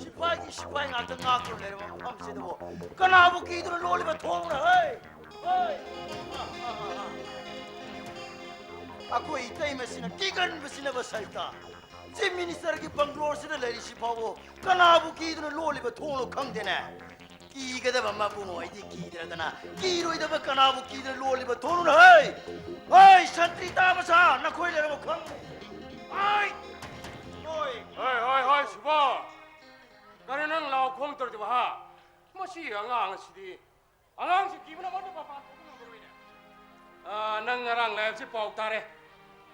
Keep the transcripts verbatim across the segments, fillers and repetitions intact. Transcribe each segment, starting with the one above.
ꯁꯤꯐꯥꯏꯒꯤ ꯁꯤꯐꯥꯏ ꯉꯥꯛꯇ ꯉꯥꯛꯇꯨꯅ ꯂꯩꯔꯕ ꯃꯐꯝꯁꯤꯗꯕꯨ ꯀꯅꯥꯕꯨ ꯀꯤꯗꯨꯅ ꯂꯣꯜꯂꯤꯕ ꯊꯣꯡꯅꯣ? ꯍꯩ! ꯍꯩ! ꯑꯩꯈꯣꯏ ꯏꯇꯩꯃꯁꯤꯅ ꯀꯤꯒꯟꯕꯁꯤꯅꯕ ꯁꯩꯇꯥ꯫ ꯆꯤꯐ ꯃꯤꯅꯤꯁꯇꯔꯒꯤ ꯕꯪꯒ꯭ꯂꯣꯁꯤꯗ ꯂꯩꯔꯤꯁꯤ ꯐꯥꯎꯕ ꯀꯅꯥꯕꯨ ꯀꯤꯗꯨꯅ ꯂꯣꯜꯂꯤꯕ ꯊꯣꯡꯅꯣ ꯈꯪꯗꯦꯅꯦ꯫ ꯀꯤꯒꯗꯕ ꯃꯕꯨꯡ ꯑꯩꯗꯤ ꯀꯤꯗ꯭ꯔꯗꯅ, ꯀꯤꯔꯣꯏꯗꯕ ꯀꯅꯥꯕꯨ ꯀꯤꯗꯨꯅ ꯂꯣꯜꯂꯤꯕ ꯊꯣꯡꯅꯣ? ꯍꯩ! ꯍꯩ, ꯁꯟꯇ꯭ꯔꯤ ꯇꯥ ꯃꯆꯥ, ꯅꯈꯣꯏ ꯂꯩꯔꯕ ꯈꯪꯗꯦ꯫ ꯍꯩ! ꯍꯣꯏ꯫ ꯍꯣꯏ, ꯍꯣꯏ, ꯍꯣꯏ, ꯁꯨꯕꯣ꯫ ꯀꯔꯤ ꯅꯪ ꯂꯥꯎ ꯈꯣꯡ ꯇꯧꯔꯤꯗꯨꯕ, ꯍꯥ? ꯃꯁꯤ ꯑꯉꯥꯡ ꯑꯁꯤꯗꯤ꯫ ꯑꯉꯥꯡꯁꯤ ꯀꯤꯕꯅ ꯃꯔꯝ ꯃꯄꯥꯟ ꯊꯣꯛꯄ ꯉꯝꯃꯔꯣꯏꯅꯦ꯫ ꯑꯥ, ꯅꯪ ꯉꯔꯥꯡ ꯂꯥꯏꯕꯁꯤ ꯄꯥꯎ ꯇꯥꯔꯦ꯫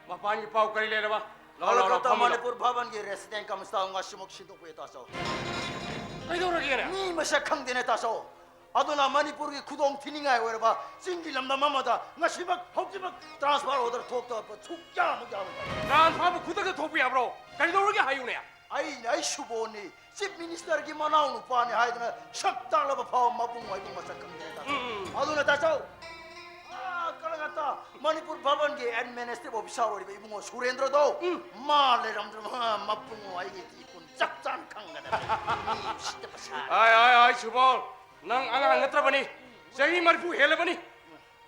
ꯃꯄꯥꯟꯒꯤ ꯄꯥꯎ ꯀꯔꯤ ꯂꯩꯔꯕ? ꯂꯥꯎ, ꯂꯥꯎ, ꯂꯥꯎ, ꯀꯣꯜꯀꯇꯥ ꯐꯝꯃꯤꯟꯅꯧ꯫ ꯃꯅꯤꯄꯨꯔ ꯚꯕꯟꯒꯤ ꯔꯦꯁꯤꯗꯦꯟ ꯀꯝ ꯁ꯭ꯇꯥꯏꯜ ꯉꯁꯤꯃꯛ ꯁꯤꯟꯗꯣꯛꯄ ꯌꯥꯏ, ꯇꯥꯆꯧ꯫ ꯀꯩꯗꯧꯔꯒꯦꯅꯦ? ꯃꯤ ꯃꯁꯛ ꯈꯪꯗꯦꯅꯦ, ꯇꯥꯆꯧ꯫ ꯑꯗꯨꯅ ꯃꯅꯤꯄꯨꯔꯒꯤ ꯈꯨꯗꯣꯡ ꯊꯤꯅꯤꯡꯉꯥꯏ ꯑꯣꯏꯔꯕ ꯆꯤꯡꯒꯤ ꯂꯝꯗꯝ ꯑꯃꯗ ꯉꯁꯤꯃꯛ, ꯍꯧꯖꯤꯛꯃꯛ ꯇ꯭ꯔꯥꯟꯁꯐꯔ ꯑꯣꯔꯗꯔ ꯊꯣꯛꯇꯕ ꯁꯨꯛꯌꯥ ꯑꯃꯨꯛ ꯌꯥꯔꯣꯏ꯫ ꯇ꯭ꯔꯥꯟꯁꯐꯔꯕꯨ ꯈꯨꯗꯛꯇ ꯊꯣꯛꯄ ꯌꯥꯕ꯭ꯔꯣ? ꯀꯩꯗꯧꯔꯒꯦ ꯍꯥꯏꯌꯨꯅꯦ꯫ ꯑꯩꯅ, ꯑꯩ ꯁꯨꯕꯣꯟꯅꯤ, ꯆꯤꯐ ꯃꯤꯅꯤꯁꯇꯔꯒꯤ ꯃꯅꯥꯎ ꯅꯨꯄꯥꯅꯤ ꯍꯥꯏꯗꯅ ꯁꯛ ꯇꯥꯛꯂꯕ ꯐꯥꯎ ꯃꯕꯨꯡ ꯍꯥꯏꯕꯨ ꯃꯁꯛ ꯈꯪꯗꯦ, ꯇꯥꯆꯧ꯫ ꯎꯝ, ꯎꯝ꯫ ꯑꯗꯨꯅ, ꯇꯥꯆꯧ, ꯑꯥ, ꯀꯂꯀꯇꯥ ꯃꯅꯤꯄꯨꯔ ꯚꯕꯟꯒꯤ ꯑꯦꯗꯃꯤꯅꯤꯁꯇ꯭ꯔꯦꯇꯤꯚ ꯑꯣꯐꯤꯁꯥꯔ ꯑꯣꯏꯔꯤꯕ ꯏꯕꯨꯡꯉꯣ ꯁꯨꯔꯦꯟꯗ꯭ꯔꯗꯣ, ꯎꯝ꯫ ꯃꯥ ꯂꯩꯔꯝꯗ꯭ꯔꯕ, ꯃꯕꯨꯡꯉꯣ ꯑꯩꯒꯤ ꯏꯄꯨꯟ ꯆꯞ ꯆꯥꯅ ꯈꯪꯒꯗꯕ꯫ ꯃꯤ ꯎꯁꯤꯠꯇꯕ ꯁꯥꯔ꯫ ꯑꯥꯏ, ꯑꯥꯏ, ꯑꯥꯏ, ꯁꯨꯕꯣꯜ, ꯅꯪ ꯑꯉꯥꯡ ꯅꯠꯇ꯭ꯔꯕꯅꯤ, ꯆꯍꯤ ꯃꯔꯤꯐꯨ ꯍꯦꯜꯂꯕꯅꯤ꯫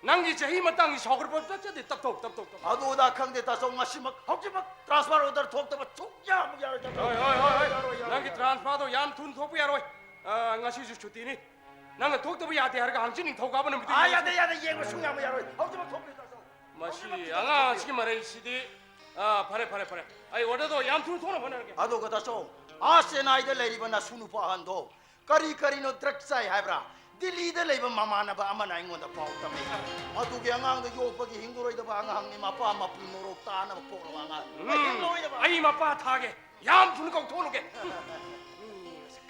ꯅꯪꯒꯤ ꯆꯍꯤ ꯃꯇꯥꯡꯒꯤ ꯁꯥꯎꯒꯠꯄ ꯆꯠꯆꯗꯦ, ꯇꯞꯊꯧ, ꯇꯞꯊꯧ, ꯇꯞꯊꯧ꯫ ꯑꯗꯨ ꯑꯗꯥ ꯈꯪꯗꯦ, ꯇꯥꯆꯧ, ꯉꯁꯤꯃꯛ, ꯍꯧꯖꯤꯛꯃꯛ ꯇ꯭ꯔꯥꯟꯁꯐꯔ ꯑꯣꯔꯗꯔ ꯊꯣꯛꯇꯕ ꯁꯨꯛꯌꯥ ꯑꯃꯨꯛ ꯌꯥꯔꯣꯏ, ꯇꯥꯆꯧ꯫ ꯍꯣꯏ, ꯍꯣꯏ, ꯍꯣꯏ, ꯍꯣꯏ꯫ ꯌꯥꯔꯣꯏ, ꯌꯥꯔꯣꯏ, ꯅꯪꯒꯤ ꯌꯥꯔꯣꯏ꯫ ꯇ꯭ꯔꯥꯟꯁꯐꯔꯗꯣ ꯌꯥꯝ ꯊꯨꯅ ꯊꯣꯛꯄ ꯌꯥꯔꯣꯏ꯫ ꯑ, ꯉꯁꯤꯁꯨ ꯁꯨꯇꯤꯅꯤ꯫ ꯅꯪꯅ ꯊꯣꯛꯇꯕ ꯌꯥꯗꯦ ꯍꯥꯏꯔꯒ ꯍꯪꯆꯤꯠ ꯅꯤꯡꯊꯧꯀꯥꯕ ꯅꯨꯃꯤꯠꯇ ꯑꯥ, ꯌꯦꯡꯉꯁꯤ꯫ ꯌꯥꯗꯦ, ꯌꯥꯗꯦ, ꯌꯦꯡꯕ ꯁꯨꯡꯌꯥ ꯑꯃꯨꯛ ꯌꯥꯔꯣꯏ꯫ ꯍꯧꯖꯤꯛꯃꯛ ꯊꯣꯛꯄꯤꯌꯨ, ꯇꯥꯆꯧ꯫ ꯃꯁꯤ ꯍꯧꯖꯤꯛꯃꯛ ꯑꯉꯥꯡ ꯊꯣꯛꯄꯤꯌꯨ꯫ ꯑꯁꯤꯒꯤ ꯃꯔꯩꯁꯤꯗꯤ꯫ ꯑ, ꯐꯔꯦ, ꯐꯔꯦ, ꯐꯔꯦ꯫ ꯑꯩ ꯑꯣꯔꯗꯔꯗꯣ ꯌꯥꯝ ꯊꯨꯅ ꯊꯣꯛꯅꯕ ꯍꯣꯠꯅꯔꯒꯦ꯫ ꯑꯗꯨꯒ ꯇꯥꯆꯧ, ꯑꯥ ꯆꯦꯟꯅꯥꯏꯗ ꯂꯩꯔꯤꯕ ꯅꯁꯨ ꯅꯨꯄꯥ ꯑꯍꯟꯗꯣ ꯀꯔꯤ ꯀꯔꯤꯅꯣ ꯗ꯭ꯔꯒ ꯆꯥꯏ ꯍꯥꯏꯕ꯭ꯔꯥ? ꯗꯤꯜꯂꯤꯗ ꯂꯩꯕ ꯃꯃꯥꯟꯅꯕ ꯑꯃꯅ ꯑꯩꯉꯣꯟꯗ ꯄꯥꯎ ꯇꯝꯃꯤ꯫ ꯃꯗꯨꯒꯤ ꯑꯉꯥꯡꯗꯣ ꯌꯣꯛꯄꯒꯤ ꯍꯤꯡꯉꯔꯣꯏꯗꯕ ꯑꯉꯥꯡꯅꯤ, ꯃꯄꯥ ꯃꯄꯨ ꯅꯣꯔꯣꯛ ꯇꯥꯅꯕ ꯄꯣꯛꯂꯕ ꯑꯉꯥꯡ꯫ ꯎꯝ, ꯍꯤꯡꯉꯔꯣꯏꯗꯕ꯫ ꯑꯩ ꯃꯄꯥ ꯊꯥꯒꯦ, ꯌꯥꯝ ꯊꯨꯅ ꯀꯧꯊꯣꯛꯂꯨꯒꯦ꯫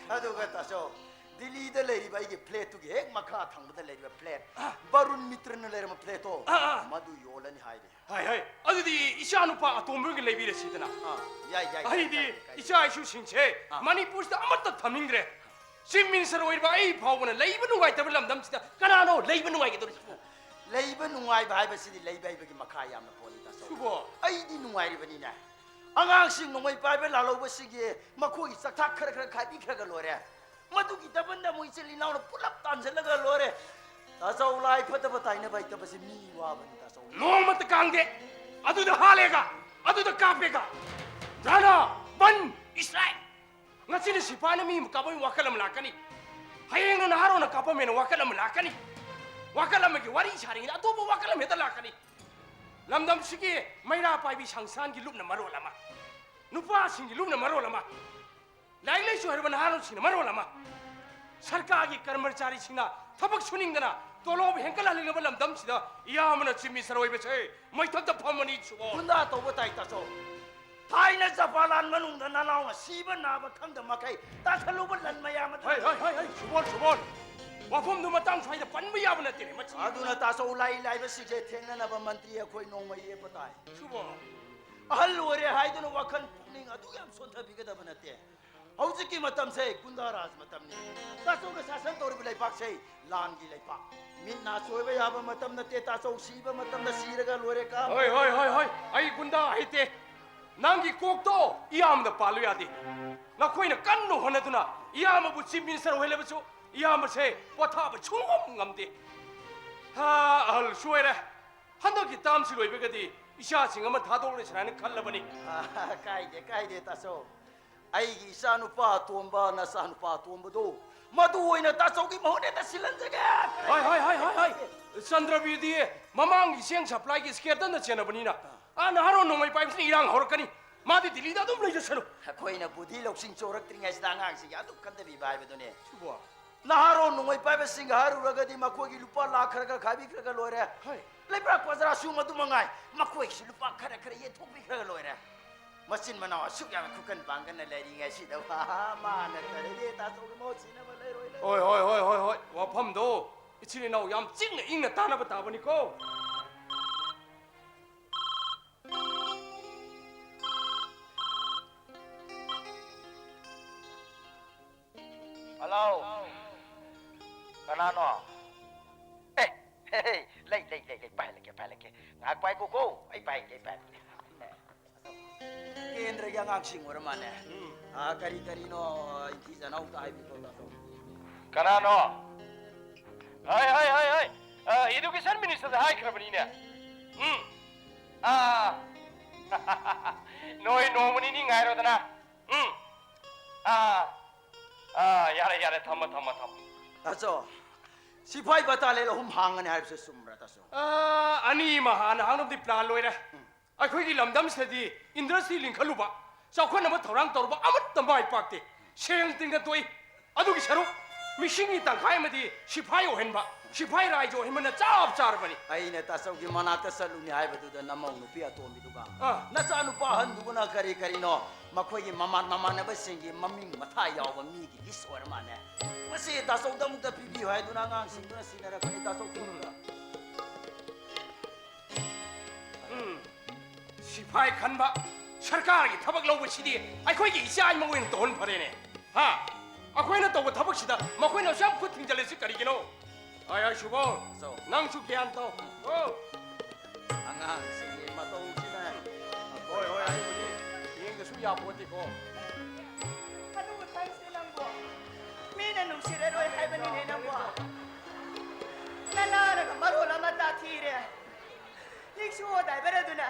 ꯑꯗꯨꯒ ꯇꯥꯆꯧ, ꯗꯤꯜꯂꯤꯗ ꯂꯩꯔꯤꯕ ꯑꯩꯒꯤ ꯐ꯭ꯂꯦꯠꯇꯨꯒꯤ ꯍꯦꯛ ꯃꯈꯥ ꯊꯪꯕꯗ ꯂꯩꯔꯤꯕ ꯐ꯭ꯂꯦꯠ, ꯑꯥ꯫ ꯕꯔꯨꯟ ꯃꯤꯇ꯭ꯔꯅ ꯂꯩꯔꯝꯕ ꯐ꯭ꯂꯦꯠꯇꯣ, ꯑꯥ, ꯑꯥ꯫ ꯃꯗꯨ ꯌꯣꯜꯂꯅꯤ ꯍꯥꯏꯔꯤ꯫ ꯍꯥꯏ, ꯍꯥꯏ꯫ ꯑꯗꯨꯗꯤ ꯏꯆꯥ ꯅꯨꯄꯥ ꯑꯇꯣꯝꯕꯒꯤ ꯂꯩꯕꯤꯔꯁꯤꯗꯅ꯫ ꯑꯥ, ꯌꯥꯏ, ꯌꯥꯏ, ꯌꯥꯏ, ꯑꯩꯗꯤ ꯌꯥꯏ, ꯌꯥꯏ, ꯌꯥꯏ꯫ ꯏꯆꯥ ꯏꯁꯨꯁꯤꯡꯁꯦ ꯑꯥ꯫ ꯃꯅꯤꯄꯨꯔꯁꯤꯗ ꯑꯃꯠꯇ ꯊꯝꯅꯤꯡꯗ꯭ꯔꯦ꯫ ꯆꯤꯐ ꯃꯤꯅꯤꯁꯇꯔ ꯑꯣꯏꯔꯤꯕ ꯑꯩ ꯐꯥꯎꯕꯅ ꯂꯩꯕ ꯅꯨꯡꯉꯥꯏꯇꯕ ꯂꯝꯗꯝꯁꯤꯗ ꯀꯅꯥꯅꯣ ꯂꯩꯕ ꯅꯨꯡꯉꯥꯏꯒꯗꯧꯔꯤꯁꯤꯕꯣ? ꯂꯩꯕ ꯅꯨꯡꯉꯥꯏꯕ ꯍꯥꯏꯕꯁꯤꯗꯤ ꯂꯩꯕ ꯍꯩꯕꯒꯤ ꯃꯈꯥ ꯌꯥꯝꯅ ꯄꯣꯜꯂꯤ, ꯇꯥꯆꯧ꯫ ꯁꯨꯕꯣ꯫ ꯑꯩꯗꯤ ꯅꯨꯡꯉꯥꯏꯔꯤꯕꯅꯤꯅꯦ꯫ ꯑꯉꯥꯡꯁꯤꯡ ꯅꯣꯡꯃꯩ ꯄꯥꯏꯕ ꯂꯥꯜꯍꯧꯕꯁꯤꯡꯒꯤ ꯃꯈꯣꯏꯒꯤ ꯆꯥꯛꯊꯥꯛ ꯈꯔ ꯈꯔ ꯈꯥꯏꯕꯤꯈ꯭ꯔꯒ ꯂꯣꯏꯔꯦ꯫ ꯃꯗꯨꯒꯤ ꯗꯕꯟꯗ ꯑꯃꯨꯛ ꯏꯆꯤꯜ ꯏꯅꯥꯎꯅ ꯄꯨꯂꯞ ꯇꯥꯟꯁꯤꯜꯂꯒ ꯂꯣꯏꯔꯦ꯫ ꯇꯥꯆꯧ, ꯂꯥꯏ ꯐꯠꯇꯕ ꯇꯥꯏꯅꯕ ꯍꯩꯇꯕꯁꯦ ꯃꯤ ꯋꯥꯕꯅꯤ ꯇꯥꯆꯧ꯫ ꯅꯣꯡꯃꯇ ꯀꯥꯡꯗꯦ꯫ ꯑꯗꯨꯗ ꯍꯥꯠꯂꯦꯒ, ꯑꯗꯨꯗ ꯀꯥꯞꯄꯦꯒ꯫ ꯙꯔꯅꯥ ꯕꯟ ꯏꯁꯇ꯭ꯔꯥꯏꯛ꯫ ꯉꯁꯤꯅ ꯁꯤꯐꯥꯏꯅ ꯃꯤ ꯑꯃ ꯀꯥꯞꯄꯒꯤ ꯋꯥꯈꯜ ꯑꯃ ꯂꯥꯛꯀꯅꯤ꯫ ꯍꯌꯦꯡꯅ ꯅꯍꯥꯔꯣꯟꯅ ꯀꯥꯞꯄꯝꯃꯦꯅ ꯋꯥꯈꯜ ꯑꯃ ꯂꯥꯛꯀꯅꯤ꯫ ꯋꯥꯈꯜ ꯑꯃꯒꯤ ꯋꯥꯔꯤ ꯁꯥꯔꯤꯉꯩꯗ ꯑꯇꯣꯞꯄ ꯋꯥꯈꯜ ꯑꯃ ꯍꯦꯛꯇ ꯂꯥꯛꯀꯅꯤ꯫ ꯂꯝꯗꯝꯁꯤꯒꯤ ꯃꯩꯔꯥ ꯄꯥꯏꯕꯤ ꯁꯪꯁꯥꯟꯒꯤ ꯂꯨꯞꯅ ꯃꯔꯣꯜ ꯑꯃ, ꯅꯨꯄꯥꯁꯤꯡꯒꯤ ꯂꯨꯞꯅ ꯃꯔꯣꯜ ꯑꯃ, ꯂꯥꯏꯔꯤꯛ ꯂꯥꯏꯁꯨ ꯍꯩꯔꯕ ꯅꯍꯥꯔꯣꯜꯁꯤꯡꯅ ꯃꯔꯣꯜ ꯑꯃ, ꯁꯔꯀꯥꯔꯒꯤ ꯀꯔꯃꯆꯥꯔꯤꯁꯤꯡꯅ ꯊꯕꯛ ꯁꯨꯅꯤꯡꯗꯅ ꯇꯣꯂꯣꯞ ꯍꯦꯟꯀꯠꯍꯜꯂꯤꯕ ꯂꯝꯗꯝꯁꯤꯗ ꯏꯌꯥꯝꯕꯅ ꯆꯤꯞ ꯃꯤꯅꯤꯁꯇꯔ ꯑꯣꯏꯕꯁꯦ ꯃꯩꯊꯛꯇ ꯐꯝꯃꯅꯤ ꯁꯨꯕꯣꯜ꯫ ꯒꯨꯟꯗꯥ ꯇꯧꯕ ꯇꯥꯏ ꯇꯥꯆꯧ꯫ ꯊꯥꯏꯅ ꯖꯄꯥꯟ ꯂꯥꯟ ꯃꯅꯨꯡꯗ ꯅꯅꯥꯎꯅ ꯁꯤꯕ ꯅꯥꯕ ꯈꯪꯗ ꯃꯈꯩ ꯇꯥꯁꯜꯂꯨꯕ ꯂꯟ ꯃꯌꯥꯝ ꯑꯗꯨ꯫ ꯍꯣꯏ, ꯍꯣꯏ, ꯍꯣꯏ, ꯍꯣꯏ, ꯁꯨꯕꯣꯜ, ꯁꯨꯕꯣꯜ꯫ ꯋꯥꯐꯝꯗꯨ ꯃꯇꯥꯡ ꯁ꯭ꯋꯥꯏꯗ ꯄꯟꯕ ꯌꯥꯕ ꯅꯠꯇꯦꯅꯦ, ꯃꯁꯤ꯫ ꯑꯗꯨꯅ ꯇꯥꯆꯧ, ꯂꯥꯏ ꯂꯥꯏꯕꯁꯤꯡꯁꯦ ꯊꯦꯡꯅꯅꯕ ꯃꯟꯇ꯭ꯔꯤ ꯑꯩꯈꯣꯏ ꯅꯣꯡꯃ ꯌꯦꯞꯄ ꯇꯥꯏ꯫ ꯁꯨꯕꯣꯜ꯫ ꯑꯍꯜ ꯑꯣꯏꯔꯦ ꯍꯥꯏꯗꯨꯅ ꯋꯥꯈꯜ ꯄꯨꯛꯅꯤꯡ ꯑꯗꯨ ꯌꯥꯝ ꯁꯣꯟꯊꯕꯤꯒꯗꯕ ꯅꯠꯇꯦ꯫ ꯍꯧꯖꯤꯛꯀꯤ ꯃꯇꯝꯁꯦ ꯒꯨꯟꯗꯥ ꯔꯥꯖ ꯃꯇꯝꯅꯤ꯫ ꯇꯥꯆꯧꯅ ꯁꯥꯁꯟ ꯇꯧꯔꯤꯕ ꯂꯩꯕꯥꯛꯁꯦ ꯂꯥꯟꯒꯤ ꯂꯩꯕꯥꯛ꯫ ꯃꯤꯠ ꯅꯥ ꯆꯣꯏꯕ ꯌꯥꯕ ꯃꯇꯝ ꯅꯠꯇꯦ ꯇꯥꯆꯧ, ꯁꯤꯕ ꯃꯇꯝꯗ ꯁꯤꯔꯒ ꯂꯣꯏꯔꯦ ꯀꯥ꯫ ꯍꯣꯏ, ꯍꯣꯏ, ꯍꯣꯏ, ꯍꯣꯏ, ꯑꯩ ꯒꯨꯟꯗꯥ ꯍꯩꯇꯦ꯫ ꯅꯪꯒꯤ ꯀꯣꯛꯇꯣ ꯏꯌꯥꯝꯕꯗ ꯄꯥꯜꯂꯨ ꯌꯥꯗꯦ꯫ ꯅꯈꯣꯏꯅ ꯀꯟꯅ ꯍꯣꯠꯅꯗꯨꯅ ꯏꯌꯥꯝꯕꯕꯨ ꯆꯤꯞ ꯃꯤꯅꯤꯁꯇꯔ ꯑꯣꯏꯍꯜꯂꯕꯁꯨ ꯏꯌꯥꯝꯕꯁꯦ ꯄꯣꯊꯥꯕ ꯁꯨꯡꯉꯝ ꯉꯝꯗꯦ꯫ ꯍꯥ, ꯑꯍꯜꯁꯨ ꯑꯣꯏꯔꯦ꯫ ꯍꯟꯗꯛꯀꯤ ꯇꯥꯝꯁꯤ ꯂꯣꯏꯕꯒꯗꯤ ꯏꯆꯥꯁꯤꯡ ꯑꯃ ꯊꯥꯗꯣꯛꯂꯁꯤꯔꯥ ꯍꯥꯏꯅ ꯈꯜꯂꯕꯅꯤ꯫ ꯑꯥ, ꯀꯥꯏꯗꯦ, ꯀꯥꯏꯗꯦ, ꯇꯥꯆꯧ꯫ ꯑꯩꯒꯤ ꯏꯆꯥꯅꯨꯄꯥ ꯑꯇꯣꯝꯕ, ꯅꯆꯥꯅꯨꯄꯥ ꯑꯇꯣꯝꯕꯗꯣ, ꯃꯗꯨ ꯑꯣꯏꯅ ꯇꯥꯆꯧꯒꯤ ꯃꯍꯨꯠ ꯍꯦꯛꯇ ꯁꯤꯜꯍꯟꯖꯒꯦ꯫ ꯍꯣꯏ, ꯍꯣꯏ, ꯍꯣꯏ, ꯍꯣꯏ, ꯍꯣꯏ꯫ ꯆꯟꯗ꯭ꯔꯕꯤꯔꯗꯤ ꯃꯃꯥꯡꯒꯤ ꯆꯦꯡ ꯁꯄ꯭ꯂꯥꯏꯒꯤ ꯁ꯭ꯀꯦꯟꯗꯜꯅ ꯆꯦꯟꯅꯕꯅꯤꯅ, ꯑꯥ, ꯅꯍꯥꯔꯣꯟ ꯅꯣꯡꯃꯩ ꯄꯥꯏꯕꯁꯤꯅ ꯏꯔꯥꯡ ꯍꯧꯔꯛꯀꯅꯤ꯫ ꯃꯥꯗꯤ ꯗꯤꯜꯂꯤꯗ ꯑꯗꯨꯝ ꯂꯩꯖꯁꯅꯨ꯫ ꯑꯩꯈꯣꯏꯅ ꯕꯨꯙꯤ ꯂꯧꯁꯤꯡ ꯆꯥꯎꯔꯛꯇ꯭ꯔꯤꯉꯩꯁꯤꯗ ꯑꯉꯥꯡꯁꯤꯡꯒꯤ ꯑꯗꯨꯛ ꯈꯟꯊꯕꯤꯕ ꯍꯥꯏꯕꯗꯨꯅꯦ꯫ ꯁꯤꯕꯣ꯫ ꯅꯍꯥꯔꯣꯟ ꯅꯣꯡꯃꯩ ꯄꯥꯏꯕꯁꯤꯡꯒ ꯍꯥꯏꯔꯨꯔꯒꯗꯤ ꯃꯈꯣꯏꯒꯤ ꯂꯨꯄꯥ ꯂꯥꯈ ꯈꯔ ꯈꯔ ꯈꯥꯏꯕꯤꯈ꯭ꯔꯒ ꯂꯣꯏꯔꯦ꯫ ꯍꯣꯏ꯫ ꯂꯩꯕ꯭ꯔꯥ ꯄ꯭ꯔꯖꯥꯁꯨ ꯃꯗꯨ ꯃꯉꯥꯏ, ꯃꯈꯣꯏꯒꯤꯁꯨ ꯂꯨꯄꯥ ꯈꯔ ꯈꯔ ꯌꯦꯟꯊꯣꯛꯄꯤꯈ꯭ꯔꯒ ꯂꯣꯏꯔꯦ꯫ ꯃꯆꯤꯟ ꯃꯅꯥꯎ ꯑꯁꯨꯛ ꯌꯥꯝꯅ ꯈꯨꯀꯟ ꯄꯥꯡꯒꯟꯅ ꯂꯩꯔꯤꯉꯩꯁꯤꯗ ꯃꯥꯅ ꯇꯧꯔꯤꯗꯤ ꯇꯥꯆꯧꯒꯤ ꯃꯍꯨꯠ ꯁꯤꯟꯅꯕ ꯂꯩꯔꯣꯏ, ꯂꯩꯔꯣꯏ꯫ ꯍꯣꯏ, ꯍꯣꯏ, ꯍꯣꯏ, ꯍꯣꯏ, ꯍꯣꯏ꯫ ꯋꯥꯐꯝꯗꯣ ꯏꯆꯤꯟ ꯏꯅꯥꯎ ꯌꯥꯝ ꯆꯤꯡꯅ ꯏꯪꯅ ꯇꯥꯟꯅꯕ ꯇꯥꯕꯅꯤꯀꯣ꯫ ꯍꯜꯂꯣ꯫ ꯀꯅꯥꯅꯣ? ꯑꯦ, ꯍꯦ, ꯍꯦ, ꯂꯩ, ꯂꯩ, ꯂꯩ, ꯂꯩ, ꯄꯥꯏꯍꯜꯂꯛꯀꯦ, ꯄꯥꯏꯍꯜꯂꯛꯀꯦ꯫ ꯉꯥꯏꯍꯥꯛ ꯄꯥꯏꯈꯣꯀꯣ, ꯑꯩ ꯄꯥꯏꯒꯦ, ꯑꯩ ꯄꯥꯏꯒꯦ꯫ ꯀꯦꯟꯗ꯭ꯔꯒꯤ ꯑꯉꯥꯡꯁꯤꯡ ꯑꯣꯏꯔ ꯃꯥꯜꯂꯦ꯫ ꯎꯝ꯫ ꯑꯥ, ꯀꯔꯤ ꯀꯔꯤꯅꯣ, ꯏꯟꯊꯤ ꯆꯅꯥꯎ ꯑꯝꯇ ꯍꯥꯏꯕꯤꯈꯣ, ꯇꯥꯃꯣ꯫ ꯀꯅꯥꯅꯣ? ꯍꯥꯏ, ꯍꯥꯏ, ꯍꯥꯏ, ꯍꯥꯏ꯫ ꯑꯥ, education ministerꯗ ꯍꯥꯏꯈ꯭ꯔꯕꯅꯤꯅꯦ꯫ ꯎꯝ꯫ ꯑꯥ꯫ ꯅꯣꯏ ꯅꯣꯡꯃ ꯅꯤꯅꯤ ꯉꯥꯏꯔꯣꯗꯅ꯫ ꯎꯝ꯫ ꯑꯥ꯫ ꯑꯥ, ꯌꯥꯔꯦ, ꯌꯥꯔꯦ, ꯊꯝꯃꯣ, ꯊꯝꯃꯣ, ꯊꯝꯃꯣ꯫ ꯇꯥꯆꯧ, ꯁꯤꯐꯥꯏ battalion ꯑꯍꯨꯝ ꯍꯥꯡꯒꯅꯤ ꯍꯥꯏꯕꯁꯦ ꯆꯨꯝꯕ꯭ꯔꯥ, ꯇꯥꯆꯧ? ꯑꯥ, ꯑꯅꯤ ꯑꯃ ꯍꯥꯟꯅ ꯍꯥꯡꯅꯕꯗꯤ plan ꯂꯣꯏꯔꯦ꯫ ꯎꯝ꯫ ꯑꯩꯈꯣꯏꯒꯤ ꯂꯝꯗꯝꯁꯤꯗꯗꯤ industry ꯂꯤꯡꯈꯠꯂꯨꯕ, ꯆꯥꯎꯈꯠꯅꯕ ꯊꯧꯔꯥꯡ ꯇꯧꯔꯨꯕ ꯑꯃꯠꯇ ꯃꯥꯏ ꯄꯥꯛꯇꯦ꯫ ꯁꯦꯜ ꯇꯤꯡꯅ ꯇꯣꯛꯏ꯫ ꯑꯗꯨꯒꯤ ꯁꯔꯨꯛ ꯃꯤꯁꯤꯡꯒꯤ ꯇꯪꯈꯥꯏ ꯑꯃꯗꯤ ꯁꯤꯐꯥꯏ ꯑꯣꯏꯍꯟꯕ, ꯁꯤꯐꯥꯏ ꯔꯥꯏꯖ ꯑꯣꯏꯍꯟꯕꯅ ꯆꯞ ꯆꯥꯔꯕꯅꯤ꯫ ꯑꯩꯅ ꯇꯥꯆꯧꯒꯤ ꯃꯅꯥꯛꯇ ꯆꯠꯂꯨꯅꯤ ꯍꯥꯏꯕꯗꯨꯗ ꯅꯃꯧ ꯅꯨꯄꯤ ꯑꯇꯣꯝꯕꯤꯗꯨꯒ ꯑꯥ꯫ ꯅꯆꯥꯅꯨꯄꯥ ꯑꯍꯟꯗꯨꯒꯅ ꯀꯔꯤ ꯀꯔꯤꯅꯣ ꯃꯈꯣꯏꯒꯤ ꯃꯃꯥꯟ ꯃꯃꯥꯟꯅꯕꯁꯤꯡꯒꯤ ꯃꯃꯤꯡ ꯃꯊꯥ ꯌꯥꯎꯕ ꯃꯤꯒꯤ list ꯑꯣꯏꯔ ꯃꯥꯜꯂꯦ꯫ ꯃꯁꯤ ꯇꯥꯆꯧꯗ ꯑꯃꯨꯛꯇ ꯄꯤꯕꯤꯌꯨ ꯍꯥꯏꯗꯨꯅ ꯑꯉꯥꯡꯁꯤꯡꯗꯨꯅ ꯁꯤꯟꯅꯔꯛꯄꯅꯤ, ꯇꯥꯆꯧ ꯊꯣꯛꯂꯒ꯫ ꯎꯝ꯫ ꯁꯤꯐꯥꯏ ꯈꯟꯕ, ꯁꯔꯀꯥꯔꯒꯤ ꯊꯕꯛ ꯂꯧꯕꯁꯤꯗꯤ ꯑꯩꯈꯣꯏꯒꯤ ꯏꯆꯥ ꯏꯃꯧ ꯑꯣꯏꯅ ꯇꯧꯍꯟ ꯐꯔꯦꯅꯦ꯫ ꯍꯥ? ꯑꯩꯈꯣꯏꯅ ꯇꯧꯕ ꯊꯕꯛꯁꯤꯗ ꯃꯈꯣꯏꯅ ꯑꯁꯨꯛ ꯌꯥꯝ ꯈꯨꯠ ꯊꯤꯡꯖꯤꯜꯂꯤꯁꯤ ꯀꯔꯤꯒꯤꯅꯣ? ꯑꯩ, ꯑꯩ ꯁꯨꯕꯧ, ꯆꯧ꯫ ꯅꯪꯁꯨ ꯒ꯭ꯌꯥꯟ ꯇꯧ꯫ ꯑꯣ꯫ ꯑꯉꯥꯡꯁꯤꯡꯒꯤ ꯃꯇꯧꯁꯤꯅ ꯍꯣꯏ, ꯍꯣꯏ, ꯑꯗꯨꯕꯨꯗꯤ ꯌꯦꯡꯗꯁꯨ ꯌꯥꯄꯣꯠꯇꯦꯀꯣ꯫ ꯑꯗꯨꯕꯨ ꯊꯥꯏꯁꯦ ꯅꯪꯕꯨ ꯃꯤꯅ ꯅꯨꯡꯁꯤꯔꯔꯣꯏ ꯍꯥꯏꯕꯅꯤꯅꯦ ꯅꯪꯕꯨ꯫ ꯅꯅꯥꯅꯒ ꯃꯔꯣꯜ ꯑꯃ ꯇꯥꯊꯤꯔꯦ꯫ ꯔꯤꯛꯁꯣ driver ꯑꯗꯨꯅ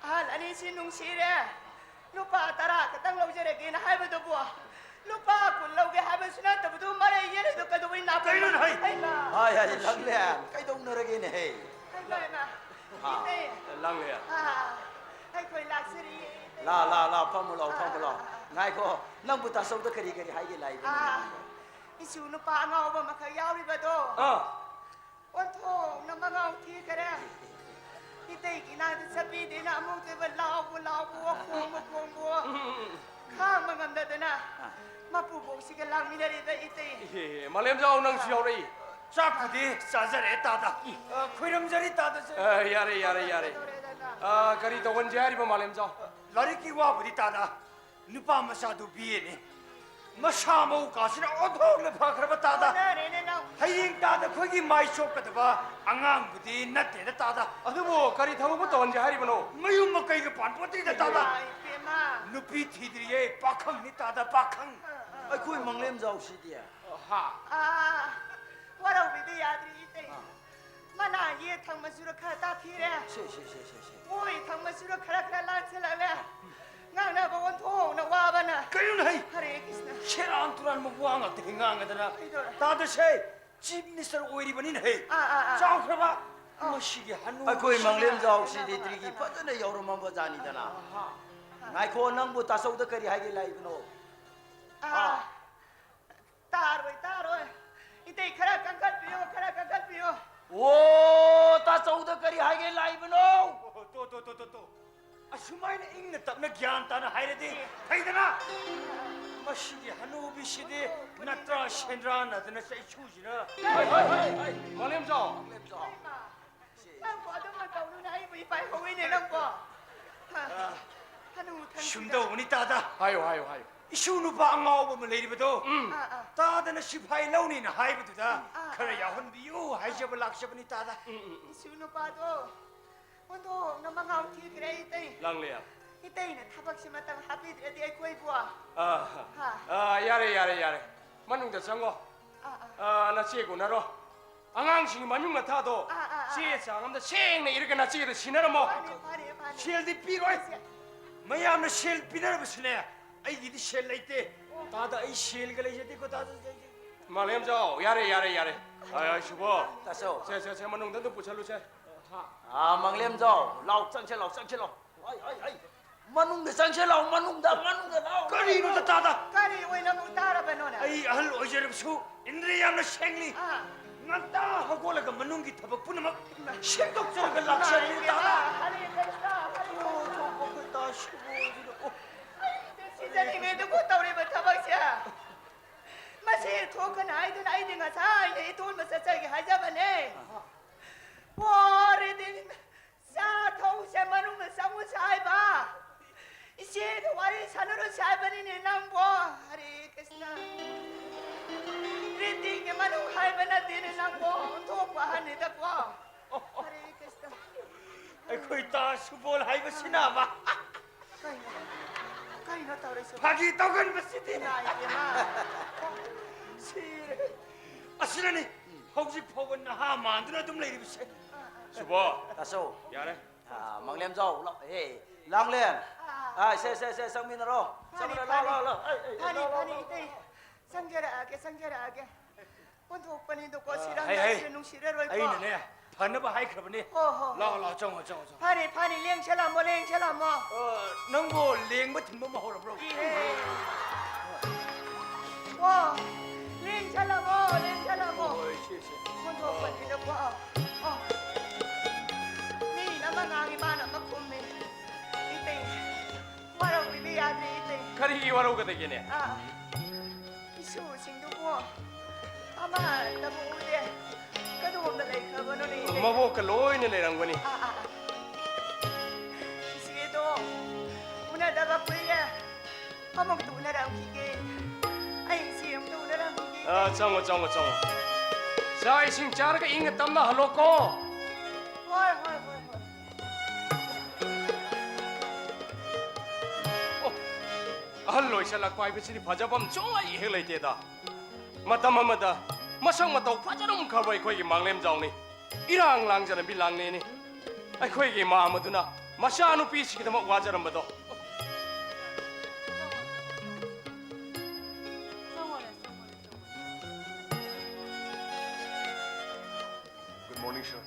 ꯑꯍꯜ ꯑꯅꯤꯁꯤ ꯅꯨꯡꯁꯤꯔꯦ꯫ ꯂꯨꯄꯥ ꯇꯔꯥ ꯈꯛꯇꯪ ꯂꯧꯖꯔꯒꯦꯅ ꯍꯥꯏꯕꯗꯨꯕꯨ ꯂꯨꯄꯥ ꯀꯨꯟ ꯂꯧꯒꯦ ꯍꯥꯏꯕꯁꯨ ꯅꯠꯇꯕꯗꯨ ꯃꯔꯩ ꯌꯦꯠꯂꯤꯗꯨ ꯀꯩꯗꯧꯕꯩ ꯅꯥꯄꯨ? ꯀꯩꯅꯣꯅꯦ ꯍꯩ? ꯍꯩꯃꯥ! ꯍꯥꯏ, ꯍꯥꯏ, ꯂꯪꯂꯦꯟ, ꯀꯩꯗꯧꯅꯔꯒꯦꯅꯦ ꯍꯦ? ꯍꯩꯃꯥ, ꯍꯩꯃꯥ! ꯍꯥ, ꯏꯇꯩ! ꯂꯪꯂꯦꯟ꯫ ꯑꯥ, ꯑꯩꯈꯣꯏ ꯂꯥꯛꯆꯔꯤꯌꯦ, ꯏꯇꯩ꯫ ꯂꯥ, ꯂꯥ, ꯂꯥ, ꯐꯝꯃꯨ ꯂꯥꯎ, ꯐꯝꯃꯨ ꯂꯥꯎ꯫ ꯑꯥ, ꯑꯥ, ꯑꯥ꯫ ꯉꯥꯏꯈꯣ, ꯅꯪꯕꯨ ꯇꯥꯆꯧꯗ ꯀꯔꯤ ꯀꯔꯤ ꯍꯥꯏꯒꯦ ꯂꯥꯛꯏꯕꯅꯣ? ꯑꯥ, ꯏꯁꯨ ꯅꯨꯄꯥ ꯑꯉꯥꯎꯕ ꯑꯃꯈꯛ ꯌꯥꯎꯔꯤꯕꯗꯣ꯫ ꯑꯥ꯫ ꯑꯣꯟꯊꯣꯛꯅ ꯃꯉꯥꯎ ꯊꯤꯈꯔꯦ꯫ ꯏꯇꯩꯒꯤ ꯏꯅꯥꯛꯇ ꯆꯠꯄꯤꯗꯦꯅ ꯑꯃꯨꯛꯇꯣꯏꯕ ꯂꯥꯎꯕ ꯂꯥꯎꯕ, ꯈꯣꯡꯕ ꯈꯣꯡꯕ꯫ ꯎꯝ, ꯎꯝ, ꯎꯝ꯫ ꯈꯥꯡꯕ ꯉꯝꯗꯗꯅ ꯑꯥ꯫ ꯃꯄꯨꯕꯣꯛꯁꯤꯒ ꯂꯥꯡꯃꯤꯟꯅꯔꯤꯕ ꯏꯇꯩ꯫ ꯏꯍꯦ, ꯃꯥꯂꯦꯝꯖꯥꯎ ꯅꯪꯁꯨ ꯌꯥꯎꯔꯛꯏ꯫ ꯆꯥꯛꯄꯨꯗꯤ ꯆꯥꯖꯔꯦ ꯇꯥꯗ꯫ ꯑ, ꯈꯣꯏꯔꯝꯖꯔꯤ ꯇꯥꯗꯁꯦ꯫ ꯑ, ꯌꯥꯔꯦ, ꯌꯥꯔꯦ, ꯌꯥꯔꯦ꯫ ꯀꯩꯗꯧꯔꯦꯗꯅ? ꯑ, ꯀꯔꯤ ꯇꯧꯍꯟꯁꯦ ꯍꯥꯏꯔꯤꯕ ꯃꯥꯂꯦꯝꯖꯥꯎ? ꯂꯥꯏꯔꯤꯛꯀꯤ ꯋꯥꯕꯨꯗꯤ ꯇꯥꯗ꯫ ꯅꯨꯄꯥ ꯃꯆꯥꯗꯨ B A ꯅꯤ꯫ ꯃꯁꯥ ꯃꯎ ꯀꯥꯁꯤꯅ ꯑꯣꯟꯊꯣꯛꯅ ꯐꯈ꯭ꯔꯕ ꯇꯥꯗ꯫ ꯑꯣꯟꯅꯔꯦꯅꯦ ꯅꯪ꯫ ꯍꯌꯦꯡ ꯇꯥꯗ ꯑꯩꯈꯣꯏꯒꯤ ꯃꯥꯏ ꯆꯣꯞꯀꯗꯕ ꯑꯉꯥꯡꯕꯨꯗꯤ ꯅꯠꯇꯦꯗ ꯇꯥꯗ꯫ ꯑꯗꯨꯕꯨ ꯀꯔꯤ ꯊꯕꯛꯄꯨ ꯇꯧꯍꯟꯁꯦ ꯍꯥꯏꯔꯤꯕꯅꯣ? ꯃꯌꯨꯝ ꯃꯀꯩꯒ ꯄꯥꯟꯄꯣꯠꯇꯦꯗ ꯇꯥꯗ꯫ ꯏꯃꯥ, ꯏꯄꯦꯝꯃ꯫ ꯅꯨꯄꯤ ꯊꯤꯗ꯭ꯔꯤꯌꯦ, ꯄꯥꯈꯪꯅꯤ ꯇꯥꯗ, ꯄꯥꯈꯪ꯫ ꯑꯥ, ꯑꯥ, ꯑꯩꯈꯣꯏ ꯑꯥ꯫ ꯃꯪꯂꯦꯝꯖꯥꯎꯁꯤꯗꯤ꯫ ꯍꯥ? ꯑꯥ, ꯋꯥꯔꯧꯕꯤꯕ ꯌꯥꯗ꯭ꯔꯤ ꯏꯇꯩ꯫ ꯑꯥ꯫ ꯃꯅꯥ ꯌꯦꯠ ꯊꯪꯕꯁꯨꯔ ꯈꯔ ꯇꯥꯊꯤꯔꯦ꯫ ꯁꯦ, ꯁꯦ, ꯁꯦ, ꯁꯦ, ꯁꯦ꯫ ꯑꯣꯏ ꯊꯪꯕꯁꯨꯔ ꯈꯔ ꯈꯔ ꯂꯥꯟꯁꯤꯜꯂꯛꯂꯦ꯫ ꯉꯥꯡꯅꯕ ꯑꯣꯟꯊꯣꯛꯅ ꯋꯥꯕꯅ꯫ ꯀꯩꯅꯣꯅꯦ ꯍꯩ? ꯍꯔꯦ ꯀ꯭ꯔꯤꯁꯅ꯫ ꯁꯦꯔꯥꯟ ꯇꯨꯔꯥꯟꯕ ꯋꯥ ꯉꯥꯛꯇ ꯍꯦꯛ ꯉꯥꯡꯉꯗꯅ꯫ ꯀꯩꯗꯧꯔꯦ? ꯇꯥꯗꯁꯦ, ꯆꯤꯐ ꯃꯤꯅꯤꯁꯇꯔ ꯑꯣꯏꯔꯤꯕꯅꯤꯅ ꯍꯩ꯫ ꯑꯥ, ꯑꯥ, ꯑꯥ꯫ ꯆꯥꯎꯈ꯭ꯔꯕ꯫ ꯑꯥ꯫ ꯃꯁꯤꯒꯤ ꯍꯅꯨ ꯑꯩꯈꯣꯏ ꯃꯪꯂꯦꯝꯖꯥꯎꯁꯤꯗꯤ ꯗꯤꯒ꯭ꯔꯤ ꯐꯖꯅ ꯌꯧꯔꯝꯃꯕ ꯖꯥꯠꯅꯤꯗꯅ꯫ ꯑꯥ꯫ ꯉꯥꯏꯈꯣ, ꯅꯪꯕꯨ ꯇꯥꯆꯧꯗ ꯀꯔꯤ ꯍꯥꯏꯒꯦ ꯂꯥꯛꯏꯕꯅꯣ? ꯑꯥ꯫ ꯑꯥ꯫ ꯇꯥꯔꯣꯏ, ꯇꯥꯔꯣꯏ꯫ ꯏꯇꯩ ꯈꯔ ꯀꯟꯈꯠꯄꯤꯌꯣ, ꯈꯔ ꯀꯟꯈꯠꯄꯤꯌꯣ꯫ ꯑꯣ, ꯇꯥꯆꯧꯗ ꯀꯔꯤ ꯍꯥꯏꯒꯦ ꯂꯥꯛꯏꯕꯅꯣ? ꯑꯣ, ꯇꯣ, ꯇꯣ, ꯇꯣ, ꯇꯣ, ꯇꯣ꯫ ꯑꯁꯨꯃꯥꯏꯅ ꯏꯪꯅ ꯇꯞꯅ ꯒ꯭ꯌꯥꯟ ꯇꯥꯅ ꯍꯥꯏꯔꯗꯤ ꯐꯩꯗꯅ꯫ ꯃꯁꯤꯒꯤ ꯍꯅꯨꯕꯤꯁꯤꯗꯤ ꯅꯠꯇ꯭ꯔꯥ ꯁꯦꯟꯗ꯭ꯔꯥꯟꯅꯗꯅ ꯆꯩꯁꯨꯁꯤꯅ꯫ ꯍꯩ, ꯍꯩ, ꯍꯩ, ꯍꯩ, ꯃꯥꯂꯦꯝꯖꯥꯎ꯫ ꯃꯥꯂꯦꯝꯖꯥꯎ꯫ ꯏꯃꯥ, ꯅꯪꯕꯨ ꯑꯗꯨꯃꯛ ꯇꯧꯗꯨꯅ ꯑꯩꯕꯨ ꯏꯄꯥꯏ ꯍꯧꯏꯅꯦ ꯅꯪꯕꯨ꯫ ꯍꯅꯨ ꯊꯪꯁꯤꯗ꯫ ꯁꯨꯝ ꯇꯧꯕꯅꯤ ꯇꯥꯗ꯫ ꯍꯥꯏꯌꯨ, ꯍꯥꯏꯌꯨ, ꯍꯥꯏꯌꯨ꯫ ꯏꯁꯨ ꯅꯨꯄꯥ ꯑꯉꯥꯎꯕ ꯑꯃ ꯂꯩꯔꯤꯕꯗꯣ, ꯎꯝ꯫ ꯑꯥ, ꯑꯥ꯫ ꯇꯥꯗꯅ ꯁꯤꯐꯥꯏ ꯂꯧꯅꯤꯅ ꯍꯥꯏꯕꯗꯨꯗ ꯑꯥ, ꯈꯔ ꯑꯥ꯫ ꯌꯥꯎꯍꯟꯕꯤꯌꯨ ꯍꯥꯏꯖꯕ ꯂꯥꯛꯆꯕꯅꯤ ꯇꯥꯗ꯫ ꯎꯝ, ꯎꯝ, ꯎꯝ꯫ ꯏꯁꯨ ꯅꯨꯄꯥꯗꯣ ꯑꯣꯟꯊꯣꯛꯅ ꯃꯉꯥꯎ ꯊꯤꯈ꯭ꯔꯦ ꯏꯇꯩ꯫ ꯂꯥꯡꯂꯦ꯫ ꯏꯇꯩꯅ ꯊꯕꯛꯁꯤꯃꯇꯪ ꯍꯥꯞꯄꯤꯗ꯭ꯔꯗꯤ ꯑꯩꯈꯣꯏꯕꯨ꯫ ꯑꯥ, ꯍꯥ꯫ ꯑꯥ, ꯌꯥꯔꯦ, ꯌꯥꯔꯦ, ꯌꯥꯔꯦ꯫ ꯃꯅꯨꯡꯗ ꯆꯪꯉꯣ꯫ ꯑꯥ, ꯑꯥ꯫ ꯑꯥ, ꯅꯆꯦꯒ ꯎꯅꯔꯣ꯫ ꯑꯉꯥꯡꯁꯤꯡꯒꯤ ꯃꯃꯤꯡ ꯃꯊꯥꯗꯣ ꯑꯥ, ꯑꯥ, ꯑꯥ, ꯆꯦ ꯑꯥ꯫ ꯆꯥꯡ ꯑꯃꯗ ꯁꯦꯡꯅ ꯏꯔꯒ ꯅꯆꯦꯗ ꯁꯤꯟꯅꯔꯝꯃꯣ꯫ ꯐꯔꯦ, ꯐꯔꯦ, ꯐꯔꯦ꯫ ꯁꯦꯜꯗꯤ ꯄꯤꯔꯣꯏ꯫ ꯁꯦ- ꯃꯌꯥꯝꯅ ꯁꯦꯜ ꯄꯤꯅꯔꯕꯁꯨꯅꯦ, ꯑꯩꯒꯤꯗꯤ ꯁꯦꯜ ꯂꯩꯇꯦ꯫ ꯑꯣ꯫ ꯇꯥꯗ, ꯑꯩ ꯁꯦꯜꯒ ꯂꯩꯖꯗꯦꯀꯣ, ꯇꯥꯗ꯫ ꯃꯥꯂꯦꯝꯖꯥꯎ, ꯌꯥꯔꯦ, ꯌꯥꯔꯦ, ꯌꯥꯔꯦ꯫ ꯑꯥ, ꯁꯨꯕꯣ꯫ ꯇꯥꯆꯧ꯫ ꯁꯦ, ꯁꯦ, ꯁꯦ, ꯃꯅꯨꯡꯗ ꯑꯗꯨꯝ ꯄꯨꯁꯜꯂꯨꯁꯦ꯫ ꯑꯥ, ꯃꯪꯂꯦꯝꯖꯥꯎ, ꯂꯥꯎ, ꯆꯪꯁꯦ, ꯂꯥꯎ, ꯆꯪꯁꯦ, ꯂꯥꯎ꯫ ꯍꯥꯏ, ꯍꯥꯏ, ꯍꯥꯏ꯫ ꯃꯅꯨꯡꯗ ꯆꯪꯁꯦ ꯂꯥꯎ, ꯃꯅꯨꯡꯗ, ꯃꯅꯨꯡꯗ ꯂꯥꯎ꯫ ꯀꯔꯤꯅꯣꯗ ꯇꯥꯗ? ꯀꯔꯤ ꯑꯣꯏꯅ ꯑꯃꯨꯛ ꯇꯥꯔꯕꯅꯣꯅꯦ? ꯑꯩ ꯑꯍꯜ ꯑꯣꯏꯖꯔꯕꯁꯨ ꯏꯟꯗ꯭ꯔꯤ ꯌꯥꯝꯅ ꯁꯦꯡꯂꯤ꯫ ꯑꯥ꯫ ꯉꯟꯇꯥ ꯍꯧꯒꯠꯂꯒ ꯃꯅꯨꯡꯒꯤ ꯊꯕꯛ ꯄꯨꯝꯅꯃꯛ ꯁꯦꯝꯗꯣꯛꯆꯔꯒ ꯂꯥꯛꯆꯕꯅꯤ ꯇꯥꯗ꯫ ꯍꯔꯦ ꯀ꯭ꯔꯤꯁꯅ, ꯍꯔꯦ ꯑꯣ, ꯀ꯭ꯔꯤꯁꯅ꯫ ꯊꯣꯛꯄ ꯈꯨꯠꯇ ꯁꯤꯕꯨ ꯑꯣꯏꯗꯅ, ꯑꯣ꯫ ꯑꯩꯗꯤ ꯁꯤꯖꯅꯤꯡꯉꯦ ꯑꯗꯨꯕꯨ ꯇꯧꯔꯤꯕ ꯊꯕꯛꯁꯦ꯫ ꯃꯁꯤ ꯊꯣꯛꯀꯅꯤ ꯍꯥꯏꯗꯨꯅ ꯑꯩꯗꯤ ꯉꯁꯥꯏꯅ ꯏꯇꯣꯟꯕ ꯆꯠꯆꯒꯦ ꯍꯥꯏꯖꯕꯅꯦ꯫ ꯑꯣ, ꯔꯦꯗꯤ꯫ ꯆꯥ ꯊꯧꯁꯦ ꯃꯅꯨꯡꯗ ꯆꯪꯉꯨꯁꯦ ꯍꯥꯏꯕ꯫ ꯏꯆꯦꯒ ꯋꯥꯔꯤ ꯁꯥꯟꯅꯔꯨꯁꯦ ꯍꯥꯏꯕꯅꯤꯅꯦ ꯅꯪꯕꯣ꯫ ꯍꯔꯦ ꯀ꯭ꯔꯤꯁꯅ꯫ ꯅꯤꯗꯀꯣ꯫ ꯍꯔꯦ ꯀ꯭ꯔꯤꯁꯅ꯫ ꯑꯩꯈꯣꯏ ꯇꯥ ꯁꯨꯕꯣꯜ ꯍꯥꯏꯕꯁꯤꯅꯕ꯫ ꯀꯩꯅꯣ? ꯀꯩꯅꯣ ꯇꯧꯔꯤꯁꯤꯕꯣ? ꯐꯥꯒꯤ ꯇꯧꯒꯟꯕꯁꯤꯗꯤ꯫ ꯏꯃꯥ ꯏꯕꯦꯝꯃ꯫ ꯁꯤꯔꯦ꯫ ꯑꯁꯤꯅꯅꯤ ꯍꯧꯖꯤꯛ ꯐꯥꯎꯕ ꯅꯍꯥ ꯃꯥꯟꯗꯨꯅ ꯑꯗꯨꯝ ꯂꯩꯔꯤꯕꯁꯦ꯫ ꯁꯨꯕꯣꯜ꯫ ꯇꯥꯆꯧ꯫ ꯌꯥꯔꯦ꯫ ꯑꯥ, ꯃꯪꯂꯦꯝꯖꯥꯎ, ꯂꯥꯎ꯫ ꯍꯦ, ꯂꯥꯡꯂꯦꯟ꯫ ꯑꯥ, ꯁꯦ, ꯁꯦ, ꯁꯦ, ꯆꯪꯃꯤꯟꯅꯔꯣ꯫ ꯐꯅꯤ, ꯆꯪꯃꯤꯟꯅꯔꯣ, ꯂꯥꯎ, ꯐꯅꯤ꯫ ꯂꯥꯎ, ꯂꯥꯎ꯫ ꯑꯩ, ꯑꯩ, ꯐꯅꯤ, ꯂꯥꯎ, ꯂꯥꯎ, ꯐꯅꯤ, ꯂꯥꯎ, ꯏꯇꯩ꯫ ꯂꯥꯎ꯫ ꯆꯪꯖꯔꯛꯑꯒꯦ, ꯆꯪꯖꯔꯛꯑꯒꯦ꯫ ꯑꯣꯟꯊꯣꯛꯄꯅꯤꯗꯀꯣ, ꯑꯥ, ꯁꯤꯔꯥꯡ ꯍꯩ, ꯍꯩ꯫ ꯇꯥꯁꯤꯔ ꯅꯨꯡꯁꯤꯔꯔꯣꯏꯀꯣ꯫ ꯑꯩꯅꯅꯦ, ꯐꯅꯕ ꯍꯥꯏꯈ꯭ꯔꯕꯅꯦ꯫ ꯍꯣ, ꯍꯣ, ꯍꯣ꯫ ꯂꯥꯎ, ꯂꯥꯎ, ꯆꯪꯉꯣ, ꯆꯪꯉꯣ, ꯆꯪꯉꯣ꯫ ꯐꯅꯤ, ꯐꯅꯤ, ꯂꯦꯡꯁꯜꯂꯝꯃꯣ, ꯂꯦꯡꯁꯜꯂꯝꯃꯣ꯫ ꯑ, ꯅꯪꯕꯨ ꯂꯦꯡꯕ ꯊꯤꯟꯕ ꯑꯃ ꯍꯧꯔꯕ꯭ꯔꯣ? ꯏꯍꯦ꯫ ꯑꯣ, ꯂꯦꯡꯁꯜꯂꯝꯃꯣ, ꯂꯦꯡꯁꯜꯂꯝꯃꯣ꯫ ꯍꯣꯏ, ꯁꯦ, ꯁꯦ꯫ ꯑꯣꯟꯊꯣꯛꯄꯅꯤꯗꯀꯣ꯫ ꯑꯣ꯫ ꯃꯤꯅ ꯑꯃ ꯉꯥꯡꯉꯤ, ꯃꯥꯅ ꯑꯃ ꯈꯨꯝꯃꯤ꯫ ꯏꯇꯩ, ꯋꯥꯔꯧꯕꯤꯕ ꯌꯥꯗ꯭ꯔꯦ, ꯏꯇꯩ꯫ ꯀꯔꯤꯒꯤ ꯋꯥꯔꯧꯒꯗꯒꯦꯅꯦ? ꯑꯥ, ꯏꯁꯨꯁꯤꯡꯗꯨꯕꯨ ꯑꯃꯠꯇꯕꯨ ꯎꯗꯦ꯫ ꯀꯗꯣꯝꯗ ꯂꯩꯈ꯭ꯔꯕꯅꯣꯅꯦ, ꯏꯇꯩ? ꯃꯕꯣꯛꯀ ꯂꯣꯏꯅ ꯂꯩꯔꯝꯒꯅꯤ꯫ ꯑꯥ, ꯑꯥ, ꯑꯥ꯫ ꯏꯆꯦꯗꯣ ꯎꯅꯗꯕ ꯀꯨꯏꯔꯦ꯫ ꯑꯃꯨꯛꯇ ꯎꯅꯔꯝꯈꯤꯒꯦ꯫ ꯑꯩ ꯏꯆꯦ ꯑꯃꯨꯛꯇ ꯎꯅꯔꯝꯈꯤꯒꯦ꯫ ꯑꯥ, ꯆꯪꯉꯣ, ꯆꯪꯉꯣ, ꯆꯪꯉꯣ꯫ ꯆꯥꯛ ꯏꯁꯤꯡ ꯆꯥꯔꯒ ꯏꯪꯅ ꯇꯞꯅ ꯍꯜꯂꯣꯀꯣ꯫ ꯍꯣꯏ, ꯍꯣꯏ, ꯍꯣꯏ, ꯍꯣꯏ꯫ ꯑꯣ, ꯑꯍꯜ ꯑꯣꯏꯁꯜꯂꯛꯄ ꯍꯥꯏꯕꯁꯤꯗꯤ ꯐꯖꯐꯝ ꯁꯨꯡꯂꯩ ꯍꯦꯛ ꯂꯩꯇꯦꯗ꯫ ꯃꯇꯝ ꯑꯃꯗ ꯃꯁꯛ ꯃꯇꯧ ꯐꯖꯔꯝꯈ꯭ꯔꯕ ꯑꯩꯈꯣꯏꯒꯤ ꯃꯥꯡꯂꯦꯝꯖꯥꯎꯅꯤ ꯏꯔꯥꯡ ꯂꯥꯡꯖꯔꯝꯕꯤ ꯂꯥꯡꯂꯦꯟꯅꯤ꯫ ꯑꯩꯈꯣꯏꯒꯤ ꯏꯃꯥ ꯑꯃꯗꯨꯅ ꯃꯆꯥꯅꯨꯄꯤꯁꯤꯒꯤꯗꯃꯛ ꯋꯥꯖꯔꯝꯕꯗꯣ꯫ Good morning, sir.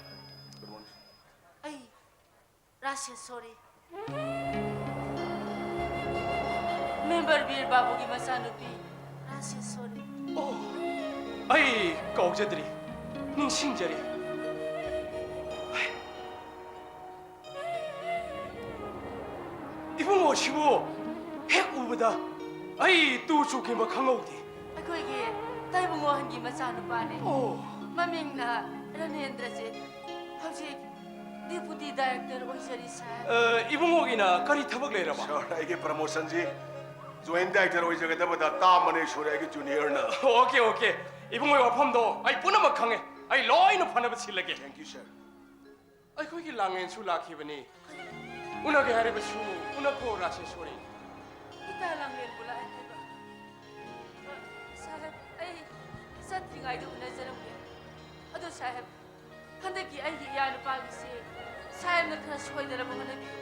Good morning, sir. ꯑꯩ ꯔꯥꯁꯦꯁꯣꯔꯤ꯫ ꯃꯦꯝꯕꯔ ꯕꯤꯔ ꯕꯥꯕꯨꯒꯤ ꯃꯆꯥꯅꯨꯄꯤ ꯔꯥꯁꯦꯁꯣꯔꯤ꯫ ꯑꯣ, ꯑꯩ ꯀꯥꯎꯖꯗ꯭ꯔꯤ, ꯅꯤꯡꯁꯤꯡꯖꯔꯤ꯫ ꯏꯕꯨꯡꯉꯣꯁꯤꯕꯨ ꯍꯦꯛ ꯎꯕꯗ ꯑꯩ ꯇꯨ ꯆꯨꯡꯈꯤꯕ ꯈꯪꯍꯧꯗꯦ꯫ ꯑꯩꯈꯣꯏꯒꯤ ꯇꯥꯏꯕꯨꯡ ꯑꯍꯟꯒꯤ ꯃꯆꯥꯅꯨꯄꯥꯅꯦ꯫ ꯑꯣ꯫ ꯃꯃꯤꯡꯅ ꯔꯅꯦꯟꯗ꯭ꯔꯖꯤꯠ꯫ ꯍꯧꯖꯤꯛ ꯗꯤꯄꯨꯇꯤ ꯗꯥꯏꯔꯦꯛꯇꯔ ꯑꯣꯏꯖꯔꯤ, ꯁꯥꯔ꯫ ꯑ, ꯏꯕꯨꯡꯉꯣꯒꯤꯅ ꯀꯔꯤ ꯊꯕꯛ ꯂꯩꯔꯕ? ꯁꯥꯔ, ꯑꯩꯒꯤ ꯄ꯭ꯔꯃꯣꯁꯟꯁꯤ ꯖꯣꯏꯟ ꯗꯥꯏꯔꯦꯛꯇꯔ ꯑꯣꯏꯖꯒꯗꯕꯗ ꯍꯞꯇꯥ ꯑꯃꯅꯤ ꯁꯨꯔꯦ ꯑꯩꯒꯤ ꯖꯨꯅꯤꯌꯔꯅ꯫ Okay, okay. ꯏꯕꯨꯡꯉꯣꯒꯤ ꯋꯥꯐꯝꯗꯣ ꯑꯩ ꯄꯨꯝꯅꯃꯛ ꯈꯪꯉꯦ꯫ ꯑꯩ ꯂꯣꯏꯅ ꯐꯅꯕ ꯁꯤꯜꯂꯒꯦ꯫ Thank you, sir. ꯑꯩꯈꯣꯏꯒꯤ ꯂꯥꯡꯂꯦꯟꯁꯨ ꯂꯥꯛꯈꯤꯕꯅꯤ꯫ ꯎꯅꯒꯦ ꯍꯥꯏꯔꯕꯁꯨ ꯎꯅꯈꯣ, ꯔꯥꯖꯦꯁꯣꯔꯤ꯫ ꯏꯇꯥ ꯂꯥꯡꯂꯦꯟꯕꯨ ꯂꯥꯛꯑꯦ ꯍꯥꯏꯕ? ꯑ, ꯁꯥꯍꯦꯕ, ꯑꯩ ꯆꯠꯇ꯭ꯔꯤꯉꯩꯗ ꯎꯅꯖꯔꯝꯒꯦ꯫ ꯑꯗꯣ ꯁꯥꯍꯦꯕ, ꯍꯟꯗꯛꯀꯤ ꯑꯩꯒꯤ ꯏꯌꯥ ꯅꯨꯄꯥꯒꯤꯁꯤ ꯁꯥꯍꯦꯕꯅ ꯈꯔ ꯁꯣꯏꯗꯅꯕ ꯍꯣꯠꯅꯕꯤꯌꯨ꯫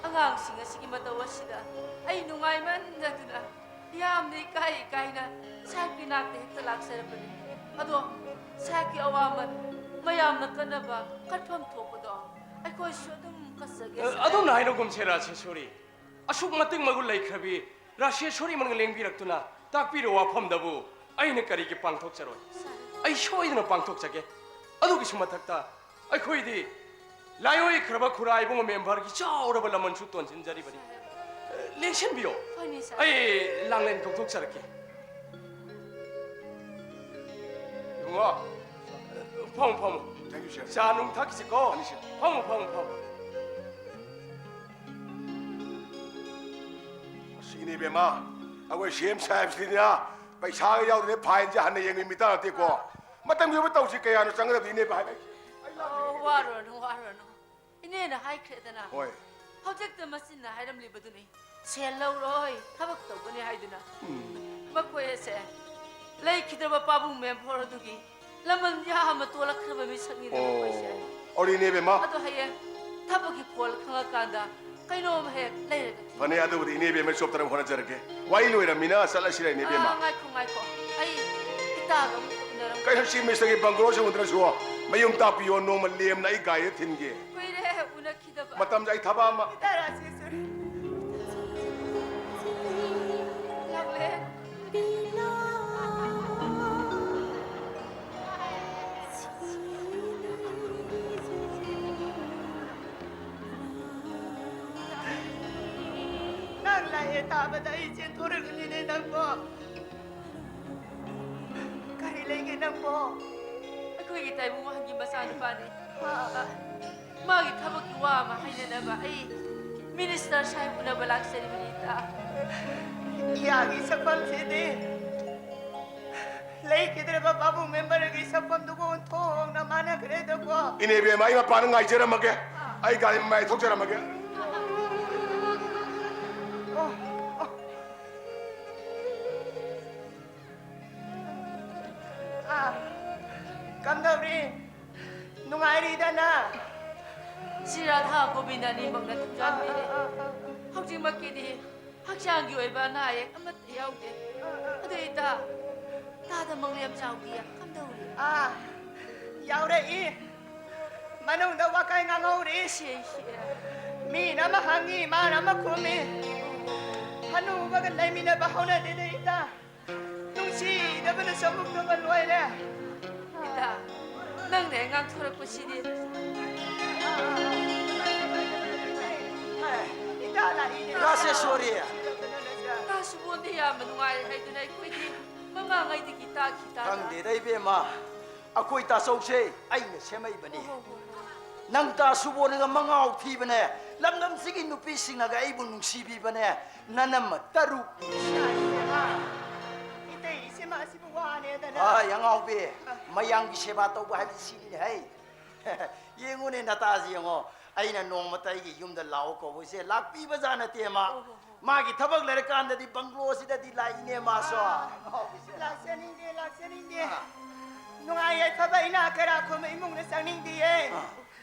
ꯑꯉꯥꯡꯁꯤꯡ ꯑꯁꯤꯒꯤ ꯃꯇꯧ ꯑꯁꯤꯗ ꯑꯩ ꯅꯨꯡꯉꯥꯏꯃꯟꯗꯗꯨꯅ ꯌꯥꯝꯅ ꯏꯀꯥꯏ ꯏꯀꯥꯏꯅ ꯁꯥꯍꯦꯕꯀꯤ ꯅꯥꯛꯇ ꯍꯦꯛꯇ ꯂꯥꯛꯆꯔꯕꯅꯤ꯫ ꯑꯗꯣ ꯁꯥꯍꯦꯕꯀꯤ ꯑꯋꯥꯃꯟ ꯃꯌꯥꯝꯅ ꯀꯟꯅꯕ ꯀꯠꯐꯝ ꯊꯣꯛꯄꯗꯣ ꯑꯩꯈꯣꯏꯁꯨ ꯑꯗꯨꯝ ꯀꯠꯆꯒꯦ, ꯑ, ꯁꯥꯍꯦꯕ꯫ ꯑꯗꯨꯝꯅ ꯍꯥꯏꯅꯒꯨꯝꯁꯦ, ꯔꯥꯖꯦꯁꯣꯔꯤ꯫ ꯑꯁꯨꯛ ꯃꯇꯤꯛ ꯃꯒꯨꯟ ꯂꯩꯈ꯭ꯔꯕꯤ ꯔꯥꯖꯦꯁꯣꯔꯤ ꯑꯃꯅ ꯂꯦꯡꯕꯤꯔꯛꯇꯨꯅ ꯇꯥꯛꯄꯤꯔꯕ ꯋꯥꯐꯝꯗꯕꯨ ꯑꯩꯅ ꯀꯔꯤꯒꯤ ꯄꯥꯡꯊꯣꯛꯆꯔꯣꯏ? ꯁꯥꯍꯦꯕ꯫ ꯑꯩ ꯁꯣꯏꯗꯅ ꯄꯥꯡꯊꯣꯛꯆꯒꯦ꯫ ꯑꯗꯨꯒꯤꯁꯨ ꯃꯊꯛꯇ ꯑꯩꯈꯣꯏꯗꯤ ꯂꯥꯏꯑꯣꯏꯈ꯭ꯔꯕ ꯈꯨꯔꯥꯏꯕꯨꯡ ꯃꯦꯝꯕꯔꯒꯤ ꯆꯥꯎꯔꯕ ꯂꯃꯟꯁꯨ ꯇꯣꯟꯁꯤꯟꯖꯔꯤꯕꯅꯤ꯫ ꯂꯦꯡꯁꯤꯟꯕꯤꯌꯣ꯫ ꯍꯣꯏꯅꯦ, ꯁꯥꯍꯦꯕ꯫ ꯑꯩ ꯂꯥꯡꯂꯦꯟ ꯀꯧꯊꯣꯛꯆꯔꯛꯀꯦ꯫ ꯏꯕꯨꯡꯉꯣ, ꯐꯝꯃꯨ, ꯐꯝꯃꯨ꯫ Thank you, sir. ꯆꯥ ꯅꯨꯡ ꯊꯛꯈꯤꯁꯤꯀꯣ꯫ ꯐꯅꯤ, sir꯫ ꯐꯝꯃꯨ, ꯐꯝꯃꯨ, ꯐꯝꯃꯨ꯫ ꯑꯁ, ꯏꯅꯦ ꯏꯕꯦꯝꯃ, ꯑꯩꯈꯣꯏ ꯁꯤ ꯑꯦꯝ ꯁꯥꯍꯦꯕꯁꯤꯗꯤꯅꯦ, ꯄꯩꯁꯥꯒ ꯌꯥꯎꯗ꯭ꯔꯗꯤ ꯐꯥꯏꯟꯁꯦ ꯍꯟꯅ ꯌꯦꯡꯕ ꯃꯤꯇꯥ ꯅꯠꯇꯦꯀꯣ꯫ ꯃꯇꯝꯒꯤ ꯑꯣꯏꯕ ꯇꯧꯁꯤ ꯀꯌꯥꯅꯣ ꯆꯪꯒꯗꯕꯗꯤ, ꯏꯅꯦ ꯏꯕꯦꯝꯃ? ꯑꯣ, ꯋꯥꯔꯨꯔꯅꯨ, ꯋꯥꯔꯨꯔꯅꯨ꯫ ꯏꯅꯦꯅ ꯍꯥꯏꯈ꯭ꯔꯦꯗꯅ꯫ ꯍꯣꯏ꯫ ꯍꯧꯖꯤꯛꯇ ꯃꯆꯤꯟꯅ ꯍꯥꯏꯔꯝꯂꯤꯕꯗꯨꯅꯤ꯫ ꯁꯦꯜ ꯂꯧꯔꯣꯏ, ꯊꯕꯛ ꯇꯧꯒꯅꯤ ꯍꯥꯏꯗꯨꯅ꯫ ꯎꯝ꯫ ꯃꯈꯣꯏ ꯑꯁꯦ ꯂꯩꯈꯤꯗ꯭ꯔꯕ ꯄꯥꯕꯨꯡ ꯃꯦꯝꯐꯣꯔ ꯑꯗꯨꯒꯤ ꯂꯃꯟ ꯌꯥꯝꯅ ꯇꯣꯜꯂꯛꯈ꯭ꯔꯕ ꯃꯤꯁꯛꯅꯤꯗ ꯃꯈꯣꯏꯁꯦ꯫ ꯑꯣ, ꯏꯅꯦ ꯏꯕꯦꯝꯃ꯫ ꯑꯗꯣ ꯍꯌꯦꯡ ꯊꯕꯛꯀꯤ ꯐꯣꯜ ꯈꯪꯉꯀꯥꯟꯗ ꯀꯩꯅꯣꯝ ꯍꯦꯛ ꯂꯩꯔꯒ ꯊꯤꯟ- ꯐꯅꯤ, ꯑꯗꯨꯕꯨꯗꯤ ꯏꯅꯦ ꯏꯕꯦꯝꯃ ꯆꯣꯞꯇꯅꯕ ꯍꯣꯠꯅꯖꯔꯒꯦ꯫ ꯋꯥꯔꯤ ꯂꯣꯏꯔꯝꯃꯤꯅ ꯆꯠꯂꯁꯤꯔ, ꯏꯅꯦ ꯏꯕꯦꯝꯃ? ꯑꯥ, ꯉꯥꯏꯈꯣ, ꯉꯥꯏꯈꯣ꯫ ꯑꯩ ꯏꯇꯥꯒ ꯑꯃꯨꯛꯇ ꯎꯅꯔꯝꯒꯦ꯫ ꯀꯩꯅꯣ, ꯆꯤꯐ ꯃꯤꯅꯤꯁꯇꯔꯒꯤ ꯕꯪꯒ꯭ꯂꯣꯁꯤ ꯎꯗ꯭ꯔꯁꯨ ꯃꯌꯨꯝ ꯇꯥꯛꯄꯤꯌꯣ, ꯅꯣꯡꯃ ꯂꯦꯝꯅ ꯑꯩ ꯒꯥꯔꯤꯗ ꯊꯤꯟꯒꯦ꯫ ꯀꯨꯏꯔꯦ ꯎꯅꯈꯤꯗꯕ꯫ ꯃꯇꯝꯁꯦ ꯑꯩ ꯊꯕꯛ ꯑꯃ ꯏꯇꯥ ꯔꯥꯖꯦꯁꯣꯔꯤ꯫ ꯂꯥꯛꯂꯦ꯫ ꯅꯪ ꯂꯥꯛꯑꯦ ꯇꯥꯕꯗ ꯑꯩ ꯆꯦꯟꯊꯣꯔꯛꯂꯤꯅꯤꯅꯦ ꯅꯪꯕꯣ꯫ ꯀꯔꯤ ꯂꯩꯒꯦ ꯅꯪꯕꯣ? ꯑꯩꯈꯣꯏꯒꯤ ꯇꯥꯏꯕꯪ ꯋꯥꯍꯟꯒꯤ ꯃꯆꯥꯅꯨꯄꯥꯅꯤ꯫ ꯑ, ꯃꯥꯒꯤ ꯊꯕꯛꯀꯤ ꯋꯥ ꯑꯃ ꯍꯥꯏꯅꯅꯕ ꯑꯩ ꯃꯤꯅꯤꯁꯇꯔ ꯁꯥꯍꯦꯕ ꯎꯅꯕ ꯂꯥꯛꯆꯔꯤꯕꯅꯤ, ꯏꯇꯥ꯫ ꯏꯌꯥꯒꯤ ꯁꯛꯐꯝꯁꯤꯗꯤ ꯂꯩꯈꯤꯗ꯭ꯔꯕ ꯄꯥꯕꯨꯡ ꯃꯦꯝꯕꯔꯒꯤ ꯁꯛꯐꯝꯗꯨꯒ ꯑꯣꯟꯊꯣꯛꯅ ꯃꯥꯟꯅꯈ꯭ꯔꯦꯗꯀꯣ꯫ ꯏꯅꯦ ꯏꯕꯦꯝꯃ, ꯑꯩ ꯃꯄꯥꯟꯗ ꯉꯥꯏꯖꯔꯝꯃꯒꯦ꯫ ꯑꯩ ꯒꯥꯔꯤ ꯃꯃꯥꯏ ꯊꯣꯛꯆꯔꯝꯃꯒꯦ꯫ ꯑꯣ, ꯑꯣ꯫ ꯑꯥ, ꯀꯝꯗꯧꯔꯤ? ꯅꯨꯡꯉꯥꯏꯔꯤꯗꯅ? ꯁꯤ ꯔꯥꯙꯥ ꯒꯣꯕꯤꯟꯗ ꯑꯅꯤꯃꯛꯅ ꯊꯧꯖꯥꯟꯕꯤꯔꯦ꯫ ꯑꯥ, ꯑꯥ, ꯑꯥ, ꯑꯥ꯫ ꯍꯧꯖꯤꯛꯃꯛꯀꯤꯗꯤ ꯍꯛꯆꯥꯡꯒꯤ ꯑꯣꯏꯕ ꯑꯅꯥ ꯑꯌꯦꯛ ꯑꯃꯠꯇ ꯌꯥꯎꯗꯦ꯫ ꯑꯗꯨ ꯏꯇꯥ, ꯇꯥꯗ ꯃꯪꯂꯦꯝ ꯆꯥꯎꯕꯤ ꯀꯝꯗꯧꯔꯤ? ꯑꯥ, ꯌꯥꯎꯔꯛꯏ꯫ ꯃꯅꯨꯡꯗ ꯋꯥꯀꯥꯏ ꯉꯥꯡꯍꯧꯔꯤ꯫ ꯁꯤ, ꯁꯤ꯫ ꯃꯤꯅ ꯑꯃ ꯍꯪꯉꯤ, ꯃꯥꯅ ꯑꯃ ꯈꯨꯝꯃꯤ꯫ ꯍꯅꯨꯕꯒ ꯂꯩꯃꯤꯟꯅꯕ ꯍꯧꯅꯗꯦꯗ ꯏꯇꯥ꯫ ꯅꯨꯡꯁꯤꯗꯕꯅ ꯆꯃꯨꯛꯇꯕ ꯂꯣꯏꯔꯦ꯫ ꯏꯇꯥ, ꯅꯪꯅ ꯍꯦꯛ ꯉꯥꯡꯊꯣꯔꯛꯄꯁꯤꯗꯤ꯫ ꯏꯇꯥ ꯂꯥꯛꯏꯅꯦ꯫ ꯔꯥꯖꯦꯁꯣꯔꯤ꯫ ꯇꯥ ꯁꯨꯕꯣꯟꯗ ꯌꯥꯝꯅ ꯅꯨꯡꯉꯥꯏꯔꯦ ꯍꯥꯏꯗꯨꯅ ꯑꯩꯈꯣꯏꯗꯤ ꯃꯃꯥꯡꯉꯩꯗꯒꯤ ꯇꯥꯈꯤ ꯇꯥꯗ꯫ ꯈꯪꯗꯦꯗ ꯏꯕꯦꯝꯃ, ꯑꯩꯈꯣꯏ ꯇꯥꯆꯧꯁꯦ ꯑꯩꯅ ꯁꯦꯝꯃꯛꯏꯕꯅꯤ꯫ ꯍꯣ, ꯍꯣ, ꯍꯣ, ꯍꯣ꯫ ꯅꯪ ꯇꯥ ꯁꯨꯕꯣꯟꯒ ꯃꯉꯥꯎ ꯊꯤꯕꯅꯦ, ꯂꯝꯗꯝꯁꯤꯒꯤ ꯅꯨꯄꯤꯁꯤꯡꯅꯒ ꯑꯩꯕꯨ ꯅꯨꯡꯁꯤꯕꯤꯕꯅꯦ, ꯅꯅꯝꯃ ꯇꯔꯨꯛ꯫ ꯏꯃꯥ, ꯏꯇꯩ ꯏꯆꯦ ꯃꯥꯁꯤꯕꯨ ꯋꯥꯅꯦꯗꯅ꯫ ꯍꯥꯏ, ꯑꯉꯥꯎꯕꯤ, ꯑ꯫ ꯃꯌꯥꯝꯒꯤ ꯁꯦꯕꯥ ꯇꯧꯕ ꯍꯥꯏꯕꯁꯤ ꯁꯤꯅꯤꯅꯦ ꯍꯩ꯫ ꯌꯦꯡꯉꯨꯅꯦ ꯅꯇꯥꯁꯤ ꯌꯦꯡꯉꯣ, ꯑꯩꯅ ꯅꯣꯡꯃꯇ ꯑꯩꯒꯤ ꯌꯨꯝꯗ ꯂꯥꯛꯑꯣ ꯀꯧꯕꯁꯦ ꯂꯥꯛꯄꯤꯕ ꯖꯥꯠ ꯅꯠꯇꯦ ꯃꯥ꯫ ꯑꯣ, ꯍꯣ, ꯍꯣ꯫ ꯃꯥꯒꯤ ꯊꯕꯛ ꯂꯩꯔꯀꯥꯟꯗꯗꯤ ꯕꯪꯒ꯭ꯂꯣꯁꯤꯗꯗꯤ ꯂꯥꯛꯏꯅꯦ ꯃꯥꯁꯨ꯫ ꯑꯥ, ꯑꯉꯥꯎꯕꯤꯁꯦ꯫ ꯂꯥꯛꯆꯅꯤꯡꯗꯦ, ꯂꯥꯛꯆꯅꯤꯡꯗꯦ꯫ ꯑꯥ꯫ ꯅꯨꯡꯉꯥꯏ ꯌꯥꯏꯐꯕ ꯏꯅꯥꯛ ꯀꯩꯔꯥꯛ ꯈꯨꯟꯕ ꯏꯃꯨꯡꯗ ꯆꯪꯅꯤꯡꯗꯤꯌꯦ꯫ ꯑꯥ꯫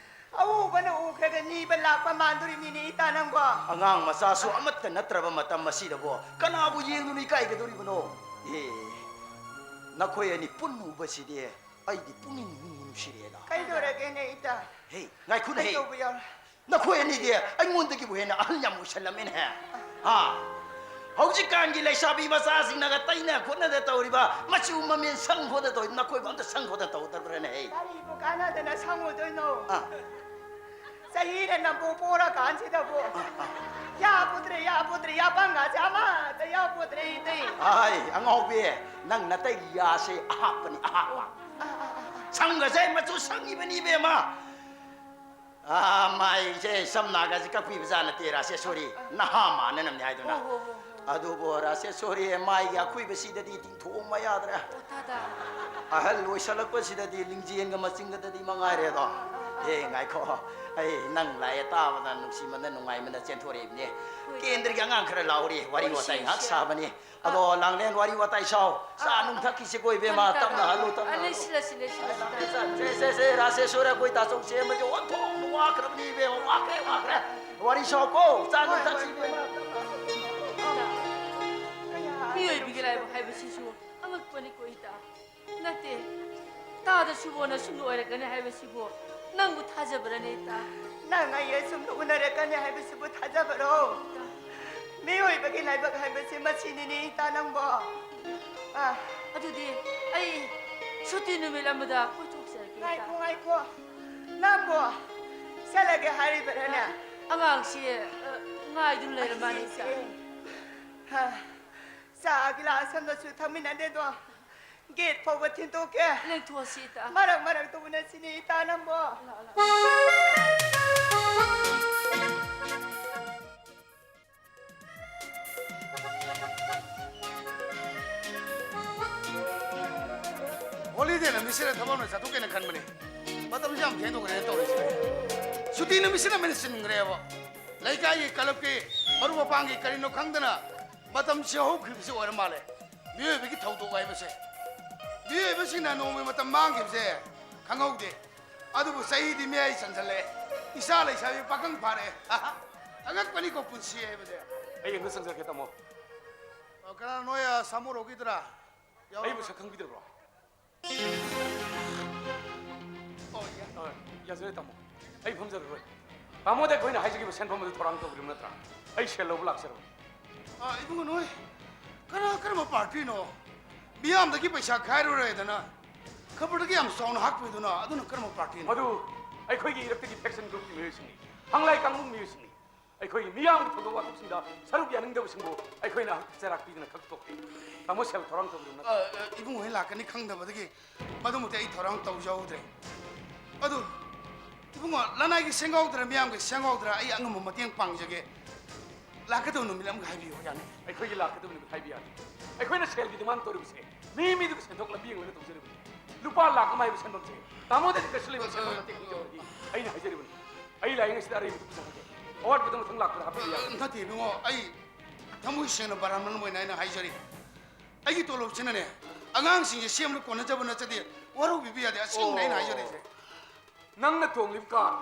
ꯑꯎꯕꯅ ꯎꯈ꯭ꯔꯒ ꯅꯤꯕ ꯂꯥꯛꯄ ꯃꯥꯟꯗꯣꯔꯤꯃꯤꯅꯦ ꯏꯇꯥ ꯅꯪꯕꯣ꯫ ꯑꯉꯥꯡ ꯃꯆꯥꯁꯨ ꯑꯃꯠꯇ ꯅꯠꯇ꯭ꯔꯕ ꯃꯇꯝ ꯑꯁꯤꯗꯕꯣ ꯀꯅꯥꯕꯨ ꯌꯦꯡꯗꯨꯅ ꯏꯀꯥꯏꯒꯗꯧꯔꯤꯕꯅꯣ? ꯑꯦ, ꯅꯈꯣꯏ ꯑꯅꯤ ꯄꯨꯟꯅ ꯎꯕꯁꯤꯗꯤ ꯑꯩꯗꯤ ꯄꯨꯛꯅꯤꯡ ꯅꯨꯡꯕꯨ ꯅꯨꯡꯁꯤꯔꯦꯗ꯫ ꯀꯩꯗꯧꯔꯒꯦꯅꯦ ꯏꯇꯥ? ꯍꯦ, ꯉꯥꯏꯈꯣꯅꯦ ꯍꯦ꯫ ꯀꯩꯗꯧꯕ ꯌꯥꯎꯔꯦ? ꯅꯈꯣꯏ ꯑꯅꯤꯗꯤ ꯑꯩꯉꯣꯟꯗꯒꯤꯕꯨ ꯍꯦꯟꯅ ꯑꯍꯜ ꯌꯥꯝ ꯑꯣꯏꯁꯜꯂꯝꯃꯦꯅꯦ꯫ ꯍꯥ? ꯍꯧꯖꯤꯛꯀꯥꯟꯒꯤ ꯂꯩꯁꯥꯕꯤ ꯃꯆꯥꯁꯤꯡꯅꯒ ꯇꯩꯅ ꯈꯣꯠꯅꯗ ꯇꯧꯔꯤꯕ ꯃꯆꯨ ꯃꯃꯦꯟ ꯁꯪ ꯈꯣꯠꯅ ꯇꯧꯔꯤꯕ ꯅꯈꯣꯏꯕꯨ ꯑꯝꯇ ꯁꯪ ꯈꯣꯠꯅ ꯇꯧꯗꯕ꯭ꯔꯥꯅꯦ ꯍꯦ? ꯀꯔꯤꯕꯨ ꯀꯥꯟꯅꯗꯅ ꯁꯪꯉꯨꯗꯣꯏꯅꯣ? ꯑꯥ꯫ ꯆꯍꯤꯅ ꯅꯝꯕꯨ ꯄꯣꯔꯀꯥꯟꯁꯤꯗꯕꯨ꯫ ꯑꯥ, ꯑꯥ꯫ ꯌꯥꯄꯣꯠꯇ꯭ꯔꯦ, ꯌꯥꯄꯣꯠꯇ꯭ꯔꯦ, ꯌꯥꯄꯥꯡꯒꯥꯁꯦ ꯑꯃꯠꯇ ꯌꯥꯄꯣꯠꯇ꯭ꯔꯦ ꯏꯇꯩ꯫ ꯑꯥꯏ, ꯑꯉꯥꯎꯕꯤ, ꯅꯪ ꯅꯇꯩꯒꯤ ꯌꯥꯁꯦ ꯑꯍꯥꯞꯄꯅꯤ, ꯑꯍꯥꯞꯄ꯫ ꯑꯥ, ꯑꯥ, ꯑꯥ, ꯑꯥ꯫ ꯁꯪꯒꯁꯦ ꯃꯆꯨ ꯁꯪꯉꯤꯕꯅꯤ ꯏꯕꯦꯝꯃ꯫ ꯑꯥ, ꯃꯥꯏꯁꯦ ꯁꯝꯅꯥꯒꯁꯦ ꯀꯛꯄꯤꯕ ꯖꯥꯠ ꯅꯠꯇꯦ, ꯔꯥꯁꯦꯁꯣꯔꯤ꯫ ꯅꯍꯥ ꯃꯥꯟꯅꯅꯕꯅꯤ ꯍꯥꯏꯗꯨꯅ꯫ ꯍꯣ, ꯍꯣ, ꯍꯣ, ꯍꯣ꯫ ꯑꯗꯨꯕꯨ ꯔꯥꯁꯦꯁꯣꯔꯤ, ꯃꯥꯏꯒꯤ ꯑꯈꯨꯏꯕꯁꯤꯗꯗꯤ ꯇꯤꯡꯊꯣꯛꯑꯝꯕ ꯌꯥꯗ꯭ꯔꯦ꯫ ꯑꯣ, ꯇꯥꯗ꯫ ꯑꯍꯜ ꯑꯣꯏꯁꯜꯂꯛꯄꯁꯤꯗꯗꯤ ꯂꯤꯡꯖꯦꯜꯒ ꯃꯆꯤꯟꯒꯗꯗꯤ ꯃꯉꯥꯏꯔꯦꯗꯣ꯫ ꯑꯦ, ꯉꯥꯏꯈꯣ꯫ ꯑꯩ ꯅꯪ ꯂꯥꯛꯑꯦ ꯇꯥꯕꯗ ꯅꯨꯡꯁꯤꯃꯟꯗ ꯅꯨꯡꯉꯥꯏꯃꯟꯗ ꯆꯦꯟꯊꯣꯔꯛꯏꯕꯅꯦ꯫ ꯍꯣꯏ, ꯀꯦꯟꯗ꯭ꯔꯒꯤ ꯑꯉꯥꯡ ꯈꯔ ꯂꯥꯎꯔꯤ, ꯋꯥꯔꯤ ꯋꯥꯔꯤ ꯋꯥꯇꯥꯏ ꯉꯥꯏꯍꯥꯛ ꯁꯤꯁꯦ꯫ ꯁꯥꯕꯅꯤ꯫ ꯑꯗꯣ, ꯑꯥ꯫ ꯂꯥꯡꯂꯦꯟ, ꯋꯥꯔꯤ ꯋꯥꯇꯥꯏ ꯁꯥꯎ꯫ ꯆꯥ ꯑꯥ, ꯅꯨꯡ ꯑꯥ꯫ ꯊꯛꯈꯤꯁꯤꯀꯣ, ꯏꯕꯦꯝꯃ, ꯇꯞꯅ ꯇꯞꯅ, ꯇꯞꯅ ꯍꯜꯂꯨ, ꯇꯞꯅ ꯑꯥ, ꯍꯜꯂꯨ꯫ ꯂꯩꯁꯤꯜꯂꯁꯤ, ꯂꯩꯁꯤꯜꯂꯁꯤ, ꯇꯞꯅ꯫ ꯁꯦ, ꯁꯦ, ꯁꯦ, ꯔꯥꯁꯦꯁꯣꯔ, ꯑꯩꯈꯣꯏ ꯇꯥꯆꯧ ꯆꯦꯟꯕꯁꯦ ꯑꯣꯟꯊꯣꯛꯅ ꯋꯥꯈ꯭ꯔꯕꯅꯤ, ꯏꯕꯦꯝꯃ, ꯋꯥꯈ꯭ꯔꯦ, ꯋꯥꯈ꯭ꯔꯦ꯫ ꯋꯥꯔꯤ ꯁꯥꯎꯀꯣ, ꯆꯥ ꯅꯨꯡ ꯍꯣꯏ, ꯊꯛꯁꯤ, ꯍꯣꯏ, ꯏꯕꯦꯝꯃ꯫ ꯍꯣꯏ꯫ ꯃꯤꯑꯣꯏꯕꯒꯤ ꯂꯥꯏꯕꯛ ꯍꯥꯏꯕꯁꯤꯁꯨ ꯑꯉꯛꯄꯅꯤꯀꯣ, ꯏꯇꯥ꯫ ꯅꯠꯇꯦ, ꯇꯥꯗ ꯁꯨꯕꯣꯅ ꯁꯨꯝ ꯑꯣꯏꯔꯛꯀꯅꯤ ꯍꯥꯏꯕꯁꯤꯕꯨ ꯅꯪꯕꯨ ꯊꯥꯖꯕ꯭ꯔꯅꯦ, ꯏꯇꯥ? ꯅꯪ ꯑꯩ ꯑꯁꯨꯝꯅ ꯎꯅꯔꯛꯀꯅꯤ ꯍꯥꯏꯕꯁꯤꯕꯨ ꯊꯥꯖꯕꯔꯣ? ꯏꯇꯥ꯫ ꯃꯤꯑꯣꯏꯕꯒꯤ ꯂꯥꯏꯕꯛ ꯍꯥꯏꯕꯁꯤ ꯃꯁꯤꯅꯤꯅꯦ, ꯏꯇꯥ, ꯅꯪꯕꯣ꯫ ꯑꯥ꯫ ꯑꯗꯨꯗꯤ ꯑꯩ ꯁꯨꯇꯤ ꯅꯨꯃꯤꯠ ꯑꯃꯗ ꯀꯣꯏꯊꯣꯛꯆꯔꯛꯀꯦ, ꯏꯇꯥ꯫ ꯉꯥꯏꯈꯣ, ꯉꯥꯏꯈꯣ꯫ ꯅꯪꯕꯨ ꯆꯠꯂꯒꯦ ꯍꯥꯏꯔꯤꯕꯔꯅꯦ? ꯑꯉꯥꯡꯁꯤ, ꯑ, ꯉꯥꯏꯗꯨꯅ ꯂꯩꯔ ꯃꯥꯅꯤ, ꯏꯇꯥ꯫ ꯑꯩꯁꯦ, ꯑ, ꯆꯥ ꯒꯤꯂꯥꯁ ꯑꯃꯁꯨ ꯊꯛꯃꯤꯟꯅꯗꯦꯗꯣ꯫ ꯒꯦꯠ ꯐꯥꯎꯕ ꯊꯤꯟꯗꯣꯛꯀꯦ꯫ ꯂꯦꯡꯊꯣꯛꯑꯁꯤ, ꯏꯇꯥ꯫ ꯃꯔꯛ ꯃꯔꯛꯇ ꯎꯅꯁꯤꯅꯦ, ꯏꯇꯥ, ꯅꯪꯕꯣ꯫ ꯂꯥꯛꯑꯣ, ꯂꯥꯛꯑꯣ꯫ ꯍꯣꯂꯤꯗꯦ ꯅꯨꯃꯤꯠꯁꯤꯗ ꯊꯕꯛ ꯑꯃ ꯆꯠꯊꯣꯛꯀꯦꯅ ꯈꯟꯕꯅꯤ꯫ ꯃꯇꯝꯁꯤ ꯌꯥꯝ ꯊꯦꯡꯗꯣꯛꯈ꯭ꯔꯦꯅ ꯇꯧꯔꯤꯁꯦ꯫ ꯁꯨꯇꯤ ꯅꯨꯃꯤꯠꯁꯤꯅ ꯃꯤꯅꯠ ꯁꯤꯟꯈ꯭ꯔꯦꯕ꯫ ꯂꯩꯀꯥꯏꯒꯤ, ꯀ꯭ꯂꯕꯀꯤ, ꯃꯔꯨꯞ ꯃꯄꯥꯡꯒꯤ ꯀꯔꯤꯅꯣ ꯈꯪꯗꯅ ꯃꯇꯝꯁꯤ ꯍꯧꯈꯤꯕꯁꯤ ꯑꯣꯏꯔ ꯃꯥꯜꯂꯦ꯫ ꯃꯤꯑꯣꯏꯕꯒꯤ ꯊꯧꯗꯣꯛ ꯍꯥꯏꯕꯁꯦ꯫ ꯃꯤꯑꯣꯏꯕꯁꯤꯡꯅ ꯅꯣꯡꯃꯒꯤ ꯃꯇꯝ ꯃꯥꯡꯈꯤꯕꯁꯦ ꯈꯪꯍꯧꯗꯦ꯫ ꯑꯗꯨꯕꯨ ꯆꯍꯤꯗꯤ ꯃꯌꯥꯏ ꯆꯟꯁꯤꯜꯂꯛꯑꯦ꯫ ꯏꯆꯥ ꯂꯩꯁꯥꯕꯤ ꯄꯥꯈꯪ ꯐꯥꯔꯛꯑꯦ꯫ ꯑꯉꯛꯄꯅꯤꯀꯣ ꯄꯨꯟꯁꯤ ꯍꯥꯏꯕꯁꯦ꯫ ꯑꯩ ꯑꯝꯇ ꯆꯪꯖꯔꯛꯀꯦ, ꯇꯥꯃꯣ꯫ ꯑ, ꯀꯅꯥ ꯅꯣꯏ, ꯑ, ꯁꯥꯃꯨꯔꯣꯛꯀꯤꯗꯨꯔꯥ? ꯌꯥꯎꯔꯛꯑꯣ꯫ ꯑꯩ ꯃꯁꯛ ꯈꯪꯕꯤꯗꯕ꯭ꯔꯣ? ꯑꯣ, ꯌꯥ-, ꯑ, ꯌꯥꯖꯔꯦ, ꯇꯥꯃꯣ꯫ ꯑꯩ ꯐꯝꯖꯔꯔꯣꯏ꯫ ꯇꯥꯃꯣꯗ ꯑꯩꯈꯣꯏꯅ ꯍꯥꯏꯖꯈꯤꯕ ꯁꯦꯟꯐꯝ ꯑꯗꯨ ꯊꯧꯔꯥꯡ ꯇꯧꯕꯤꯔꯕ ꯅꯠꯇ꯭ꯔꯥ? ꯑꯩ ꯁꯦꯜ ꯂꯧꯕ ꯂꯥꯛꯆꯔꯕꯅꯤ꯫ ꯑ, ꯏꯕꯨꯡꯉꯣ ꯅꯣꯏ, ꯀꯅꯥ, ꯀꯔꯝꯕ ꯄꯥꯔꯇꯤꯅꯣ? ꯃꯤꯌꯥꯝꯗꯒꯤ ꯄꯩꯁꯥ ꯈꯥꯏꯔꯨꯔꯦꯗꯅ, ꯈꯕꯔꯗꯒꯤ ꯌꯥꯝ ꯆꯥꯎꯅ ꯍꯥꯞꯈꯤꯕꯗꯨꯅ, ꯑꯗꯨꯅ ꯀꯔꯝꯕ ꯄꯥꯔꯇꯤꯅꯣ? ꯃꯗꯨ ꯑꯩꯈꯣꯏꯒꯤ ꯏꯔꯛꯇꯒꯤ ꯐꯦꯛꯁꯟ ꯒ꯭ꯔꯨꯞꯀꯤ ꯃꯤꯑꯣꯏꯁꯤꯡꯅꯤ, ꯍꯪꯂꯥꯏ ꯀꯥꯡꯕꯨꯒꯤ ꯃꯤꯑꯣꯏꯁꯤꯡꯅꯤ꯫ ꯑꯩꯈꯣꯏꯒꯤ ꯃꯤꯌꯥꯝꯒꯤ ꯊꯧꯗꯣꯛ ꯋꯥꯊꯣꯛꯁꯤꯡꯗ ꯁꯔꯨꯛ ꯌꯥꯅꯤꯡꯗꯕꯁꯤꯡꯕꯨ ꯑꯩꯈꯣꯏꯅ ꯍꯛꯇ ꯆꯩꯔꯥꯛ ꯄꯤꯗꯨꯅ ꯈꯛ ꯇꯣꯛꯂꯦ꯫ ꯇꯥꯃꯣ, ꯁꯦꯜ ꯊꯧꯔꯥꯡ ꯇꯧꯕꯤꯌꯨ ꯑ, ꯅꯠꯇ꯭ꯔꯥ? ꯑ, ꯏꯕꯨꯡꯉꯣ ꯍꯣꯏ ꯂꯥꯛꯀꯅꯤ ꯈꯪꯗꯕꯗꯒꯤ ꯃꯗꯨꯃꯛꯇꯤ ꯑꯩ ꯊꯧꯔꯥꯡ ꯇꯧꯖꯍꯧꯗ꯭ꯔꯦ꯫ ꯑꯗꯨ ꯏꯕꯨꯡꯉꯣ, ꯂꯅꯥꯏꯒꯤ ꯁꯦꯝꯍꯧꯗ꯭ꯔꯥ, ꯃꯤꯌꯥꯝꯒꯤ ꯁꯦꯝꯍꯧꯗ꯭ꯔꯥ, ꯑꯩ ꯑꯉꯝꯕ ꯃꯇꯦꯡ ꯄꯥꯡꯖꯒꯦ꯫ ꯂꯥꯛꯀꯗꯕ ꯅꯨꯃꯤꯠ ꯑꯃꯒ ꯍꯥꯏꯕꯤꯌꯨ, ꯌꯥꯅꯤ? ꯑꯩꯈꯣꯏꯒꯤ ꯂꯥꯛꯀꯗꯕ ꯅꯨꯃꯤꯠ ꯍꯥꯏꯕ ꯌꯥꯗꯦ꯫ ꯑꯩꯈꯣꯏꯅ ꯁꯦꯜꯒꯤ demand ꯇꯧꯔꯤꯕꯁꯦ ꯃꯤ ꯃꯤꯗꯨꯒꯤ ꯁꯦꯟꯊꯣꯛ ꯂꯝꯕꯤ ꯌꯦꯡꯂꯒ ꯇꯧꯖꯔꯤꯕꯅꯤ꯫ ꯂꯨꯄꯥ ꯂꯥꯛ ꯑꯃ ꯍꯥꯏꯕ ꯁꯦꯟꯐꯝꯁꯦ ꯇꯥꯃꯣꯗꯗꯤ ꯀꯩꯁꯨ ꯂꯩꯕ ꯁꯦꯟꯐꯝ ꯅꯠꯇꯦ꯫ ꯈꯪꯖꯕꯗꯤ ꯑꯩꯅ ꯍꯥꯏꯖꯔꯤꯕꯅꯤ꯫ ꯑꯩ ꯂꯥꯛꯏꯉꯩꯁꯤꯗ ꯑꯔꯩꯕꯗꯨ ꯄꯨꯖꯔꯒꯦ꯫ ꯑꯋꯥꯠꯄꯗꯨ ꯃꯊꯪ ꯂꯥꯛꯄꯗ ꯍꯥꯞꯄꯤꯕ ꯌꯥꯒꯅꯤ꯫ ꯅꯠꯇꯦ ꯏꯕꯨꯡꯉꯣ, ꯑꯩ ꯊꯃꯣꯏ ꯁꯦꯡꯅ ꯕ꯭ꯔꯥꯍꯃꯟ ꯑꯃ ꯑꯣꯏꯅ ꯑꯩꯅ ꯍꯥꯏꯖꯔꯤ꯫ ꯑꯩꯒꯤ ꯇꯣꯂꯣꯞꯁꯤꯅꯅꯦ, ꯑꯉꯥꯡꯁꯤꯡꯁꯦ ꯁꯦꯝꯕꯗ ꯀꯣꯟꯅꯖꯕ ꯅꯠꯆꯗꯦ, ꯋꯥꯔꯧꯕꯤꯕ ꯌꯥꯗꯦ꯫ ꯑꯁꯦꯡꯕꯅꯦ ꯑꯩꯅ ꯍꯥꯏꯖꯔꯤꯁꯦ꯫ ꯅꯪꯅ ꯇꯣꯡꯂꯤꯕ car,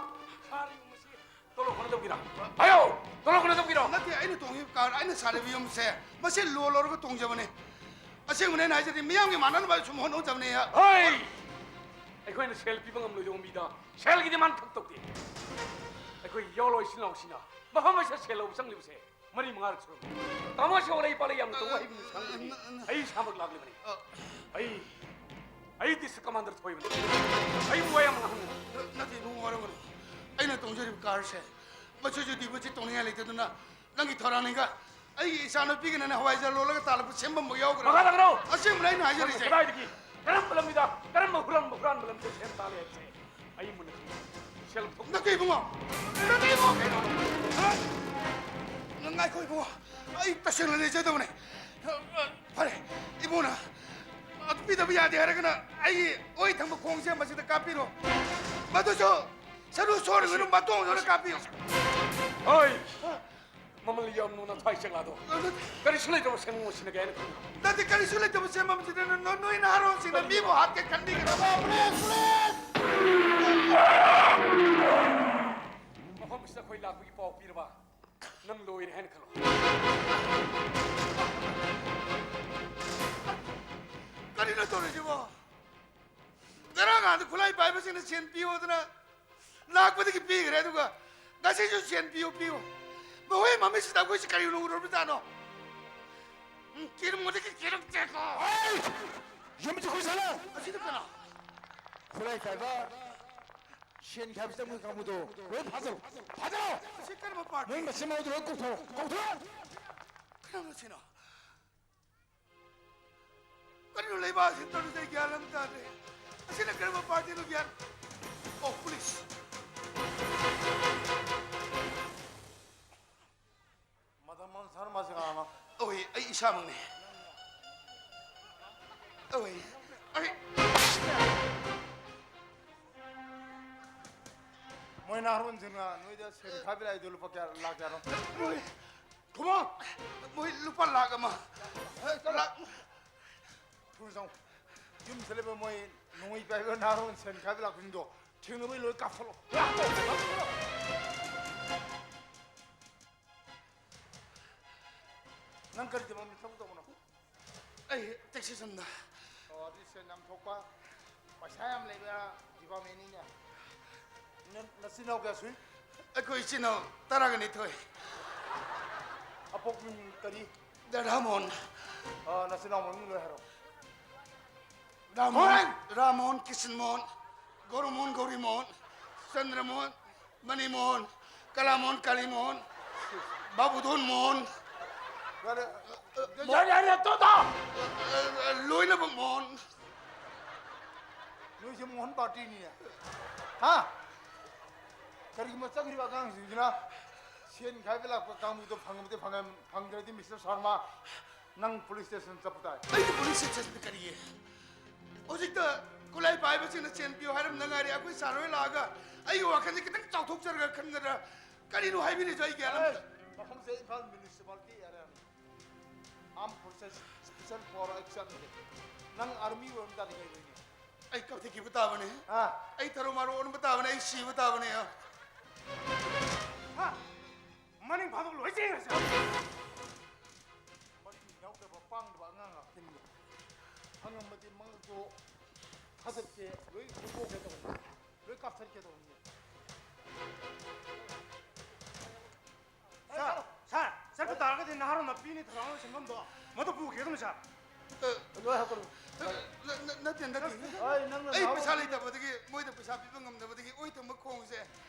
ꯁꯥꯔꯤꯕ ꯃꯁꯤ ꯇꯣꯂꯣꯞ ꯀꯣꯟꯅꯗꯕꯒꯤꯔꯣ? ꯍꯥꯏꯌꯣ! ꯇꯣꯂꯣꯞ ꯀꯣꯟꯅꯗꯕꯒꯤꯔꯣ? ꯅꯠꯇꯦ, ꯑꯩꯅ ꯇꯣꯡꯉꯤꯕ car, ꯑꯩꯅ ꯁꯥꯔꯤꯕ ꯌꯨꯝꯁꯦ, ꯃꯁꯤ loan ꯂꯧꯔꯒ ꯇꯣꯡꯖꯕꯅꯦ꯫ ꯑꯁꯦꯡꯕꯅꯦ ꯑꯩꯅ ꯍꯥꯏꯖꯔꯤ, ꯃꯤꯌꯥꯝꯒꯤ ꯃꯥꯟꯅꯅꯕ ꯁꯨꯝ ꯍꯣꯠꯅꯖꯕꯅꯦ꯫ ꯍꯣꯏ! ꯑꯩꯈꯣꯏꯅ ꯁꯦꯜ ꯄꯤꯕ ꯉꯝꯂꯣꯏꯗꯕ ꯃꯤꯗ ꯁꯦꯜꯒꯤ demand ꯈꯛ ꯇꯧꯗꯦ꯫ ꯑꯩꯈꯣꯏ ꯌꯥꯎꯂꯣꯏ ꯏꯆꯤꯜ ꯏꯅꯥꯎꯁꯤꯡꯅ ꯃꯐꯝ ꯑꯁꯤꯗ ꯁꯦꯜ ꯂꯧꯕ ꯆꯪꯂꯤꯕꯁꯦ ꯃꯔꯤ ꯃꯉꯥꯔꯛ ꯁꯨꯔꯝꯃꯤ꯫ ꯇꯥꯃꯣꯁꯤ ꯋꯥꯔꯩ ꯄꯥꯜꯂꯩ ꯌꯥꯝꯅ ꯇꯧꯕ ꯍꯩꯕꯅꯤ ꯈꯪꯕꯒꯤ ꯑꯩ ꯏꯁꯥꯃꯛ ꯂꯥꯛꯂꯤꯕꯅꯤ꯫ ꯑꯩ, ꯑꯩ district commander ꯊꯣꯏꯕꯅꯤ꯫ ꯑꯩꯕꯨ ꯋꯥ ꯌꯥꯝ ꯉꯥꯡꯍꯟꯒꯅꯨ꯫ ꯅꯠꯇꯦ ꯏꯕꯨꯡꯉꯣ, ꯋꯥꯔꯧꯒꯅꯨ꯫ ꯑꯩꯅ ꯇꯣꯡꯖꯔꯤꯕ car ꯁꯦ ꯃꯁꯤꯁꯨ deposit ꯇꯧꯅꯤꯡꯉꯥꯏ ꯂꯩꯇꯗꯨꯅ ꯅꯪꯒꯤ ꯊꯧꯔꯥꯡꯅꯤꯒ ꯑꯩꯒꯤ ꯏꯆꯥꯅꯨꯄꯤꯒꯤꯅꯅꯦ ꯍꯋꯥꯏꯖꯥꯔ ꯂꯣꯜꯂꯒ ꯇꯥꯜꯂꯛꯄ ꯁꯦꯝꯐꯝꯕꯨ ꯌꯥꯎꯈ꯭ꯔꯦ꯫ ꯃꯈꯥ ꯇꯥꯒꯅꯨ! ꯑꯁꯦꯡꯕꯅꯦ ꯑꯩꯅ ꯍꯥꯏꯖꯔꯤꯁꯦ꯫ ꯀꯗꯥꯏꯗꯒꯤ? ꯀꯔꯝꯕ ꯂꯝꯕꯤꯗ? ꯀꯔꯝꯕ ꯍꯨꯔꯥꯟꯕ ꯍꯨꯔꯥꯟꯕ ꯂꯝꯕꯤꯗ ꯁꯦꯝ ꯇꯥꯜꯂꯦ ꯍꯥꯏꯕꯁꯦ ꯑꯩ ꯃꯨꯟꯅ ꯈꯪꯏ꯫ ꯁꯦꯜ ꯊꯣꯛ- ꯅꯠꯇꯦ ꯏꯕꯨꯡꯉꯣ! ꯅꯠꯇꯦ ꯏꯕꯨꯡꯉꯣ! ꯀꯩꯅꯣ? ꯍꯥ? ꯅꯪ ꯉꯥꯏꯈꯣ ꯏꯕꯨꯡꯉꯣ! ꯑꯩ ꯇꯁꯦꯡꯅ ꯂꯩꯖꯗꯕꯅꯦ꯫ ꯐꯔꯦ, ꯏꯕꯨꯡꯉꯣꯅ ꯑꯗꯨ ꯄꯤꯗꯕ ꯌꯥꯗꯦ ꯍꯥꯏꯔꯒꯅ ꯑꯩꯒꯤ ꯑꯣꯏ ꯊꯪꯕ ꯈꯣꯡꯁꯦ ꯃꯁꯤꯗ ꯀꯥꯞꯄꯤꯔꯣ꯫ ꯃꯗꯨꯁꯨ ꯁꯔꯨ ꯁꯣꯔꯤꯉꯩꯗ ꯃꯇꯣꯡꯗꯨꯅ ꯀꯥꯞꯄꯤꯌꯨ꯫ ꯍꯣꯏ! ꯃꯃꯜ ꯌꯥꯝꯅ ꯅꯊ꯭ꯋꯥꯏ ꯆꯦꯛꯂꯥꯗꯣ ꯀꯔꯤꯁꯨ ꯂꯩꯇ꯭ꯔꯕ ꯁꯦꯟꯐꯝ ꯑꯁꯤꯅ ꯀꯩ ꯍꯥꯏꯅ ꯈꯪꯕ? ꯅꯠꯇꯦ, ꯀꯔꯤꯁꯨ ꯂꯩꯇꯕ ꯁꯦꯟꯐꯝ ꯑꯁꯤꯅ ꯅꯣ-, ꯅꯣꯏ ꯅꯍꯥꯔꯣꯜꯁꯤꯡꯅ ꯃꯤꯕꯨ ꯍꯥꯠꯀꯦ ꯈꯟꯕꯤꯒꯅꯨ꯫ ꯄꯨꯂꯤꯁ! ꯄꯨꯂꯤꯁ! ꯃꯐꯝ ꯑꯁꯤꯗ ꯑꯩꯈꯣꯏ ꯂꯥꯛꯄꯒꯤ ꯄꯥꯎ ꯄꯤꯔꯕ ꯅꯪ ꯂꯣꯏꯔꯦ ꯍꯥꯏꯅ ꯈꯜꯂꯣ꯫ ꯀꯔꯤꯅꯣ ꯇꯧꯔꯤꯁꯤꯕꯣ? ꯉꯔꯥꯡ ꯉꯍꯥꯟꯗ ꯈꯨꯠꯂꯥꯏ ꯄꯥꯏꯕꯁꯤꯡꯅ ꯁꯦꯟ ꯄꯤꯌꯣꯗꯅ ꯂꯥꯛꯄꯗꯒꯤ ꯄꯤꯈ꯭ꯔꯦ, ꯑꯗꯨꯒ ꯉꯁꯤꯁꯨ ꯁꯦꯟ ꯄꯤꯌꯨ, ꯄꯤꯌꯨ꯫ ꯃꯈꯣꯏ ꯃꯃꯤꯠꯁꯤꯗ ꯑꯩꯈꯣꯏꯁꯤ ꯀꯔꯤ ꯎꯔꯨꯔꯕꯖꯥꯠꯅꯣ? ꯎꯝ, ꯀꯤꯔꯨꯝꯕꯗꯒꯤ ꯀꯤꯔꯨꯝ ꯆꯦꯛꯀꯣ꯫ ꯍꯩ! ꯌꯨꯝꯁꯤ ꯈꯨꯁꯜꯂꯣ! ꯑꯁꯤꯗ ꯀꯅꯥ? ꯈꯨꯠꯂꯥꯏ ꯄꯥꯏꯕ ꯁꯦꯟ ꯈꯥꯏꯕ ꯆꯪꯕ ꯀꯥꯡꯕꯨꯗꯣ ꯂꯣꯏ ꯐꯥꯖꯔꯣ! ꯐꯥꯖꯔꯣ! ꯑꯁꯤ ꯀꯔꯝꯕ ꯄꯥꯔꯇꯤ? ꯃꯣꯏ ꯃꯆꯤꯟ ꯃꯅꯥꯎꯗꯣ ꯂꯣꯏ ꯀꯧꯊꯣꯔꯛꯑꯣ! ꯀꯧꯊꯣꯔꯛꯑꯣ! ꯀꯔꯝꯕ ꯁꯤꯅꯣ? ꯀꯔꯤꯅꯣ ꯂꯩꯕꯥꯛ ꯑꯁꯤ ꯇꯧꯔꯤꯁꯦ? ꯑꯩ ꯒ꯭ꯌꯥꯟ ꯑꯃ ꯇꯥꯗ꯭ꯔꯦ꯫ ꯑꯁꯤꯅ ꯀꯔꯝꯕ ꯄꯥꯔꯇꯤꯅꯣ ꯒ꯭ꯌꯥꯟ? ꯑꯣ, ꯄꯨꯂꯤꯁ! ꯏꯁꯥꯃꯛꯅꯤ꯫ ꯑꯣꯏ꯫ ꯑꯩ ꯃꯣꯏ ꯅꯍꯥꯔꯣꯟꯁꯤꯡꯅ ꯅꯣꯏꯗ ꯁꯦꯟ ꯈꯥꯏꯕ ꯂꯥꯛꯏꯗꯣ ꯂꯨꯄꯥ ꯀꯌꯥ, ꯂꯥꯛ ꯀꯌꯥꯅꯣ? ꯃꯣꯏ, ꯈꯨꯃꯣ! ꯃꯣꯏ ꯂꯨꯄꯥ ꯂꯥꯛ ꯑꯃ꯫ ꯂꯥꯛ ꯊꯨꯅ ꯆꯪꯉꯨ꯫ ꯌꯨꯝꯁꯤꯗ ꯂꯩꯕ ꯃꯣꯏ ꯅꯣꯡꯃꯩ ꯄꯥꯏꯕ ꯅꯍꯥꯔꯣꯟ ꯁꯦꯟ ꯈꯥꯏꯕ ꯂꯥꯛꯄꯁꯤꯡꯗꯣ ꯊꯦꯡꯅꯕꯩ ꯂꯣꯏ ꯀꯥꯞꯊꯠꯂꯣ꯫ ꯅꯪ ꯀꯔꯤ ꯗꯤꯄꯥꯔꯠꯃꯦꯟ ꯊꯕꯛ ꯇꯧꯕꯅꯣ? ꯑꯩ ꯇꯦꯛꯁ ꯁ꯭ꯇꯦꯁꯟꯗ꯫ ꯑꯣ, ꯑꯗꯨꯗꯤ ꯁꯦꯟ ꯌꯥꯝ ꯊꯣꯛꯄ, ꯄꯩꯁꯥ ꯌꯥꯝ ꯂꯩꯕ ꯗꯤꯄꯥꯔꯠꯃꯦꯟꯅꯤꯅꯦ꯫ ꯅ-, ꯅꯆꯤꯟ ꯅꯅꯥꯎ ꯀꯌꯥ ꯁꯨꯏ? ꯑꯩꯈꯣꯏ ꯏꯆꯤꯟ ꯏꯅꯥꯎ ꯇꯔꯥꯒ ꯅꯤꯊꯣꯏ꯫ ꯑꯄꯣꯛꯄ ꯃꯤꯡ ꯀꯔꯤ? ꯗ ꯔꯥꯃꯣꯟ꯫ ꯑ, ꯅꯆꯤꯟ ꯅꯅꯥꯎ ꯃꯃꯤꯡ ꯂꯣꯏ ꯍꯥꯏꯔꯣ꯫ ꯔꯥꯃꯣꯟ, ꯍꯣꯏ! ꯔꯥꯃꯣꯟ, ꯀ꯭ꯔꯤꯁꯟꯃꯣꯍꯟ, ꯒꯧꯔꯃꯣꯍꯟ, ꯒꯧꯔꯤꯃꯣꯍꯟ, ꯆꯟꯗ꯭ꯔꯃꯣꯍꯟ, ꯃꯅꯤꯃꯣꯍꯟ, ꯀꯂꯥꯃꯣꯍꯟ, ꯀꯥꯂꯤꯃꯣꯍꯟ, ꯕꯥꯕꯨꯙꯟ ꯃꯣꯍꯟ꯫ ꯌꯥꯔꯦ꯫ ꯌꯥꯔꯦ, ꯌꯥꯔꯦ, ꯇꯣꯛꯑꯣ, ꯇꯣꯛꯑꯣ꯫ ꯂꯣꯏꯅꯃꯛ ꯃꯣꯍꯟ꯫ ꯅꯣꯏꯁꯦ ꯃꯣꯍꯟ ꯄꯥꯔꯇꯤꯅꯤꯅꯦ꯫ ꯍꯥ? ꯀꯔꯤꯒꯨꯝꯕ ꯆꯠꯈ꯭ꯔꯤꯕ ꯑꯉꯥꯡꯁꯤꯡꯁꯤꯅ ꯁꯦꯟ ꯈꯥꯏꯕ ꯂꯥꯛꯄ ꯀꯥꯡꯕꯨꯗꯣ ꯐꯪꯉꯕꯗꯤ ꯐꯪꯉꯦ, ꯐꯪꯗ꯭ꯔꯗꯤ ꯃꯤꯁꯇꯔ ꯁꯔꯃ, ꯅꯪ ꯄꯨꯂꯤꯁ ꯁ꯭ꯇꯦꯁꯟ ꯆꯠꯄ ꯇꯥꯏ꯫ ꯑꯩꯗꯤ ꯄꯨꯂꯤꯁ ꯁ꯭ꯇꯦꯁꯟꯗ ꯀꯔꯤꯒꯤ? ꯍꯧꯖꯤꯛꯇ ꯈꯨꯠꯂꯥꯏ ꯄꯥꯏꯕꯁꯤꯡꯅ ꯆꯦꯟꯕꯤꯌꯨ ꯍꯥꯏꯔꯝꯗ ꯉꯥꯏꯔꯤ꯫ ꯑꯩꯈꯣꯏ ꯁꯥꯔ ꯍꯣꯏ ꯂꯥꯛꯑꯒ ꯑꯩꯒꯤ ꯋꯥꯈꯜꯁꯦ ꯈꯤꯇꯪ ꯆꯥꯎꯊꯣꯛꯆꯔꯒ ꯈꯟꯒꯗ꯭ꯔꯥ? ꯀꯔꯤꯅꯣ ꯍꯥꯏꯕꯤꯔꯤꯁꯦ? ꯑꯩ ꯒ꯭ꯌꯥꯟ ꯑꯃ ꯑꯦ, ꯃꯐꯝꯁꯦ ꯏꯝꯐꯥꯜ ꯃ꯭ꯌꯨꯅꯤꯁꯤꯄꯥꯂꯤꯇꯤ ꯑꯦꯔꯤꯌꯥꯅꯤ꯫ Armed Forces Special Force Action ꯅꯪ ꯑꯥꯔꯃꯤ ꯑꯣꯏꯔꯝ ꯇꯥꯔꯗꯤ ꯀꯩ ꯑꯣꯏꯅꯤ? ꯑꯩ ꯀꯛꯊꯠꯈꯤꯕ ꯇꯥꯕꯅꯦ꯫ ꯍꯥ? ꯑꯩ ꯊꯔꯣ ꯃꯥꯔꯣ ꯑꯣꯟꯕ ꯇꯥꯕꯅꯦ꯫ ꯑꯩ ꯁꯤꯕ ꯇꯥꯕꯅꯦ꯫ ꯍꯥ? ꯃꯅꯤꯡ ꯐꯥꯗꯣꯛ ꯂꯣꯏ ꯆꯦꯟꯈ꯭ꯔꯁꯦ꯫ ꯃꯔꯤ ꯌꯥꯎꯗꯕ ꯄꯥꯡꯗꯕ ꯑꯉꯥꯡ ꯉꯥꯛꯇꯅꯤꯅꯦ꯫ ꯐꯪꯉꯝꯃꯗꯤ ꯃꯉꯛꯇꯣ ꯊꯥꯗꯠꯀꯦ, ꯂꯣꯏ ꯐꯨꯠꯇꯣꯛꯀꯦ ꯇꯧꯕꯅꯤ, ꯂꯣꯏ ꯀꯥꯞꯊꯠꯀꯦ ꯇꯧꯕꯅꯤ꯫ ꯁꯥꯔ, ꯁꯥꯔ, ꯆꯠꯄ ꯇꯥꯔꯒꯗꯤ ꯅꯍꯥꯔꯣꯟ ꯃꯄꯤꯅꯤ ꯊꯧꯔꯥꯡ ꯁꯤꯟꯐꯝꯗꯣ ꯃꯗꯨ ꯄꯨꯈꯤꯒꯗꯕꯅꯤ, ꯁꯥꯔ꯫ ꯑ, ꯂꯣꯏ ꯍꯥꯞꯀꯠꯂꯨ꯫ ꯑ, ꯅ-, ꯅ-, ꯅꯠꯇꯦ, ꯅꯠꯇꯦ꯫ ꯑꯩ ꯅꯪꯅ ꯑꯩ ꯅꯍꯥꯔꯣꯟ ꯄꯩꯁꯥ ꯂꯩꯇꯕꯗꯒꯤ, ꯃꯣꯏꯗ ꯄꯩꯁꯥ ꯄꯤꯕ ꯉꯝꯗꯕꯗꯒꯤ ꯑꯣꯏ ꯊꯪꯕ ꯈꯣꯡꯁꯦ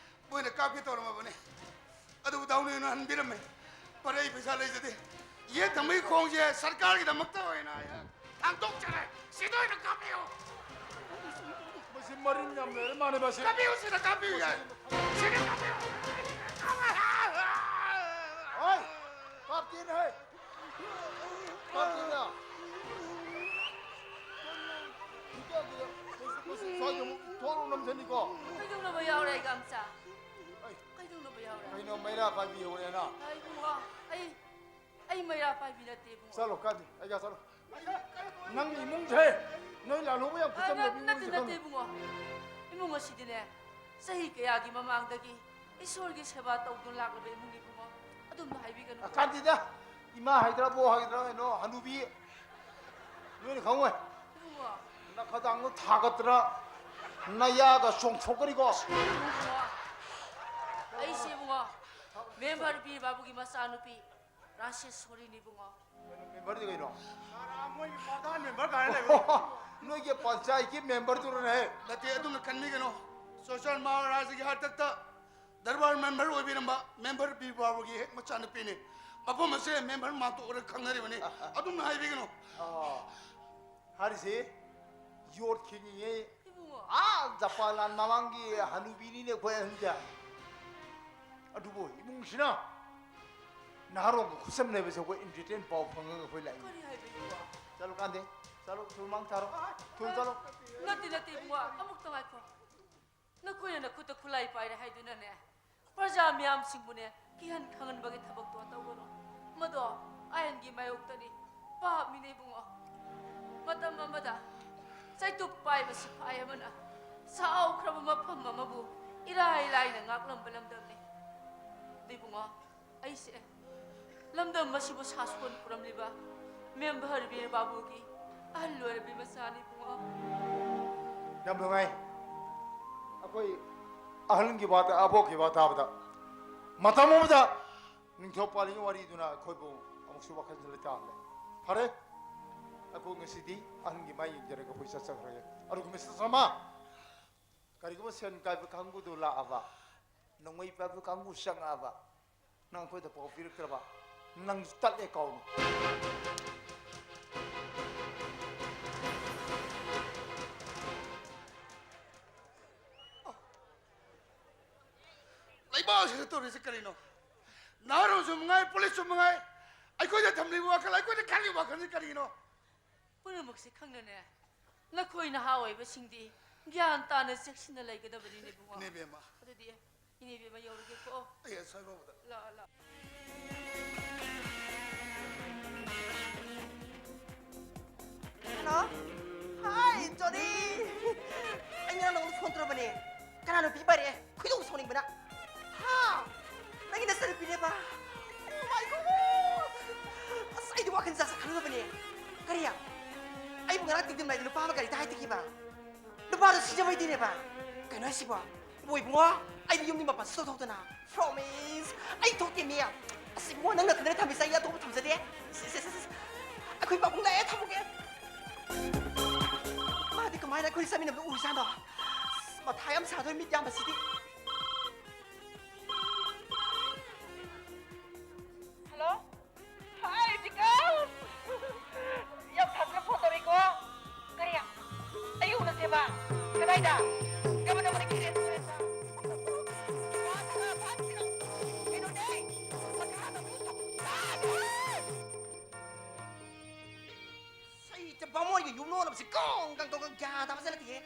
ꯃꯣꯏꯅ ꯀꯥꯞꯀꯦ ꯇꯧꯔꯝꯃꯕꯅꯦ꯫ ꯑꯗꯨꯕꯨ ꯗꯥꯎꯅꯦꯅ ꯍꯟꯕꯤꯔꯝꯃꯦ꯫ ꯐꯔꯦ, ꯑꯩ ꯄꯩꯁꯥ ꯂꯩꯖꯗꯦ꯫ ꯌꯦꯠ ꯊꯪꯕꯒꯤ ꯈꯣꯡꯁꯦ ꯁꯔꯀꯥꯔꯒꯤꯗꯃꯛꯇ ꯑꯣꯏꯅ ꯑꯩ ꯍꯥꯡꯗꯣꯛꯆꯔꯦ꯫ ꯁꯤꯗ ꯑꯣꯏꯅ ꯀꯥꯞꯄꯤꯌꯨ꯫ ꯃꯁꯤ ꯃꯔꯤꯟ ꯌꯥꯝ ꯂꯩꯔ ꯃꯥꯜꯂꯦ ꯃꯁꯤ꯫ ꯀꯥꯞꯄꯤꯌꯨ, ꯁꯤꯗ ꯀꯥꯞꯄꯤꯌꯨ ꯌꯥꯏ꯫ ꯁꯤꯗ ꯀꯥꯞꯄꯤꯌꯨ꯫ ꯍꯣꯏ, ꯀꯥꯞꯇꯦꯅꯦ ꯍꯦ꯫ ꯒꯥꯝꯆꯥ, ꯑꯩ, ꯀꯩꯗꯧꯅꯕ ꯌꯥꯎꯔꯦ? ꯀꯩꯅꯣ, ꯃꯩꯔꯥ ꯄꯥꯏꯕꯤ ꯍꯧꯔꯦꯅ? ꯑꯩ ꯏꯕꯨꯡꯉꯣ, ꯑꯩ, ꯑꯩ ꯃꯩꯔꯥ ꯄꯥꯏꯕꯤ ꯅꯠꯇꯦ ꯏꯕꯨꯡꯉꯣ꯫ ꯆꯠꯂꯣ, ꯀꯥꯟꯗꯦ, ꯑꯩꯒ ꯆꯠꯂꯣ꯫ ꯅꯪ ꯏꯃꯨꯡꯁꯦ, ꯅꯣꯏ ꯂꯥꯜꯍꯧꯕ ꯌꯥꯝ ꯑ, ꯐꯠꯇꯕꯅꯦ, ꯅ- ꯅꯠꯇꯦ, ꯏꯃꯨꯡꯁꯦ ꯅꯠꯇꯦ ꯈꯪꯉꯦ꯫ ꯏꯕꯨꯡꯉꯣ꯫ ꯏꯃꯨꯡ ꯑꯁꯤꯗꯤꯅꯦ, ꯆꯍꯤ ꯀꯌꯥꯒꯤ ꯃꯃꯥꯡꯗꯒꯤ ꯏꯁꯣꯔꯒꯤ ꯁꯦꯕꯥ ꯇꯧꯗꯨꯅ ꯂꯥꯛꯂꯕ ꯏꯃꯨꯡꯅꯤ ꯏꯕꯨꯡꯉꯣ꯫ ꯑꯗꯨꯝꯅ ꯍꯥꯏꯕꯤꯒꯅꯨ꯫ ꯑ, ꯀꯥꯟꯗꯦꯗ, ꯏꯃꯥ ꯍꯥꯏꯗ꯭ꯔꯥ, ꯕꯣ ꯍꯥꯏꯗ꯭ꯔꯥ, ꯀꯩꯅꯣ, ꯍꯅꯨꯕꯤ, ꯅꯣꯏꯅ ꯈꯪꯉꯣꯏ꯫ ꯏꯕꯨꯡꯉꯣ, ꯅꯈꯗꯥꯡꯗꯣ ꯊꯥꯒꯠꯇꯅ ꯅꯌꯥꯒ ꯆꯣꯡꯊꯣꯛꯀꯅꯤꯀꯣ꯫ ꯏꯕꯨꯡꯉꯣ, ꯑꯩꯁꯦ ꯏꯕꯨꯡꯉꯣ, ꯃꯦꯝꯕꯔ ꯕꯤꯔ ꯕꯥꯕꯨꯒꯤ ꯃꯆꯥꯅꯨꯄꯤ ꯔꯥꯁꯦꯁꯣꯔꯤꯅꯤ ꯏꯕꯨꯡꯉꯣ꯫ ꯃꯦꯝꯕꯔꯗꯤ ꯀꯩꯅꯣ? ꯁꯥꯔꯥ, ꯃꯣꯏꯒꯤ ꯄ꯭ꯔꯙꯥꯟ ꯃꯦꯝꯕꯔ ꯀꯥꯏꯅ ꯂꯩꯕ꯫ ꯅꯣꯏꯒꯤ ꯄꯟꯆꯥꯌꯠꯀꯤ ꯃꯦꯝꯕꯔꯗꯨꯔꯅꯦ? ꯅꯠꯇꯦ, ꯑꯗꯨꯅ ꯈꯟꯕꯤꯒꯅꯨ꯫ ꯆꯨꯔꯆꯥꯟ ꯃꯍꯥꯔꯥꯖꯒꯤ ꯍꯥꯛꯇꯛꯇ ꯗꯔꯕꯥꯔ ꯃꯦꯝꯕꯔ ꯑꯣꯏꯕꯤꯔꯝꯕ ꯃꯦꯝꯕꯔ ꯕꯤꯔ ꯕꯥꯕꯨꯒꯤ ꯍꯦꯛ ꯃꯆꯥꯅꯨꯄꯤꯅꯤ꯫ ꯃꯐꯝ ꯑꯁꯦ ꯃꯦꯝꯕꯔ ꯃꯥꯟꯇꯣꯛꯑꯔ ꯈꯪꯅꯔꯤꯕꯅꯤ꯫ ꯑꯗꯨꯝꯅ ꯍꯥꯏꯕꯤꯒꯅꯨ꯫ ꯑꯣ, ꯍꯥꯏꯔꯤꯁꯤ ꯌꯣꯠ ꯈꯤꯡꯉꯤꯉꯩ ꯏꯕꯨꯡꯉꯣ꯫ ꯑꯥ ꯖꯄꯥꯟ ꯂꯥꯟ ꯃꯃꯥꯡꯒꯤ ꯍꯅꯨꯕꯤꯅꯤꯅꯦ ꯑꯩꯈꯣꯏ ꯑꯍꯟꯁꯦ꯫ ꯑꯗꯨꯕꯨ ꯏꯃꯨꯡꯁꯤꯅ ꯅꯍꯥꯔꯣꯜꯒ ꯈꯨꯠꯁꯝꯅꯕꯁꯦ ꯑꯩꯈꯣꯏ ꯏꯟꯇꯔꯇꯦꯟ ꯄꯥꯎ ꯐꯪꯉꯒ ꯑꯩꯈꯣꯏ ꯂꯥꯛꯏꯅꯤ꯫ ꯀꯔꯤ ꯍꯥꯏꯕꯤꯕ? ꯆꯠꯂꯨ ꯀꯥꯟꯗꯦ, ꯆꯠꯂꯨ, ꯊꯨꯝ ꯃꯥꯡ ꯊꯥꯔꯣ, ꯊꯨꯝ ꯆꯠꯂꯣ꯫ ꯅꯠꯇꯦ, ꯅꯠꯇꯦ ꯏꯕꯨꯡꯉꯣ, ꯑꯃꯨꯛꯇ ꯉꯥꯏꯈꯣ꯫ ꯅꯈꯣꯏꯅ ꯅꯈꯨꯠꯇ ꯈꯨꯠꯂꯥꯏ ꯄꯥꯏꯔꯦ ꯍꯥꯏꯗꯨꯅꯅꯦ, ꯄ꯭ꯔꯖꯥ ꯃꯤꯌꯥꯝꯁꯤꯡꯕꯨꯅꯦ ꯀꯤꯍꯟ ꯈꯪꯍꯟꯕꯒꯤ ꯊꯕꯛꯇꯣ ꯇꯧꯒꯅꯨ꯫ ꯃꯗꯣ ꯑꯥꯏꯟꯒꯤ ꯃꯥꯌꯣꯛꯇꯅꯤ, ꯄꯥꯞꯅꯤꯅꯦ ꯏꯕꯨꯡꯉꯣ꯫ ꯃꯇꯝ ꯑꯃꯗ ꯆꯩꯇꯨꯞ ꯄꯥꯏꯕ ꯁꯤꯐꯥꯏ ꯑꯃꯅ ꯆꯥꯎꯈ꯭ꯔꯕ ꯃꯐꯝ ꯑꯃꯕꯨ ꯏꯔꯥꯏ ꯂꯥꯏꯅ ꯉꯥꯛꯂꯝꯕ ꯂꯝꯗꯝꯅꯤ꯫ ꯑꯗꯨ ꯏꯕꯨꯡꯉꯣ, ꯑꯩꯁꯦ ꯂꯝꯗꯝ ꯑꯁꯤꯕꯨ ꯁꯥꯁꯣꯟ ꯄꯨꯔꯝꯂꯤꯕ ꯃꯦꯝꯕꯔ ꯕꯤꯔ ꯕꯥꯕꯨꯒꯤ ꯑꯍꯜ ꯑꯣꯏꯔꯕꯤ ꯃꯆꯥꯅꯤ ꯏꯕꯨꯡꯉꯣ꯫ ꯌꯥꯝ ꯅꯨꯡꯉꯥꯏ꯫ ꯑꯩꯈꯣꯏ ꯑꯍꯜꯒꯤ ꯋꯥ ꯇ-, ꯑꯕꯣꯛꯀꯤ ꯋꯥ ꯇꯥꯕꯗ ꯃꯇꯝ ꯑꯃꯗ ꯅꯤꯡꯊꯧ ꯄꯥꯜꯂꯤꯉꯩ ꯋꯥꯔꯤꯗꯨꯅ ꯑꯩꯈꯣꯏꯕꯨ ꯑꯃꯨꯛꯁꯨ ꯋꯥꯈꯜꯁꯦ ꯂꯩꯇꯥꯍꯜꯂꯦ꯫ ꯐꯔꯦ, ꯑꯩꯈꯣꯏ ꯉꯁꯤꯗꯤ ꯑꯍꯜꯒꯤ ꯃꯥꯏ ꯌꯦꯡꯖꯔꯒ ꯑꯩꯈꯣꯏ ꯆꯠꯆꯈ꯭ꯔꯒꯦ꯫ ꯑꯗꯨꯒ ꯃꯤꯁꯇꯔ ꯁꯔꯃ, ꯀꯔꯤꯒꯨꯝꯕ ꯁꯦꯟ ꯀꯥꯏꯕ ꯀꯥꯡꯕꯨꯗꯨ ꯂꯥꯛꯑꯕ, ꯅꯣꯡꯃꯩ ꯄꯥꯏꯕ ꯀꯥꯡꯕꯨ ꯆꯪꯉꯛꯑꯕ, ꯅꯪ ꯑꯩꯈꯣꯏꯗ ꯄꯥꯎ ꯄꯤꯔꯛꯇ꯭ꯔꯕ, ꯅꯪꯁꯨ ꯇꯠꯂꯦ ꯀꯥꯎꯅꯨ꯫ ꯂꯩꯕꯥꯛ ꯑꯁꯤꯗ ꯇꯧꯔꯤꯁꯤ ꯀꯔꯤꯅꯣ? ꯅꯍꯥꯔꯣꯜꯁꯨ ꯃꯉꯥꯏ, ꯄꯨꯂꯤꯁꯁꯨ ꯃꯉꯥꯏ, ꯑꯩꯈꯣꯏꯗ ꯊꯝꯂꯤꯕ ꯋꯥꯈꯜ, ꯑꯩꯈꯣꯏꯗ ꯈꯜꯂꯤꯕ ꯋꯥꯈꯜꯁꯤ ꯀꯔꯤꯅꯣ? ꯄꯨꯝꯅꯃꯛꯁꯤ ꯈꯪꯅꯅꯦ, ꯅꯈꯣꯏ ꯅꯍꯥ ꯑꯣꯏꯕꯁꯤꯡꯗꯤ ꯒ꯭ꯌꯥꯟ ꯇꯥꯅ ꯆꯦꯛꯁꯤꯟꯅ ꯂꯩꯒꯗꯕꯅꯤꯅꯦ, ꯏꯕꯨꯡꯉꯣ꯫ ꯏꯅꯦꯕꯦꯝꯃ꯫ ꯑꯗꯨꯗꯤ ꯏꯅꯦꯕꯦꯝꯃ ꯌꯧꯔꯒꯦꯀꯣ꯫ ꯑꯩ ꯑꯁꯣꯏꯕ ꯎꯕꯗ꯫ ꯂꯥꯛꯑꯣ, ꯂꯥꯛꯑꯣ꯫ ꯍꯜꯂꯣ꯫ ꯍꯥꯏ, ꯖꯣꯅꯤ꯫ ꯑꯩ ꯉꯔꯥꯡ ꯅꯉꯣꯟꯗ ꯐꯣꯟ ꯇꯧꯔꯝꯕꯅꯦ꯫ ꯀꯅꯥꯅꯣ ꯄꯤ ꯄꯥꯏꯔꯛꯑꯦ? ꯈꯣꯏꯗꯧ ꯁꯥꯎꯅꯤꯡꯕꯅ꯫ ꯍꯥ? ꯅꯪꯒꯤ ꯅꯆꯟꯅꯨꯄꯤꯅꯦꯕ? Oh my God! ꯑꯁ, ꯑꯩꯗꯤ ꯋꯥꯈꯜ ꯖꯥꯠ ꯖꯥꯠ ꯈꯜꯂꯨꯔꯕꯅꯦ꯫ ꯀꯔꯤ? ꯑꯩꯕꯨ ꯉꯔꯥꯡ ꯇꯤꯡꯗꯤꯝ ꯂꯥꯏꯗ ꯅꯨꯄꯥ ꯑꯃ ꯒꯥꯔꯤꯗ ꯍꯥꯏ ꯇꯤꯛꯈꯤꯕ꯫ ꯅꯨꯄꯥꯗꯣ ꯁꯤꯖꯕꯩꯗꯤꯅꯦꯕ꯫ ꯀꯩꯅꯣ ꯍꯥꯏꯁꯤꯕꯣ? ꯍꯣꯏ ꯏꯕꯨꯡꯉꯣ, ꯑꯩꯗꯤ ꯌꯨꯝꯗꯤ ꯃꯄꯥꯟ ꯁꯨꯡꯊꯣꯛ ꯊꯣꯛꯇꯅ꯫ Promise! ꯑꯩ ꯊꯣꯛꯇꯦ ꯃꯤ꯫ ꯑꯁ ꯏꯕꯨꯡꯉꯣ, ꯅꯪ ꯅꯊꯟꯗ ꯊꯝꯃꯤꯁꯦ ꯑꯩ ꯑꯇꯣꯞꯄ ꯊꯝꯖꯗꯦ꯫ ꯁꯤ, ꯁꯤ, ꯁꯤ, ꯁꯤ꯫ ꯑꯩꯈꯣꯏ ꯄꯥꯕꯨꯡ ꯂꯥꯛꯑꯦ, ꯊꯝꯃꯒꯦ꯫ ꯃꯥꯗꯤ ꯀꯃꯥꯏꯅ ꯑꯩꯈꯣꯏ ꯆꯠꯃꯤꯟꯅꯕꯗꯣ ꯎꯔꯤꯖꯥꯠꯅꯣ? ꯑꯁ, ꯃꯊꯥ ꯌꯥꯝ ꯁꯥꯗꯣꯏ ꯃꯤꯠ ꯌꯥꯝꯕꯁꯤꯗꯤ꯫ ꯍꯜꯂꯣ? ꯍꯥꯏ, ꯕꯤꯀꯥꯁ! ꯌꯥꯝ ꯊꯥꯖꯅ ꯐꯣꯟ ꯇꯧꯔꯛꯏꯀꯣ꯫ ꯀꯔꯤ? ꯑꯩ ꯎꯅꯁꯦꯕ? ꯀꯗꯥꯏꯗ? ꯒꯕꯅꯃꯅꯤꯒꯤ ꯔꯦꯁꯇꯨꯔꯦꯟꯇ꯫ ꯀꯩꯅꯣꯅꯦ! ꯃꯈꯥꯗ ꯃꯤ ꯆꯥꯛ ꯆꯥꯗꯣꯔꯦ! ꯁꯩꯇ ꯕꯥꯃꯣꯟꯒꯤ ꯌꯨꯝ ꯂꯣꯜꯂꯕꯁꯤ ꯀꯣꯡ ꯀꯥꯡ ꯇꯧꯒ ꯒ꯭ꯌꯥꯟ ꯇꯥꯕ ꯖꯥꯠ ꯅꯠꯇꯦꯍꯦ꯫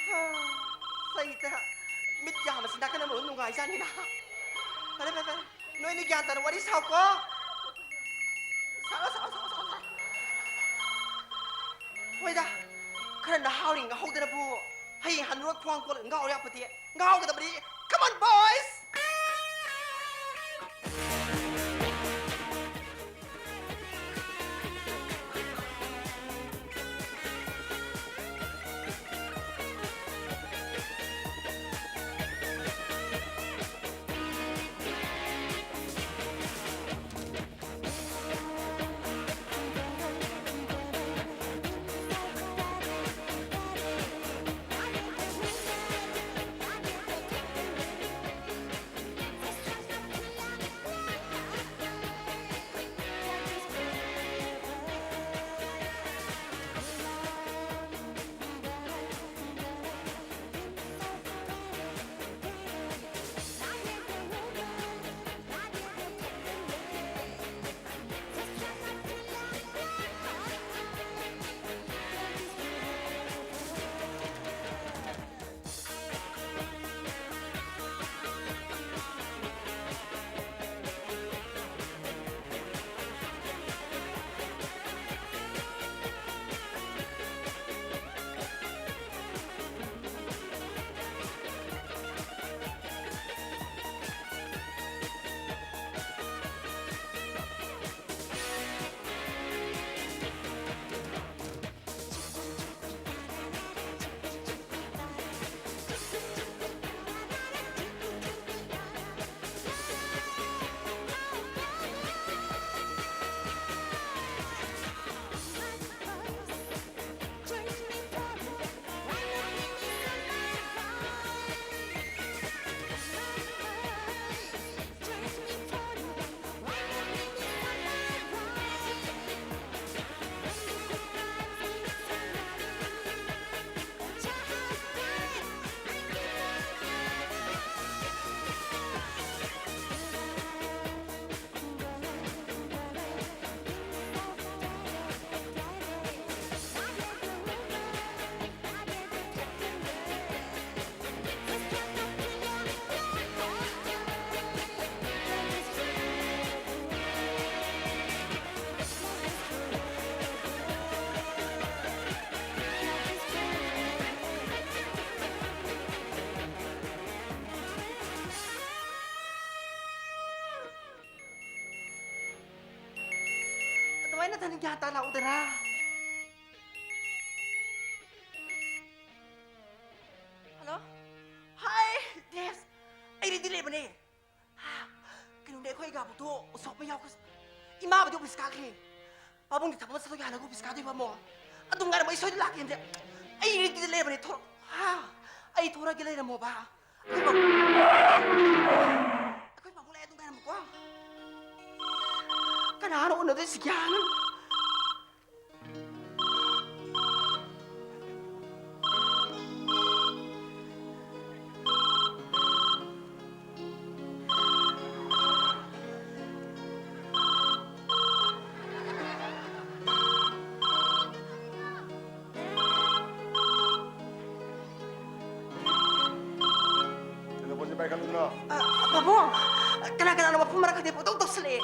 ꯍꯥ, ꯁꯩꯇ, ꯃꯤꯠ ꯌꯥꯝꯕꯁꯤ ꯅꯥꯀꯟ ꯑꯃꯔꯣꯝ ꯅꯨꯡꯉꯥꯏꯖꯥꯠꯅꯤꯅ꯫ ꯐꯔꯦ, ꯐꯔꯦ, ꯐꯔꯦ꯫ ꯅꯣꯏꯅꯤ ꯒ꯭ꯌꯥꯟ ꯇꯥꯅ ꯋꯥꯔꯤ ꯁꯥꯎꯀꯣ꯫ ꯁꯥꯎ, ꯁꯥꯎ, ꯁꯥꯎ, ꯁꯥꯎ, ꯁꯥꯎ꯫ ꯍꯣꯏꯗ, ꯈꯔ ꯅꯍꯥ ꯑꯣꯏꯔꯤ ꯉꯥꯎꯍꯧꯗꯅꯕꯨ꯫ ꯍꯌꯦꯡ ꯍꯟꯅꯨꯔ ꯈ꯭ꯋꯥꯡ ꯀꯣꯜꯂꯒ ꯉꯥꯎꯔ ꯌꯥꯄꯣꯠꯇꯦ꯫ ꯉꯥꯎꯒꯗꯕꯅꯤ꯫ Come on, boys! ꯅꯪ ꯒ꯭ꯌꯥꯟ ꯇꯥ ꯂꯥꯛꯎꯗꯅ꯫ ꯍꯜꯂꯣ꯫ ꯍꯥꯏ, ꯗꯦꯁ꯫ ꯑꯩ ꯔꯦꯗꯤ ꯂꯩꯕꯅꯦ꯫ ꯍꯥ? ꯀꯩꯅꯣꯅꯦ, ꯑꯩꯈꯣꯏ ꯏꯒꯥꯕꯨꯛꯇꯣ ꯎꯁꯣꯞ ꯑꯃ ꯌꯥꯎꯈ꯭ꯔ-, ꯏꯃꯥꯕꯨꯗꯤ ꯑꯣꯐꯤꯁ ꯀꯥꯈ꯭ꯔꯦ꯫ ꯄꯥꯕꯨꯡꯗꯤ ꯊꯕꯛ ꯑꯃ ꯆꯠꯊꯣꯛꯀꯦ ꯍꯥꯏꯅ ꯑꯣꯐꯤꯁ ꯀꯥꯗꯣꯏꯕ ꯑꯃꯣ꯫ ꯑꯗꯨꯝ ꯉꯥꯏꯔꯝꯃꯣ, ꯑꯩ ꯁꯣꯏꯗꯅ ꯂꯥꯛꯀꯦ ꯑꯝꯇ꯫ ꯑꯩ ꯔꯦꯗꯤꯗ ꯂꯩꯔꯕꯅꯦ, ꯊꯣꯔꯛ-, ꯍꯥ? ꯑꯩ ꯊꯣꯔꯛꯑꯒꯦ, ꯂꯩꯔꯝꯃꯣꯕ꯫ ꯑꯩꯈꯣꯏ ꯄꯥꯕꯨꯡ-, ꯑꯩꯈꯣꯏ ꯄꯥꯕꯨꯡ ꯂꯥꯛꯑꯦ, ꯑꯗꯨꯝ ꯉꯥꯏꯔꯝꯃꯨꯀꯣ꯫ ꯀꯅꯥꯅꯣ ꯎꯅꯗꯣꯏꯁꯤ, ꯒ꯭ꯌꯥꯟ ꯑꯃ꯫ ꯇꯦꯂꯦꯐꯣꯟꯁꯦ ꯄꯥꯏꯈꯠꯂꯨꯗꯅ꯫ ꯑ, ꯄꯥꯕꯨꯡ, ꯀꯅꯥ ꯀꯅꯥꯅꯣ ꯃꯐꯝ ꯃꯔꯥꯡ ꯈꯪꯗꯦ ꯄꯪꯇꯧ ꯇꯧꯁꯜꯂꯛꯑꯦ꯫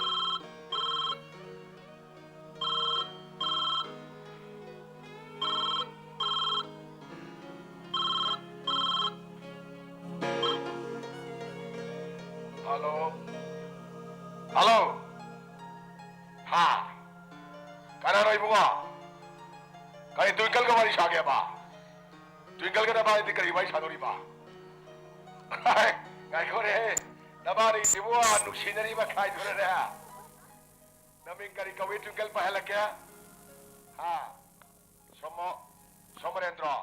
ꯍꯜꯂꯣ꯫ ꯍꯜꯂꯣ꯫ ꯍꯥ? ꯀꯅꯥꯅꯣ ꯏꯕꯨꯡꯉꯣ? ꯀꯔꯤ ꯇ꯭ꯋꯤꯡꯀꯜꯒ ꯋꯥꯔꯤ ꯁꯥꯒꯦꯕ? ꯇ꯭ꯋꯤꯡꯀꯜꯒ ꯅꯕꯥꯅꯤꯗꯤ ꯀꯔꯤ ꯋꯥꯔꯤ ꯁꯥꯗꯣꯔꯤꯕ? ꯉꯥꯏꯈꯣꯅꯦꯍꯦ, ꯅꯕꯥꯅꯤꯁꯤꯕꯨ ꯅꯨꯡꯁꯤꯅꯔꯤꯕ ꯈꯥꯏꯗꯨꯔꯅꯦ? ꯅꯃꯤꯡ ꯀꯔꯤ ꯀꯧꯏ, ꯇ꯭ꯋꯤꯡꯀꯜ ꯄꯥꯏꯍꯜꯂꯛꯀꯦ? ꯍꯥ? ꯁꯣꯃꯣ-, ꯁꯣꯃꯣꯔꯦꯟꯗ꯭ꯔꯣ?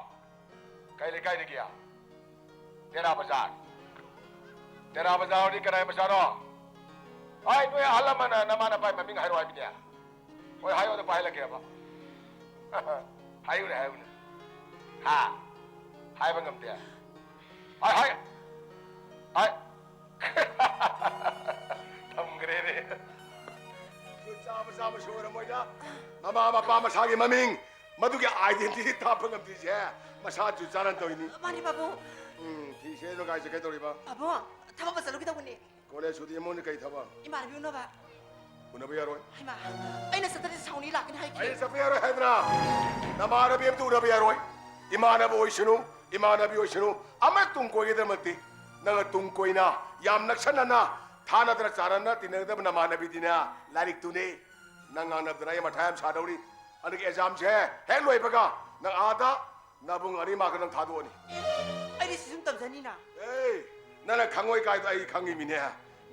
ꯀꯩ ꯂꯩꯀꯥꯏꯗꯒꯤ? ꯇꯦꯔꯥ ꯕꯖꯥꯔ꯫ ꯇꯦꯔꯥ ꯕꯖꯥꯔ ꯑꯣꯏꯔꯗꯤ ꯀꯅꯥꯏ ꯃꯆꯥꯅꯣ? ꯍꯥꯏ, ꯅꯣꯏ ꯑꯍꯜ ꯂꯃꯟꯅ ꯅꯃꯥ ꯅꯄꯥꯏ ꯃꯃꯤꯡ ꯍꯥꯏꯔꯣ ꯍꯥꯏꯕꯅꯦ꯫ ꯍꯣꯏ, ꯍꯥꯏꯌꯣ, ꯑꯗꯨ ꯄꯥꯏꯍꯜꯂꯛꯀꯦꯕ꯫ ꯍꯥꯏꯌꯨꯅꯦ, ꯍꯥꯏꯌꯨꯅꯦ꯫ ꯍꯥ? ꯍꯥꯏꯕ ꯉꯝꯗꯦ꯫ ꯍꯥꯏ, ꯍꯥꯏ꯫ ꯍꯥꯏ꯫ ꯊꯝꯈ꯭ꯔꯦꯅꯦ꯫ ꯑꯗꯨ ꯆꯥꯕ ꯆꯥꯕꯁꯨ ꯑꯣꯏꯔꯝꯃꯣꯏꯗ꯫ ꯃꯃꯥ ꯃꯄꯥ ꯃꯁꯥꯒꯤ ꯃꯃꯤꯡ, ꯃꯗꯨꯒꯤ identity ꯊꯥꯞꯄ ꯉꯝꯗ꯭ꯔꯤꯁꯦ ꯃꯁꯥꯁꯨ ꯆꯥꯅ ꯇꯧꯔꯤꯅꯤ꯫ ꯃꯥꯅꯤ, ꯄꯥꯕꯨꯡ꯫ ꯎꯝ, ꯐꯤꯁꯦ ꯑꯗꯣ ꯀꯥꯏ ꯆꯠꯀꯦ ꯇꯧꯔꯤꯕ? ꯄꯥꯕꯨꯡ, ꯊꯕꯛ ꯑꯃ ꯆꯠꯂꯨꯒꯦ ꯇꯧꯕꯅꯦ꯫ ꯀꯣꯂꯦꯖ ꯁꯨꯇꯤ ꯑꯃ ꯑꯣꯏꯅ ꯀꯩ ꯊꯕꯛ? ꯏꯃꯥꯟꯅꯕꯤ ꯎꯅꯕ꯫ ꯎꯅꯕ ꯌꯥꯔꯣꯏ꯫ ꯍꯩꯃꯥ, ꯑꯩꯅ ꯆꯠꯇ꯭ꯔꯗꯤ ꯁꯥꯎꯅꯤ ꯂꯥꯛꯀꯅꯤ ꯍꯥꯏꯈꯤ꯫ ꯑꯩꯅ ꯆꯠꯄ ꯌꯥꯔꯣꯏ ꯍꯥꯏꯕ꯭ꯔꯥ? ꯅꯃꯥꯟꯅꯕꯤ ꯑꯝꯇ ꯎꯅꯕ ꯌꯥꯔꯣꯏ꯫ ꯏꯃꯥꯟꯅꯕ ꯑꯣꯏꯁꯅꯨ, ꯏꯃꯥꯟꯅꯕꯤ ꯑꯣꯏꯁꯅꯨ, ꯑꯃ ꯇꯨꯡ ꯀꯣꯏꯒꯗꯕ ꯅꯠꯇꯦ꯫ ꯅꯪꯅ ꯇꯨꯡ ꯀꯣꯏꯅ, ꯌꯥꯝ ꯅꯛꯁꯟꯅꯅ, ꯊꯥꯅꯗꯅ ꯆꯥꯅꯅ ꯇꯤꯟꯅꯒꯗꯕ ꯅꯃꯥꯟꯅꯕꯤꯗꯤꯅꯦ, ꯂꯥꯏꯔꯤꯛꯇꯨꯅꯦ꯫ ꯅꯪ ꯉꯥꯡꯅꯕꯗꯅ ꯑꯩ ꯃꯊꯥ ꯌꯥꯝ ꯁꯥꯗꯧꯔꯤ꯫ ꯑꯗꯨꯒꯤ ꯑꯦꯛꯖꯥꯝꯁꯦ ꯍꯦꯛ ꯂꯣꯏꯕꯒ ꯅꯪ ꯑꯥꯗ ꯅꯕꯨꯡ ꯑꯅꯤꯃꯛꯀ ꯅꯪ ꯊꯥꯗꯣꯛꯑꯅꯤ꯫ ꯑꯩꯗꯤ ꯁꯤ ꯁꯨꯝ ꯇꯝꯖꯅꯤꯅ꯫ ꯑꯦ, ꯅꯪꯅ ꯈꯪꯉꯣꯏ ꯀꯥꯏꯗꯣ ꯑꯩ ꯈꯪꯉꯤꯃꯤꯅꯦ꯫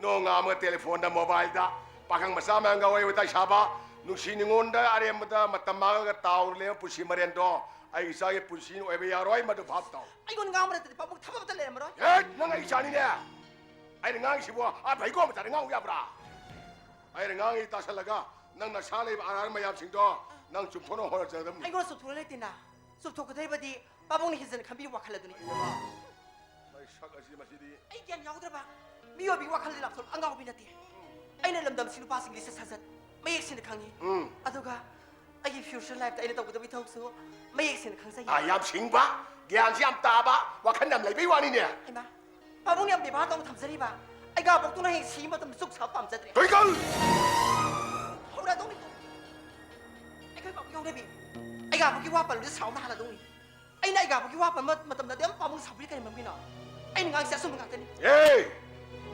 ꯅꯣꯡ ꯉꯥꯝꯃꯒ ꯇꯦꯂꯤꯐꯣꯟꯗ, ꯃꯣꯕꯥꯏꯜꯗ ꯄꯥꯈꯪ ꯃꯆꯥ ꯃꯌꯥꯝꯒ ꯋꯥꯔꯤ ꯋꯥꯇꯥꯏ ꯁꯥꯕ, ꯅꯨꯡꯁꯤ ꯅꯨꯡꯉꯣꯟꯗ ꯑꯔꯦꯝꯕꯗ ꯃꯇꯝ ꯃꯥꯡꯉꯒ ꯇꯥꯎꯔ ꯂꯩꯕ ꯄꯨꯟꯁꯤ ꯃꯔꯦꯟꯗꯣ ꯑꯩ ꯏꯆꯥꯒꯤ ꯄꯨꯟꯁꯤꯅ ꯑꯣꯏꯕ ꯌꯥꯔꯣꯏ꯫ ꯃꯗꯨ ꯚꯥꯞ ꯇꯥꯎ꯫ ꯑꯩꯉꯣꯟꯗ ꯉꯥꯡꯕ ꯅꯠꯇꯗꯤ ꯄꯥꯕꯨꯡ ꯊꯕꯛ ꯑꯝꯇ ꯂꯩꯔꯝꯃꯔꯣꯏ꯫ ꯑꯦ, ꯅꯪ ꯑꯩ ꯏꯆꯥꯅꯤꯅꯦ꯫ ꯑꯩꯅ ꯉꯥꯡꯉꯤꯁꯤꯕꯨ ꯑꯥ ꯐꯩꯀꯣ ꯃꯆꯥꯗ ꯉꯥꯡꯉꯨ ꯌꯥꯕ꯭ꯔꯥ? ꯑꯩꯅ ꯉꯥꯡꯉꯤ ꯇꯥꯁꯜꯂꯒ ꯅꯪ ꯅꯁꯥ ꯂꯩꯕ ꯑꯔꯥꯟ ꯃꯌꯥꯝꯁꯤꯡꯗꯣ ꯅꯪ ꯆꯨꯝꯊꯣꯛꯅꯕ ꯍꯣꯠꯅꯖꯒꯗꯕꯅꯤ꯫ ꯑꯩꯉꯣꯟꯗ ꯆꯨꯝꯊꯣꯛꯅ ꯂꯩꯇꯦꯅ꯫ ꯆꯨꯝꯊꯣꯛꯀꯗꯧꯔꯤꯕꯗꯤ ꯄꯥꯕꯨꯡꯅ ꯍꯦꯟꯖꯟꯅ ꯈꯟꯕꯤꯕ ꯋꯥꯈꯜ ꯑꯗꯨꯅꯤ꯫ ꯃꯩ ꯁꯛ ꯑꯁꯤ ꯃꯁꯤꯗꯤ꯫ ꯑꯩ ꯒ꯭ꯌꯥꯟ ꯌꯥꯎꯗ꯭ꯔꯕ ꯃꯤꯑꯣꯏꯕꯒꯤ ꯋꯥꯈꯜꯗꯤ ꯂꯥꯞꯊꯣꯛ ꯑꯉꯥꯎꯕꯤ ꯅꯠꯇꯦ꯫ ꯑꯩꯅ ꯂꯝꯗꯝꯁꯤꯒꯤ ꯅꯨꯄꯥꯁꯤꯡꯒꯤ ꯂꯤꯆꯠ ꯁꯥꯖꯠ ꯃꯌꯦꯛ ꯁꯦꯡꯅ ꯈꯪꯉꯤ꯫ ꯎꯝ꯫ ꯑꯗꯨꯒ ꯑꯩꯒꯤ future lifeꯇ ꯑꯩꯅ ꯇꯧꯒꯗꯕ ꯏꯊꯧꯁꯨ ꯃꯌꯦꯛ ꯁꯦꯡꯅ ꯈꯪꯖꯩ꯫ ꯑꯥ, ꯌꯥꯝ ꯁꯤꯡꯕ, ꯒ꯭ꯌꯥꯟꯁꯤ ꯌꯥꯝ ꯇꯥꯕ, ꯋꯥꯈꯜ ꯌꯥꯝ ꯂꯩꯕꯩ ꯋꯥꯅꯤꯅꯦ꯫ ꯍꯩꯃꯥ, ꯄꯥꯕꯨꯡꯅ ꯌꯥꯝ ꯕꯦꯕꯥꯔ ꯇꯧꯅ ꯊꯝꯖꯔꯤꯕ ꯑꯩꯒꯥꯕꯣꯛꯇꯨꯅ ꯍꯌꯦꯡ ꯁꯤꯕ ꯃꯇꯝꯗ ꯆꯨꯛ ꯁꯥꯕ ꯄꯥꯝꯖꯗ꯭ꯔꯦ꯫ ꯇꯣꯏꯀꯜ! ꯍꯧꯔꯗꯧꯅꯤꯀꯣ꯫ ꯑꯩꯈꯣꯏ ꯄꯥꯕꯨꯡ ꯌꯧꯔꯕꯤ ꯑꯩꯒꯥꯕꯣꯛꯀꯤ ꯋꯥ ꯄꯜꯂꯨꯗ ꯁꯥꯎꯅ ꯍꯥꯜꯂꯗꯧꯅꯤ꯫ ꯑꯩꯅ ꯑꯩꯒꯥꯕꯣꯛꯀꯤ ꯋꯥ ꯄꯟꯕ ꯃꯇꯝꯗꯗꯤ ꯑꯃ ꯄꯥꯕꯨꯡ ꯁꯥꯎꯕꯤꯔꯤ ꯀꯔꯤ ꯃꯔꯝꯒꯤꯅꯣ? ꯑꯩꯅ ꯉꯥꯡꯁꯦ ꯑꯆꯨꯝꯕ ꯉꯥꯛꯇꯅꯤ꯫ ꯑꯦ!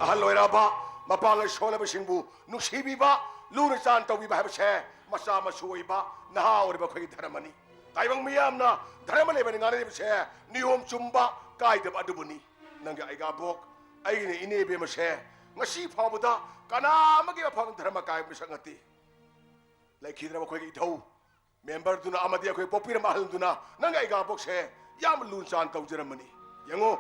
ꯑꯍꯜ ꯑꯣꯏꯔꯛꯑꯕ ꯃꯄꯥꯡꯒꯜ ꯁꯣꯜꯂꯕꯁꯤꯡꯕꯨ ꯅꯨꯡꯁꯤꯕꯤꯕ, ꯂꯨꯅ ꯆꯥꯟ ꯇꯧꯕꯤꯕ ꯍꯥꯏꯕꯁꯦ ꯃꯆꯥ ꯃꯁꯨ ꯑꯣꯏꯕ, ꯅꯍꯥ ꯑꯣꯏꯔꯤꯕ ꯑꯩꯈꯣꯏꯒꯤ ꯙꯔꯃꯅꯤ꯫ ꯇꯥꯏꯕꯪ ꯃꯤꯌꯥꯝꯅ ꯙꯔꯃ ꯂꯩꯕꯅꯤ ꯉꯥꯡꯅꯔꯤꯕꯁꯦ ꯅꯤꯌꯣꯝ ꯆꯨꯝꯕ, ꯀꯥꯏꯗꯕ ꯑꯗꯨꯕꯨꯅꯤ꯫ ꯅꯪꯒꯤ ꯑꯩꯒꯥꯕꯣꯛ, ꯑꯩꯒꯤꯅ ꯏꯅꯦ ꯏꯕꯦꯝꯃꯁꯦ ꯉꯁꯤ ꯐꯥꯎꯕꯗ ꯀꯅꯥ ꯑꯃꯒꯤ ꯃꯐꯝ ꯙꯔꯃ ꯀꯥꯏꯕ ꯃꯤꯁꯛ ꯅꯠꯇꯦ꯫ ꯂꯩꯈꯤꯗ꯭ꯔꯕ ꯑꯩꯈꯣꯏꯒꯤ ꯏꯙꯧ ꯃꯦꯝꯕꯔꯗꯨꯅ ꯑꯃꯗꯤ ꯑꯩꯈꯣꯏ ꯄꯣꯛꯄꯤꯔꯝꯕ ꯑꯍꯜꯗꯨꯅ ꯅꯪꯒꯤ ꯑꯩꯒꯥꯕꯣꯛꯁꯦ ꯌꯥꯝ ꯂꯨ ꯆꯥꯟ ꯇꯧꯖꯔꯝꯕꯅꯤ꯫ ꯌꯦꯡꯉꯨ,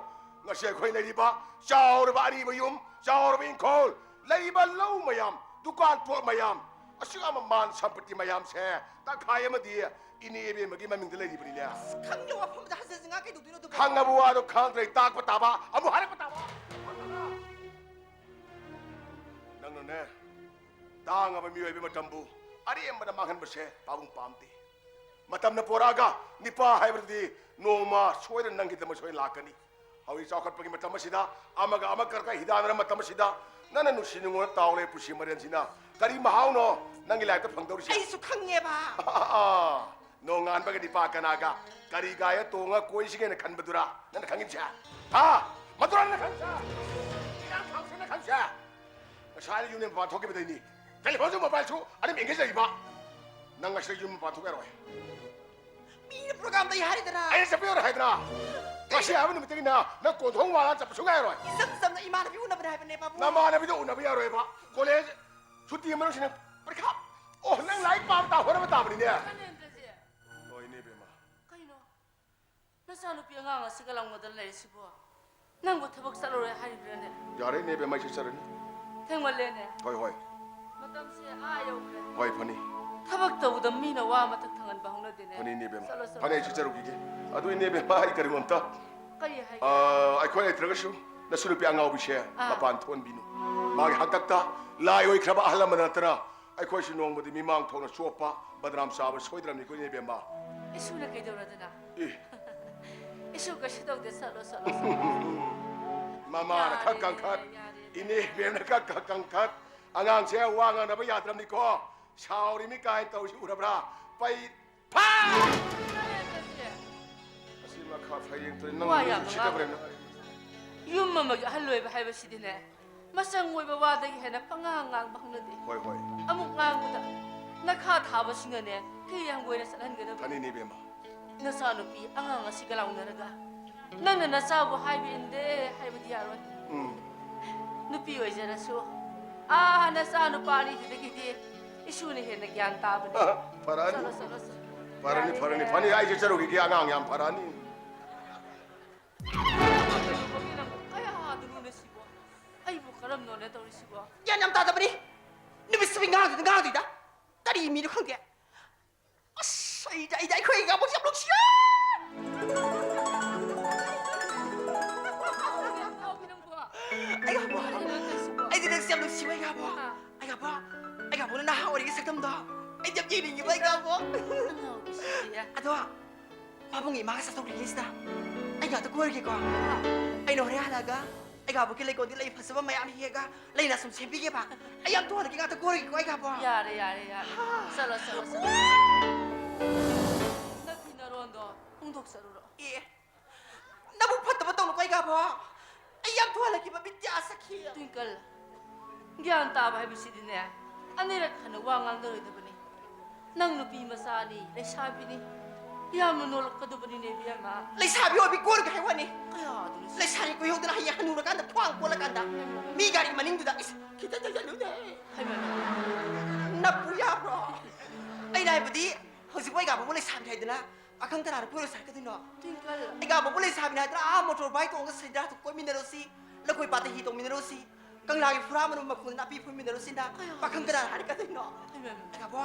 ꯉꯁꯤ ꯑꯩꯈꯣꯏ ꯂꯩꯔꯤꯕ ꯆꯥꯎꯔꯕ ꯑꯔꯤꯕ ꯌꯨꯝ, ꯆꯥꯎꯔꯕ ꯏꯪꯈꯣꯜ, ꯂꯩꯔꯤꯕ ꯂꯧ ꯃꯌꯥꯝ, ꯗꯨꯀꯥꯟ ꯄꯣꯠ ꯃꯌꯥꯝ, ꯑꯁꯨꯛ ꯌꯥꯝꯕ ꯃꯥꯟ ꯁꯝꯄꯇꯤ ꯃꯌꯥꯝꯁꯦ ꯇꯪꯈꯥꯏ ꯑꯃꯗꯤ ꯏꯅꯦ ꯏꯕꯦꯝꯃꯒꯤ ꯃꯃꯤꯡꯗ ꯂꯩꯔꯤꯕꯅꯤꯅꯦ꯫ ꯑꯁ, ꯈꯪꯗꯦ, ꯋꯥꯐꯝꯗ ꯍꯟꯖꯤꯟ ꯍꯟꯖꯤꯟ ꯉꯥꯡ ꯀꯩꯗꯧꯗꯣꯏꯅꯣ ꯑꯗꯨꯕꯨ? ꯈꯪꯉꯕ ꯋꯥꯗꯣ ꯈꯪꯗ꯭ꯔꯦ, ꯇꯥꯛꯄ ꯇꯥꯕ, ꯑꯃꯨꯛ ꯍꯥꯏꯔꯛꯄ ꯇꯥꯕ꯫ ꯅꯪꯅꯅꯦ, ꯇꯥꯡꯉꯕ ꯃꯤꯑꯣꯏꯕ ꯃꯇꯝꯕꯨ ꯑꯔꯦꯝꯕꯗ ꯃꯥꯡꯍꯟꯕꯁꯦ ꯄꯥꯕꯨꯡ ꯄꯥꯝꯗꯦ꯫ ꯃꯇꯝꯅ ꯄꯣꯔꯛꯑꯒ ꯅꯤꯄꯥ ꯍꯥꯏꯕꯗꯨꯗꯤ ꯅꯣꯡꯃ ꯁꯣꯏꯗꯅ ꯅꯪꯒꯤꯗꯃꯛ ꯁꯣꯏꯗꯅ ꯂꯥꯛꯀꯅꯤ꯫ ꯍꯧꯖꯤꯛ ꯆꯥꯎꯈꯠꯄꯒꯤ ꯃꯇꯝ ꯑꯁꯤꯗ ꯑꯃꯒ ꯑꯃ ꯀꯔꯛ ꯀꯔꯛ ꯍꯤꯗꯥꯟꯅꯔ ꯃꯇꯝ ꯑꯁꯤꯗ ꯅꯪꯅ ꯅꯨꯡꯁꯤ ꯅꯨꯡꯉꯣꯟꯅ ꯇꯥꯎ ꯂꯩ ꯄꯨꯟꯁꯤ ꯃꯔꯦꯟꯁꯤꯅ ꯀꯔꯤ ꯃꯍꯥꯎꯅꯣ ꯅꯪꯒꯤ ꯂꯥꯏꯐꯇ ꯐꯪꯗꯧꯔꯤꯁꯦ? ꯑꯩꯁꯨ ꯈꯪꯉꯦꯕ꯫ ꯅꯣꯡꯉꯥꯟꯕꯒ ꯅꯤꯄꯥ ꯀꯅꯥꯒ ꯀꯔꯤ ꯒꯥꯔꯤꯗ ꯇꯣꯡꯉ ꯀꯣꯏꯁꯤꯒꯦꯅ ꯈꯟꯕꯗꯨꯔꯥ ꯅꯪꯅ ꯈꯪꯉꯤꯕꯁꯦ? ꯍꯥ? ꯃꯗꯨꯔꯥ ꯅꯪꯅ ꯈꯪꯉꯤꯁꯦ? ꯏꯔꯥꯡ ꯐꯥꯎꯁꯦꯅ ꯈꯪꯉꯤꯁꯦ? ꯉꯁꯥꯏꯅ ꯌꯨꯝꯗꯩ ꯃꯄꯥꯟ ꯊꯣꯛꯈꯤꯕꯗꯩꯅꯤ ꯇꯦꯂꯤꯐꯣꯟꯁꯨ ꯃꯣꯕꯥꯏꯜꯁꯨ ꯑꯗꯨꯝ ꯑꯦꯡꯒꯦꯖ ꯂꯩꯕ꯫ ꯅꯪ ꯉꯁꯤ ꯌꯨꯝ ꯃꯄꯥꯟ ꯊꯣꯛ ꯌꯥꯔꯣꯏ꯫ ꯃꯤꯅ ꯄ꯭ꯔꯣꯒ꯭ꯔꯥꯝ ꯂꯩ ꯍꯥꯏꯔꯤꯗꯅ꯫ ꯑꯩꯅ ꯆꯠꯄ ꯌꯥꯔꯣꯏ ꯍꯥꯏꯗꯅ꯫ ꯉꯁꯤ ꯍꯥꯏꯕ ꯅꯨꯃꯤꯠꯇꯒꯤꯅ ꯅꯪ ꯀꯣꯟꯊꯣꯡ ꯃꯄꯥꯟ ꯆꯠꯄ ꯁꯨꯡꯌꯥ ꯌꯥꯔꯣꯏ꯫ ꯏꯆꯝ ꯆꯝꯅ ꯏꯃꯥꯟꯅꯕꯤ ꯎꯅꯕꯅꯦ ꯍꯥꯏꯕꯅꯦ, ꯄꯥꯕꯨꯡ꯫ ꯅꯃꯥꯟꯅꯕꯤꯗꯣ ꯎꯅꯕ ꯌꯥꯔꯣꯏꯕ꯫ ꯀꯣꯂꯦꯖ ꯁꯨꯇꯤ ꯃꯅꯨꯡꯁꯤꯅ ꯄꯔꯤꯈꯥ꯫ ꯑꯣ, ꯅꯪ ꯂꯥꯏꯔꯤꯛ ꯄꯥꯕ ꯇꯥ ꯍꯣꯠꯅꯕ ꯇꯥꯕꯅꯤꯅꯦ꯫ ꯀꯅꯦꯟꯗ꯭ꯔꯖꯤꯠ꯫ ꯍꯣꯏꯅꯦ, ꯏꯕꯦꯝꯃ꯫ ꯀꯩꯅꯣ? ꯅꯆꯥꯅꯨꯄꯤ ꯑꯉꯥꯡ ꯑꯁꯤꯒ ꯂꯥꯎꯅꯗꯅ ꯂꯩꯔꯤꯁꯤꯕꯣ? ꯅꯪꯕꯨ ꯊꯕꯛ ꯆꯠꯂꯔꯣꯏ ꯍꯥꯏꯔꯤꯕ꯭ꯔꯥꯅꯦ? ꯌꯥꯔꯦꯅꯦ, ꯏꯕꯦꯝꯃ, ꯑꯩꯁꯨ ꯆꯠꯂꯅꯤ꯫ ꯊꯦꯡꯃꯜꯂꯦꯅꯦ꯫ ꯍꯣꯏ, ꯍꯣꯏ꯫ ꯃꯇꯝꯁꯦ ꯑꯥ ꯌꯧꯈ꯭ꯔꯦ꯫ ꯍꯣꯏ, ꯐꯅꯤ꯫ ꯊꯕꯛ ꯇꯧꯕꯗ ꯃꯤꯅ ꯋꯥ ꯃꯊꯛ ꯊꯪꯍꯟꯕ ꯍꯧꯅꯗꯦꯅꯦ꯫ ꯐꯅꯤꯅꯦ, ꯏꯕꯦꯝꯃ꯫ ꯆꯠꯂꯣ, ꯆꯠꯂꯣ, ꯐꯅꯤ, ꯑꯩꯁꯨ ꯆꯠꯂꯣ꯫ ꯆꯠꯂꯨꯈꯤꯒꯦ꯫ ꯑꯗꯨ, ꯏꯅꯦ, ꯏꯕꯦꯝꯃ, ꯑꯩ ꯀꯔꯤꯒꯨꯝꯇ, ꯀꯔꯤ ꯍꯥꯏꯒꯦ? ꯑ, ꯑꯩꯈꯣꯏ ꯂꯩꯇ꯭ꯔꯒꯁꯨ ꯅꯁꯨ ꯅꯨꯄꯤ ꯑꯉꯥꯎꯕꯤꯁꯦ ꯑꯥ꯫ ꯃꯄꯥꯟ ꯊꯣꯛꯍꯟꯕꯤꯅꯨ꯫ ꯃꯥꯒꯤ ꯍꯥꯛꯇꯛꯇ ꯂꯥꯏ ꯑꯣꯏꯈ꯭ꯔꯕ ꯑꯍꯜ ꯑꯃ ꯅꯠꯇꯅ ꯑꯩꯈꯣꯏꯁꯨ ꯅꯣꯡꯃꯗꯤ ꯃꯤꯃꯥꯡ ꯊꯣꯛꯅ ꯆꯣꯞꯄ ꯕꯗꯅꯥꯝ ꯆꯥꯕ ꯁꯣꯏꯗ꯭ꯔꯕꯅꯤꯀꯣ, ꯏꯅꯦ ꯏꯕꯦꯝꯃ꯫ ꯏꯁꯨꯅ ꯀꯩꯗꯧꯔꯗꯅ? ꯑꯦ꯫ ꯏꯁꯨ ꯀꯩꯁꯨ ꯇꯧꯗꯦ, ꯆꯠꯂꯣ, ꯆꯠꯂꯣ, ꯆꯠꯂꯣ꯫ ꯃꯃꯥꯅ ꯈꯔ ꯌꯥꯔꯦ, ꯀꯟꯈꯠ, ꯌꯥꯔꯦ, ꯏꯅꯦ ꯌꯥꯔꯦ꯫ ꯏꯕꯦꯝꯅ ꯈꯔ ꯀꯟꯈꯠ, ꯑꯉꯥꯡꯁꯦ ꯋꯥ ꯉꯥꯡꯅꯕ ꯌꯥꯗ꯭ꯔꯕꯅꯤꯀꯣ꯫ ꯁꯥꯎꯔꯤꯃꯤ ꯀꯥꯏꯅ ꯇꯧꯔꯤꯁꯤ ꯎꯔꯕ꯭ꯔꯥ? ꯄꯩ ꯐꯥ! ꯑꯁꯤ ꯃꯈꯥ ꯐꯌꯦꯡ ꯇꯨꯔꯦ, ꯅꯪ ꯋꯥ ꯌꯥꯝ ꯎꯁꯤꯠꯇꯕ꯭ꯔꯥ ꯉꯥꯡꯒꯅꯨ꯫ ꯌꯨꯝ ꯑꯃꯒꯤ ꯑꯍꯜ ꯑꯣꯏꯕ ꯍꯥꯏꯕꯁꯤꯗꯤꯅꯦ, ꯃꯆꯪ ꯑꯣꯏꯕ ꯋꯥꯗꯒꯤ ꯍꯦꯟꯅ ꯄꯉꯥꯡ ꯉꯥꯡꯕ ꯍꯧꯅꯗꯦ꯫ ꯍꯣꯏ, ꯍꯣꯏ꯫ ꯑꯃꯨꯛ ꯉꯥꯡꯕꯗ ꯅꯈꯥ ꯊꯥꯕꯁꯤꯡꯅꯅꯦ ꯐꯤ ꯍꯪꯒꯣꯏꯅ ꯆꯠꯍꯟꯒꯗꯕꯅꯤ꯫ ꯐꯅꯤꯅꯦ, ꯏꯕꯦꯝꯃ꯫ ꯅꯆꯥꯅꯨꯄꯤ ꯑꯉꯥꯡ ꯑꯁꯤꯒ ꯂꯥꯎꯅꯔꯒ ꯅꯪꯅ ꯅꯆꯥꯕꯨ ꯍꯥꯏꯕ ꯏꯟꯗꯦ ꯍꯥꯏꯕꯗꯤ ꯌꯥꯔꯣꯏ꯫ ꯎꯝ꯫ ꯅꯨꯄꯤ ꯑꯣꯏꯖꯔꯁꯨ, ꯑꯥ, ꯅꯆꯥ ꯅꯨꯄꯥ ꯑꯅꯤꯗꯨꯗꯒꯤꯗꯤ ꯏꯁꯨꯅ ꯍꯦꯟꯅ ꯒ꯭ꯌꯥꯟ ꯇꯥꯕꯅꯤ꯫ ꯐꯔꯛꯑꯅꯤ꯫ ꯆꯠꯂꯣ, ꯆꯠꯂꯣ, ꯆꯠꯂꯣ꯫ ꯐꯔꯅꯤ, ꯌꯥꯔꯦ, ꯐꯔꯅꯤ, ꯌꯥꯔꯦ꯫ ꯐꯅꯤ, ꯑꯩꯁꯦ ꯆꯠꯂꯨꯈꯤꯒꯦ, ꯑꯉꯥꯡ ꯌꯥꯝ ꯐꯔꯛꯑꯅꯤ꯫ ꯀꯌꯥꯗꯅꯣꯅꯦ ꯁꯤꯕꯣ? ꯑꯩꯕꯨ ꯀꯔꯝꯅꯣꯅꯦ ꯇꯧꯔꯤꯁꯤꯕꯣ? ꯒ꯭ꯌꯥꯟ ꯌꯥꯝ ꯇꯥꯗꯕꯅꯤ꯫ ꯅꯨꯃꯤꯠ ꯆꯨꯞꯄꯤ ꯉꯥꯡꯗꯨꯗ ꯉꯥꯡꯗꯨꯗ꯫ ꯀꯔꯤ ꯃꯤꯅꯣ ꯈꯪꯗꯦ꯫ ꯑꯁ, ꯑꯩꯗꯤ, ꯑꯩꯗꯤ ꯑꯩꯈꯣꯏ ꯏꯒꯥꯕꯣꯛꯁꯦ ꯌꯥꯝ ꯅꯨꯡꯁꯤꯌꯦ꯫ ꯀꯩꯗꯧꯔꯒꯦ ꯅꯪꯕꯣ? ꯑꯩꯒꯥꯕꯣꯛ꯫ ꯀꯩꯅꯣ ꯇꯧꯔꯤꯁꯤꯕꯣ? ꯑꯩꯗꯤ ꯅꯪꯁꯦ ꯌꯥꯝ ꯅꯨꯡꯁꯤꯕ, ꯑꯩꯒꯥꯕꯣꯛ꯫ ꯑꯥ꯫ ꯑꯩꯒꯥꯕꯣꯛ, ꯑꯩꯒꯥꯕꯣꯛꯅ ꯅꯍꯥ ꯑꯣꯏꯔꯤꯉꯩ ꯁꯛꯇꯝꯗꯣ ꯑꯩꯗꯤ ꯌꯥꯝ ꯌꯦꯡꯅꯤꯡꯉꯤꯕ, ꯑꯩꯒꯥꯕꯣꯛ꯫ ꯑꯉꯥꯎꯕꯤꯁꯤꯗꯤ꯫ ꯑꯗꯣ, ꯄꯥꯕꯨꯡꯒꯤ ꯏꯃꯥꯒ ꯆꯠꯊꯣꯛꯈ꯭ꯔꯤꯉꯩꯁꯤꯗ ꯑꯩꯒ ꯑꯝꯇ ꯀꯣꯏꯔꯨꯒꯦꯀꯣ꯫ ꯑꯥ꯫ ꯑꯩꯅ ꯍꯣꯔꯦꯟ ꯍꯜꯂꯛꯑꯒ ꯑꯩꯒꯥꯕꯣꯛꯀꯤ ꯂꯩꯀꯣꯜꯗꯤ ꯂꯩ ꯐꯖꯕ ꯃꯌꯥꯝ ꯍꯦꯛꯑꯒ ꯂꯩꯅ ꯁꯨꯝ ꯁꯦꯝꯕꯤꯒꯦꯕ꯫ ꯑꯩ ꯌꯥꯝ ꯊꯨꯍꯜꯂꯛꯀꯦ, ꯉꯥꯛꯇ ꯀꯣꯏꯔꯨꯒꯦꯀꯣ, ꯑꯩꯒꯥꯕꯣꯛ꯫ ꯌꯥꯔꯦ, ꯌꯥꯔꯦ, ꯌꯥꯔꯦ꯫ ꯍꯥ꯫ ꯆꯠꯂꯣ, ꯆꯠꯂꯣ, ꯆꯠꯂꯣ꯫ ꯅꯐꯤ ꯅꯔꯣꯟꯗꯣ ꯍꯣꯡꯗꯣꯛꯆꯔꯨꯔꯣ꯫ ꯑꯦ, ꯅꯕꯨꯛ ꯐꯠꯇꯕ ꯇꯧꯅꯨꯀꯣ, ꯑꯩꯒꯥꯕꯣꯛ꯫ ꯑꯩ ꯌꯥꯝ ꯊꯨꯍꯜꯂꯛꯈꯤꯕ ꯕꯤꯗ꯭ꯌꯥ ꯁꯈꯤ꯫ ꯇ꯭ꯋꯤꯡꯀꯜ, ꯒ꯭ꯌꯥꯟ ꯇꯥꯕ ꯍꯥꯏꯕꯁꯤꯗꯤꯅꯦ, ꯑꯅꯤꯔꯛ ꯍꯟꯅ ꯋꯥ ꯉꯥꯡꯅꯔꯣꯏꯗꯕꯅꯤ꯫ ꯅꯪ ꯅꯨꯄꯤ ꯃꯆꯥꯅꯤ, ꯂꯩꯁꯥꯕꯤꯅꯤ꯫ ꯌꯥꯝꯅ ꯅꯣꯜꯂꯛꯀꯗꯕꯅꯤꯅꯦ, ꯏꯕꯦꯝꯃ꯫ ꯂꯩꯁꯥꯕꯤ ꯑꯣꯏꯕꯤ ꯀꯣꯏꯔꯒ ꯍꯥꯏ ꯋꯥꯅꯤ꯫ ꯀꯌꯥꯗꯨꯅ ꯁꯤ- ꯂꯩꯁꯥꯕꯤ ꯀꯣꯏꯍꯧꯗꯅ ꯍꯌꯦꯡ ꯍꯅꯨꯔꯀꯥꯟꯗ ꯈ꯭ꯋꯥꯡ ꯀꯣꯜꯂꯀꯥꯟꯗ ꯃꯤ ꯒꯥꯔꯤ ꯃꯅꯤꯡꯗꯨꯗ, "ꯏꯁ, ꯈꯤꯇ ꯆꯪꯁꯜꯂꯨꯅꯦ꯫ ꯍꯩꯃꯥ꯫ ꯅꯞꯄꯨ ꯌꯥꯕ꯭ꯔꯣ?" ꯑꯩꯅ ꯍꯥꯏꯕꯗꯤ, ꯍꯧꯖꯤꯛ ꯑꯩꯒꯥꯕꯣꯕꯨ ꯂꯩꯁꯥꯕꯤ ꯍꯥꯏꯗꯅ ꯄꯥꯈꯪ ꯀꯅꯥꯅ ꯀꯣꯏꯔꯨꯁꯦ ꯍꯥꯏꯔꯛꯀꯗꯣꯏꯅꯣ? ꯇ꯭ꯋꯤꯡꯀꯜ꯫ ꯑꯩꯒꯥꯕꯣꯕꯨ ꯂꯩꯁꯥꯕꯤꯅꯤ ꯍꯥꯏꯗꯅ ꯑꯥ ꯃꯣꯇꯣꯔ ꯕꯥꯏꯛ ꯇꯣꯡꯉꯒ ꯁꯦꯟꯗ꯭ꯔꯥꯗ ꯀꯣꯏꯃꯤꯟꯅꯔꯨꯁꯤ, ꯂꯧꯀꯣꯏ ꯄꯥꯠꯇ ꯍꯤ ꯇꯣꯡꯃꯤꯟꯅꯔꯨꯁꯤ, ꯀꯪꯂꯥꯒꯤ ꯐꯨꯔꯥ ꯃꯔꯨꯝ ꯃꯈꯣꯡꯗ ꯅꯥꯄꯤ ꯐꯣꯏꯃꯤꯟꯅꯔꯨꯁꯤꯅ ꯀꯌꯥ ꯄꯥꯈꯪ ꯀꯅꯥꯅ ꯍꯥꯏꯔꯛꯀꯗꯣꯏꯅꯣ? ꯍꯩꯃꯥ꯫ ꯑꯩꯒꯥꯕꯣ,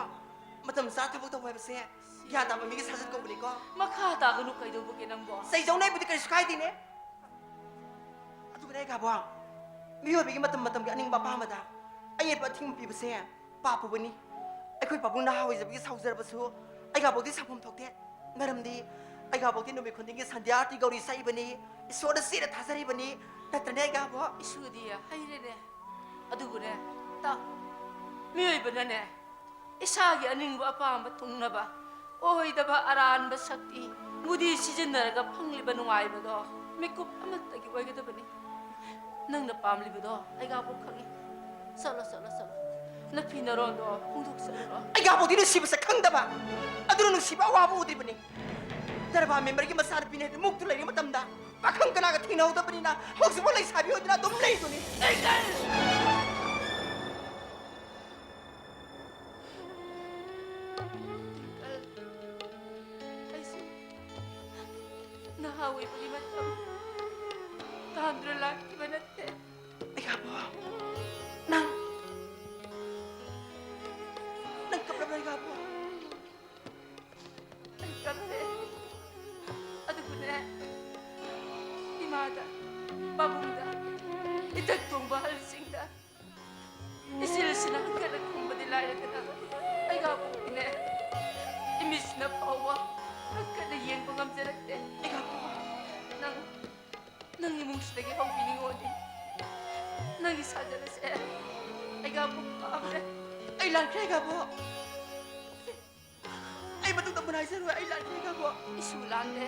ꯃꯇꯝ ꯆꯥ ꯊꯕꯛ ꯇꯧ ꯍꯥꯏꯕꯁꯦ ꯒ꯭ꯌꯥꯟ ꯇꯥꯕ ꯃꯤꯒꯤ ꯁꯥꯖꯠ ꯀꯧꯕꯅꯤꯀꯣ꯫ ꯃꯈꯥ ꯇꯥꯒꯅꯨ, ꯀꯩꯗꯧꯕꯒꯦ ꯅꯪꯕꯣ? ꯆꯩꯖꯧꯅꯩꯕꯨꯗꯤ ꯀꯔꯤꯁꯨ ꯀꯥꯏꯗꯦꯅꯦ꯫ ꯑꯗꯨꯒꯅꯦ ꯑꯩꯒꯥꯕꯣ, ꯃꯤꯑꯣꯏꯕꯒꯤ ꯃꯇꯝ ꯃꯇꯝꯒꯤ ꯑꯅꯤꯡꯕ ꯑꯄꯥꯝꯕꯗ ꯑꯌꯦꯠꯄ ꯑꯊꯤꯡꯕ ꯄꯤꯕꯁꯦ ꯄꯥꯞ ꯄꯨꯕꯅꯤ꯫ ꯑꯩꯈꯣꯏ ꯄꯥꯕꯨꯡ ꯅꯍꯥ ꯑꯣꯏꯖꯕꯒꯤ ꯁꯥꯎꯖꯔꯕꯁꯨ ꯑꯩꯒꯥꯕꯣꯗꯤ ꯁꯥꯎꯐꯝ ꯊꯣꯛꯇꯦ꯫ ꯃꯔꯝꯗꯤ ꯑꯩꯒꯥꯕꯣꯗꯤ ꯅꯨꯃꯤꯠ ꯈꯨꯗꯤꯡꯒꯤ ꯁꯟꯙ꯭ꯌꯥ ꯑꯥꯔꯇꯤ ꯒꯧꯔꯤ ꯁꯛꯏꯕꯅꯤ, ꯏꯁꯣꯔꯗ ꯆꯦꯠꯅ ꯊꯥꯖꯔꯤꯕꯅꯤ꯫ ꯅꯠꯇ꯭ꯔꯅꯦ ꯑꯩꯒꯥꯕꯣ? ꯏꯁꯨꯗꯤ ꯍꯩꯔꯦꯅꯦ꯫ ꯑꯗꯨꯕꯨꯅꯦ, ꯇꯥꯎ, ꯃꯤꯑꯣꯏꯕꯅꯅꯦ, ꯏꯁꯥꯒꯤ ꯑꯅꯤꯡꯕ ꯑꯄꯥꯝꯕ ꯊꯨꯡꯅꯕ ꯑꯣꯏꯗꯕ ꯑꯔꯥꯟꯕ ꯁꯛꯇꯤ ꯕꯨꯙꯤ ꯁꯤꯖꯤꯟꯅꯔꯒ ꯐꯪꯂꯤꯕ ꯅꯨꯡꯉꯥꯏꯕꯗꯣ ꯃꯤꯀꯨꯞ ꯑꯃꯠꯇꯒꯤ ꯑꯣꯏꯒꯗꯕꯅꯤ꯫ ꯅꯪꯅ ꯄꯥꯝꯂꯤꯕꯗꯣ ꯑꯩꯒꯥꯕꯣ ꯈꯪꯏ꯫ ꯆꯠꯂꯣ, ꯆꯠꯂꯣ, ꯆꯠꯂꯣ꯫ ꯅꯐꯤ ꯅꯔꯣꯟꯗꯣ ꯍꯣꯡꯗꯣꯛꯆꯔꯨꯔꯣ꯫ ꯑꯩꯒꯥꯕꯣꯗꯤ ꯅꯨꯡꯁꯤꯕꯁꯦ ꯈꯪꯗꯕ, ꯑꯗꯨꯅ ꯅꯨꯡꯁꯤꯕ ꯑꯋꯥꯕ ꯎꯗ꯭ꯔꯤꯕꯅꯤ꯫ ꯗꯔꯕꯥꯔ ꯃꯦꯝꯕꯔꯒꯤ ꯃꯆꯥꯅꯨꯄꯤꯅꯦ ꯍꯥꯏꯗꯅ ꯃꯨꯛꯇ ꯂꯩꯔꯤ ꯃꯇꯝꯗ ꯄꯥꯈꯪ ꯀꯅꯥꯒ ꯊꯦꯡꯅꯍꯧꯗꯕꯅꯤꯅ ꯍꯧꯖꯤꯛꯐꯥꯎ ꯂꯩꯁꯥꯕꯤ ꯑꯣꯏꯗꯨꯅ ꯑꯗꯨꯝ ꯂꯩꯗꯨꯅꯤ꯫ ꯇ꯭ꯋꯤꯡꯀꯜ, ꯑꯩꯁꯨ ꯅꯍꯥ ꯑꯣꯏꯕꯒꯤ ꯃꯇꯝ ꯇꯥꯟꯗꯨꯅ ꯂꯥꯛꯈꯤꯕ ꯅꯠꯇꯦ꯫ ꯑꯩꯒꯥꯕꯣ, ꯅꯪ, ꯅꯪ ꯀꯞꯂꯕ꯭ꯔꯥ, ꯑꯩꯒꯥꯕꯣ? ꯑꯩ ꯀꯞꯂꯦ꯫ ꯑꯗꯨꯕꯨꯅꯦ, ꯏꯃꯥꯗ, ꯄꯥꯕꯨꯡꯗ, ꯏꯊꯛ ꯊꯣꯡꯕ ꯑꯍꯜꯁꯤꯡꯗ ꯏꯆꯤꯜꯁꯤꯅ ꯍꯟꯒꯠꯂ ꯈꯨꯝꯕꯗꯤ ꯂꯥꯏꯔꯗꯅ, ꯑꯩꯒꯥꯕꯣꯛꯄꯨꯅꯦ, ꯏꯃꯤꯠꯁꯤꯅ ꯐꯥꯎꯕ ꯍꯟꯒꯠꯂ ꯌꯦꯡꯕ ꯉꯝꯖꯔꯛꯇꯦ꯫ ꯑꯩꯒꯥꯕꯣꯛ, ꯅꯪ, ꯅꯪ ꯏꯃꯨꯡꯁꯤꯗꯒꯤ ꯍꯧꯕꯤꯅꯤꯡꯉꯣꯗꯤ ꯅꯪꯒꯤ ꯁꯥꯖꯠ ꯑꯁꯦ ꯑꯩꯒꯥꯕꯣꯛ ꯄꯥꯝꯗꯦ꯫ ꯑꯩ ꯂꯥꯟꯈ꯭ꯔꯦ, ꯑꯩꯒꯥꯕꯣꯛ꯫ ꯑꯩ ꯃꯇꯨꯡꯗ ꯃꯨꯟ ꯍꯥꯏꯖꯔꯣꯏ, ꯑꯩ ꯂꯥꯟꯈ꯭ꯔꯦ, ꯑꯩꯒꯥꯕꯣꯛ꯫ ꯏꯁꯨ ꯂꯥꯜꯂꯦ꯫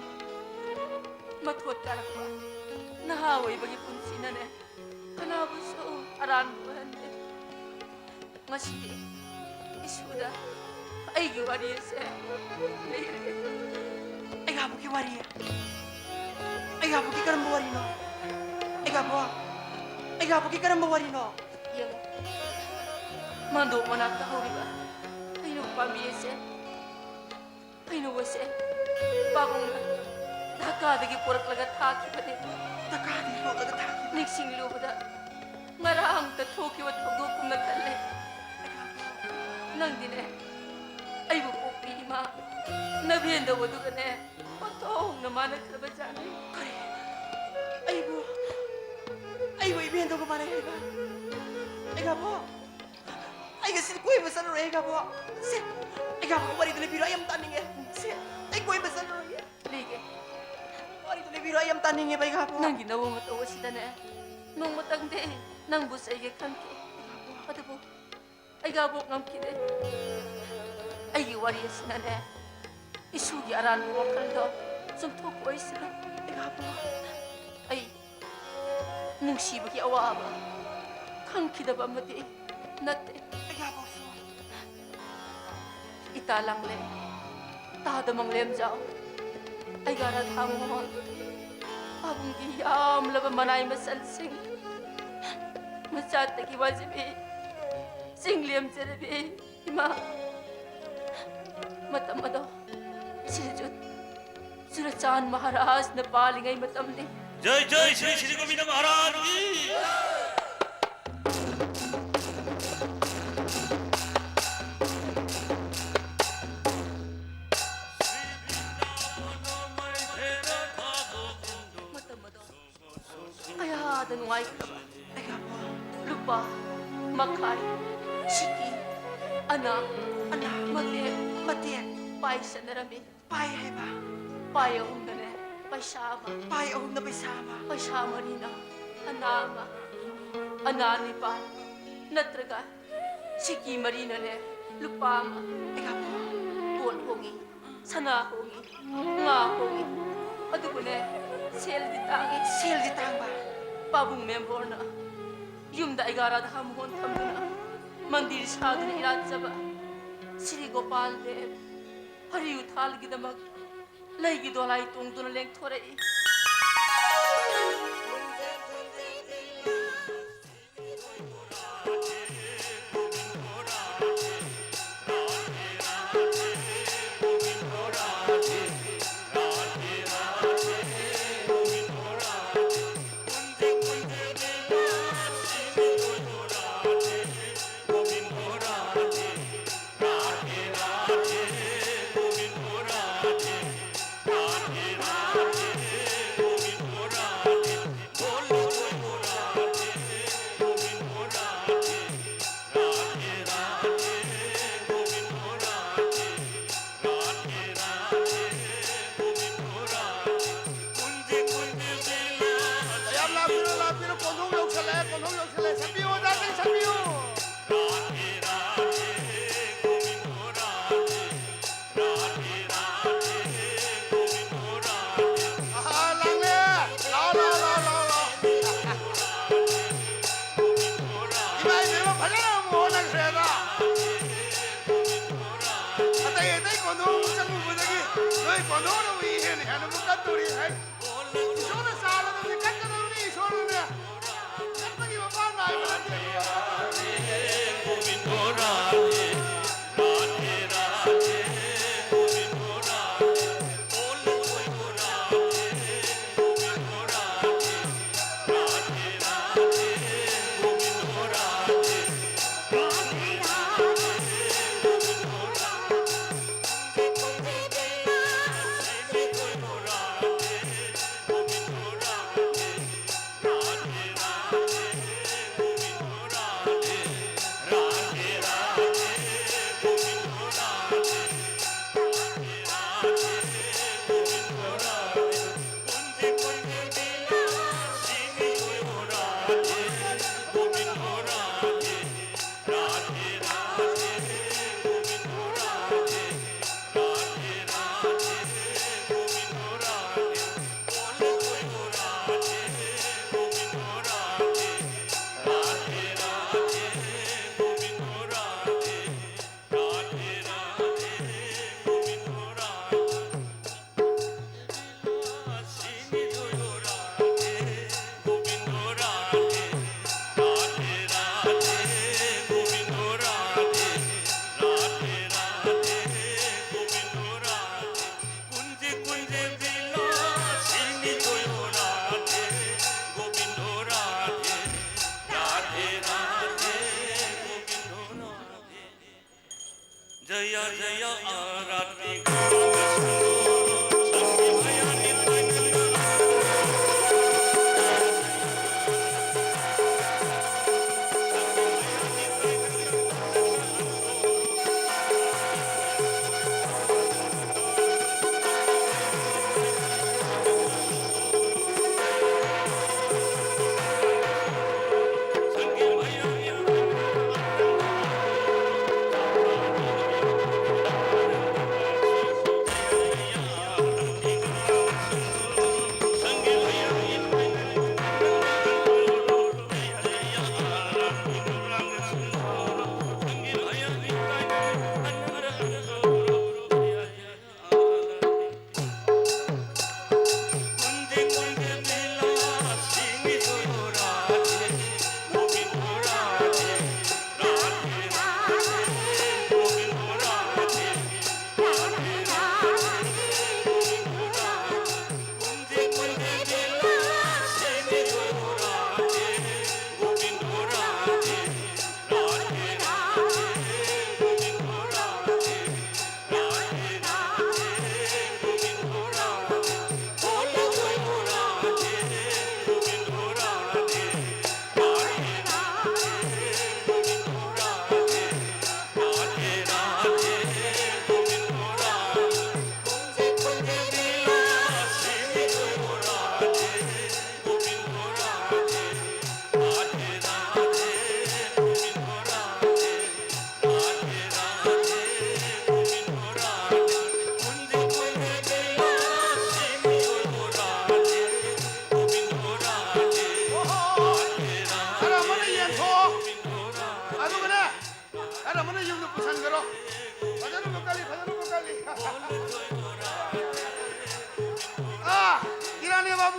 ꯃꯊꯣꯠ ꯀꯥꯔꯛꯄ ꯅꯍꯥ ꯑꯣꯏꯕꯒꯤ ꯄꯨꯟꯁꯤꯅꯅꯦ, ꯀꯅꯥꯕꯨꯁꯨ ꯑꯔꯥꯟꯕ ꯑꯣꯏꯍꯟꯗꯦ꯫ ꯉꯁꯤꯗꯤ ꯏꯁꯨꯗ ꯑꯩꯒꯤ ꯋꯥꯔꯤ ꯑꯁꯦ ꯂꯩꯔꯒꯦ꯫ ꯑꯩꯒꯥꯕꯨꯒꯤ ꯋꯥꯔꯤ? ꯑꯩꯒꯥꯕꯨꯒꯤ ꯀꯔꯝꯕ ꯋꯥꯔꯤꯅꯣ? ꯑꯩꯒꯥꯕꯨ? ꯑꯩꯒꯥꯕꯨꯒꯤ ꯀꯔꯝꯕ ꯋꯥꯔꯤꯅꯣ? ꯌꯦꯡꯉꯨ, ꯃꯥꯟꯗꯣꯞ ꯃꯅꯥꯛꯇ ꯍꯧꯔꯤꯕ ꯍꯩꯅꯧ ꯄꯥꯝꯕꯤ ꯑꯁꯦ, ꯍꯩꯅꯧ ꯑꯁꯦ ꯄꯥꯕꯨꯡꯅ ꯙꯥꯀꯥꯗꯒꯤ ꯄꯣꯔꯛꯂꯒ ꯊꯥꯈꯤꯕꯅꯤ꯫ ꯙꯥꯀꯥꯗꯒꯤ ꯄꯣꯔꯛꯂꯒ ꯊꯥꯈꯤꯕ? ꯅꯤꯡꯁꯤꯡꯂꯨꯕꯗ ꯉꯔꯥꯡꯇ ꯊꯣꯛꯈꯤꯕ ꯊꯧꯗꯣꯛꯀꯨꯝꯅ ꯈꯜꯂꯦ꯫ ꯅꯪꯗꯤꯅꯦ, ꯑꯩꯕꯨ ꯄꯣꯛꯄꯤ ꯏꯃꯥ ꯅꯕꯦꯟꯗꯧ ꯑꯗꯨꯒꯅꯦ, ꯑꯣꯟꯊꯣꯛꯅ ꯃꯥꯟꯅꯈ꯭ꯔꯕ ꯖꯥꯠꯅꯤ꯫ ꯀꯔꯤ? ꯑꯩꯕꯨ, ꯑꯩꯕꯨ ꯏꯕꯦꯟꯗꯧꯒ ꯃꯥꯟꯅꯩ ꯍꯥꯏꯕ? ꯑꯩꯒꯥꯕꯣ, ꯑꯩ ꯉꯁꯤꯗꯤ ꯀꯣꯏꯕ ꯆꯠꯂꯔꯣꯏ, ꯑꯩꯒꯥꯕꯣ꯫ ꯁꯦ, ꯑꯩꯒꯥꯕꯣ, ꯋꯥꯔꯤꯗꯣ ꯂꯤꯕꯤꯔꯣ, ꯑꯩ ꯌꯥꯝ ꯇꯥꯅꯤꯡꯉꯦ꯫ ꯁꯦ, ꯑꯩ ꯀꯣꯏꯕ ꯆꯠꯂꯔꯣꯏꯒꯦ꯫ ꯂꯤꯒꯦ꯫ ꯋꯥꯔꯤꯗꯣ ꯂꯤꯕꯤꯔꯣ, ꯑꯩ ꯌꯥꯝ ꯇꯥꯅꯤꯡꯉꯦꯕ, ꯑꯩꯒꯥꯕꯣ꯫ ꯅꯪꯒꯤ ꯅꯑꯣꯡ ꯃꯇꯧ ꯑꯁꯤꯗꯅꯦ, ꯅꯣꯡꯃꯇꯪꯗꯤ ꯅꯪꯕꯨ ꯆꯩꯒꯦ ꯈꯟꯈꯤ꯫ ꯑꯗꯨꯕꯨ ꯑꯩꯒꯥꯕꯣꯛ ꯉꯝꯈꯤꯗꯦ꯫ ꯑꯩꯒꯤ ꯋꯥꯔꯤ ꯑꯁꯤꯅꯅꯦ, ꯏꯁꯨꯒꯤ ꯑꯔꯥꯟꯕ ꯋꯥꯈꯜꯗꯣ ꯆꯨꯝꯊꯣꯛꯄ ꯑꯣꯏꯁꯅꯨ꯫ ꯑꯩꯒꯥꯕꯣꯛ, ꯑꯩ ꯅꯨꯡꯁꯤꯕꯒꯤ ꯑꯋꯥꯕ ꯈꯪꯈꯤꯗꯕ ꯑꯃꯗꯤ ꯅꯠꯇꯦ꯫ ꯑꯩꯒꯥꯕꯣꯛꯁꯨ ꯏꯇꯥ ꯂꯥꯡꯂꯦ꯫ ꯇꯥꯗ ꯃꯪꯂꯦꯝꯖꯥꯎ, ꯑꯩꯒꯥ ꯔꯥꯙꯥ ꯃꯣꯍꯣꯟ, ꯄꯥꯕꯨꯡꯒꯤ ꯌꯥꯝꯂꯕ ꯃꯅꯥꯏ ꯃꯆꯜꯁꯤꯡ, ꯃꯆꯥꯇꯒꯤ ꯋꯥꯖꯕꯤ, ꯆꯤꯡ ꯂꯦꯝꯖꯔꯕꯤ ꯏꯃꯥ꯫ ꯃꯇꯝ ꯑꯗꯣ ꯁꯤꯔꯖꯨꯠ ꯆꯨꯔꯆꯥꯟ ꯃꯍꯥꯔꯥꯖꯅ ꯄꯥꯜꯂꯤꯉꯩ ꯃꯇꯝꯅꯤ꯫ ꯖꯩ ꯖꯩ ꯁ꯭ꯔꯤ ꯁ꯭ꯔꯤ ꯒꯣꯕꯤꯟꯗ ꯃꯍꯥꯔꯥꯖ ꯀꯤ꯫ ꯃꯇꯝ ꯑꯗꯣ ꯀꯌꯥꯗ ꯅꯨꯡꯉꯥꯏꯈ꯭ꯔꯕ꯫ ꯂꯨꯄꯥ ꯃꯈꯥꯏ, ꯁꯤꯀꯤ ꯑꯅꯥ, ꯑꯅꯥ, ꯃꯇꯦꯛ, ꯃꯇꯦꯛ ꯄꯥꯏꯁꯟꯅꯔꯝꯃꯤ꯫ ꯄꯥꯏ ꯍꯥꯏꯕ? ꯄꯥꯏ ꯑꯍꯨꯝꯗꯅꯦ ꯄꯩꯁꯥ ꯑꯃ꯫ ꯄꯥꯏ ꯑꯍꯨꯝꯗ ꯄꯩꯁꯥ ꯑꯃ꯫ ꯄꯩꯁꯥ ꯃꯔꯤꯅ ꯑꯅꯥ ꯑꯃ꯫ ꯑꯅꯥ ꯅꯤꯄꯥꯟ ꯅꯠꯇ꯭ꯔꯒ ꯁꯤꯀꯤ ꯃꯔꯤꯅꯅꯦ ꯂꯨꯄꯥ ꯑꯃ꯫ ꯑꯩꯒꯥꯕꯣ꯫ ꯄꯣꯠ ꯍꯣꯡꯉꯤ, ꯁꯅꯥ ꯍꯣꯡꯉꯤ, ꯉꯥ ꯍꯣꯡꯉꯤ꯫ ꯑꯗꯨꯕꯨꯅꯦ, ꯁꯦꯜꯗꯤ ꯇꯥꯡꯉꯤ꯫ ꯁꯦꯜꯗꯤ ꯇꯥꯡꯕ꯫ ꯄꯥꯕꯨꯡ ꯃꯦꯝꯕꯣꯔꯅ ꯌꯨꯝꯗ ꯑꯩꯒꯥ ꯔꯥꯙꯥ ꯃꯣꯍꯣꯟ ꯊꯝꯗꯨꯅ ꯃꯟꯗꯤꯔ ꯁꯥꯗꯨꯅ ꯏꯔꯥꯠꯆꯕ ꯁ꯭ꯔꯤ ꯒꯣꯄꯥꯜ ꯗꯦꯕ ꯍꯔꯤ ꯎꯊꯥꯜꯒꯤꯗꯃꯛ ꯂꯩꯒꯤ ꯗꯣꯂꯥꯏ ꯇꯣꯡꯗꯨꯅ ꯂꯦꯡꯊꯣꯔꯛꯏ꯫ ꯌꯥꯝ ꯂꯥꯛꯄꯤꯔꯣ, ꯂꯥꯛꯄꯤꯔꯣ, ꯀꯣꯟꯊꯣꯡ ꯌꯧꯁꯜꯂꯛꯑꯦ, ꯀꯣꯟꯊꯣꯡ ꯌꯧꯁꯜꯂꯛꯑꯦ꯫ ꯁꯠꯄꯤꯌꯨ, ꯑꯣꯖꯥꯁꯤꯡ, ꯁꯠꯄꯤꯌꯨ꯫ ꯑꯍꯥ, ꯂꯥꯡꯂꯦ꯫ ꯂꯥꯎ, ꯂꯥꯎ, ꯂꯥꯎ, ꯂꯥꯎ, ꯂꯥꯎ꯫ ꯏꯃꯥ ꯏꯕꯦꯝꯃ, ꯐꯖꯅ ꯑꯃꯨꯛ ꯍꯣꯠꯅꯈ꯭ꯔꯦꯗ꯫ ꯑꯇꯩ ꯑꯇꯩ ꯀꯣꯟꯊꯣꯡ ꯆꯪꯉꯨꯕꯗꯒꯤ ꯅꯣꯏ ꯀꯣꯟꯊꯣꯡꯅꯕꯨ ꯍꯦꯟꯅ ꯍꯦꯟꯅ ꯑꯃꯨꯛ ꯀꯟꯗꯣꯔꯤ ꯍꯥꯏ꯫ ꯏꯁꯣꯔꯅ ꯆꯥꯜꯂꯕꯅꯤ, ꯀꯟꯒꯗꯕꯅꯤ ꯏꯁꯣꯔꯅꯅꯦ꯫ ꯀꯟꯕꯒꯤ ꯃꯄꯥꯡ ꯉꯥꯏꯕ ꯅꯠꯇꯦ꯫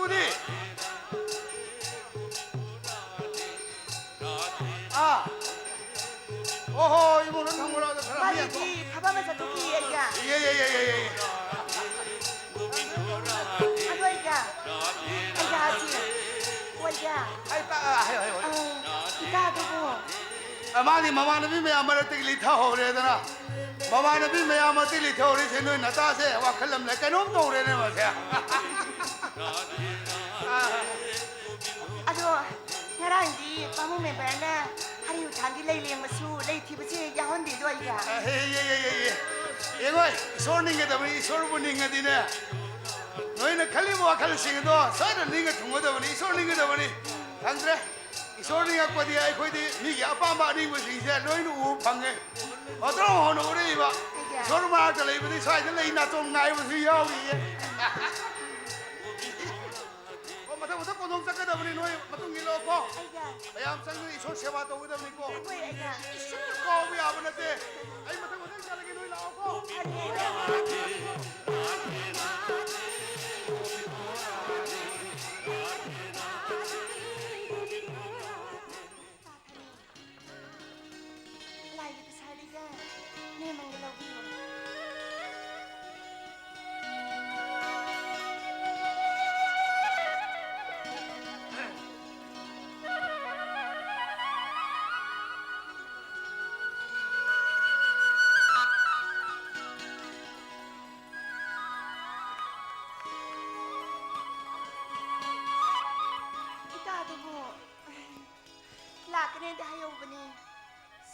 ꯎꯗꯤ꯫ ꯑꯥ꯫ ꯑꯣꯍꯣ, ꯏꯃꯨꯡꯗ ꯊꯝꯃꯨꯔꯣ, ꯑꯗꯣ ꯈꯔ ꯃꯤ ꯃꯥꯒꯤꯗꯤ ꯊꯕꯛ ꯑꯃ ꯆꯠꯊꯣꯛꯈꯤ ꯑꯩꯒ꯫ ꯌꯦ, ꯌꯦ, ꯌꯦ, ꯌꯦ, ꯌꯦ꯫ ꯑꯗꯣ ꯑꯩꯒ, ꯑꯩꯒ ꯍꯥꯏꯁꯤ, ꯑꯣꯏꯒ꯫ ꯑꯩ ꯇꯥ-, ꯍꯥꯏꯌꯣ, ꯍꯥꯏꯌꯣ, ꯍꯥꯏꯌꯣ꯫ ꯑꯧ, ꯏꯇꯥꯗꯨꯕꯨ꯫ ꯑ, ꯃꯥꯗꯤ ꯃꯃꯥꯟꯅꯕꯤ ꯃꯌꯥꯝ ꯃꯔꯛꯇꯒꯤ ꯂꯤꯊꯍꯧꯔꯦꯗꯅ꯫ ꯃꯃꯥꯟꯅꯕꯤ ꯃꯌꯥꯝ ꯃꯔꯛꯇꯒꯤ ꯂꯤꯊꯍꯧꯔꯤꯁꯦ ꯅꯣꯏ ꯅꯇꯥꯁꯦ ꯋꯥꯈꯜ ꯑꯃ ꯂꯩ, ꯀꯩꯅꯣꯝ ꯇꯧꯔꯦꯅꯦ ꯃꯁꯦ꯫ ꯑꯗꯣ ꯉꯔꯥꯡꯗꯤ ꯄꯥꯕꯨꯡ ꯃꯦꯝꯕꯔꯅ ꯍꯔꯤꯌꯨ ꯊꯥꯡꯒꯤ ꯂꯩ ꯂꯦꯡꯕꯁꯨ, ꯂꯩ ꯊꯤꯕꯁꯦ ꯌꯥꯎꯍꯟꯕꯤꯗꯣ ꯑꯩꯒ꯫ ꯑ, ꯍꯦ, ꯌꯦ, ꯌꯦ, ꯌꯦ, ꯌꯦ꯫ ꯌꯦꯡꯉꯣ, ꯏꯁꯣꯔ ꯅꯤꯡꯒꯗꯕꯅꯤ, ꯏꯁꯣꯔꯕꯨ ꯅꯤꯡꯉꯗꯤꯅꯦ, ꯅꯣꯏꯅ ꯈꯜꯂꯤꯕ ꯋꯥꯈꯜꯁꯤꯡ ꯑꯗꯣ ꯁꯣꯏꯗꯅ ꯅꯤꯡꯉ ꯊꯨꯡꯒꯗꯕꯅꯤ, ꯏꯁꯣꯔ ꯅꯤꯡꯒꯗꯕꯅꯤ꯫ ꯈꯪꯗ꯭ꯔꯦ, ꯏꯁꯣꯔ ꯅꯤꯡꯉꯛꯄꯗꯤ ꯑꯩꯈꯣꯏꯗꯤ ꯃꯤꯒꯤ ꯑꯄꯥꯝꯕ ꯑꯅꯤꯡꯕꯁꯤꯡꯁꯦ ꯂꯣꯏꯅ ꯎꯕ ꯐꯪꯉꯦ꯫ ꯍꯣꯇ꯭ꯔꯣ ꯍꯣꯅ ꯎꯔꯛꯏꯕ꯫ ꯏꯁꯣꯔ ꯃꯅꯥꯛꯇ ꯂꯩꯕꯗꯤ ꯁ꯭ꯋꯥꯏꯗ ꯂꯩ ꯅꯥꯆꯣꯝ ꯉꯥꯏꯕꯁꯨ ꯌꯥꯎꯔꯤꯌꯦ꯫ ꯑꯣ, ꯃꯊꯪ ꯃꯊꯪ ꯀꯣꯟꯊꯣꯡ ꯆꯠꯀꯗꯕꯅꯤ, ꯅꯣꯏ ꯃꯇꯨꯡ ꯏꯜꯂꯛꯑꯣꯀꯣ꯫ ꯑꯩꯒ꯫ ꯃꯌꯥꯝ ꯆꯪꯗꯅ ꯏꯁꯣꯔ ꯁꯦꯕꯥ ꯇꯧꯒꯗꯕꯅꯤꯀꯣ꯫ ꯑꯩꯈꯣꯏ ꯑꯩꯒ꯫ ꯏꯁꯣꯔ ꯀꯥꯎꯕ ꯌꯥꯕ ꯅꯠꯇꯦ꯫ ꯑꯩ ꯃꯊꯪ ꯃꯊꯪ ꯆꯠꯂꯒꯦ, ꯅꯣꯏ ꯂꯥꯛꯑꯣꯀꯣ꯫ ꯑꯩꯒ꯫ ꯂꯥꯏꯒꯤ ꯄꯤꯁꯥꯔꯤꯒ ꯅꯦꯃꯪꯒ ꯂꯧꯕꯤꯌꯣ꯫ ꯏꯇꯥꯗꯨꯕꯨ ꯂꯥꯛꯀꯅꯦꯗꯤ ꯍꯥꯏꯍꯧꯕꯅꯦ꯫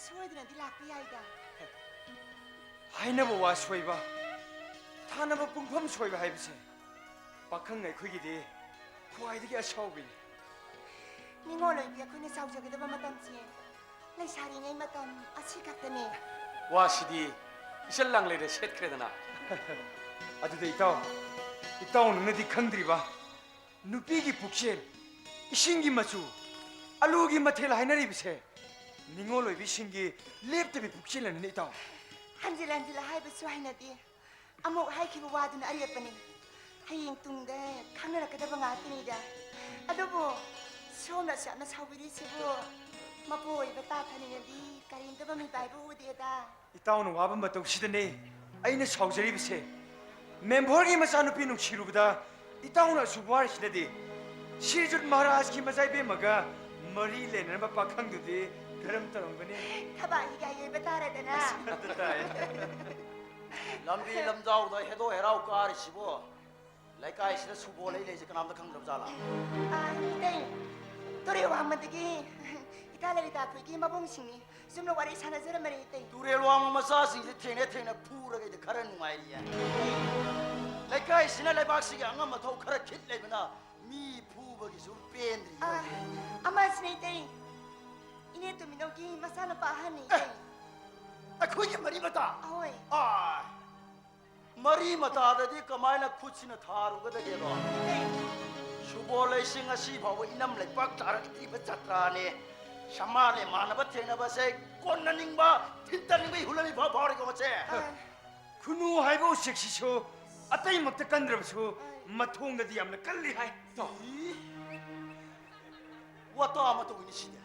ꯁꯣꯏꯗꯅꯗꯤ ꯂꯥꯛꯄ ꯌꯥꯏꯗ꯫ ꯍꯥꯏꯅꯕ ꯋꯥ ꯁꯣꯏꯕ, ꯊꯥꯅꯕ ꯄꯨꯡꯐꯝ ꯁꯣꯏꯕ ꯍꯥꯏꯕꯁꯦ ꯄꯥꯈꯪ ꯑꯩꯈꯣꯏꯒꯤꯗꯤ ꯈ꯭ꯋꯥꯏꯗꯒꯤ ꯑꯁꯥꯎꯕꯤꯅꯤ꯫ ꯅꯤꯉꯣꯜ ꯑꯣꯏꯕꯤ ꯑꯩꯈꯣꯏꯅ ꯆꯥꯎꯖꯒꯗꯕ ꯃꯇꯝꯁꯦ ꯂꯩꯁꯥꯔꯤꯉꯩ ꯃꯇꯝ ꯑꯁꯤ ꯈꯛꯇꯅꯦ꯫ ꯋꯥꯁꯤꯗꯤ ꯏꯆꯜ ꯂꯥꯡꯂꯩꯗ ꯁꯦꯠꯈ꯭ꯔꯦꯗꯅ꯫ ꯑꯗꯨꯗ ꯏꯇꯥꯎ, ꯏꯇꯥꯎ ꯅꯪꯅꯗꯤ ꯈꯪꯗ꯭ꯔꯤꯕ, ꯅꯨꯄꯤꯒꯤ ꯄꯨꯛꯆꯦꯜ, ꯏꯁꯤꯡꯒꯤ ꯃꯆꯨ, ꯑꯂꯨꯒꯤ ꯃꯊꯦꯜ ꯍꯥꯏꯅꯔꯤꯕꯁꯦ ꯅꯤꯉꯣꯜ ꯑꯣꯏꯕꯤꯁꯤꯡꯒꯤ ꯂꯦꯞꯇꯕꯤ ꯄꯨꯛꯆꯦꯜ ꯑꯅꯤꯅꯤ ꯏꯇꯥꯎ꯫ ꯍꯟꯖꯤꯜ ꯍꯟꯖꯤꯜ ꯍꯥꯏꯕꯁꯨ ꯍꯩꯅꯗꯦ꯫ ꯑꯃꯨꯛ ꯍꯥꯏꯈꯤꯕ ꯋꯥꯗꯨꯅ ꯑꯔꯦꯞꯄꯅꯤ꯫ ꯍꯌꯦꯡ ꯇꯨꯡꯗ ꯈꯪꯅꯔꯛꯀꯗꯕ ꯉꯥꯛꯇꯅꯤꯗ꯫ ꯑꯗꯨꯕꯨ ꯁꯣꯝꯅ ꯑꯁꯨꯛ ꯌꯥꯝꯅ ꯁꯥꯎꯕꯤꯔꯤꯁꯤꯕꯨ ꯃꯄꯨ ꯑꯣꯏꯕ ꯇꯥꯊꯅꯤꯡꯉꯗꯤ ꯀꯔꯤꯝꯇ ꯃꯃꯤꯄꯥꯏꯕ ꯎꯗꯦꯗ꯫ ꯏꯇꯥꯎꯅ ꯋꯥꯕ ꯃꯇꯧꯁꯤꯗꯅꯦ ꯑꯩꯅ ꯁꯥꯎꯖꯔꯤꯕꯁꯦ꯫ ꯃꯦꯝꯕꯔꯒꯤ ꯃꯆꯥꯅꯨꯄꯤ ꯅꯨꯡꯁꯤꯔꯨꯕꯗ ꯏꯇꯥꯎꯅ ꯑꯁꯨꯛ ꯋꯥꯔꯤꯁꯤꯅꯗꯤ꯫ ꯁꯤꯔꯖꯨꯠ ꯃꯍꯥꯔꯥꯖꯀꯤ ꯃꯆꯥ ꯏꯕꯦꯝꯃꯒ ꯃꯔꯤ ꯂꯩꯅꯔꯝꯕ ꯄꯥꯈꯪꯗꯨꯗꯤ ꯀꯔꯝ ꯇꯧꯔꯝꯒꯅꯤ? ꯊꯕꯥꯛ ꯍꯤꯒꯥꯏ ꯌꯩꯕ ꯇꯥꯔꯦꯗꯅ꯫ ꯑꯗꯨ ꯇꯥꯏ꯫ ꯂꯝꯕꯤ ꯂꯝꯖꯥꯎꯗ ꯍꯦꯗꯣ ꯍꯦꯔꯥꯎ ꯀꯥꯔꯤꯁꯤꯕꯣ ꯂꯩꯀꯥꯏꯁꯤꯗ ꯁꯨꯕꯣꯜ ꯂꯩ ꯂꯩꯁꯦ ꯀꯅꯥꯝꯇ ꯈꯪꯗ꯭ꯔꯕ ꯖꯥꯠꯂꯥ? ꯑꯥ, ꯏꯇꯩ, ꯇꯨꯔꯦꯜ ꯋꯥꯡꯃꯗꯒꯤ ꯏꯇꯥ ꯂꯂꯤꯇꯥ ꯈꯣꯏꯒꯤ ꯃꯕꯨꯡꯁꯤꯡꯅꯤ꯫ ꯁꯨꯝꯅ ꯋꯥꯔꯤ ꯁꯥꯟꯅꯖꯔꯝꯕꯅꯤ, ꯏꯇꯩ꯫ ꯇꯨꯔꯦꯜ ꯋꯥꯡꯃ ꯃꯆꯥꯁꯤꯡꯁꯦ ꯊꯦꯡꯅ ꯊꯦꯡꯅ ꯐꯨꯔꯒ ꯑꯩꯗꯤ ꯈꯔ ꯅꯨꯡꯉꯥꯏꯔꯤꯌꯦ꯫ ꯂꯩꯀꯥꯏꯁꯤꯅ ꯂꯩꯕꯥꯛꯁꯤꯒꯤ ꯑꯉꯝ ꯑꯊꯧ ꯈꯔ ꯈꯤꯠ ꯂꯩꯕꯅ ꯃꯤ ꯐꯨꯕꯒꯤꯁꯨ ꯄꯦꯟꯗ꯭ꯔꯤ꯫ ꯑꯥ, ꯑꯃꯁꯤꯅ, ꯏꯇꯩ, ꯏꯅꯦ ꯇꯣꯝꯕꯤꯅꯧꯒꯤ ꯃꯆꯥꯅꯨꯄꯥ ꯑꯍꯟꯅꯤ, ꯏꯇꯩ꯫ ꯑꯩꯈꯣꯏꯒꯤ ꯃꯔꯤ ꯃꯇꯥ? ꯑꯍꯣꯏ꯫ ꯑꯥ, ꯃꯔꯤ ꯃꯇꯥꯗꯗꯤ ꯀꯃꯥꯏꯅ ꯈꯨꯠꯁꯤꯅ ꯊꯥꯔꯨꯒꯗꯒꯦꯗꯣ? ꯏꯇꯩ꯫ ꯁꯨꯕꯣꯜ ꯂꯩꯁꯤꯡ ꯑꯁꯤ ꯐꯥꯎꯕ ꯏꯅꯝ ꯂꯩꯄꯥꯛ ꯊꯥꯔꯛꯇ꯭ꯔꯤꯕ ꯖꯇ꯭ꯔꯥꯅꯦ꯫ ꯁꯃꯥꯟ ꯂꯦꯃꯥꯟꯅꯕ ꯊꯦꯡꯅꯕꯁꯦ ꯀꯣꯟꯅꯅꯤꯡꯕ, ꯊꯤꯟꯇꯅꯤꯡꯕꯒꯤ ꯍꯨꯂꯝ ꯏꯐꯥꯎ ꯐꯥꯎꯔꯤꯀꯣ, ꯃꯁꯦ꯫ ꯑꯥ꯫ ꯈꯨꯅꯨ ꯍꯥꯏꯕ ꯎꯆꯦꯛꯁꯤꯁꯨ ꯑꯇꯩꯃꯛꯇ ꯀꯟꯗ꯭ꯔꯕꯁꯨ ꯃꯊꯣꯡꯗꯗꯤ ꯌꯥꯝꯅ ꯀꯜꯂꯤ ꯍꯥꯏ꯫ ꯇꯣ꯫ ꯏ? ꯋꯥꯇꯥ ꯑꯃ ꯇꯧꯏꯅꯦ ꯁꯤꯗꯤ꯫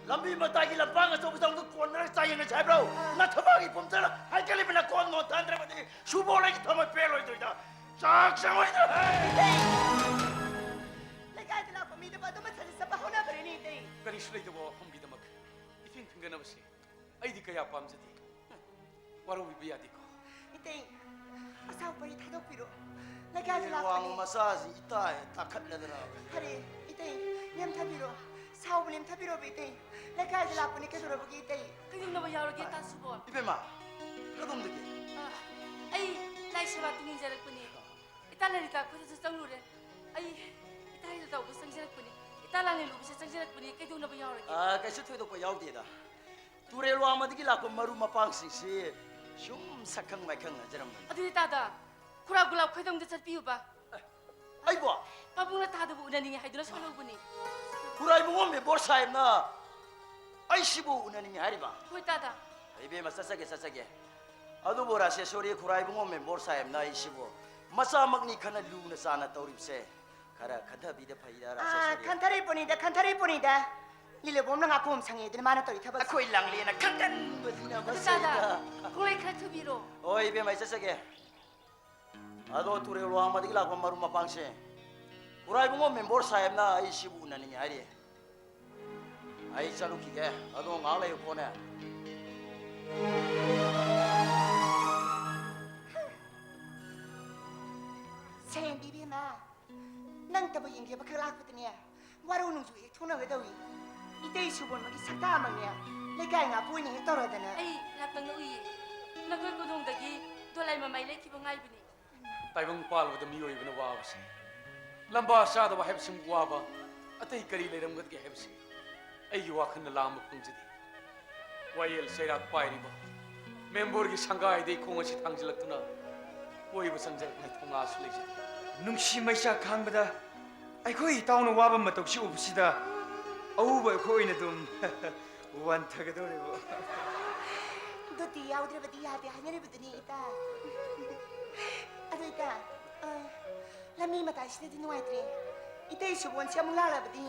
ꯂꯝꯕꯤ ꯃꯇꯥꯏꯒꯤ ꯂꯝꯄꯥꯛ ꯑꯆꯧꯕꯗ ꯑꯃꯨꯛ ꯀꯣꯟꯅꯔ ꯆꯥꯌꯦꯡꯅꯁꯦ ꯍꯥꯏꯕ꯭ꯔꯣ? ꯑꯥ꯫ ꯅꯊꯕꯥꯛꯀꯤ ꯄꯨꯝꯖꯅ ꯍꯥꯏꯒꯠꯂꯤꯕꯅ ꯀꯣꯟ ꯃꯣꯟ ꯊꯥꯟꯗ꯭ꯔꯕꯗꯤ ꯁꯨꯕꯣꯜ ꯂꯩꯒꯤ ꯊꯃꯣꯏ ꯄꯦꯜꯂꯣꯏꯗꯣꯏꯗ꯫ ꯆꯥꯛ ꯆꯪꯉꯣꯏꯗ꯫ ꯏꯇꯩ! ꯂꯩꯀꯥꯏꯗ ꯂꯥꯛꯄ ꯃꯤꯗꯕꯨ ꯑꯗꯨꯃ ꯁꯥꯖꯠ ꯆꯠꯄ ꯍꯧꯅꯕ꯭ꯔꯦꯅꯦ, ꯏꯇꯩ꯫ ꯀꯔꯤꯁꯨ ꯂꯩꯇꯕ ꯋꯥꯐꯝꯒꯤꯗꯃꯛ ꯏꯐꯤꯡ ꯐꯤꯡꯒꯅꯕꯁꯦ ꯑꯩꯗꯤ ꯀꯌꯥ ꯄꯥꯝꯖꯗꯦ꯫ ꯋꯥꯔꯧꯕꯤꯕ ꯌꯥꯗꯦꯀꯣ꯫ ꯏꯇꯩ, ꯑꯁꯥꯎꯕ ꯑꯩ ꯊꯥꯗꯣꯛꯄꯤꯔꯣ꯫ ꯂꯩꯀꯥꯏꯗ ꯂꯥꯛꯄꯅꯤ꯫ ꯋꯥꯡꯃ ꯃꯆꯥꯁꯤ ꯏꯇꯥ ꯍꯦꯛ ꯇꯥꯈꯠꯂꯗꯅ꯫ ꯐꯔꯦ, ꯏꯇꯩ, ꯅꯦꯝꯊꯕꯤꯔꯣ꯫ ꯁꯥꯎꯕ ꯅꯦꯝꯊꯕꯤꯔꯣꯕ, ꯏꯇꯩ꯫ ꯂꯩꯀꯥꯏꯗ ꯂꯥꯛꯄꯅꯤ, ꯀꯩꯗꯧꯔꯕꯒꯦ, ꯏꯇꯩ? ꯀꯩꯗꯧꯅꯕ ꯌꯥꯎꯔꯒꯦ, ꯇꯥ ꯁꯨꯕꯣꯜ? ꯏꯕꯦꯝꯃ, ꯀꯗꯣꯝꯗꯒꯤ? ꯑ, ꯑꯩ ꯂꯥꯏ ꯁꯦꯕꯥ ꯇꯤꯟ ꯌꯦꯡꯖꯔꯛꯄꯅꯦ꯫ ꯏꯇꯥ ꯂꯂꯤꯇꯥ ꯈꯣꯏꯗꯁꯨ ꯆꯪꯂꯨꯔꯦ꯫ ꯑꯩ ꯏꯇꯥ ꯂꯂꯤꯇꯥ ꯎꯕ ꯆꯪꯖꯔꯛꯄꯅꯤ꯫ ꯏꯇꯥ ꯂꯥꯡꯂꯦꯟ ꯎꯕꯁꯦ ꯆꯪꯖꯔꯛꯄꯅꯤ꯫ ꯀꯩꯗꯧꯅꯕ ꯌꯥꯎꯔꯒꯦ? ꯑ, ꯀꯩꯁꯨ ꯊꯣꯏꯗꯣꯛꯄ ꯌꯥꯎꯗꯦꯗ꯫ ꯇꯨꯔꯦꯜ ꯋꯥꯡꯃꯗꯒꯤ ꯂꯥꯛꯄ ꯃꯔꯨꯞ ꯃꯄꯥꯡꯁꯤꯡꯁꯤ ꯁꯨꯝ ꯁꯛꯈꯪ ꯃꯥꯏꯈꯪꯅꯖꯔꯝꯕꯅꯤ꯫ ꯑꯗꯨꯗꯤ ꯇꯥꯗ, ꯈꯨꯔꯥ ꯒꯨꯂꯥꯞ ꯈꯣꯏꯗꯣꯝꯗ ꯆꯠꯄꯤꯌꯨꯕ꯫ ꯑꯩꯕꯣ? ꯄꯥꯕꯨꯡꯅ ꯇꯥꯗꯕ ꯎꯅꯅꯤꯡꯉꯦ ꯍꯥꯏꯗꯨꯅ ꯁꯣꯜꯍꯧꯕꯅꯤ꯫ ꯈꯨꯔꯥꯏꯕꯨꯡꯉꯣꯝ ꯃꯦꯝꯕꯣꯔ ꯁꯥꯍꯦꯕꯅ ꯑꯩꯁꯤꯕꯨ ꯎꯅꯅꯤꯡꯉꯦ ꯍꯥꯏꯔꯤꯕ? ꯍꯣꯏ, ꯇꯥꯗ꯫ ꯏꯕꯦꯝꯃ, ꯆꯠꯆꯒꯦ, ꯆꯠꯆꯒꯦ꯫ ꯑꯗꯨꯕꯨ ꯔꯥꯁꯦꯁꯣꯔꯤ, ꯈꯨꯔꯥꯏꯕꯨꯡꯉꯣ ꯃꯦꯝꯕꯣꯔ ꯁꯥꯍꯦꯕꯅ ꯑꯩꯁꯤꯕꯨ ꯃꯆꯥꯃꯛꯅꯤ ꯈꯟꯅ ꯂꯨꯅ ꯆꯥꯅ ꯇꯧꯔꯤꯕꯁꯦ ꯈꯔ ꯈꯟꯊꯕꯤꯗ ꯐꯩꯗ, ꯑꯥ, ꯔꯥꯁꯦꯁꯣꯔꯤ꯫ ꯈꯟꯊꯔꯤꯕꯅꯤꯗ, ꯈꯟꯊꯔꯤꯕꯅꯤꯗ꯫ ꯂꯤꯂꯕꯣꯝꯅ ꯉꯥꯀꯣꯝ ꯁꯪꯉꯦꯗꯅ ꯃꯥꯅ ꯇꯧꯔꯤ ꯊꯕꯛꯁꯦ꯫ ꯑꯩꯈꯣꯏ ꯂꯥꯡꯂꯦꯟꯅ ꯈꯟꯒꯟꯕꯁꯤꯅ ꯑꯗꯨ ꯃꯁꯤꯗ꯫ ꯇꯥꯗ, ꯈꯣꯡꯂꯩ ꯈꯔ ꯊꯨꯕꯤꯔꯣ꯫ ꯍꯣꯏ, ꯏꯕꯦꯝꯃ, ꯑꯩ ꯆꯠꯆꯒꯦ꯫ ꯑꯗꯣ ꯇꯨꯔꯦꯜ ꯋꯥꯡꯃꯗꯒꯤ ꯂꯥꯛꯄ ꯃꯔꯨꯞ ꯃꯄꯥꯡꯁꯦ, ꯈꯨꯔꯥꯏꯕꯨꯡꯉꯣ ꯃꯦꯝꯕꯣꯔ ꯁꯥꯍꯦꯕꯅ ꯑꯩ ꯁꯤꯕꯨ ꯎꯅꯅꯤꯡꯉꯦ ꯍꯥꯏꯔꯤ꯫ ꯑꯩ ꯆꯠꯂꯨꯈꯤꯒꯦ, ꯑꯗꯣ ꯉꯥꯏꯍꯥꯛ ꯂꯩꯌꯨꯀꯣꯅꯦ꯫ ꯁꯦꯟꯕꯤ ꯏꯕꯦꯝꯃ, ꯅꯪꯇꯕꯨ ꯌꯦꯡꯒꯦꯕ ꯈꯛ ꯂꯥꯛꯄꯗꯅꯦ, ꯋꯥꯔꯧ ꯅꯨꯡꯁꯨ ꯍꯦꯛ ꯊꯣꯛꯅꯒꯗꯧꯏ꯫ ꯏꯇꯩ ꯁꯨꯕꯣꯟꯕꯒꯤ ꯁꯛꯇꯥꯃꯛꯅꯦ, ꯂꯩꯀꯥꯏ ꯉꯥꯛꯄ ꯑꯣꯏꯅ ꯍꯦꯛ ꯇꯧꯔꯗꯅ꯫ ꯑꯩ ꯉꯥꯛꯇꯪꯅ ꯎꯏꯌꯦ, ꯅꯈꯣꯏ ꯀꯣꯟꯊꯣꯡꯗꯒꯤ ꯗꯣꯂꯥꯏ ꯃꯃꯥꯏ ꯂꯩꯈꯤꯕ ꯉꯥꯏꯕꯅꯤ꯫ ꯇꯥꯏꯕꯪ ꯄꯥꯜꯕꯗ ꯃꯤꯑꯣꯏꯕꯅ ꯋꯥꯕꯁꯦ, ꯂꯝꯕꯥ ꯆꯥꯗꯕ ꯍꯥꯏꯕꯁꯤꯃꯨꯛ ꯋꯥꯕ ꯑꯇꯩ ꯀꯔꯤ ꯂꯩꯔꯝꯒꯗꯒꯦ ꯍꯥꯏꯕꯁꯤ ꯑꯩꯒꯤ ꯋꯥꯈꯜꯅ ꯂꯥꯝꯕ ꯐꯪꯖꯗꯦ꯫ ꯋꯥꯌꯦꯜ ꯆꯩꯔꯥꯛ ꯄꯥꯏꯔꯤꯕ ꯃꯦꯝꯕꯣꯔꯒꯤ ꯁꯪꯒꯥꯏꯗ ꯏꯈꯣꯡ ꯑꯁꯤ ꯊꯥꯡꯖꯤꯜꯂꯛꯇꯨꯅ ꯀꯣꯏꯕ ꯆꯪꯖꯔꯛꯄꯒꯤ ꯊꯧꯅꯥꯁꯨ ꯂꯩꯖꯗꯦ꯫ ꯅꯨꯡꯁꯤ ꯃꯩꯆꯥꯛ ꯈꯥꯡꯕꯗ ꯑꯩꯈꯣꯏ ꯏꯇꯥꯎꯅ ꯋꯥꯕ ꯃꯇꯧꯁꯤ ꯎꯕꯁꯤꯗ ꯑꯎꯕ ꯑꯩꯈꯣꯏ ꯑꯣꯏꯅ ꯑꯗꯨꯝ ꯋꯥꯟꯊꯒꯗꯧꯔꯦꯕꯣ꯫ ꯗꯣꯇꯤ ꯌꯥꯎꯗ꯭ꯔꯕꯗꯤ ꯌꯥꯗꯦ ꯍꯥꯏꯅꯔꯤꯕꯗꯨꯅꯤ, ꯏꯇꯥ꯫ ꯑꯗꯨ, ꯏꯇꯥ, ꯑ, ꯂꯝꯕꯤ ꯃꯇꯥꯏꯁꯤꯗꯗꯤ ꯅꯨꯡꯉꯥꯏꯇ꯭ꯔꯦ꯫ ꯏꯇꯩ ꯁꯨꯕꯣꯟꯁꯦ ꯑꯃꯨꯛ ꯂꯥꯛꯂꯕꯗꯤ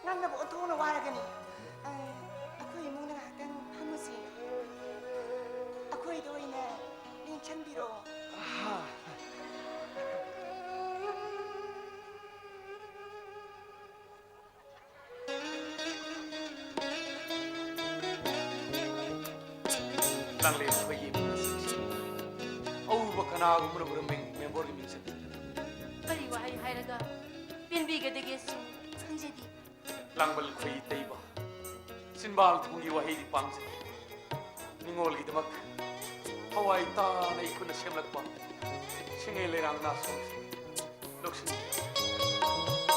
ꯉꯥꯡꯅꯕ ꯑꯣꯟꯊꯣꯛꯅ ꯋꯥꯔꯒꯅꯤ꯫ ꯑ, ꯑꯩꯈꯣꯏ ꯏꯃꯨꯡꯗ ꯉꯥꯏꯍꯥꯛꯇꯪ ꯐꯝꯃꯨꯁꯤ꯫ ꯑꯩꯈꯣꯏꯗ ꯑꯣꯏꯅ ꯂꯦꯡꯁꯟꯕꯤꯔꯣ꯫ ꯑꯍꯥ꯫ ꯂꯥꯡꯂꯦꯟ ꯑꯩꯈꯣꯏꯒꯤ ꯏꯃꯨꯡ ꯑꯁꯤꯒꯤꯁꯨ ꯑꯎꯕ ꯀꯅꯥꯒꯨꯝꯕꯅ ꯎꯔꯝꯃꯤ ꯃꯦꯝꯕꯣꯔꯒꯤ ꯃꯤꯡꯆꯠ꯫ ꯀꯔꯤ ꯋꯥꯍꯩ ꯍꯥꯏꯔꯒ ꯄꯦꯟꯕꯤꯒꯗꯒꯦꯁꯨ ꯈꯪꯖꯗꯦ꯫ ꯂꯥꯡꯕꯜ ꯈꯣꯏꯔꯤ ꯇꯩꯕ, ꯆꯤꯟꯕꯥꯜ ꯊꯣꯡꯒꯤ ꯋꯥꯍꯩꯗꯤ ꯄꯥꯝꯖꯩ꯫ ꯅꯤꯉꯣꯜꯒꯤꯗꯃꯛ ꯊꯋꯥꯏ ꯇꯥꯅ ꯏꯈꯨꯠꯅ ꯁꯦꯝꯂꯛꯄ ꯁꯤꯡꯉꯩ ꯂꯩꯔꯥꯡ ꯅꯥꯁꯣꯡꯁꯦ ꯂꯧꯁꯤꯟꯕꯤꯌꯨ꯫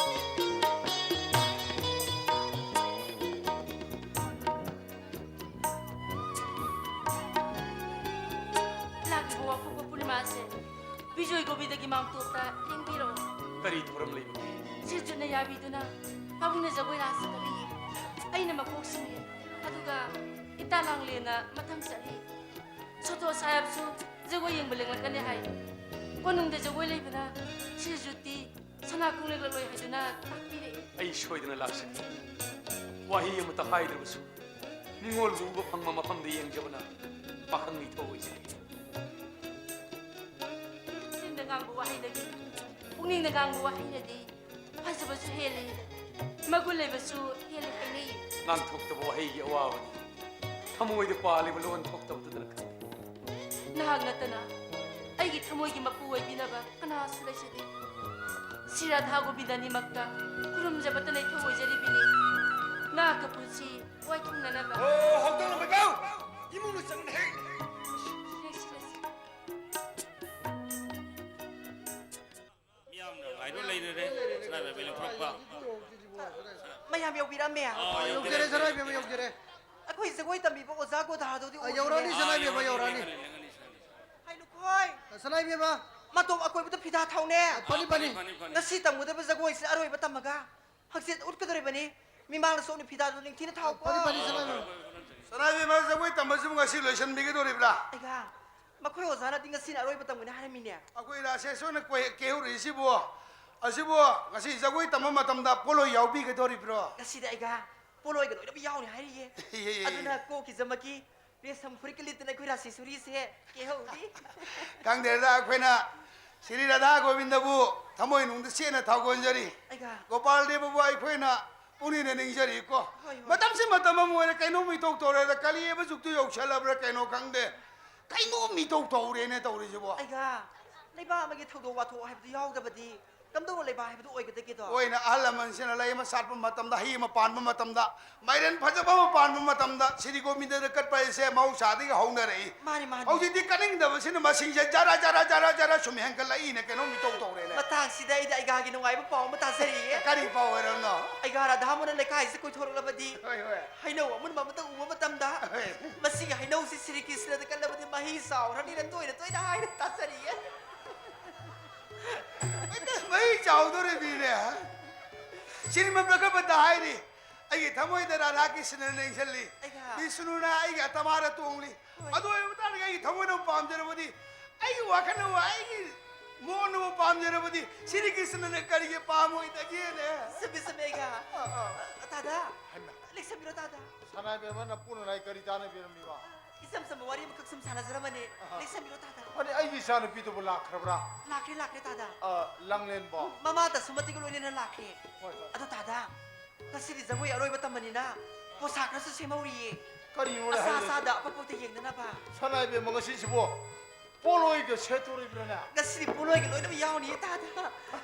ꯂꯥꯛꯂꯤꯕ ꯋꯥꯀꯨꯞꯄ ꯄꯨꯔꯅꯤꯃꯥꯁꯦ ꯕꯤꯖꯣꯏ ꯒꯣꯕꯤꯟꯗꯒꯤ ꯃꯥꯝꯇꯣꯞꯇ ꯂꯦꯡꯕꯤꯔꯛꯑꯣ꯫ ꯀꯔꯤ ꯊꯧꯔꯝ ꯂꯩꯕꯒꯦ? ꯁꯤꯔꯖꯨꯠꯅ ꯌꯥꯕꯤꯗꯨꯅ ꯄꯥꯕꯨꯡꯅ ꯖꯒꯣꯏ ꯔꯥꯁ ꯀꯠꯂꯤ꯫ ꯑꯩꯅ ꯃꯀꯣꯛ ꯁꯤꯡꯉꯤ꯫ ꯑꯗꯨꯒ ꯏꯇꯥ ꯂꯥꯡꯂꯦꯟꯅ ꯃꯊꯪ ꯆꯠꯂꯤ꯫ ꯁꯣꯇꯣ ꯁꯥꯍꯦꯕꯁꯨ ꯖꯒꯣꯏ ꯌꯦꯡꯕ ꯂꯦꯡꯂꯛꯀꯅꯤ ꯍꯥꯏ꯫ ꯀꯣꯅꯨꯡꯗ ꯖꯒꯣꯏ ꯂꯩꯕꯅ ꯁꯤꯔꯖꯨꯇꯤ ꯁꯅꯥ ꯈꯣꯡ ꯂꯦꯛꯂꯛꯂꯣꯏ ꯍꯥꯏꯗꯨꯅ ꯇꯥꯛꯄꯤꯔꯛꯏ꯫ ꯑꯩ ꯁꯣꯏꯗꯅ ꯂꯥꯛꯆꯒꯦ꯫ ꯋꯥꯍꯩ ꯑꯃꯠꯇ ꯍꯥꯏꯗ꯭ꯔꯕꯁꯨ ꯅꯤꯡꯉꯣꯜꯕꯨ ꯎꯕ ꯐꯪꯕ ꯃꯐꯝꯗ ꯌꯦꯡꯖꯕꯅ ꯄꯥꯈꯪ ꯏꯊꯧ ꯑꯣꯏꯖꯔꯤ꯫ ꯆꯤꯟꯗ ꯉꯥꯡꯕ ꯋꯥꯍꯩꯗꯒꯤ ꯄꯨꯛꯅꯤꯡꯗ ꯉꯥꯡꯕ ꯋꯥꯍꯩꯅꯗꯤ ꯐꯖꯕꯁꯨ ꯍꯦꯜꯂꯤ, ꯃꯒꯨꯟ ꯂꯩꯕꯁꯨ ꯍꯦꯜꯂꯤ ꯍꯥꯏꯅꯩ꯫ ꯉꯥꯡꯊꯣꯛꯇꯕ ꯋꯥꯍꯩꯒꯤ ꯑꯋꯥꯕꯅꯤ꯫ ꯊꯃꯣꯏꯗ ꯄꯥꯜꯂꯤꯕ ꯂꯣꯟ ꯊꯣꯛꯇꯕꯗꯨꯗꯅ ꯈꯪꯗꯦ꯫ ꯅꯍꯥꯛ ꯅꯠꯇꯅ ꯑꯩꯒꯤ ꯊꯃꯣꯏꯒꯤ ꯃꯄꯨ ꯑꯣꯏꯕꯤꯅꯕ ꯀꯅꯥꯁꯨ ꯂꯩꯖꯗꯦ꯫ ꯁꯤ ꯔꯥꯙꯥ ꯒꯣꯕꯤꯟꯗꯅꯤꯃꯛꯇ ꯈꯨꯔꯨꯝꯖꯕꯇ ꯂꯩꯊꯣꯛ ꯑꯣꯏꯖꯔꯤꯕꯅꯤ꯫ ꯅꯍꯥꯛꯀ ꯄꯨꯟꯁꯤ ꯋꯥꯏꯊꯨꯡꯅꯅꯕ꯫ ꯑꯣ, ꯍꯧꯗꯣꯡ ꯂꯝꯕꯩꯕꯥꯎ! ꯏꯃꯨꯡꯗ ꯆꯪꯉꯦ꯫ ꯁꯤꯔꯦ, ꯁꯤꯔꯦ, ꯁꯤꯔꯦ꯫ ꯃꯤꯌꯥꯝꯅ ꯉꯥꯏꯗꯨꯅ ꯂꯩꯔꯦ꯫ ꯁꯅꯥꯃꯍꯤ ꯂꯧꯊꯣꯔꯛꯄ꯫ ꯃꯌꯥꯝ ꯌꯧꯕꯤꯔꯝꯃꯦ꯫ ꯑꯥ, ꯌꯧꯖꯔꯦ, ꯌꯧꯖꯔꯦ꯫ ꯁꯅꯥꯃꯍꯤ ꯌꯧꯖꯔꯦ꯫ ꯑꯩꯈꯣꯏ ꯖꯒꯣꯏ ꯇꯝꯕꯤꯕ ꯑꯣꯖꯥ ꯒꯣꯙꯥꯗꯨꯗꯤ ꯑꯥ, ꯎꯗ꯭ꯔꯤꯅꯦ꯫ ꯌꯧꯔꯛꯑꯅꯤ, ꯁꯅꯥꯃꯍꯤ ꯑꯃ ꯌꯧꯔꯛꯑꯅꯤ꯫ ꯍꯥꯏ ꯂꯨꯈꯣꯏ꯫ ꯁꯅꯥꯃꯍꯤ ꯑꯃ꯫ ꯃꯇꯣꯝ ꯑꯀꯣꯏꯕꯗ ꯐꯤꯗꯥ ꯊꯧꯅꯦ꯫ ꯐꯅꯤ, ꯐꯅꯤ꯫ ꯐꯅꯤ, ꯐꯅꯤ꯫ ꯉꯁꯤ ꯇꯝꯒꯗꯕ ꯖꯒꯣꯏꯁꯦ ꯑꯔꯣꯏꯕ ꯇꯝꯃꯒ ꯍꯪꯆꯤꯠ ꯎꯠꯀꯗꯧꯔꯤꯕꯅꯤ꯫ ꯃꯤꯃꯥꯡꯗ ꯁꯣꯛꯅꯤ ꯐꯤꯗꯥꯗꯨ ꯅꯤꯡꯊꯤꯅ ꯊꯥꯎꯀꯣ꯫ ꯐꯅꯤ, ꯐꯅꯤ, ꯁꯅꯥꯃꯍꯤ꯫ ꯁꯅꯥꯃꯍꯤ ꯑꯃ, ꯖꯒꯣꯏ ꯇꯝꯕꯁꯤꯕꯨ ꯉꯁꯤ ꯂꯣꯏꯁꯤꯟꯕꯤꯒꯗꯧꯔꯤꯕ꯭ꯔꯥ? ꯑꯩꯒ ꯃꯈꯣꯏ ꯑꯣꯖꯥꯅꯗꯤ ꯉꯁꯤꯅ ꯑꯔꯣꯏꯕ ꯇꯝꯒꯅꯤ ꯍꯥꯏꯔꯝꯃꯤꯅꯦ꯫ ꯑꯩꯈꯣꯏ ꯔꯥꯁꯦꯁ ꯍꯣꯏꯅ ꯀꯣꯏ-, ꯀꯦꯍꯧꯔꯛꯏꯁꯤꯕꯨ, ꯑꯁꯤꯕꯨ ꯉꯁꯤ ꯖꯒꯣꯏ ꯇꯝꯕ ꯃꯇꯝꯗ ꯄꯣꯠꯂꯣꯏ ꯌꯥꯎꯕꯤꯒꯗꯧꯔꯤꯕ꯭ꯔꯣ? ꯉꯁꯤꯗꯤ ꯑꯩꯒ ꯄꯣꯠꯂꯣꯏꯒ ꯂꯣꯏꯅꯃꯛ ꯌꯥꯎꯅꯤ ꯍꯥꯏꯔꯤꯌꯦ꯫ ꯌꯦ, ꯌꯦ, ꯌꯦ꯫ ꯑꯗꯨꯅ ꯀꯣꯛꯀꯤ ꯖꯃꯛꯀꯤ ꯔꯦꯁꯝ ꯐꯨꯔꯤꯠꯀ ꯂꯤꯠꯇꯅ ꯑꯩꯈꯣꯏ ꯔꯥꯁꯦꯁꯣꯔꯤꯁꯦ ꯀꯦꯍꯧꯔꯤ꯫ ꯈꯪꯗꯦꯗ, ꯑꯩꯈꯣꯏꯅ ꯁ꯭ꯔꯤ ꯔꯥꯙꯥ ꯒꯣꯕꯤꯟꯗꯕꯨ ꯊꯃꯣꯏꯅꯨꯡꯗ ꯆꯦꯠꯅ ꯊꯧꯒꯣꯟꯖꯔꯤ꯫ ꯑꯩꯒ ꯒꯣꯄꯥꯜ ꯗꯦꯕꯕꯨ ꯑꯩꯈꯣꯏꯅ ꯄꯨꯛꯅꯤꯡꯗ ꯅꯤꯡꯖꯔꯤꯀꯣ꯫ ꯍꯣꯏ, ꯍꯣꯏ꯫ ꯃꯇꯝꯁꯤ ꯃꯇꯝ ꯑꯃ ꯑꯣꯏꯔꯦ, ꯀꯩꯅꯣꯝ ꯏꯇꯧ ꯇꯧꯔꯦꯗ, ꯀꯂꯤ ꯍꯥꯏꯕ ꯖꯨꯛꯇꯨ ꯌꯧꯁꯜꯂꯕ꯭ꯔꯥ ꯀꯩꯅꯣ ꯈꯪꯗꯦ, ꯀꯩꯅꯣꯝ ꯏꯇꯧ ꯇꯧꯔꯦꯅꯦ ꯇꯧꯔꯤꯁꯤꯕꯣ꯫ ꯑꯩꯒ ꯂꯩꯕꯥꯛ ꯑꯃꯒꯤ ꯊꯧꯗꯣꯛ ꯋꯥꯊꯣꯛ ꯍꯥꯏꯕꯗꯨ ꯌꯥꯎꯗꯕꯗꯤ ꯀꯝꯗꯧꯅ ꯂꯩꯕꯥꯛ ꯍꯥꯏꯕꯗꯨ ꯑꯣꯏꯒꯗꯒꯦꯗꯣ? ꯑꯣꯏꯅ ꯑꯍꯜ ꯂꯃꯟꯁꯤꯅ ꯂꯩ ꯑꯃ ꯁꯥꯠꯄ ꯃꯇꯝꯗ, ꯍꯩ ꯑꯃ ꯄꯥꯟꯕ ꯃꯇꯝꯗ, ꯃꯥꯏꯔꯦꯟ ꯐꯖꯕ ꯑꯃ ꯄꯥꯟꯕ ꯃꯇꯝꯗ ꯁ꯭ꯔꯤ ꯒꯣꯕꯤꯟꯗꯗ ꯀꯠꯄ ꯍꯥꯏꯁꯦ ꯃꯍꯧꯁꯥꯗꯒꯤ ꯍꯧꯅꯔꯛꯏ꯫ ꯃꯥꯅꯤ, ꯃꯥꯅꯤ꯫ ꯍꯧꯖꯤꯛꯇꯤ ꯀꯠꯅꯤꯡꯗꯕꯁꯤꯅ ꯃꯁꯤꯡꯁꯦ ꯖꯔ ꯖꯔ ꯖꯔ ꯖꯔ ꯁꯨꯝ ꯍꯦꯟꯒꯠꯂꯛꯏꯅꯦ, ꯀꯩꯅꯣꯝ ꯏꯇꯧ ꯇꯧꯔꯦꯅꯦ꯫ ꯃꯇꯥꯡꯁꯤꯗ ꯑꯩꯗꯤ ꯑꯩꯒꯥꯒꯤ ꯅꯨꯡꯉꯥꯏꯕ ꯄꯥꯎ ꯑꯃ ꯇꯥꯖꯔꯤꯌꯦ꯫ ꯀꯔꯤ ꯄꯥꯎ ꯑꯣꯏꯔꯝꯅꯣ? ꯑꯩꯒꯥ ꯔꯥꯙꯥꯃꯣꯅ ꯂꯩꯀꯥꯏꯁꯤꯗ ꯀꯣꯏꯊꯣꯔꯛꯂꯕꯗꯤ ꯍꯣꯏ, ꯍꯣꯏ꯫ ꯍꯩꯅꯧ ꯑꯃꯨꯟꯕ ꯑꯃꯇ ꯎꯕ ꯃꯇꯝꯗ ꯍꯣꯏ꯫ ꯃꯁꯤꯒꯤ ꯍꯩꯅꯧꯁꯤ ꯁ꯭ꯔꯤ ꯀ꯭ꯔꯤꯁꯅꯗ ꯀꯠꯂꯕꯗꯤ ꯃꯍꯤ ꯆꯥꯎꯔꯅꯤꯅ ꯇꯣꯏꯅ ꯇꯣꯏꯅ ꯍꯥꯏꯅ ꯇꯥꯖꯔꯤꯌꯦ꯫ ꯃꯍꯤ ꯆꯥꯎꯗꯣꯔꯤꯕꯅꯤꯅꯦ꯫ ꯁ꯭ꯔꯤꯃꯗ ꯚꯒꯕꯇ ꯍꯥꯏꯔꯤ, ꯑꯩꯒꯤ ꯊꯃꯣꯏꯗ ꯔꯥꯙꯥ ꯀ꯭ꯔꯤꯁꯅꯅ ꯂꯦꯡꯁꯤꯜꯂꯤ꯫ ꯑꯩꯒ ꯕꯤꯁꯅꯨꯅ ꯑꯩꯒꯤ ꯑꯇꯃꯥꯗ ꯇꯣꯡꯂꯤ꯫ ꯑꯗꯨ ꯑꯣꯏꯕ ꯇꯥꯔꯒꯗꯤ ꯑꯩꯒꯤ ꯊꯃꯣꯏꯅ ꯄꯥꯝꯖꯔꯕꯗꯤ, ꯑꯩꯒꯤ ꯋꯥꯈꯜꯅ, ꯑꯩꯒꯤ ꯃꯣꯟꯅ ꯄꯥꯝꯖꯔꯕꯗꯤ, ꯁ꯭ꯔꯤ ꯀ꯭ꯔꯤꯁꯅꯅ ꯀꯔꯤꯒꯤ ꯄꯥꯝꯃꯣꯏꯗꯒꯦꯅꯦ? ꯆꯨꯝꯃꯤ, ꯆꯨꯝꯃꯤ, ꯑꯩꯒ꯫ ꯑ, ꯑ꯫ ꯇꯥꯗ, ꯍꯩꯃꯥ꯫ ꯂꯦꯛꯁꯟꯕꯤꯔꯣ, ꯇꯥꯗ꯫ ꯁꯅꯥꯏꯕꯦꯝꯃ ꯅꯄꯨꯅ ꯅꯥꯏ ꯀꯔꯤ ꯇꯥꯟꯅꯕꯤꯔꯝꯃꯤꯕ? ꯏꯆꯝ ꯆꯝꯕ ꯋꯥꯔꯤ ꯑꯃꯈꯛ ꯁꯨꯝ ꯁꯥꯟꯅꯖꯔꯝꯕꯅꯦ꯫ ꯑꯍ꯫ ꯂꯦꯛꯁꯟꯕꯤꯔꯣ, ꯇꯥꯗ꯫ ꯐꯅꯤ, ꯑꯩꯒꯤ ꯏꯆꯥꯅꯨꯄꯤꯗꯨꯕꯨ ꯂꯥꯛꯈ꯭ꯔꯕ꯭ꯔꯥ? ꯂꯥꯛꯈ꯭ꯔꯦ, ꯂꯥꯛꯈ꯭ꯔꯦ, ꯇꯥꯗ꯫ ꯑ, ꯂꯥꯡꯂꯦꯟꯕꯣ? ꯃꯃꯥ ꯇꯁꯨꯃꯇꯤꯒ ꯂꯣꯏꯅꯅ ꯂꯥꯛꯈ꯭ꯔꯦ꯫ ꯍꯣꯏ, ꯍꯣꯏ꯫ ꯑꯗꯣ, ꯇꯥꯗ, ꯉꯁꯤꯗꯤ ꯖꯒꯣꯏ ꯑꯔꯣꯏꯕ ꯇꯝꯕꯅꯤꯅ ꯄꯣꯁꯥꯛ ꯈꯔꯁꯨ ꯁꯦꯝꯍꯧꯔꯤꯌꯦ꯫ ꯀꯔꯤꯅꯣꯅꯦ ꯑꯆꯥ ꯍꯥꯏꯔꯤꯁꯦ? ꯑꯆꯥꯗ ꯑꯄꯛꯄ ꯑꯝꯇ ꯌꯦꯡꯗꯅꯕ꯫ ꯁꯅꯥꯏꯕꯦꯝꯃ, ꯉꯁꯤꯁꯤꯕꯨ ꯄꯣꯂꯣꯏꯒ ꯁꯦꯠꯇꯣꯔꯤꯕ꯭ꯔꯥꯅꯦ? ꯉꯁꯤꯗꯤ ꯄꯣꯂꯣꯏꯒ ꯂꯣꯏꯅꯃꯛ ꯌꯥꯎꯅꯤꯌꯦ, ꯇꯥꯗ꯫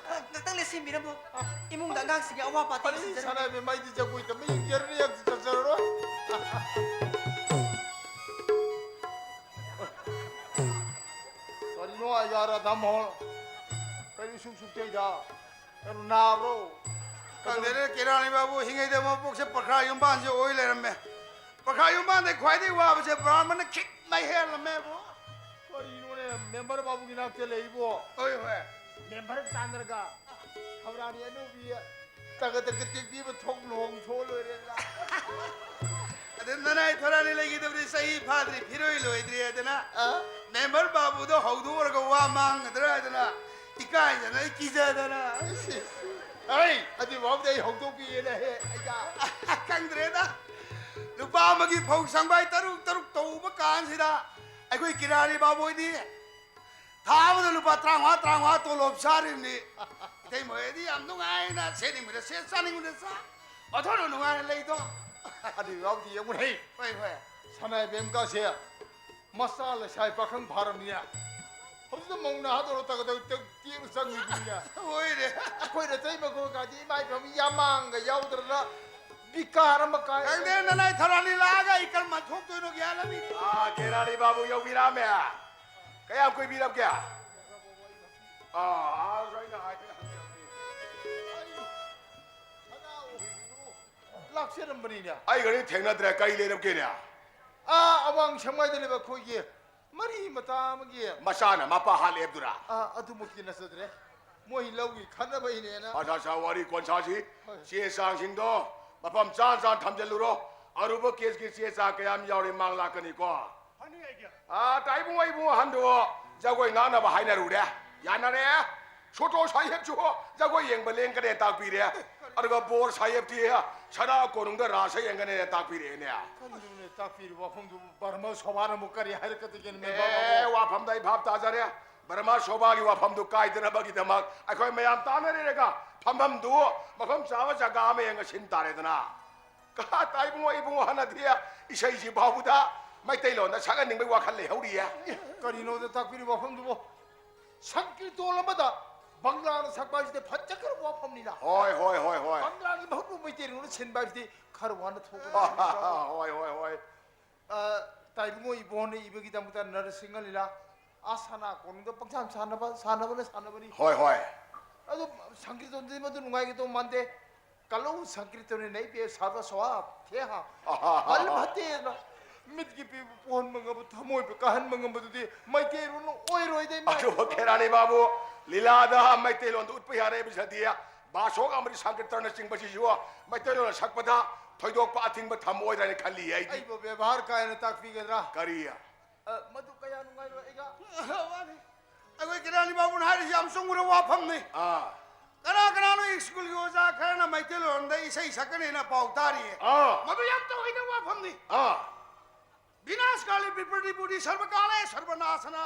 ꯉꯥꯛꯇꯪ ꯂꯦꯞꯁꯤꯟꯕꯤꯔꯝꯃꯣ꯫ ꯏꯃꯨꯡꯗ ꯑꯉꯥꯡꯁꯤꯡꯒꯤ ꯑꯋꯥ ꯄꯥꯇꯦꯡ ꯐꯔꯦ, ꯁꯤꯟꯖꯔꯝꯒꯦ꯫ ꯁꯅꯥꯏꯕꯦꯝꯃ, ꯑꯩꯗꯤ ꯖꯒꯣꯏ ꯇꯝꯕ ꯌꯦꯡꯖꯔꯅꯤ, ꯌꯥꯝ ꯆꯠꯆꯔꯔꯣꯏ꯫ ꯀꯔꯤꯅꯣ, ꯑꯌꯥ ꯔꯥꯙꯥ ꯃꯣꯍꯟ? ꯀꯔꯤ ꯁꯨꯛ ꯁꯨꯛ ꯇꯩꯗ? ꯀꯩꯅꯣ, ꯅꯥꯕ꯭ꯔꯣ? ꯈꯪꯗꯦꯅꯦ, ꯀꯦꯔꯥꯅꯤ ꯕꯥꯕꯨ, ꯍꯤꯡꯉꯩꯗ ꯃꯄꯣꯛꯁꯦ ꯄꯈ꯭ꯔꯥ ꯌꯨꯝꯕꯥꯟꯁꯦ ꯑꯣꯏ ꯂꯩꯔꯝꯃꯦ꯫ ꯄꯈ꯭ꯔꯥ ꯌꯨꯝꯕꯥꯟꯗꯩ ꯈ꯭ꯋꯥꯏꯗꯒꯤ ꯋꯥꯕꯁꯦ ꯕ꯭ꯔꯥꯍꯃꯟꯅ ꯈꯤꯛ ꯃꯩ ꯍꯦꯜꯂꯝꯃꯦꯕꯨ꯫ ꯀꯔꯤꯅꯣꯅꯦ, ꯃꯦꯝꯕꯔ ꯕꯥꯕꯨꯒꯤ ꯅꯥꯛꯇ ꯂꯩꯕꯣ? ꯍꯣꯏ, ꯍꯣꯏ꯫ ꯃꯦꯝꯕꯔ ꯇꯥꯟꯅꯔꯒ ꯊꯧꯔꯥꯅꯤ ꯑꯅꯧꯕꯤ ꯇꯒ ꯇꯒ ꯇꯦꯛꯄꯤꯕ ꯊꯣꯛ ꯂꯨꯍꯣꯡ ꯊꯣꯛꯑ ꯂꯣꯏꯔꯦꯗꯅ꯫ ꯑꯗꯨ ꯅꯅꯥꯏ ꯊꯧꯔꯥꯅꯤ ꯂꯩꯈꯤꯗꯕꯗꯤ ꯆꯍꯤ ꯐꯥꯗ꯭ꯔꯤ, ꯐꯤꯔꯣꯏ ꯂꯣꯏꯗ꯭ꯔꯤ ꯍꯥꯏꯗꯅ꯫ ꯑ? ꯃꯦꯝꯕꯔ ꯕꯥꯕꯨꯗꯣ ꯍꯧꯗꯣꯛꯎꯔꯒ ꯋꯥ ꯃꯥꯡꯒꯗ꯭ꯔꯥ ꯍꯥꯏꯗꯅ ꯏꯀꯥꯏꯗꯅ, ꯑꯩ ꯀꯤꯖꯗꯅ꯫ ꯑꯩ, ꯑꯗꯨꯏ ꯐꯥꯎꯕꯗꯤ ꯑꯩ ꯍꯧꯗꯣꯛꯄꯤꯒꯦꯅꯦ ꯍꯦ, ꯑꯩꯒ꯫ ꯈꯪꯗ꯭ꯔꯦꯗ꯫ ꯂꯨꯄꯥ ꯑꯃꯒꯤ ꯐꯧ ꯁꯪꯕꯥꯏ ꯇꯔꯨꯛ ꯇꯔꯨꯛ ꯇꯧꯕ ꯀꯥꯟꯁꯤꯗ ꯑꯩꯈꯣꯏ ꯀꯤꯔꯥꯅꯤ ꯕꯥꯕꯨ ꯍꯣꯏꯗꯤ ꯊꯥ ꯑꯃꯗ ꯂꯨꯄꯥ ꯇꯔꯥꯃꯉꯥ, ꯇꯔꯥꯃꯉꯥ ꯇꯣꯂꯣꯞ ꯆꯥꯔꯤꯕꯅꯤ꯫ ꯏꯇꯩꯃ ꯍꯣꯏꯗꯤ ꯌꯥꯝ ꯅꯨꯡꯉꯥꯏꯅ ꯁꯦꯠꯅꯤꯡꯕꯗ ꯁꯦꯠ, ꯆꯥꯅꯤꯡꯕꯗ ꯆꯥ, ꯑꯣꯟꯊꯣꯛꯅ ꯅꯨꯡꯉꯥꯏꯅ ꯂꯩꯗꯣ꯫ ꯑꯗꯨ ꯌꯥꯎꯗꯤ ꯌꯦꯡꯉꯨꯅꯦ꯫ ꯍꯣꯏ, ꯍꯣꯏ꯫ ꯁꯅꯥ ꯏꯕꯦꯝꯀꯥꯁꯦ ꯃꯆꯥ ꯂꯩꯁꯥꯕꯤ ꯄꯥꯈꯪ ꯐꯥꯔꯕꯅꯤꯅꯦ꯫ ꯍꯧꯖꯤꯛꯇ ꯃꯧ ꯅꯍꯥꯗꯧꯅ ꯇꯒ ꯇꯒ ꯇꯒ ꯇꯦꯛꯅ ꯆꯪꯉꯤꯗꯨꯅꯤꯅꯦ꯫ ꯍꯣꯏꯅꯦ꯫ ꯑꯩꯈꯣꯏ ꯅꯇꯩꯃ ꯈꯣꯏꯒꯗꯤ ꯏꯃꯥ ꯏꯕꯦꯝꯃ ꯌꯥꯃꯥꯡꯒ ꯌꯥꯎꯗ꯭ꯔꯅ ꯕꯤꯀꯥꯔ ꯑꯃ ꯀꯥꯏ꯫ ꯈꯪꯗꯦ, ꯅꯅꯥꯏ ꯊꯧꯔꯥꯅꯤ ꯂꯥꯛꯑꯒ ꯑꯩ ꯀꯔꯝꯕ ꯊꯣꯛꯇꯣꯏꯅꯣ ꯒ꯭ꯌꯥꯟ ꯑꯃ ꯏꯇꯥ꯫ ꯑꯥ, ꯀꯦꯔꯥꯅꯤ ꯕꯥꯕꯨ ꯌꯧꯕꯤꯔꯛꯑꯝꯃꯦ꯫ ꯀꯌꯥꯝ ꯀꯨꯏꯕꯤꯔꯕꯒꯦ? ꯑꯥ, ꯑꯥ, ꯑꯩꯅ ꯍꯥꯏꯕ ꯍꯪꯖꯕꯅꯤ꯫ ꯂꯥꯛꯆꯔꯝꯕꯅꯤꯅꯦ꯫ ꯑꯩꯒꯗꯤ ꯊꯦꯡꯅꯗ꯭ꯔꯦ, ꯀꯔꯤ ꯂꯩꯔꯝꯒꯦꯅꯦ? ꯑꯥ, ꯑꯋꯥꯡ ꯁꯦꯡꯃꯥꯏꯗ ꯂꯩꯕ ꯑꯩꯈꯣꯏꯒꯤ ꯃꯔꯤ ꯃꯇꯥ ꯑꯃꯒꯤ ꯃꯆꯥꯅ ꯃꯄꯥ ꯍꯥꯠꯂꯦ ꯑꯗꯨꯔꯥ? ꯑꯥ, ꯑꯗꯨꯃꯛꯇꯤ ꯅꯠꯆꯗ꯭ꯔꯦ꯫ ꯃꯣꯏ ꯂꯧꯒꯤ ꯈꯠꯅꯕꯩꯅꯦꯅ꯫ ꯑꯠꯆꯥ, ꯑꯠꯆꯥ, ꯋꯥꯔꯤ ꯀꯣꯟꯁꯥꯁꯤ꯫ ꯍꯣꯏ꯫ ꯆꯦ ꯆꯥꯡꯁꯤꯡꯗꯣ ꯃꯐꯝ ꯆꯥ ꯆꯥꯅ ꯊꯝꯖꯤꯜꯂꯨꯔꯣ꯫ ꯑꯔꯨꯕ ꯀꯦꯁꯀꯤ ꯆꯦ ꯆꯥꯡ ꯀꯌꯥꯝ ꯌꯥꯎꯔꯤ ꯃꯥꯡ ꯂꯥꯛꯀꯅꯤꯀꯣ꯫ ꯐꯅꯤ, ꯑꯥ, ꯇꯥ ꯏꯕꯨꯡꯉꯣ, ꯏꯕꯨꯡꯉꯣ ꯑꯍꯟꯗꯣ ꯖꯒꯣꯏ ꯉꯥꯡꯅꯕ ꯍꯥꯏꯅꯔꯨꯔꯦ꯫ ꯌꯥꯅꯔꯦ꯫ ꯁꯣꯇꯣ ꯁꯥꯍꯦꯕꯁꯨ ꯖꯒꯣꯏ ꯌꯦꯡꯕ ꯂꯦꯡꯒꯅꯦ ꯇꯥꯛꯄꯤꯔꯦ꯫ ꯑꯗꯨꯒ ꯕꯣꯔ ꯁꯥꯍꯦꯕꯇꯤ ꯁꯅꯥ ꯀꯣꯅꯨꯡꯗ ꯔꯥꯁ ꯌꯦꯡꯒꯅꯦꯅ ꯇꯥꯛꯄꯤꯔꯛꯑꯦꯅꯦ꯫ ꯀꯔꯤꯅꯣꯅꯦ ꯇꯥꯛꯄꯤꯔꯤꯕ ꯋꯥꯐꯝꯗꯨꯕꯨ? ꯕꯔꯃ ꯁꯣꯚꯥꯅ ꯑꯃꯨꯛ ꯀꯔꯤ ꯍꯥꯏꯔꯛꯀꯗꯒꯦꯅꯦ, ꯃꯦꯝꯕꯔ ꯑꯦ, ꯕꯥꯕꯨ? ꯋꯥꯐꯝꯗ ꯑꯩ ꯚꯥꯞ ꯇꯥꯖꯔꯦ꯫ ꯕꯔꯃ ꯁꯣꯚꯥꯒꯤ ꯋꯥꯐꯝꯗꯨ ꯀꯥꯏꯗꯅꯕꯒꯤꯗꯃꯛ ꯑꯩꯈꯣꯏ ꯃꯌꯥꯝ ꯇꯥꯟꯅꯔꯦꯔꯒ ꯐꯝꯐꯝꯗꯨ ꯃꯐꯝ ꯆꯥꯕ ꯖꯒꯥ ꯑꯃ ꯌꯦꯡꯉ ꯁꯤꯟ ꯇꯥꯔꯦꯗꯅ꯫ ꯀꯥ ꯇꯥꯏꯕꯨꯡꯉꯣ, ꯏꯕꯨꯡꯉꯣ ꯍꯟꯅꯗꯤ ꯏꯁꯩꯁꯤ ꯐꯥꯎꯕꯗ ꯃꯩꯇꯩꯂꯣꯟꯗ ꯁꯛꯍꯟꯅꯤꯡꯕꯒꯤ ꯋꯥꯈꯜ ꯂꯩꯍꯧꯔꯤꯌꯦ꯫ ꯑꯦ, ꯀꯔꯤꯅꯣꯗ ꯇꯥꯛꯄꯤꯔꯤꯕ ꯋꯥꯐꯝꯗꯨꯕꯣ? ꯁꯪꯀꯤꯔꯇꯣꯟ ꯑꯃꯗ ꯕꯪꯒ꯭ꯂꯥꯅ ꯁꯛꯄ ꯍꯥꯏꯁꯤꯗꯤ ꯐꯖꯈ꯭ꯔꯕ ꯋꯥꯐꯝꯅꯤꯅ꯫ ꯍꯣꯏ, ꯍꯣꯏ, ꯍꯣꯏ, ꯍꯣꯏ꯫ ꯕꯪꯒ꯭ꯂꯥꯒꯤ ꯃꯍꯨꯠꯄꯨ ꯃꯩꯇꯩꯂꯣꯟꯗ ꯁꯤꯟꯕ ꯍꯥꯏꯁꯤꯗꯤ ꯈꯔ ꯋꯥꯅ ꯊꯣꯛꯀꯅꯤ꯫ ꯍꯣꯏ, ꯍꯣꯏ, ꯍꯣꯏ꯫ ꯑ, ꯇꯥꯏꯕꯨꯡꯉꯣ ꯏꯕꯣꯍꯣꯟꯅ ꯏꯕꯒꯤꯗꯃꯛꯇ ꯅꯔꯁꯤꯡꯍ ꯂꯤꯂꯥ, ꯑꯥ ꯁꯅꯥ ꯀꯣꯅꯨꯡꯗ ꯄꯪꯁꯥꯟ ꯁꯥꯟꯅꯕ, ꯁꯥꯟꯅꯕꯅ ꯁꯥꯟꯅꯕꯅꯤ꯫ ꯍꯣꯏ, ꯍꯣꯏ꯫ ꯑꯗꯨ ꯁꯪꯀꯤꯔꯇꯣꯟꯗꯗꯤ ꯃꯗꯨ ꯅꯨꯡꯉꯥꯏꯒꯗꯧ ꯃꯥꯟꯗꯦ꯫ ꯀꯂꯧ ꯁꯪꯀꯤꯔꯇꯣꯟꯅ ꯅꯩꯕꯤ ꯁꯥꯔꯕ ꯁ꯭ꯋꯥ ꯊꯦ ꯍꯥ꯫ ꯍꯜ ꯐꯠꯇꯦꯅ꯫ ꯃꯤꯠꯀꯤ ꯄꯤꯕ ꯄꯣꯛꯍꯟꯕ ꯉꯝꯕ, ꯊꯃꯣꯏꯕꯨ ꯀꯥꯍꯟꯕ ꯉꯝꯕꯗꯨꯗꯤ ꯃꯩꯇꯩꯔꯣꯟꯅ ꯑꯣꯏꯔꯣꯏꯗ, ꯏꯃꯥ꯫ ꯑꯗꯨꯕꯨ ꯈꯦꯔꯥꯅꯤ ꯕꯥꯕꯨ, ꯂꯤꯂꯥꯗ ꯃꯩꯇꯩꯂꯣꯟꯗ ꯎꯠꯄ ꯌꯥꯔꯦ ꯍꯥꯏꯕꯁꯤꯗꯤ ꯕꯥꯁꯣꯛ ꯑꯃꯗꯤ ꯁꯪꯀꯤꯔꯇꯅꯆꯤꯡꯕꯁꯤꯁꯨ ꯃꯩꯇꯩꯂꯣꯟꯗ ꯁꯛꯄꯗ ꯊꯣꯏꯗꯣꯛꯄ ꯑꯊꯤꯡꯕ ꯊꯝꯃꯣꯏꯗ꯭ꯔꯥ ꯍꯥꯏꯅ ꯈꯜꯂꯤ ꯑꯩꯗꯤ꯫ ꯑꯩꯕꯨ ꯕꯦꯕꯥꯔ ꯀꯥꯏꯅ ꯇꯥꯛꯄꯤꯒꯗ꯭ꯔꯥ? ꯀꯔꯤ? ꯑ, ꯃꯗꯨ ꯀꯌꯥ ꯅꯨꯡꯉꯥꯏꯔꯣꯏ ꯑꯩꯒ꯫ ꯋꯥꯅꯤ꯫ ꯑꯩꯈꯣꯏ ꯀꯦꯔꯥꯅꯤ ꯕꯥꯕꯨꯅ ꯍꯥꯏꯔꯤꯁꯤ ꯌꯥꯝ ꯆꯨꯝꯈ꯭ꯔꯕ ꯋꯥꯐꯝꯅꯤ꯫ ꯑꯥ꯫ ꯀꯅꯥ ꯀꯅꯥꯅꯣ ꯁ꯭ꯀꯨꯜꯒꯤ ꯑꯣꯖꯥ ꯈꯔꯅ ꯃꯩꯇꯩꯂꯣꯟꯗ ꯏꯁꯩ ꯁꯛꯀꯅꯤꯅ ꯄꯥꯎ ꯇꯥꯔꯤꯌꯦ꯫ ꯑꯥ꯫ ꯃꯗꯨ ꯌꯥꯝ ꯇꯧꯍꯩꯗꯕ ꯋꯥꯐꯝꯅꯤ꯫ ꯑꯥ꯫ ꯕꯤꯅꯥꯁ ꯀꯥꯂꯦ ꯕꯤꯄꯔꯇꯤ ꯕꯨꯗꯤ ꯁꯔꯕ ꯀꯥꯂꯦ ꯁꯔꯕ ꯅꯥꯁꯅ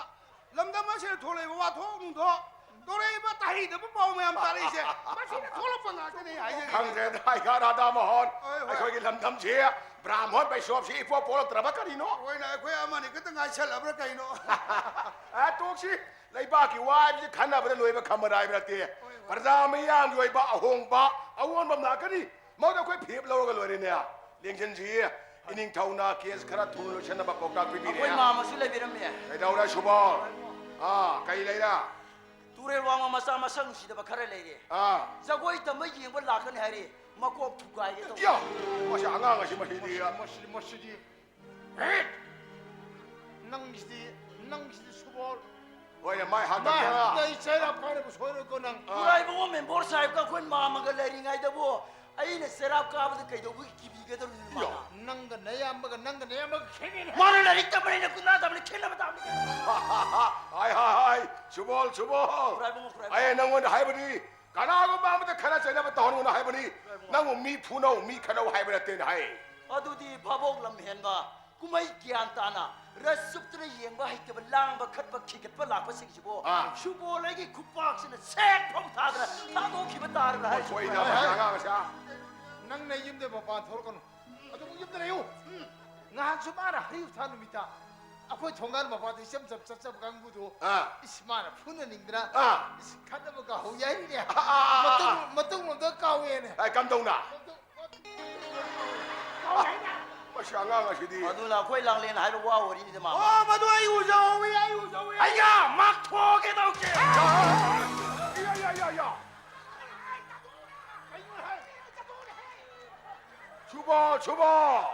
ꯂꯝꯗꯝ ꯑꯁꯤꯗ ꯊꯣꯛꯂꯛꯏꯕ ꯋꯥꯊꯣꯛ ꯅꯨꯡꯊꯣꯛ ꯇꯧꯔꯛꯏꯕ ꯇꯥꯍꯩꯗꯕ ꯄꯥꯎ ꯃꯌꯥꯝ ꯇꯥꯔꯛꯏꯁꯦ ꯃꯁꯤꯅ ꯊꯣꯛꯂꯛꯄ ꯉꯥꯛꯇꯅꯦ ꯍꯥꯏꯖꯔꯤꯁꯦ꯫ ꯈꯪꯗ꯭ꯔꯦꯗ, ꯑꯩꯒ ꯔꯥꯙꯥ ꯃꯣꯍꯟ, ꯍꯣꯏ, ꯍꯣꯏ꯫ ꯑꯩꯈꯣꯏꯒꯤ ꯂꯝꯗꯝꯁꯤ ꯕ꯭ꯔꯥꯍꯃꯣꯟ ꯕꯩꯁꯣꯞꯁꯤ ꯏꯄꯣꯞ ꯄꯣꯛꯂꯛꯇ꯭ꯔꯕ ꯀꯔꯤꯅꯣ? ꯍꯣꯏꯅꯦ, ꯑꯩꯈꯣꯏ ꯑꯃꯅꯤ ꯈꯛꯇ ꯉꯥꯏꯁꯜꯂꯕ꯭ꯔꯥ ꯀꯩꯅꯣ? ꯑ, ꯇꯣꯛꯁꯤ꯫ ꯂꯩꯕꯥꯛꯀꯤ ꯋꯥ ꯍꯥꯏꯕꯁꯤ ꯈꯟꯅꯕꯗ ꯂꯣꯏꯕ ꯈꯝꯕ ꯍꯥꯏꯕ ꯅꯠꯇꯦ꯫ ꯍꯣꯏ, ꯍꯣꯏ꯫ ꯄ꯭ꯔꯖꯥ ꯃꯤꯌꯥꯝꯒꯤ ꯑꯣꯏꯕ ꯑꯍꯣꯡꯕ, ꯑꯑꯣꯟꯕ ꯑꯃ ꯂꯥꯛꯀꯅꯤ꯫ ꯃꯗꯨ ꯑꯩꯈꯣꯏ ꯐꯤꯔꯦꯞ ꯂꯧꯔꯒ ꯂꯣꯏꯔꯦꯅꯦ꯫ ꯂꯦꯡꯁꯤꯟꯁꯤ꯫ ꯏꯅꯤꯡꯊꯧꯅ ꯀꯦꯁ ꯈꯔ ꯊꯨꯅ ꯂꯣꯏꯁꯤꯟꯅꯕ ꯄꯥꯎꯇꯥꯛ ꯄꯤꯕꯤꯔꯦ꯫ ꯑꯩꯈꯣꯏ ꯃꯥꯝꯃꯁꯨ ꯂꯩꯕꯤꯔꯝꯃꯦ꯫ ꯀꯩꯗꯧꯔꯦ ꯁꯨꯕꯣꯜ? ꯑꯥ, ꯀꯩ ꯂꯩꯔꯦ? ꯇꯨꯔꯦꯜ ꯋꯥꯡꯃ ꯃꯆꯥ ꯃꯁꯛ ꯅꯨꯡꯁꯤꯗꯕ ꯈꯔ ꯂꯩꯔꯦ꯫ ꯑꯥ꯫ ꯖꯒꯣꯏ ꯇꯝꯕ ꯌꯦꯡꯕ ꯂꯥꯛꯀꯅꯤ ꯍꯥꯏꯔꯦ꯫ ꯃꯀꯣꯛ ꯊꯨꯒꯥꯏꯒꯦ ꯇꯧꯕ꯫ ꯌꯥ! ꯃꯁꯤ ꯑꯉꯥꯡ ꯑꯁꯤ ꯃꯁꯤꯗꯤ꯫ ꯃꯁꯤꯗꯤ, ꯃꯁꯤꯗꯤ꯫ ꯍꯦꯠ! ꯅꯪꯒꯤꯁꯤꯗꯤ, ꯅꯪꯒꯤꯁꯤꯗꯤ ꯁꯨꯕꯣꯜ꯫ ꯍꯣꯏꯅꯦ, ꯃꯥꯏ ꯍꯥ ꯃꯥꯏ ꯇꯞꯅ꯫ ꯍꯥ ꯇꯞꯅ ꯑꯩ ꯆꯩꯔꯥꯛ ꯀꯥꯅꯕ ꯁꯣꯏꯔꯣꯏꯀꯣ ꯅꯪ꯫ ꯑꯥ꯫ ꯈꯨꯔꯥꯏꯕꯨꯡꯉꯣ ꯃꯦꯝꯕꯣꯔ ꯁꯥꯍꯦꯕꯀ ꯑꯩꯈꯣꯏ ꯃꯥꯝꯃꯒ ꯂꯩꯔꯤꯉꯩꯗꯕꯨ ꯑꯩꯅ ꯆꯩꯔꯥꯛ ꯀꯥꯕꯗ ꯀꯩꯗꯧꯕꯒꯤ ꯀꯤꯕꯤ ꯀꯩꯗꯧꯔꯤꯅꯣ ꯃꯥꯅ? ꯅꯪꯒ ꯅꯌꯥꯝꯕꯒ, ꯅꯪꯒ ꯅꯌꯥꯝꯕꯒ ꯈꯦꯠꯅꯩꯅꯦ꯫ ꯃꯥꯅ ꯂꯥꯏꯔꯤꯛ ꯇꯝꯕꯅꯤꯅ ꯒꯨꯟꯗꯥ ꯇꯝꯕꯅꯤ, ꯈꯦꯠꯅꯕ ꯇꯥꯕꯅꯤ ꯀꯩꯅꯣ꯫ ꯍꯥꯏ, ꯍꯥꯏ, ꯍꯥꯏ, ꯁꯨꯕꯣꯜ, ꯁꯨꯕꯣꯜ꯫ ꯈꯨꯔꯥꯏꯕꯨꯡꯉꯣ, ꯈꯨꯔꯥꯏꯕꯨꯡꯉꯣ꯫ ꯑꯩ ꯅꯪꯉꯣꯟꯗ ꯍꯥꯏꯕꯅꯤ, ꯀꯅꯥꯒꯨꯝꯕ ꯑꯃꯗ ꯈꯠꯅ ꯆꯩꯅꯕ ꯇꯧꯍꯟꯒꯅꯨ ꯍꯥꯏꯕꯅꯤ꯫ ꯈꯨꯔꯥꯏꯕꯨꯡꯉꯣ꯫ ꯅꯪꯕꯨ ꯃꯤ ꯐꯨꯅꯧ, ꯃꯤ ꯈꯠꯅꯧ ꯍꯥꯏꯕ ꯅꯠꯇꯦꯅ ꯍꯥꯏ꯫ ꯑꯗꯨꯗꯤ ꯚꯥꯕꯣꯛ ꯂꯝꯍꯦꯟꯕ, ꯀꯨꯝꯍꯩ ꯒ꯭ꯌꯥꯟ ꯇꯥꯅ ꯔꯁ ꯆꯨꯞꯇꯅ ꯌꯦꯡꯕ ꯍꯩꯇꯕ, ꯂꯥꯡꯕ, ꯈꯠꯄ, ꯈꯤꯒꯠꯄ ꯂꯥꯛꯄꯁꯤꯡꯁꯤꯕꯨ ꯑꯥ꯫ ꯁꯨꯕꯣꯜ ꯑꯩꯒꯤ ꯈꯨꯄꯥꯛꯁꯤꯅ ꯁꯦꯠ ꯐꯥꯎ ꯊꯥꯗꯅ ꯊꯥꯗꯣꯛꯈꯤꯕ ꯇꯥꯔꯕ꯭ꯔꯥ ꯍꯥꯏꯁꯤꯕꯨ? ꯃꯈꯣꯏꯅ ꯃꯁꯤ ꯑꯉꯥꯡ ꯑꯁꯦ꯫ ꯅꯪ ꯅꯌꯨꯝꯗ ꯃꯄꯥꯟ ꯊꯣꯛꯂꯛꯀꯅꯨ꯫ ꯑꯗꯨꯝ ꯌꯨꯝꯗ ꯂꯩꯌꯨ꯫ ꯎꯝ꯫ ꯅꯍꯥꯟꯁꯨ ꯃꯥꯅ ꯍꯔꯤꯎ ꯊꯥ ꯅꯨꯃꯤꯠꯇ ꯑꯩꯈꯣꯏ ꯊꯣꯡꯒꯥꯟ ꯃꯄꯥꯟꯗ ꯏꯆꯝ ꯆꯝ ꯆꯠꯆꯕ ꯀꯥꯡꯕꯨꯗꯣ ꯑꯥ꯫ ꯏꯁ ꯃꯥꯅ ꯐꯨꯅꯅꯤꯡꯗꯅ ꯑꯥ꯫ ꯏꯁ ꯈꯠꯅꯕꯒ ꯍꯧ ꯌꯥꯏꯅꯦ꯫ ꯑꯥ, ꯑꯥ, ꯑꯥ, ꯑꯥ꯫ ꯃꯇꯨꯡ, ꯃꯇꯨꯡꯂꯣꯝꯗ ꯀꯥꯎꯋꯦꯅꯦ꯫ ꯑꯦ, ꯀꯝꯗꯧꯅ? ꯃꯇꯨꯡ, ꯃꯇꯨꯡ ꯀꯥꯎ ꯌꯥꯏꯅꯦ꯫ ꯃꯁꯤ ꯑꯉꯥꯡ ꯑꯁꯤꯗꯤ꯫ ꯑꯗꯨꯅ ꯑꯩꯈꯣꯏ ꯂꯥꯡꯂꯦꯟ ꯍꯥꯏꯕ ꯋꯥ ꯑꯣꯏꯔꯤꯅꯤꯗ, ꯃꯥꯃ꯫ ꯑꯣ, ꯃꯗꯨ ꯑꯩ ꯎꯖꯍꯧꯋꯤ, ꯑꯩ ꯎꯖꯍꯧꯋꯤ꯫ ꯑꯩꯌꯥ, ꯃꯥꯛ ꯊꯣꯛꯑꯒꯦ ꯇꯧꯒꯦ꯫ ꯌꯥ, ꯌꯥ, ꯌꯥ, ꯌꯥ꯫ ꯁꯨꯕꯣ, ꯁꯨꯕꯣ꯫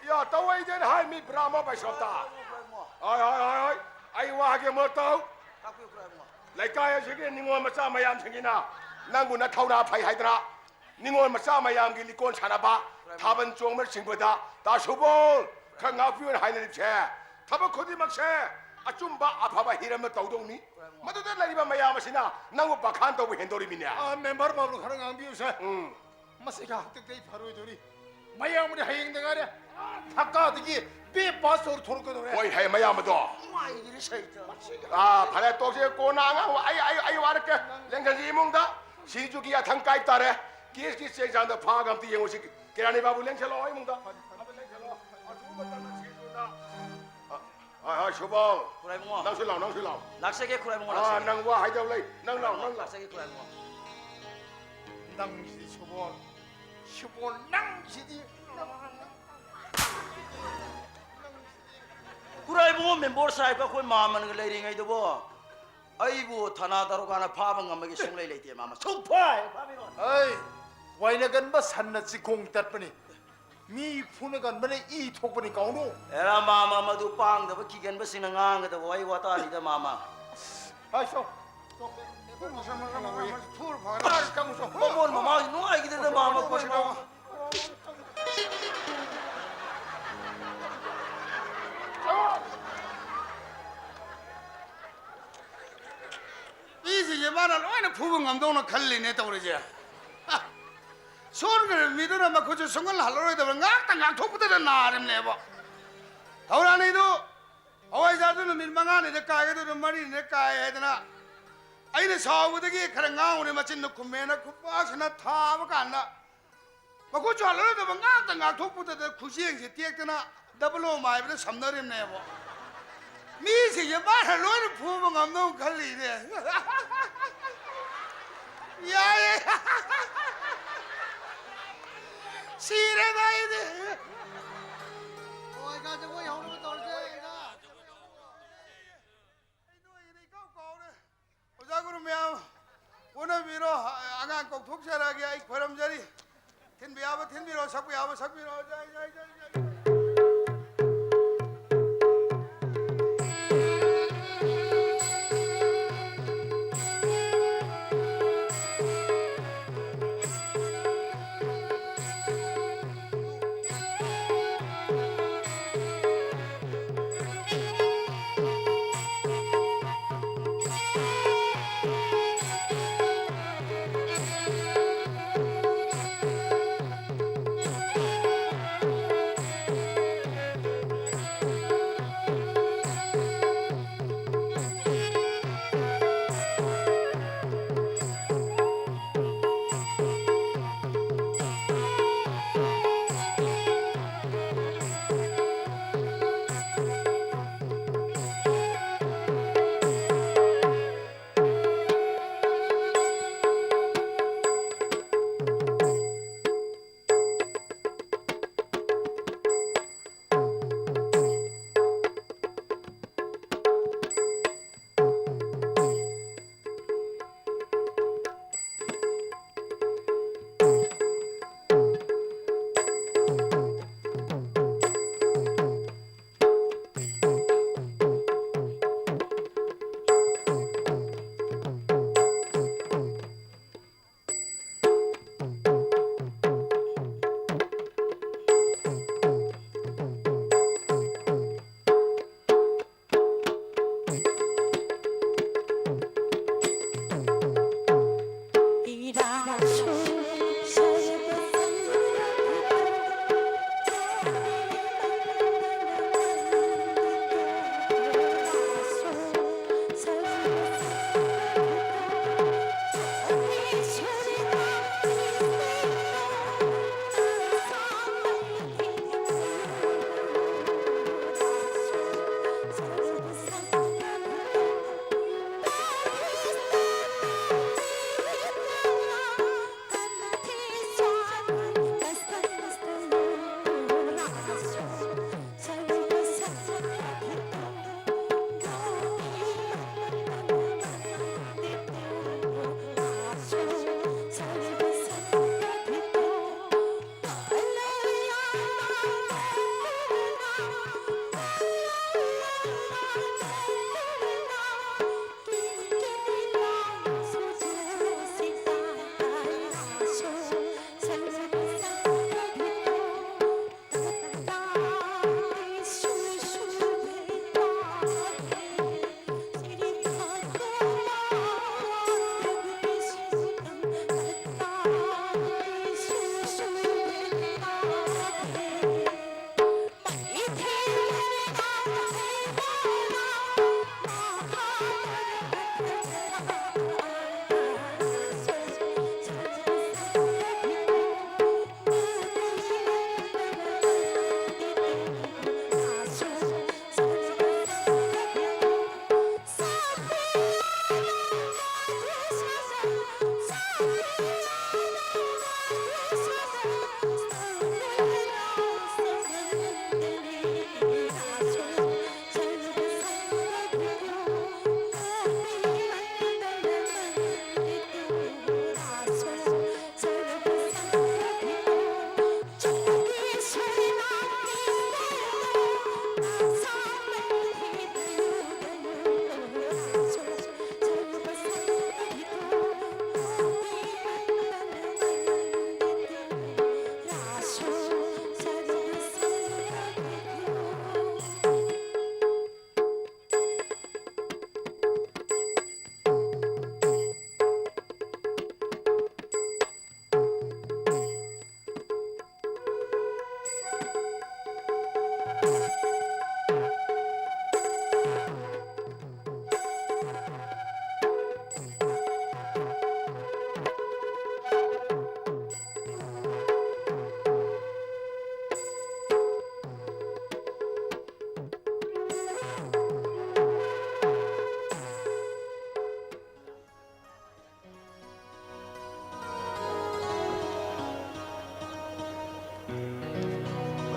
ꯌꯥ, ꯇꯧꯋꯩꯗꯦꯅ ꯍꯥꯏ ꯃꯤ ꯕ꯭ꯔꯥꯍꯃ ꯕꯩꯁꯣꯞꯇ꯫ ꯍꯣꯏ, ꯍꯣꯏ, ꯍꯣꯏ, ꯍꯣꯏ꯫ ꯑꯩ ꯋꯥ ꯍꯥꯏꯒꯦ ꯑꯃꯨꯛ ꯇꯧ꯫ ꯇꯥꯛꯄꯤꯌꯨ, ꯈꯨꯔꯥꯏꯕꯨꯡꯉꯣ꯫ ꯂꯩꯀꯥꯏ ꯑꯁꯤꯒꯤ ꯅꯤꯉꯣꯜ ꯃꯆꯥ ꯃꯌꯥꯝꯁꯤꯡꯁꯤꯅ ꯅꯪꯕꯨ ꯅꯊꯧꯅꯥ ꯐꯩ ꯍꯥꯏꯗꯅ ꯅꯤꯉꯣꯜ ꯃꯆꯥ ꯃꯌꯥꯝꯒꯤ ꯂꯤꯀꯣꯟ ꯁꯥꯟꯅꯕ, ꯊꯥꯕꯜ ꯆꯣꯡꯕꯅꯆꯤꯡꯕꯗ ꯇꯥ ꯁꯨꯕꯣꯜ ꯈꯔ ꯉꯥꯛꯄꯤꯌꯨꯅ ꯍꯥꯏꯅꯔꯤꯕꯁꯦ꯫ ꯊꯕꯛ ꯈꯨꯗꯤꯡꯃꯛꯁꯦ ꯑꯆꯨꯝꯕ ꯑꯐꯕ ꯍꯤꯔꯝꯗ ꯇꯧꯗꯧꯅꯤ꯫ ꯃꯗꯨꯗ ꯂꯩꯔꯤꯕ ꯃꯌꯥꯝ ꯑꯁꯤꯅ ꯅꯪꯕꯨ ꯕꯈꯥꯟ ꯇꯧꯕ ꯍꯦꯟꯗꯧꯔꯤꯃꯤꯅꯦ꯫ ꯑ, ꯃꯦꯝꯕꯔ ꯃꯥꯕꯨ ꯈꯔ ꯉꯥꯡꯕꯤꯌꯨꯁꯦ꯫ ꯎꯝ꯫ ꯃꯁꯤꯒ ꯍꯥꯛꯇꯛꯇ ꯑꯩ ꯐꯔꯣꯏꯗꯣꯔꯤ꯫ ꯃꯌꯥꯝꯕꯨꯗꯤ ꯍꯌꯦꯡꯗ ꯉꯥꯏꯔꯦ꯫ ꯊꯛꯀꯥꯗꯒꯤ ꯕꯦ ꯄꯥꯁ ꯇꯧꯔ ꯊꯣꯛꯂꯛꯀꯗꯧꯔꯦ꯫ ꯍꯣꯏ, ꯍꯌꯦꯡ ꯃꯌꯥꯝꯕꯗꯣ꯫ ꯅꯨꯡꯉꯥꯏꯒꯤꯔꯦ ꯁꯩꯇ꯫ ꯑꯥ, ꯐꯔꯦ, ꯇꯣꯛꯁꯦ꯫ ꯀꯣꯟꯅ ꯑꯉꯥꯡ, ꯑꯩ, ꯑꯩ, ꯑꯩ ꯋꯥꯔꯛꯀꯦ꯫ ꯂꯦꯡꯖꯟꯒꯤ ꯏꯃꯨꯡꯗ ꯁꯤꯖꯨꯒꯤ ꯑꯊꯪ ꯀꯥꯏ ꯇꯥꯔꯦ꯫ ꯀꯦꯁꯀꯤ ꯆꯦ ꯆꯥꯡꯗ ꯐꯥꯒ ꯑꯝꯇ ꯌꯦꯡꯉꯨꯁꯤ꯫ ꯀꯦꯔꯥꯅꯤ ꯕꯥꯕꯨ, ꯂꯦꯡꯁꯜꯂꯣ ꯏꯃꯨꯡꯗ꯫ ꯑꯃ ꯂꯦꯡꯁꯜꯂꯣ꯫ ꯑꯊꯨꯕ ꯃꯇꯝꯗ ꯁꯤꯖꯨꯅ꯫ ꯑ, ꯍꯣꯏ, ꯍꯣꯏ, ꯁꯨꯕꯣꯜ꯫ ꯈꯨꯔꯥꯏꯕꯨꯡꯉꯣ꯫ ꯅꯪꯁꯨ ꯂꯥꯎ, ꯅꯪꯁꯨ ꯂꯥꯎ꯫ ꯂꯥꯛꯆꯒꯦ, ꯈꯨꯔꯥꯏꯕꯨꯡꯉꯣ, ꯑꯥ, ꯂꯥꯛꯆꯒꯦ꯫ ꯅꯪ ꯋꯥ ꯍꯥꯏꯗꯧ ꯂꯩ꯫ ꯅꯪ ꯂꯥꯎ, ꯈꯨꯔꯥꯏꯕꯨꯡꯉꯣ, ꯅꯪ ꯂꯥꯎ꯫ ꯂꯥꯛꯆꯒꯦ, ꯈꯨꯔꯥꯏꯕꯨꯡꯉꯣ꯫ ꯅꯪꯁꯤꯗꯤ ꯁꯨꯕꯣꯜ꯫ ꯁꯨꯕꯣꯜ, ꯅꯪꯁꯤꯗꯤ꯫ ꯈꯨꯔꯥꯏꯕꯨꯡꯉꯣ ꯃꯦꯝꯕꯣꯔ ꯁꯥꯍꯦꯕꯀ ꯑꯩꯈꯣꯏ ꯃꯥꯃꯟꯒ ꯂꯩꯔꯤꯉꯩꯗꯨꯕꯣ, ꯑꯩꯕꯨ ꯊꯅꯥ ꯗꯥꯔꯣꯒꯥꯅ ꯐꯥꯕ ꯉꯝꯕꯒꯤ ꯁꯨꯡꯂꯩ ꯂꯩꯇꯦ, ꯃꯥꯃ꯫ ꯁꯨꯡꯐꯥ ꯍꯦꯛ ꯐꯥꯕꯤꯔꯣꯏ꯫ ꯑꯩ, ꯋꯥꯏꯅ ꯀꯟꯕ ꯁꯟꯅ ꯆꯤꯈꯣꯡ ꯇꯠꯄꯅꯤ꯫ ꯃꯤ ꯐꯨꯅ ꯀꯟꯕꯅ ꯏ ꯊꯣꯛꯄꯅꯤ ꯀꯥꯎꯅꯨ꯫ ꯑꯦꯔꯥ ꯃꯥꯃ, ꯃꯗꯨ ꯄꯥꯡꯗꯕ ꯀꯤꯒꯟꯕꯁꯤꯡꯅ ꯉꯥꯡꯒꯗꯕ ꯋꯥꯍꯩ ꯋꯥꯇꯥꯅꯤꯗ, ꯃꯥꯃ꯫ ꯍꯥꯏ, ꯁꯣ꯫ ꯊꯨꯔ ꯐꯔꯦ꯫ ꯃꯃꯣꯟ ꯃꯃꯥꯁꯤ ꯅꯨꯡꯉꯥꯏꯈꯤꯗꯦꯗ, ꯃꯥꯃ, ꯑꯩꯈꯣꯏ ꯃꯥꯃ꯫ ꯐꯨꯕ ꯉꯝꯗꯧꯅ ꯈꯜꯂꯤꯅꯦ ꯇꯧꯔꯤꯁꯦ꯫ ꯍꯥ! ꯁꯣꯟꯈ꯭ꯔꯕ ꯃꯤꯗꯨꯅ ꯃꯈꯨꯠꯁꯦ ꯁꯨꯡꯍꯜ ꯍꯜꯂꯔꯣꯏꯗꯕ ꯉꯥꯛꯇ ꯉꯥꯛꯊꯣꯛꯄꯗꯗ ꯅꯥꯔꯤꯕꯅꯦꯕ꯫ ꯊꯧꯔꯥꯅꯤꯗꯨ ꯍꯋꯥꯏꯖꯥꯔꯗꯨ ꯅꯨꯃꯤꯠ ꯃꯉꯥꯅꯤꯗ ꯀꯥꯏꯒꯗꯧꯗꯣ ꯃꯔꯤꯅꯤꯗ ꯀꯥꯏ ꯍꯥꯏꯗꯅ ꯑꯩꯅ ꯁꯥꯎꯕꯗꯒꯤ ꯈꯔ ꯉꯥꯡꯉꯨꯔꯦ, ꯃꯆꯤꯟꯗꯣ ꯈꯨꯝꯃꯦꯅ ꯈꯨꯄꯥꯛꯁꯤꯅ ꯊꯥꯕ ꯀꯥꯟꯗ ꯃꯈꯨꯠꯁꯨ ꯍꯜꯂꯔꯣꯏꯗꯕ ꯉꯥꯛꯇ ꯉꯥꯛꯊꯣꯛꯄꯗꯗ ꯈꯨꯖꯦꯡꯁꯦ ꯇꯦꯛꯇꯅ ꯗꯕꯜ ꯑꯣ ꯃꯥꯏꯕꯗ ꯁꯝꯅꯔꯤꯕꯅꯦꯕ꯫ ꯃꯤꯁꯤꯡꯁꯦ ꯃꯥꯅ ꯂꯣꯏꯅ ꯐꯨꯕ ꯉꯝꯗꯧ ꯈꯜꯂꯤꯅꯦ꯫ ꯌꯥꯏꯌꯦ꯫ ꯁꯤꯔꯦꯗ ꯑꯩꯗꯤ꯫ ꯍꯣꯏ, ꯀꯥ ꯖꯒꯣꯏ ꯍꯧꯅꯕ ꯇꯧꯔꯁꯦ꯫ ꯑꯩ ꯅꯣꯏꯒꯤꯗꯤ ꯏꯀꯥꯎ ꯀꯥꯎꯔꯦ꯫ ꯑꯣꯖꯥ ꯒꯨꯔꯨ ꯃꯌꯥꯝ, ꯍꯣꯠꯅꯕꯤꯔꯣ꯫ ꯑꯉꯥꯡ ꯀꯧꯊꯣꯛꯆꯔꯛꯑꯒꯦ, ꯑꯩ ꯈꯣꯏꯔꯝꯖꯔꯤ꯫ ꯊꯤꯟꯕ ꯌꯥꯕ ꯊꯤꯟꯕꯤꯔꯣ, ꯁꯛꯄ ꯌꯥꯕ ꯁꯛꯄꯤꯔꯣ꯫ ꯖꯥꯏ, ꯖꯥꯏ, ꯖꯥꯏ, ꯖꯥꯏ꯫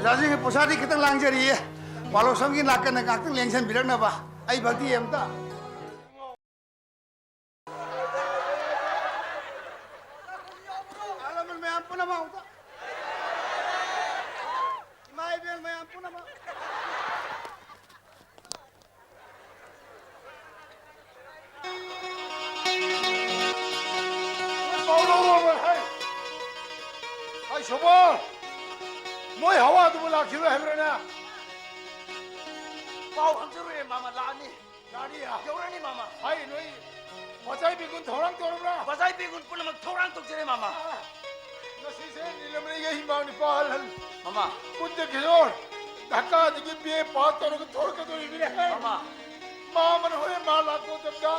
ꯑꯣꯖꯥꯁꯤꯡꯒꯤ ꯄꯣꯁꯥꯗꯤ ꯈꯤꯇꯪ ꯂꯥꯡꯖꯔꯤꯌꯦ꯫ ꯄꯥꯂꯣꯁꯝꯒꯤ ꯅꯥꯀꯟꯗ ꯉꯥꯛꯇꯪ ꯂꯦꯡꯁꯟꯕꯤꯔꯛꯅꯕ꯫ ꯑꯩ ꯚꯛꯇꯤ ꯑꯝꯇ꯫ ꯑꯍꯜ ꯂꯃꯟ ꯃꯌꯥꯝ ꯄꯨꯝꯅꯃꯛ ꯑꯝꯇ꯫ ꯏꯃꯥ ꯏꯕꯦꯜ ꯃꯌꯥꯝ ꯄꯨꯝꯅꯃꯛ꯫ ꯍꯩ! ꯍꯩ, ꯁꯣꯕꯣ! ꯃꯣꯏ ꯍꯋꯥꯗꯨꯕꯨ ꯂꯥꯛꯈꯤꯔꯣꯏ ꯍꯥꯏꯕ꯭ꯔꯥꯅꯦ? ꯄꯥꯎ ꯈꯪꯖꯔꯨꯔꯦ, ꯃꯥꯃ, ꯂꯥꯛꯑꯅꯤ꯫ ꯂꯥꯛꯑꯅꯤ, ꯑ? ꯌꯧꯔꯅꯤ, ꯃꯥꯃ꯫ ꯍꯩ, ꯅꯣꯏ ꯄꯣꯠꯆꯥꯏ ꯄꯦꯡꯒꯨꯟ ꯊꯧꯔꯥꯡ ꯇꯧꯔꯕ꯭ꯔꯥ? ꯄꯣꯠꯆꯥꯏ ꯄꯦꯡꯒꯨꯟ ꯄꯨꯝꯅꯃꯛ ꯊꯧꯔꯥꯡ ꯇꯧꯖꯔꯦ, ꯃꯥꯃ꯫ ꯑ, ꯉꯁꯤꯁꯦ ꯅꯤꯂꯃꯅꯤꯒꯤ ꯏꯃꯥ ꯅꯨꯄꯥ ꯑꯍꯜ ꯃꯥꯃ꯫ ꯀꯨꯟꯖ ꯀꯤꯁꯣꯔ ꯙꯥꯀꯥꯗꯒꯤ ꯕꯤ ꯑꯦ ꯄꯥꯁ ꯇꯧꯔꯒ ꯊꯣꯛꯂꯛꯀꯗꯧꯔꯤꯕꯅꯦ꯫ ꯃꯥꯃ꯫ ꯃꯥꯃꯅ ꯍꯣꯔꯦꯟ ꯃꯥ ꯂꯥꯛꯄ ꯃꯇꯝꯗ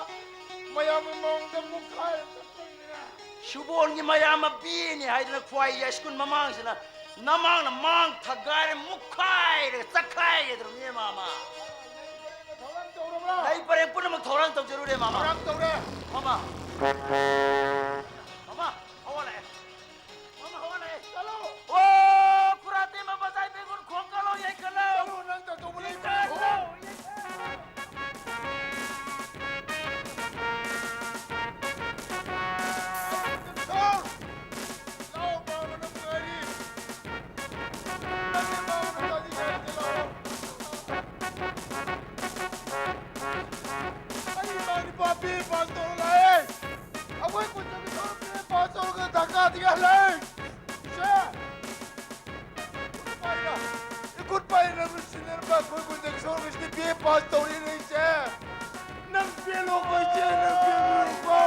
ꯃꯌꯥꯝꯒꯤ ꯃꯃꯥꯡꯗ ꯃꯨꯛꯈꯥꯏꯔꯒ ꯆꯠꯇꯣꯏꯅꯤꯅꯦ꯫ ꯁꯨꯕꯣꯟꯒꯤ ꯃꯌꯥꯝ ꯑꯃ ꯕꯤ ꯑꯦꯅꯤ ꯍꯥꯏꯗꯅ ꯈ꯭ꯋꯥꯏ ꯌꯥꯏꯁ꯭ꯀꯨꯜ ꯃꯃꯥꯡꯁꯤꯅ ꯅꯃꯥꯡꯅ ꯃꯥꯡ ꯊꯒꯥꯏꯔ ꯃꯨꯛꯈꯥꯏꯔꯒ ꯆꯠꯈꯥꯏꯒꯗꯧꯔꯤꯕꯅꯦ, ꯃꯥꯃ꯫ ꯊꯧꯔꯥꯡ ꯇꯧꯔꯕ꯭ꯔꯥ? ꯂꯩ ꯄꯔꯦꯡ ꯄꯨꯝꯅꯃꯛ ꯊꯧꯔꯥꯡ ꯇꯧꯖꯔꯨꯔꯦ, ꯃꯥꯃ꯫ ꯊꯧꯔꯥꯡ ꯇꯧꯔꯦ꯫ ꯃꯥꯃ꯫ ꯃꯥꯃ, ꯍꯋꯥ ꯂꯥꯛꯑꯦ꯫ ꯃꯥꯃ, ꯍꯋꯥ ꯂꯥꯛꯑꯦ꯫ ꯆꯠꯂꯣ꯫ ꯑꯣ, ꯈꯨꯔꯥ ꯇꯦꯝꯕ ꯄꯣꯠꯆꯥꯏ ꯄꯦꯡꯒꯨꯟ ꯈꯣꯡ ꯀꯠꯂꯣ, ꯌꯩ ꯀꯠꯂꯣ꯫ ꯆꯠꯂꯣ, ꯅꯪ ꯇꯧꯗꯧꯕ ꯂꯩꯇ꯭ꯔꯦ꯫ ꯌꯩ ꯀꯠꯂꯣ, ꯌꯩ ꯀꯠꯂꯣ꯫ ꯂꯥꯎ, ꯃꯥꯃ, ꯅꯪ ꯉꯥꯏꯔꯤ꯫ ꯅꯪꯒꯤ ꯃꯥꯃ ꯅꯨꯄꯥꯗꯤ ꯀꯥꯏꯗ ꯂꯥꯛꯑꯣ? ꯑꯩ ꯏꯃꯥ ꯅꯨꯄꯥ ꯕꯤ ꯑꯦ ꯄꯥꯁ ꯇꯧꯔ ꯂꯥꯛꯑꯦ꯫ ꯑꯩꯈꯣꯏ ꯀꯨꯟꯗ ꯕꯤ ꯑꯦ ꯄꯥꯁ ꯇꯧꯔꯒ ꯙꯥꯀꯥꯗꯒꯤ ꯍꯜꯂꯛꯑꯦ꯫ ꯏꯆꯦ! ꯏꯈꯨꯠ ꯄꯥꯏꯔ, ꯏꯈꯨꯠ ꯄꯥꯏꯔ ꯅꯪ ꯁꯤꯟꯅꯔꯝꯕ ꯑꯩꯈꯣꯏ ꯀꯨꯟꯗ ꯁꯣꯔꯒꯁꯤꯗꯤ ꯕꯤ ꯑꯦ ꯄꯥꯁ ꯇꯧꯔꯤꯅꯦ, ꯏꯆꯦ꯫ ꯅꯪ ꯄꯦꯜꯂꯣꯀꯣ, ꯏꯆꯦ, ꯅꯪ ꯄꯦꯜꯂꯣꯀꯣ꯫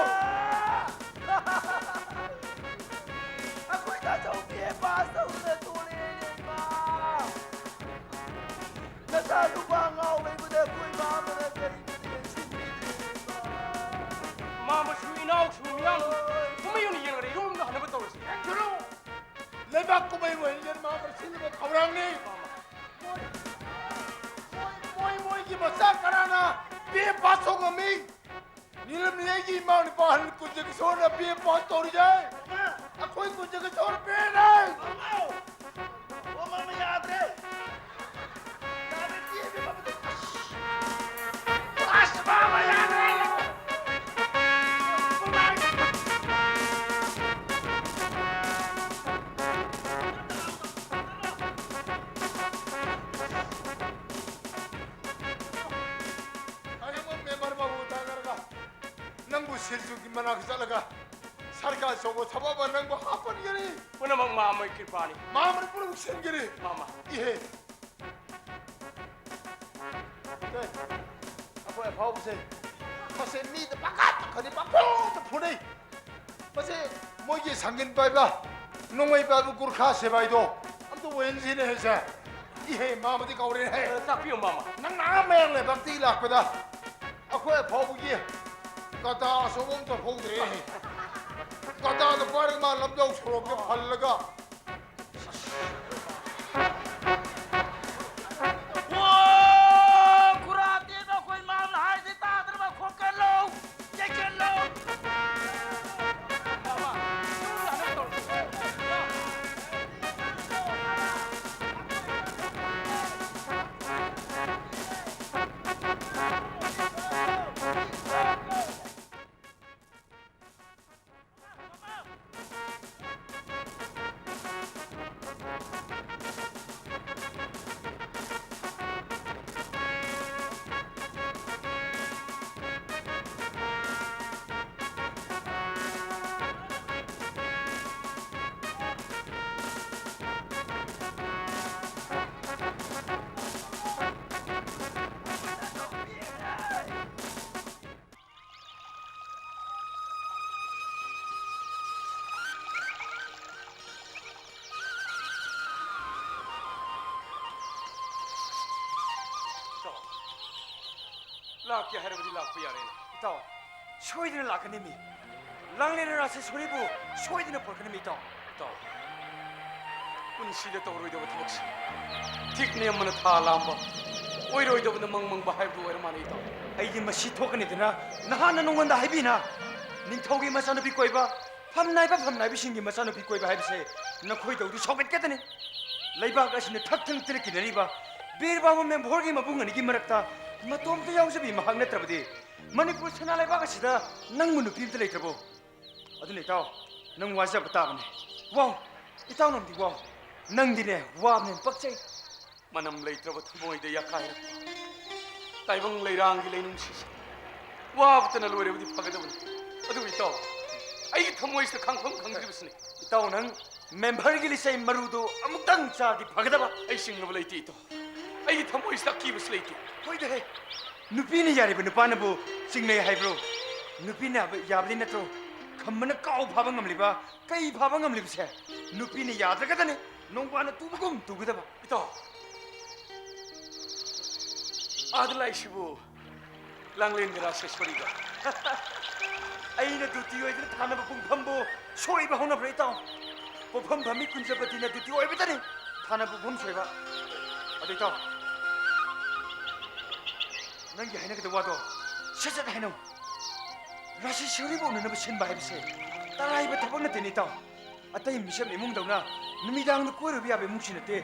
ꯑꯩꯈꯣꯏ ꯇꯥꯆꯧꯕꯤ ꯄꯥꯁ ꯇꯧꯗꯅ ꯊꯣꯛꯂꯛꯑꯦꯅꯦ, ꯏꯃꯥ꯫ ꯅꯆꯥ ꯅꯨꯄꯥ ꯉꯥꯎ ꯂꯩꯕꯗ ꯑꯩꯈꯣꯏ ꯃꯥ ꯑꯃꯅ ꯀꯔꯤꯝꯇ ꯌꯦꯡꯁꯤꯟꯕꯤꯗ꯭ꯔꯦ, ꯏꯃꯥ꯫ ꯃꯥ ꯃꯁꯨ ꯏꯅꯥꯎꯁꯨ ꯃꯤꯌꯥꯝ ꯀꯨꯝꯍꯩ ꯑꯣꯏꯅ ꯌꯦꯡꯂꯒ ꯏꯔꯣꯝꯗ ꯍꯟꯅꯕ ꯇꯧꯔꯁꯤ꯫ ꯂꯩꯕꯥꯛ ꯀꯨꯝꯍꯩ ꯑꯣꯏꯍꯟꯒꯦꯅ ꯃꯥ ꯑꯃꯅ ꯁꯤꯜꯂꯤꯕ ꯊꯧꯔꯥꯡꯅꯤ꯫ ꯃꯣꯏ, ꯃꯣꯏ, ꯃꯣꯏ, ꯃꯣꯏꯒꯤ ꯃꯆꯥ ꯀꯅꯥꯅ ꯕꯤ ꯑꯦ ꯄꯥꯁ ꯇꯧ ꯉꯝꯃꯤ? ꯅꯤꯂꯝꯅꯤ ꯑꯩꯒꯤ ꯏꯃꯥ ꯅꯨꯄꯥ ꯑꯍꯜ ꯀꯨꯟꯖ ꯀꯤꯁꯣꯔꯅ ꯕꯤ ꯑꯦ ꯄꯥꯁ ꯇꯧꯔꯤꯁꯦ꯫ ꯑꯩꯈꯣꯏ ꯀꯨꯟꯖ ꯀꯤꯁꯣꯔ ꯕꯤ ꯑꯦꯅꯦ꯫ ꯑꯣ, ꯃꯥꯃ ꯌꯥꯗ꯭ꯔꯦ꯫ ꯆꯠꯂꯒ ꯁꯔꯀꯥꯔ ꯑꯆꯧꯕ ꯊꯕꯛ ꯑꯃ ꯅꯪꯕꯨ ꯍꯥꯞꯄꯟꯒꯅꯤ꯫ ꯄꯨꯝꯅꯃꯛ ꯃꯥ ꯑꯃꯒꯤ ꯀ꯭ꯔꯤꯄꯥꯅꯤ꯫ ꯃꯥ ꯑꯃꯅ ꯄꯨꯝꯅꯃꯛ ꯁꯤꯟꯒꯅꯤ꯫ ꯃꯥ ꯑꯃ꯫ ꯏꯍꯦ꯫ ꯑꯦ, ꯑꯩꯈꯣꯏ ꯑꯐꯥꯎꯕꯁꯦ ꯃꯁꯦ ꯃꯤꯗ ꯄꯪꯈꯥꯗ ꯈꯥꯗꯤ ꯄꯪꯐꯨꯗ ꯐꯨꯅꯩ꯫ ꯃꯁꯦ ꯃꯣꯏꯒꯤ ꯁꯪꯒꯤꯟ ꯄꯥꯏꯕ, ꯅꯣꯡꯃꯩ ꯄꯥꯏꯕ ꯒꯨꯔꯈꯥ ꯁꯤꯕꯥꯏꯗꯣ ꯑꯝꯇ ꯑꯣꯏꯍꯟꯁꯤꯅꯦ ꯍꯦ ꯁꯦ꯫ ꯏꯍꯦ, ꯃꯥꯃꯗꯤ ꯀꯧꯔꯦ ꯍꯦ꯫ ꯑ, ꯇꯥꯛꯄꯤꯌꯨ ꯃꯥꯃ꯫ ꯅꯪ ꯑꯥ ꯃꯌꯥꯡ ꯂꯩꯕꯥꯛꯇꯒꯤ ꯂꯥꯛꯄꯗ ꯑꯩꯈꯣꯏ ꯑꯐꯥꯎꯕꯒꯤ ꯀꯇꯥ ꯑꯆꯧꯕ ꯑꯝꯇ ꯐꯧꯗ꯭ꯔꯦ ꯍꯦ꯫ ꯀꯇꯥꯗ ꯄꯥꯏꯔꯒ ꯃꯥ ꯂꯝꯖꯥꯎ ꯁꯣꯔꯣꯛꯇ ꯐꯜꯂꯒ ꯑꯣ, ꯈꯨꯔꯥ ꯇꯦꯟꯕ ꯑꯩꯈꯣꯏ ꯃꯥꯝꯅ ꯍꯥꯏꯁꯦ ꯇꯥꯗ꯭ꯔꯕ? ꯈꯣꯀꯠꯂꯣ, ꯌꯩꯁꯜꯂꯣ꯫ ꯏꯇꯥꯎ, ꯂꯥꯛꯀꯦ ꯍꯥꯏꯔꯕꯗꯤ ꯂꯥꯛꯄ ꯌꯥꯔꯦꯅꯦ꯫ ꯏꯇꯥꯎ, ꯁꯣꯏꯗꯅ ꯂꯥꯛꯀꯅꯤ ꯃꯤ꯫ ꯂꯥꯡꯂꯦꯟ ꯔꯥꯁꯦꯁꯣꯔꯤꯕꯨ ꯁꯣꯏꯗꯅ ꯄꯨꯔꯛꯀꯅꯤ ꯃꯤ, ꯏꯇꯥꯎ꯫ ꯏꯇꯥꯎ, ꯄꯨꯟꯁꯤꯗ ꯇꯧꯔꯣꯏꯗꯕ ꯊꯕꯛꯁꯦ ꯊꯤꯛ ꯅꯦꯝꯕꯅ ꯊꯥ ꯂꯥꯝꯕ, ꯑꯣꯏꯔꯣꯏꯗꯕꯅ ꯃꯪ ꯃꯪꯕ ꯍꯥꯏꯕꯗꯨ ꯑꯣꯏꯔ ꯃꯥꯜꯂꯦ, ꯏꯇꯥꯎ꯫ ꯑꯩꯗꯤ ꯃꯁꯤ ꯊꯣꯛꯀꯅꯤꯗꯅ ꯅꯍꯥꯟꯅ ꯅꯉꯣꯟꯗ ꯍꯥꯏꯕꯤꯅ꯫ ꯅꯤꯡꯊꯧꯒꯤ ꯃꯆꯥꯅꯨꯄꯤ ꯀꯣꯏꯕ, ꯐꯝ ꯅꯥꯏꯕ ꯐꯝ ꯅꯥꯏꯕꯁꯤꯡꯒꯤ ꯃꯆꯥꯅꯨꯄꯤ ꯀꯣꯏꯕ ꯍꯥꯏꯕꯁꯦ ꯅꯈꯣꯏꯗꯧꯗꯤ ꯁꯥꯎꯒꯠꯀꯗꯅꯤ꯫ ꯂꯩꯕꯥꯛ ꯑꯁꯤꯅ ꯊꯛ ꯊꯪ ꯇꯤꯜꯂꯛ ꯀꯤꯟꯅꯔꯤꯕ ꯕꯤꯔ ꯕꯥꯕꯨ ꯃꯦꯝꯚꯣꯔꯒꯤ ꯃꯕꯨꯡ ꯑꯅꯤꯒꯤ ꯃꯔꯛꯇ ꯃꯇꯣꯝꯇ ꯌꯥꯎꯖꯕꯤ ꯃꯍꯥꯛ ꯅꯠꯇ꯭ꯔꯕꯗꯤ ꯃꯅꯤꯄꯨꯔ ꯁꯅꯥ ꯂꯩꯕꯥꯛ ꯑꯁꯤꯗ ꯅꯪꯕꯨ ꯅꯨꯄꯤ ꯑꯝꯇ ꯂꯩꯇ꯭ꯔꯕꯣ? ꯑꯗꯨꯅ ꯏꯇꯥꯎ, ꯅꯪ ꯋꯥꯖꯕ ꯇꯥꯕꯅꯦ꯫ ꯋꯥꯎ, ꯏꯇꯥꯎ ꯅꯪꯗꯤ ꯋꯥꯎ꯫ ꯅꯪꯗꯤꯅꯦ, ꯋꯥꯕꯅ ꯍꯦꯟꯅ ꯄꯛꯆꯩ꯫ ꯃꯅꯝ ꯂꯩꯇ꯭ꯔꯕ ꯊꯃꯣꯏꯗ ꯌꯥꯀꯥꯏꯔꯛꯄ ꯇꯥꯏꯕꯪ ꯂꯩꯔꯥꯡꯒꯤ ꯂꯩꯅꯨꯡꯁꯤꯁꯦ ꯋꯥꯕꯇꯅ ꯂꯣꯏꯔꯕꯗꯤ ꯐꯒꯗꯕꯅꯤ꯫ ꯑꯗꯨꯕꯨ ꯏꯇꯥꯎ, ꯑꯩꯒꯤ ꯊꯃꯣꯏꯁꯤꯗ ꯈꯥꯡꯐꯝ ꯈꯪꯗ꯭ꯔꯤꯕꯁꯤꯅꯤ꯫ ꯏꯇꯥꯎ, ꯅꯪ ꯃꯦꯝꯕꯔꯒꯤ ꯂꯤꯆꯩ ꯃꯔꯨꯗꯨ ꯑꯃꯨꯛꯇꯪ ꯆꯥꯔꯗꯤ ꯐꯒꯗꯕ꯫ ꯑꯩ ꯁꯤꯡꯅꯕ ꯂꯩꯇꯦ ꯏꯇꯥꯎ꯫ ꯑꯩꯒꯤ ꯊꯃꯣꯏꯁꯤꯗ ꯑꯀꯤꯕꯁꯨ ꯂꯩꯇꯦ꯫ ꯍꯣꯏꯗꯍꯦ, ꯅꯨꯄꯤꯅ ꯌꯥꯔꯤꯕ ꯅꯨꯄꯥꯅꯕꯨ ꯆꯤꯡꯅꯩ ꯍꯥꯏꯕ꯭ꯔꯣ? ꯅꯨꯄꯤꯅ ꯌꯥꯕ-, ꯌꯥꯕꯗꯤ ꯅꯠꯇ꯭ꯔꯣ? ꯈꯝꯕꯅ ꯀꯥꯎ ꯐꯥꯕ ꯉꯝꯂꯤꯕ, ꯀꯩ ꯐꯥꯕ ꯉꯝꯂꯤꯕꯁꯦ? ꯅꯨꯄꯤꯅ ꯌꯥꯗ꯭ꯔꯒꯗꯅꯦ ꯅꯣꯡꯕꯥꯟꯅ ꯇꯨꯕꯒꯨꯝ ꯇꯨꯒꯗꯕ꯫ ꯏꯇꯥꯎ, ꯑꯥꯗ ꯂꯥꯛꯏꯁꯤꯕꯨ ꯂꯥꯡꯂꯦꯟꯒ ꯔꯥꯁꯦꯁꯣꯔꯤꯒ꯫ ꯑꯩꯅ ꯗ꯭ꯌꯨꯇꯤ ꯑꯣꯏꯗꯅ ꯊꯥꯅꯕ ꯄꯨꯡꯐꯝꯕꯨ ꯁꯣꯏꯕ ꯍꯧꯅꯕ꯭ꯔꯥ ꯏꯇꯥꯎ? ꯄꯣꯠꯐꯝ ꯐꯝꯃꯤ ꯀꯨꯟꯖꯄꯇꯤꯅ ꯗ꯭ꯌꯨꯇꯤ ꯑꯣꯏꯕꯗꯅꯤ ꯊꯥꯅꯕ ꯄꯨꯡꯐꯝ ꯁꯣꯏꯕ꯫ ꯑꯗꯨ ꯏꯇꯥꯎ, ꯅꯪꯒꯤ ꯍꯥꯏꯅꯒꯗꯕ ꯋꯥꯗꯣ ꯁꯠ ꯁꯠ ꯍꯥꯏꯅꯧ꯫ ꯔꯥꯁꯦꯁꯣꯔꯤꯕꯨ ꯎꯅꯅꯕ ꯁꯤꯟꯕ ꯍꯥꯏꯕꯁꯦ ꯇꯔꯥꯏꯕ ꯊꯕꯛ ꯅꯠꯇꯦꯅꯦ ꯏꯇꯥꯎ꯫ ꯑꯇꯩ ꯃꯤꯁꯛ ꯏꯃꯨꯡꯗꯧꯅ ꯅꯨꯃꯤꯗꯥꯡꯗ ꯀꯣꯏꯔꯨꯕ ꯌꯥꯕ ꯏꯃꯨꯡꯁꯨ ꯅꯠꯇꯦ꯫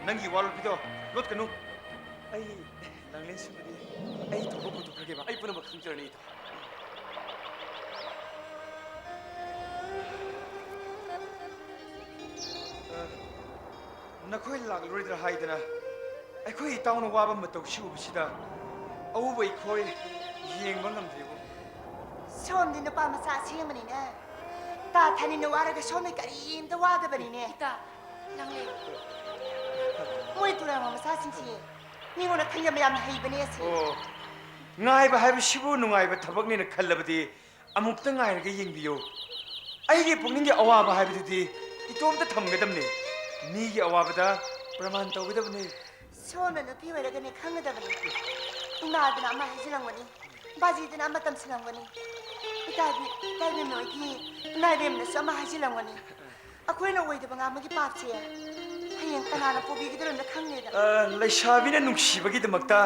ꯅꯪꯒꯤ ꯋꯥ ꯂꯣꯠꯄꯤꯗꯣ ꯂꯣꯠꯀꯅꯨ꯫ ꯑꯩ ꯂꯥꯡꯂꯦꯟꯁꯤꯕꯨꯗꯤ ꯑꯩ ꯊꯣꯛꯄ ꯄꯨꯊꯣꯛꯈ꯭ꯔꯒꯦꯕ꯫ ꯑꯩ ꯄꯨꯝꯅꯃꯛ ꯈꯪꯖꯔꯅꯤ ꯏꯇꯥꯎ꯫ ꯑ, ꯅꯈꯣꯏ ꯂꯥꯛꯂꯔꯣꯏꯗ꯭ꯔꯥ ꯍꯥꯏꯗꯅ ꯑꯩꯈꯣꯏ ꯏꯇꯥꯎꯅ ꯋꯥꯕ ꯃꯇꯧ ꯁꯤ ꯎꯕꯁꯤꯗ ꯑꯎꯕ ꯑꯩꯈꯣꯏ ꯌꯦꯡꯕ ꯉꯝꯗ꯭ꯔꯦꯕꯨ꯫ ꯁꯣꯝꯗꯤ ꯅꯨꯄꯥ ꯃꯆꯥ ꯑꯁꯦꯡꯕꯅꯤꯅꯦ꯫ ꯇꯥ ꯊꯥꯅꯤꯅ ꯋꯥꯔꯒ ꯁꯣꯝꯅ ꯀꯔꯤꯝꯇ ꯋꯥꯗꯕꯅꯤꯅꯦ꯫ ꯏꯇꯥ, ꯅꯪꯅꯦ꯫ ꯃꯣꯏ ꯇꯨꯔꯦꯜ ꯃꯆꯥꯁꯤꯡꯁꯤ ꯃꯤꯉꯣꯟꯗ ꯊꯦꯡꯖꯟꯕ ꯌꯥꯝꯅ ꯍꯩꯕꯅꯦ ꯑꯁꯤ꯫ ꯑꯣ, ꯉꯥꯏꯕ ꯍꯥꯏꯕꯁꯤꯕꯨ ꯅꯨꯡꯉꯥꯏꯕ ꯊꯕꯛꯅꯦꯅ ꯈꯜꯂꯕꯗꯤ ꯑꯃꯨꯛꯇ ꯉꯥꯏꯔꯒ ꯌꯦꯡꯕꯤꯌꯨ꯫ ꯑꯩꯒꯤ ꯄꯨꯛꯅꯤꯡꯒꯤ ꯑꯋꯥꯕ ꯍꯥꯏꯕꯗꯨꯗꯤ ꯏꯇꯣꯝꯇ ꯊꯝꯒꯗꯕꯅꯤ꯫ ꯃꯤꯒꯤ ꯑꯋꯥꯕꯗ ꯄ꯭ꯔꯃꯥꯟ ꯇꯧꯒꯗꯕꯅꯤ꯫ ꯁꯣꯝꯅ ꯅꯨꯄꯤ ꯑꯣꯏꯔꯒꯅꯦ ꯈꯪꯒꯗꯕꯅꯤ꯫ ꯏꯃꯥꯗꯨꯅ ꯑꯃ ꯍꯥꯏꯖꯤꯜꯂꯝꯒꯅꯤ, ꯕꯥꯖꯤꯗꯨꯅ ꯑꯃ ꯇꯝꯁꯤꯜꯂꯝꯒꯅꯤ, ꯏꯇꯥꯕꯤ, ꯏꯇꯥꯕꯤ ꯃꯣꯏꯒꯤ ꯏꯃꯥ ꯏꯕꯦꯝꯅꯁꯨ ꯑꯃ ꯍꯥꯏꯖꯤꯜꯂꯝꯒꯅꯤ꯫ ꯑꯩꯈꯣꯏꯅ ꯑꯣꯏꯗꯕ ꯉꯥꯡꯕꯒꯤ ꯄꯥꯞꯁꯦ ꯍꯌꯦꯡ ꯀꯅꯥꯅ ꯄꯨꯕꯤꯒꯗꯧꯔꯤꯕꯅꯣ ꯈꯪꯗꯦꯗ꯫ ꯑ, ꯂꯩꯁꯥꯕꯤꯅ ꯅꯨꯡꯁꯤꯕꯒꯤꯗꯃꯛꯇ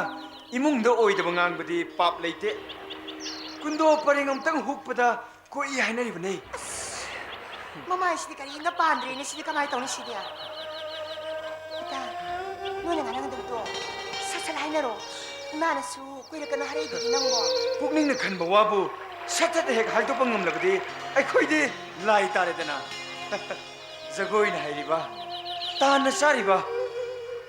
ꯏꯃꯨꯡꯗ ꯑꯣꯏꯗꯕ ꯉꯥꯡꯕꯗꯤ ꯄꯥꯞ ꯂꯩꯇꯦ꯫ ꯀꯨꯟꯗꯣ ꯄꯔꯦꯡ ꯑꯃꯇꯪ ꯍꯨꯛꯄꯗ ꯀꯣꯛꯏ ꯍꯥꯏꯅꯔꯤꯕꯅꯦ꯫ ꯑꯁ, ꯃꯃꯥꯏꯁꯤꯗꯤ ꯀꯔꯤꯝꯇ ꯄꯥꯟꯗ꯭ꯔꯦꯅꯦ, ꯁꯤꯗꯤ ꯀꯃꯥꯏꯅ ꯇꯧꯅꯤ ꯁꯤꯗꯤ? ꯏꯇꯥ, ꯅꯣꯏꯅ ꯉꯥꯡꯅꯒꯗꯕꯗꯣ ꯁꯠ ꯁꯠ ꯍꯥꯏꯅꯔꯣ꯫ ꯏꯃꯥꯅꯁꯨ ꯀꯨꯏꯔꯛꯀꯅꯨ ꯍꯥꯏꯔꯛꯏꯗꯨꯗꯤ ꯅꯪꯕꯣ꯫ ꯄꯨꯛꯅꯤꯡꯅ ꯈꯟꯕ ꯋꯥꯕꯨ ꯁꯠ ꯁꯠ ꯍꯦꯛ ꯍꯥꯏꯗꯣꯛꯄ ꯉꯝꯂꯕꯗꯤ ꯑꯩꯈꯣꯏꯗꯤ ꯂꯥꯏ ꯇꯥꯔꯦꯗꯅ꯫ ꯖꯒꯣꯏꯅ ꯍꯩꯔꯤꯕ, ꯇꯥꯟꯅ ꯆꯥꯔꯤꯕ,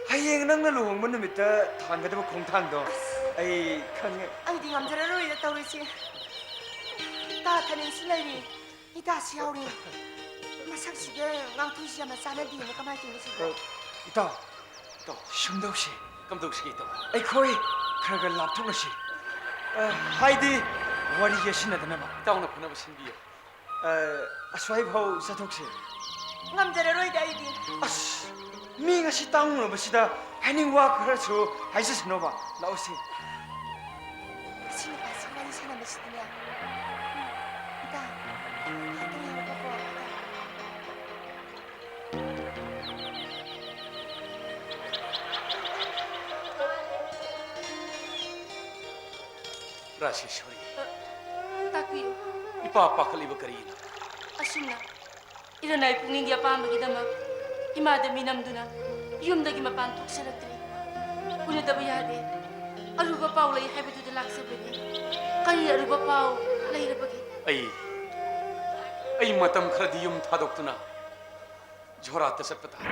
ꯍꯌꯦꯡ ꯅꯪꯅ ꯂꯨꯍꯣꯡꯕ ꯅꯨꯃꯤꯠꯇ ꯊꯥꯡꯒꯗꯕ ꯈꯣꯡꯊꯥꯡꯗꯣ ꯑꯁ꯫ ꯑꯩ ꯈꯪꯉꯦ꯫ ꯑꯩꯗꯤ ꯉꯝꯖꯔꯔꯣꯏꯗ ꯇꯧꯔꯤꯁꯦ꯫ ꯏꯇꯥ ꯊꯅꯦꯜꯁꯨ ꯂꯩꯔꯤ, ꯏꯇꯥꯁꯨ ꯌꯥꯎꯔꯤ꯫ ꯃꯁꯛꯁꯤꯒ ꯉꯥꯡꯊꯣꯏꯁꯤ ꯌꯥꯝꯅ ꯆꯥꯟꯅꯗꯦꯅꯦ, ꯀꯃꯥꯏꯅ ꯇꯧꯅꯤ ꯁꯤꯕꯣ? ꯑ, ꯏꯇꯥꯎ, ꯏꯇꯥꯎ, ꯁꯨꯝ ꯇꯧꯁꯤ꯫ ꯀꯝꯗꯧꯁꯤꯒꯦ ꯏꯇꯥꯎ? ꯑꯩꯈꯣꯏ ꯈꯔ ꯈꯔ ꯂꯥꯞꯊꯣꯛꯅꯁꯤ꯫ ꯑ, ꯍꯥꯏꯗꯤ ꯋꯥꯔꯤ ꯌꯦꯠꯁꯤꯟꯅꯗꯅꯕ꯫ ꯏꯇꯥꯎꯅ ꯐꯅꯕ ꯁꯤꯟꯕꯤꯌꯨ꯫ ꯑ, ꯑꯁ꯭ꯋꯥꯏꯐꯥꯎ ꯆꯠꯊꯣꯛꯁꯤ꯫ ꯉꯝꯖꯔꯔꯣꯏꯗ ꯑꯩꯗꯤ꯫ ꯑꯁ, ꯃꯤ ꯉꯁꯤ ꯇꯥꯡꯉꯨꯔꯕꯁꯤꯗ ꯍꯥꯏꯅꯤꯡ ꯋꯥ ꯈꯔꯁꯨ ꯍꯥꯏꯖꯁꯅꯣꯕ꯫ ꯂꯥꯛꯑꯣꯁꯤ꯫ ꯑꯁꯤ ꯅꯨꯄꯥꯁꯤ ꯋꯥꯔꯤ ꯁꯥꯟꯅꯕꯁꯤꯗꯤꯅꯦ꯫ ꯏꯇꯥ, ꯉꯥꯏꯍꯥꯛꯇꯪ ꯉꯥꯏꯌꯨꯀꯣ, ꯏꯇꯥ꯫ ꯔꯥꯖꯦꯁ꯭ꯋꯔꯤ꯫ ꯑ, ꯇꯥꯛꯄꯤꯌꯨ꯫ ꯏꯄꯥ ꯄꯥꯈꯠꯂꯤꯕ ꯀꯔꯤꯅꯣ? ꯑꯁꯨꯝꯅ, ꯏꯔꯅꯥꯏ ꯄꯨꯛꯅꯤꯡꯒꯤ ꯑꯄꯥꯝꯕꯒꯤꯗꯃꯛ ꯏꯃꯥꯗ ꯃꯤꯅꯝꯗꯨꯅ ꯌꯨꯝꯗꯒꯤ ꯃꯄꯥꯟ ꯊꯣꯛꯆꯔꯛꯇ꯭ꯔꯤ꯫ ꯎꯅꯗꯕ ꯌꯥꯗꯦ꯫ ꯑꯔꯨꯕ ꯄꯥꯎ ꯂꯩ ꯍꯥꯏꯕꯗꯨꯗ ꯂꯥꯛꯆꯕꯅꯤ꯫ ꯀꯔꯤ ꯑꯔꯨꯕ ꯄꯥꯎ ꯂꯩꯔꯕꯒꯦ? ꯑꯩ, ꯑꯩ ꯃꯇꯝ ꯈꯔꯗꯤ ꯌꯨꯝ ꯊꯥꯗꯣꯛꯇꯨꯅ ꯖꯣꯔꯥꯠꯇ ꯆꯠꯄ ꯇꯥꯔꯦ꯫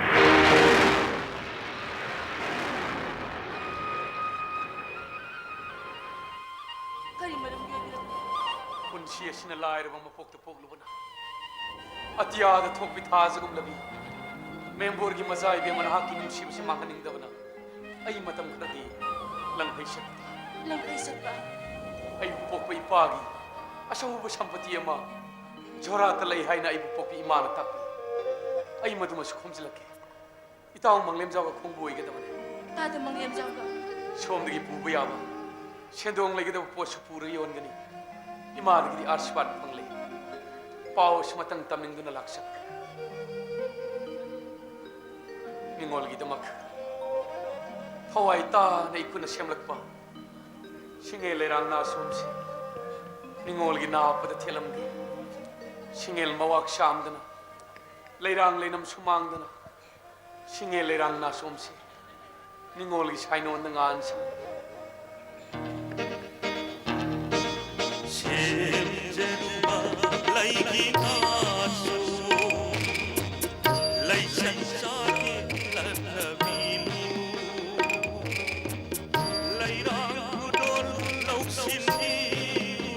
ꯀꯔꯤ ꯃꯔꯝꯒꯤ ꯑꯣꯏꯕꯤꯔꯕꯅꯣ? ꯄꯨꯟꯁꯤ ꯑꯁꯤꯅ ꯂꯥꯏꯔꯕ ꯃꯄꯣꯛꯇ ꯄꯣꯛꯂꯨꯕꯅ ꯑꯇꯤꯌꯥꯗ ꯊꯣꯛꯄꯤ ꯊꯥꯖꯒꯨꯝꯂꯕꯤ ꯃꯦꯝꯕꯣꯔꯒꯤ ꯃꯆꯥ ꯏꯕꯦꯝꯃ ꯅꯍꯥꯛꯀꯤ ꯅꯨꯡꯁꯤꯕꯁꯤ ꯃꯥꯡꯍꯟꯅꯤꯡꯗꯕꯅ ꯑꯩ ꯃꯇꯝ ꯈꯔꯗꯤ ꯂꯪꯐꯩ ꯆꯠꯄ ꯇꯥꯔꯦ꯫ ꯂꯪꯐꯩ ꯆꯠꯄ? ꯑꯩꯕꯨ ꯄꯣꯛꯄ ꯏꯄꯥꯒꯤ ꯑꯆꯧꯕ ꯁꯝꯄꯇꯤ ꯑꯃ ꯖꯣꯔꯥꯠꯇ ꯂꯩ ꯍꯥꯏꯅ ꯑꯩꯕꯨ ꯄꯣꯛꯄꯤ ꯏꯃꯥꯅ ꯇꯥꯛꯄꯤ꯫ ꯑꯩ ꯃꯗꯨꯃꯁꯨ ꯈꯣꯝꯖꯤꯜꯂꯛꯀꯦ꯫ ꯏꯇꯥꯎ ꯃꯪꯂꯦꯝꯖꯥꯎꯒ ꯈꯣꯡꯕꯨ ꯑꯣꯏꯒꯗꯕꯅꯤ꯫ ꯇꯥꯗ ꯃꯪꯂꯦꯝꯖꯥꯎꯒ? ꯁꯣꯝꯗꯒꯤ ꯄꯨꯕ ꯌꯥꯕ ꯁꯦꯟꯗꯣꯡ ꯂꯩꯒꯗꯕ ꯄꯣꯠꯁꯨ ꯄꯨꯔꯒ ꯌꯣꯟꯒꯅꯤ꯫ ꯏꯃꯥꯗꯒꯤꯗꯤ ꯑꯥꯁꯤꯔꯕꯥꯗ ꯐꯪꯂꯦ꯫ ꯄꯥꯎ ꯑꯁꯤ ꯃꯇꯪ ꯇꯝꯅꯤꯡꯗꯨꯅ ꯂꯥꯛꯆꯕꯅꯤ꯫ ꯅꯤꯡꯉꯣꯜꯒꯤꯗꯃꯛ ꯊꯋꯥꯏ ꯇꯥꯅ ꯏꯈꯨꯠꯅ ꯁꯦꯝꯂꯛꯄ ꯁꯤꯡꯉꯦꯜ ꯂꯩꯔꯥꯡ ꯅꯥꯁꯣꯝꯁꯤ ꯅꯤꯡꯉꯣꯜꯒꯤ ꯅꯥꯞꯄꯗ ꯊꯦꯠꯂꯝꯒꯦ꯫ ꯁꯤꯡꯉꯦꯜ ꯃꯋꯥꯛ ꯆꯥꯝꯗꯅ, ꯂꯩꯔꯥꯡ ꯂꯩꯅꯝ ꯁꯨꯃꯥꯡꯗꯅ, ꯁꯤꯡꯉꯦꯜ ꯂꯩꯔꯥꯡ ꯅꯥꯁꯣꯝꯁꯤ ꯅꯤꯡꯉꯣꯜꯒꯤ ꯁꯥꯏꯅꯣꯟꯗ ꯉꯥꯟꯁꯤ꯫ ꯁꯦꯝꯖꯔꯨꯕ ꯂꯩꯒꯤ ꯅꯥꯁꯣꯝ, ꯂꯩꯁꯪ ꯆꯥꯒꯦ ꯂꯛꯅꯕꯤꯌꯨ꯫ ꯂꯩꯔꯥꯡ ꯈꯨꯗꯣꯜ ꯂꯧꯁꯤꯟꯕꯤꯌꯨ꯫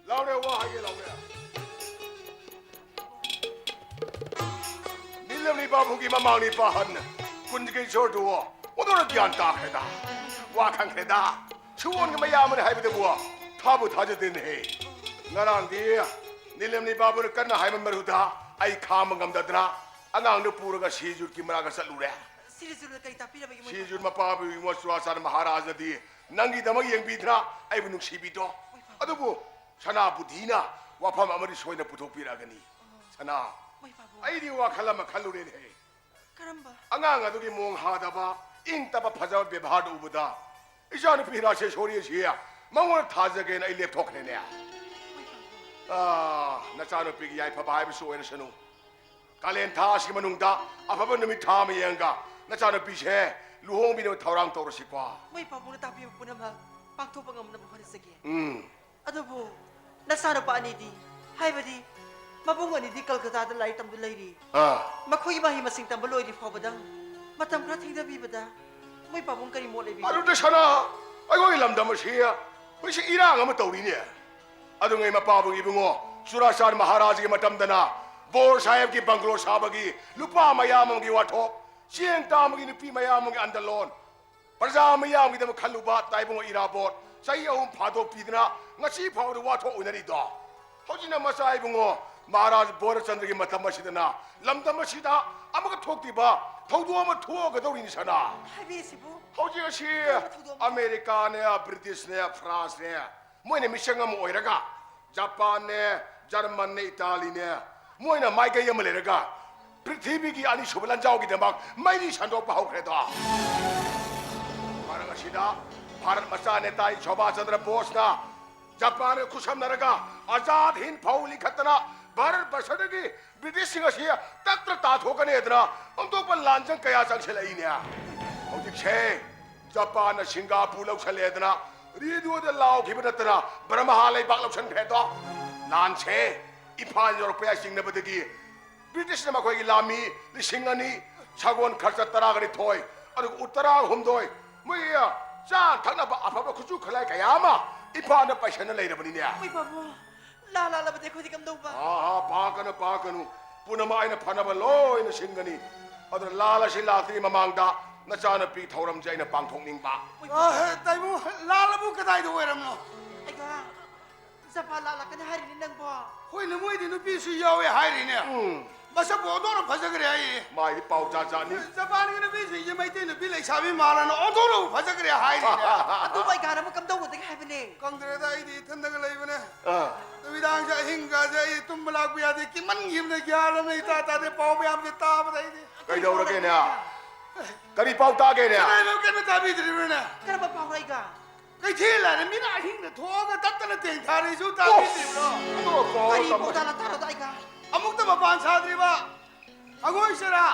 ꯂꯥꯎꯔꯦ, ꯋꯥ ꯍꯥꯏꯒꯦ ꯂꯥꯎꯔꯦ꯫ ꯅꯤꯂꯝꯅꯤ ꯕꯥꯕꯨꯒꯤ ꯃꯃꯥꯡꯅꯤ ꯄꯥꯍꯟ ꯀꯨꯟꯒꯤ ꯏꯁꯣꯔꯗꯨ ꯑꯣꯟꯊꯣꯛꯅ ꯒ꯭ꯌꯥꯟ ꯇꯥꯈ꯭ꯔꯦꯗ꯫ ꯋꯥ ꯈꯪꯈ꯭ꯔꯦꯗ꯫ ꯁꯨꯋꯣꯟꯒꯤ ꯃꯌꯥꯝ ꯑꯃꯅ ꯍꯥꯏꯕꯗꯕꯨ ꯊꯥꯕꯨ ꯊꯥꯖꯗꯦꯅꯦꯍꯦ꯫ ꯉꯔꯥꯡꯗꯤ ꯅꯤꯂꯝꯅꯤ ꯕꯥꯕꯨꯅ ꯀꯟꯅ ꯍꯥꯏꯃꯟꯕꯗꯨꯗ ꯑꯩ ꯈꯥꯝꯕ ꯉꯝꯗꯗꯅ ꯑꯉꯥꯡꯗꯨ ꯄꯨꯔꯒ ꯁꯤꯖꯨꯠꯀꯤ ꯃꯅꯥꯛꯇ ꯆꯠꯂꯨꯔꯦ꯫ ꯁꯤꯔꯤꯖꯨꯠꯅ ꯀꯩ ꯇꯥꯛꯄꯤꯔꯕꯒꯦ, ꯃꯣꯏ ꯁꯤꯖꯨꯠ ꯃꯄꯥꯕꯨ ꯏꯕꯨꯡꯉꯣ ꯆꯨꯔꯥꯆꯥꯟ ꯃꯍꯥꯔꯥꯖꯅꯗꯤ ꯅꯪꯒꯤꯗꯃꯛ ꯌꯦꯡꯕꯤꯗꯅ ꯑꯩꯕꯨ ꯅꯨꯡꯁꯤꯕꯤꯗꯣ꯫ ꯃꯣꯏ ꯐꯕ꯫ ꯑꯗꯨꯕꯨ ꯁꯅꯥ ꯕꯨꯙꯤꯅ ꯋꯥꯐꯝ ꯑꯃꯗꯤ ꯁꯣꯏꯅ ꯄꯨꯊꯣꯛꯄꯤꯔꯛꯑꯒꯅꯤ꯫ ꯁꯅꯥ, ꯃꯣꯏ ꯐꯕ꯫ ꯑꯩꯗꯤ ꯋꯥꯈꯜ ꯑꯃ ꯈꯜꯂꯨꯔꯦꯅꯦꯍꯦ꯫ ꯀꯔꯝꯕ? ꯑꯉꯥꯡ ꯑꯗꯨꯒꯤ ꯃꯑꯣꯡ ꯍꯥꯗꯕ, ꯏꯪ ꯇꯞꯄ ꯐꯖꯕ ꯕꯦꯕꯥꯔꯗꯨ ꯎꯕꯗ ꯏꯆꯥꯅꯨꯄꯤ ꯔꯥꯁꯦꯁꯣꯔꯤ ꯑꯁꯤ ꯃꯉꯣꯟꯗ ꯊꯥꯖꯒꯦꯅ ꯑꯩ ꯂꯦꯞꯊꯣꯛꯈ꯭ꯔꯦꯅꯦ꯫ ꯃꯣꯏ ꯐꯕ꯫ ꯑꯥ, ꯅꯆꯥꯅꯨꯄꯤꯒꯤ ꯌꯥꯏꯐꯕ ꯍꯥꯏꯕꯁꯨ ꯑꯣꯏꯔꯁꯅꯨ꯫ ꯀꯥꯂꯦꯟ ꯊꯥ ꯑꯁꯤꯒꯤ ꯃꯅꯨꯡꯗ ꯑꯐꯕ ꯅꯨꯃꯤꯠ ꯊꯥ ꯑꯃ ꯌꯦꯡꯉꯒ ꯅꯆꯥꯅꯨꯄꯤꯁꯦ ꯂꯨꯍꯣꯡꯕꯤꯅꯕ ꯊꯧꯔꯥꯡ ꯇꯧꯔꯁꯤꯀꯣ꯫ ꯃꯣꯏ ꯄꯥꯕꯨꯡꯅ ꯇꯥꯛꯄꯤꯕ ꯄꯨꯝꯅꯃꯛ ꯄꯥꯡꯊꯣꯛꯄ ꯉꯝꯅꯕ ꯍꯣꯠꯅꯖꯒꯦ꯫ ꯎꯝ꯫ ꯑꯗꯨꯕꯨ ꯅꯆꯥꯅꯨꯄꯥ ꯑꯅꯤꯗꯤ, ꯍꯥꯏꯕꯗꯤ ꯃꯕꯨꯡ ꯑꯅꯤꯗꯤ ꯀꯜꯀꯇꯥꯗ ꯂꯥꯏꯔꯤꯛ ꯇꯝꯗꯨꯅ ꯂꯩꯔꯤ꯫ ꯑꯥ꯫ ꯃꯈꯣꯏꯒꯤ ꯃꯍꯩ ꯃꯁꯤꯡ ꯇꯝꯕ ꯂꯣꯏꯗ꯭ꯔꯤ ꯐꯥꯎꯕꯗ ꯃꯇꯝ ꯈꯔ ꯊꯦꯡꯊꯕꯤꯕꯗ ꯃꯣꯏ ꯄꯥꯕꯨꯡ ꯀꯔꯤ ꯃꯣꯠ ꯂꯩꯕꯤꯒꯦ? ꯑꯗꯨꯗ ꯁꯅꯥ, ꯑꯩꯈꯣꯏꯒꯤ ꯂꯝꯗꯝ ꯑꯁꯤ ꯍꯧꯖꯤꯛ ꯏꯔꯥꯡ ꯑꯃ ꯇꯧꯔꯤꯅꯦ꯫ ꯑꯗꯨꯉꯩ ꯃꯄꯥꯕꯨ ꯏꯕꯨꯡꯉꯣ, ꯆꯨꯔꯥꯆꯥꯟ ꯃꯍꯥꯔꯥꯖꯒꯤ ꯃꯇꯝꯗꯅ ꯕꯣꯔ ꯁꯥꯍꯦꯕꯀꯤ ꯕꯪꯒ꯭ꯂꯣ ꯁꯥꯕꯒꯤ ꯂꯨꯄꯥ ꯃꯌꯥꯝ ꯑꯃꯒꯤ ꯋꯥꯊꯣꯛ, ꯆꯦꯡ ꯇꯥꯡꯕꯒꯤ ꯅꯨꯄꯤ ꯃꯌꯥꯝ ꯑꯃꯒꯤ ꯑꯟꯗꯂꯣꯟ, ꯄ꯭ꯔꯖꯥ ꯃꯌꯥꯝꯒꯤꯗꯃꯛ ꯈꯜꯂꯨꯕ ꯇꯥꯏꯕꯨꯡꯉꯣ ꯏꯔꯥꯕꯣꯠ ꯆꯍꯤ ꯑꯍꯨꯝ ꯐꯥꯗꯣꯛꯄꯤꯗꯅ ꯉꯁꯤ ꯐꯥꯎꯕꯗ ꯋꯥꯊꯣꯛ ꯑꯣꯏꯅꯔꯤꯗꯣ꯫ ꯍꯧꯖꯤꯛꯅ ꯃꯆꯥ ꯏꯕꯨꯡꯉꯣ ꯃꯍꯥꯔꯥꯖ ꯕꯣꯙꯆꯟꯗ꯭ꯔꯒꯤ ꯃꯇꯝ ꯑꯁꯤꯗꯅ ꯂꯝꯗꯝ ꯑꯁꯤꯗ ꯑꯃꯒ ꯊꯣꯛꯇ꯭ꯔꯤꯕ ꯊꯧꯗꯣꯛ ꯑꯃ ꯊꯣꯛꯑꯒꯗꯧꯔꯤꯅꯤ ꯁꯅꯥ꯫ ꯍꯥꯏꯕꯤꯔꯤꯁꯤꯕꯨ ꯍꯧꯖꯤꯛ ꯑꯁꯤ ꯀꯔꯝꯕ ꯊꯧꯗꯣꯛꯅꯣ? ꯑꯃꯦꯔꯤꯀꯥꯅꯦ, ꯕ꯭ꯔꯤꯇꯤꯁꯅꯦ, ꯐ꯭ꯔꯥꯟꯁꯅꯦ, ꯃꯣꯏꯅ ꯃꯤꯆꯪ ꯑꯃ ꯑꯣꯏꯔꯒ, ꯖꯄꯥꯟꯅꯦ, ꯖꯔꯃꯟꯅꯦ, ꯏꯇꯥꯂꯤꯅꯦ, ꯃꯣꯏꯅ ꯃꯥꯏꯀꯩ ꯑꯃ ꯂꯩꯔꯒ ꯄ꯭ꯔꯤꯊꯤꯕꯤꯒꯤ ꯑꯅꯤꯁꯨꯕ ꯂꯥꯟꯖꯥꯎꯒꯤꯗꯃꯛ ꯃꯩꯔꯤ ꯁꯟꯗꯣꯛꯄ ꯍꯧꯈ꯭ꯔꯦꯗꯣ꯫ ꯃꯔꯛ ꯑꯁꯤꯗ ꯚꯥꯔꯠ ꯃꯆꯥ ꯅꯦꯇꯥꯖꯤ ꯁꯨꯚꯥꯁ ꯆꯟꯗ꯭ꯔ ꯕꯣꯁꯅ ꯖꯄꯥꯟꯒ ꯈꯨꯠꯁꯝꯅꯔꯒ ꯑꯖꯥꯗ ꯍꯤꯟꯗ ꯐꯧ ꯂꯤꯡꯈꯠꯇꯅ ꯚꯥꯔꯠ ꯕꯔꯁꯗꯒꯤ ꯕ꯭ꯔꯤꯇꯤꯁꯁꯤꯡ ꯑꯁꯤ ꯇꯛꯇ ꯇꯥꯊꯣꯛꯀꯅꯤ ꯍꯥꯏꯗꯅ ꯑꯣꯟꯊꯣꯛꯄ ꯂꯥꯟꯖꯪ ꯀꯌꯥ ꯆꯪꯁꯤꯜꯂꯛꯏꯅꯦ꯫ ꯍꯧꯖꯤꯛꯁꯦ ꯖꯄꯥꯟꯅ ꯁꯤꯡꯒꯥꯄꯨꯔ ꯂꯧꯁꯜꯂꯦꯗꯅ ꯔꯦꯗꯤꯑꯣꯗ ꯂꯥꯎꯈꯤꯕ ꯅꯠꯇꯅ ꯕ꯭ꯔꯍꯃ ꯂꯩꯕꯥꯛ ꯂꯧꯁꯟꯈ꯭ꯔꯦꯗꯣ꯫ ꯂꯥꯟꯁꯦ ꯏꯝꯐꯥꯜ ꯌꯧꯔꯛꯄ ꯌꯥꯏ ꯆꯤꯡꯅꯕꯗꯒꯤ ꯕ꯭ꯔꯤꯇꯤꯁꯅ ꯃꯈꯣꯏꯒꯤ ꯂꯥꯟꯃꯤ ꯂꯤꯁꯤꯡ ꯑꯅꯤ, ꯁꯒꯣꯜ ꯈꯔꯆ ꯇꯔꯥꯒ ꯅꯤꯊꯣꯏ, ꯑꯗꯨꯒ ꯎ ꯇꯔꯥꯍꯨꯝꯗꯣꯏ, ꯃꯣꯏ ꯆꯥ ꯊꯛꯅꯕ ꯑꯐꯕ ꯈꯨꯠꯁꯨ ꯈꯨꯠꯂꯥꯏ ꯀꯌꯥ ꯑꯃ ꯏꯝꯐꯥꯜꯗ ꯄꯩꯁꯟꯅ ꯂꯩꯔꯕꯅꯤꯅꯦ꯫ ꯏꯃꯥ ꯄꯥꯕꯨꯡ, ꯂꯥ ꯂꯥꯜꯂꯕꯗꯤ ꯑꯩꯈꯣꯏꯗꯤ ꯀꯝꯗꯧꯕ? ꯑꯥ, ꯑꯥ, ꯄꯥꯈꯠꯀꯅꯨ, ꯄꯥꯈꯠꯀꯅꯨ꯫ ꯄꯨꯝꯅꯃꯛ ꯑꯩꯅ ꯐꯅꯕ ꯂꯣꯏꯅ ꯁꯤꯟꯒꯅꯤ꯫ ꯑꯗꯨꯅ ꯂꯥꯜ ꯑꯁꯤ ꯂꯥꯛꯇ꯭ꯔꯤ ꯃꯃꯥꯡꯗ ꯅꯆꯥꯅꯨꯄꯤ ꯊꯧꯔꯝꯁꯦ ꯑꯩꯅ ꯄꯥꯡꯊꯣꯛꯅꯤꯡꯕ꯫ ꯑ, ꯇꯥꯏꯕꯨꯡ, ꯂꯥꯜ ꯑꯕꯨ ꯀꯗꯥꯏꯗ ꯑꯣꯏꯔꯝꯅꯣ? ꯑꯩꯒ ꯖꯄꯥꯟ ꯂꯥꯜꯂꯛꯀꯅꯤ ꯍꯥꯏꯔꯤꯅꯦ ꯅꯪꯕꯣ꯫ ꯍꯣꯏꯅꯦ, ꯃꯣꯏꯗꯤ ꯅꯨꯄꯤꯁꯨ ꯌꯥꯎꯋꯦ ꯍꯥꯏꯔꯤꯅꯦ꯫ ꯎꯝ꯫ ꯃꯁꯛꯄꯨ ꯑꯣꯟꯊꯣꯛꯅ ꯐꯖꯈ꯭ꯔꯦ ꯍꯥꯏꯌꯦ꯫ ꯃꯥꯏꯗꯤ ꯄꯥꯎ ꯖꯥꯠ ꯖꯥꯠꯅꯤ꯫ ꯖꯄꯥꯟꯒꯤ ꯅꯨꯄꯤꯁꯤꯡꯁꯦ ꯃꯩꯇꯩ ꯅꯨꯄꯤ ꯂꯩꯁꯥꯕꯤ ꯃꯥꯜꯂꯅ ꯑꯣꯟꯊꯣꯛꯅꯕꯨ ꯐꯖꯈ꯭ꯔꯦ ꯍꯥꯏꯔꯤꯅꯦ꯫ ꯑꯗꯨꯕꯨ ꯑꯩꯒ ꯑꯃꯨꯛ ꯀꯝꯗꯧꯒꯗꯒꯦ ꯍꯥꯏꯕꯅꯦ? ꯈꯪꯗ꯭ꯔꯦꯗ, ꯑꯩꯗꯤ ꯏꯊꯟꯗꯒ ꯂꯩꯕꯅꯦ꯫ ꯑꯥ꯫ ꯅꯨꯃꯤꯗꯥꯡꯁꯦ ꯑꯍꯤꯡꯒꯁꯦ ꯑꯩ ꯇꯨꯝꯕ ꯂꯥꯛꯄ ꯌꯥꯗꯦ, ꯀꯤꯃꯟꯈꯤꯕꯅ ꯒ꯭ꯌꯥꯟ ꯑꯃ ꯏꯇꯥ ꯇꯥꯗꯦ, ꯄꯥꯎ ꯃꯌꯥꯝꯁꯦ ꯇꯥꯕꯗ ꯑꯩꯗꯤ꯫ ꯀꯩꯗꯧꯔꯒꯦꯅꯦ? ꯀꯔꯤ ꯄꯥꯎ ꯇꯥꯒꯦꯅꯦ? ꯀꯅꯥꯅꯣ ꯀꯩꯝꯇ ꯇꯥꯕꯤꯗ꯭ꯔꯤꯕ꯭ꯔꯅꯦ? ꯀꯔꯝꯕ ꯄꯥꯎꯅꯣ ꯑꯩꯒ? ꯀꯩꯊꯦꯜ ꯍꯥꯏꯅ ꯃꯤꯅ ꯑꯍꯤꯡꯗ ꯊꯣꯛꯑꯒ ꯇꯠꯇꯅ ꯇꯦꯡꯊꯥꯔꯤꯁꯨ ꯇꯥꯕꯤꯗ꯭ꯔꯤꯕ꯭ꯔꯣ? ꯑꯗꯣ ꯄꯥꯎ ꯀꯔꯤ ꯇꯝꯕ- ꯄꯥꯎꯇꯥꯛꯅꯣ ꯇꯥꯔꯣꯗ ꯑꯩꯒ? ꯑꯃꯨꯛꯇ ꯃꯄꯥꯟ ꯁꯥꯗ꯭ꯔꯤꯕ ꯍꯪꯉꯣꯏ ꯆꯔꯥ,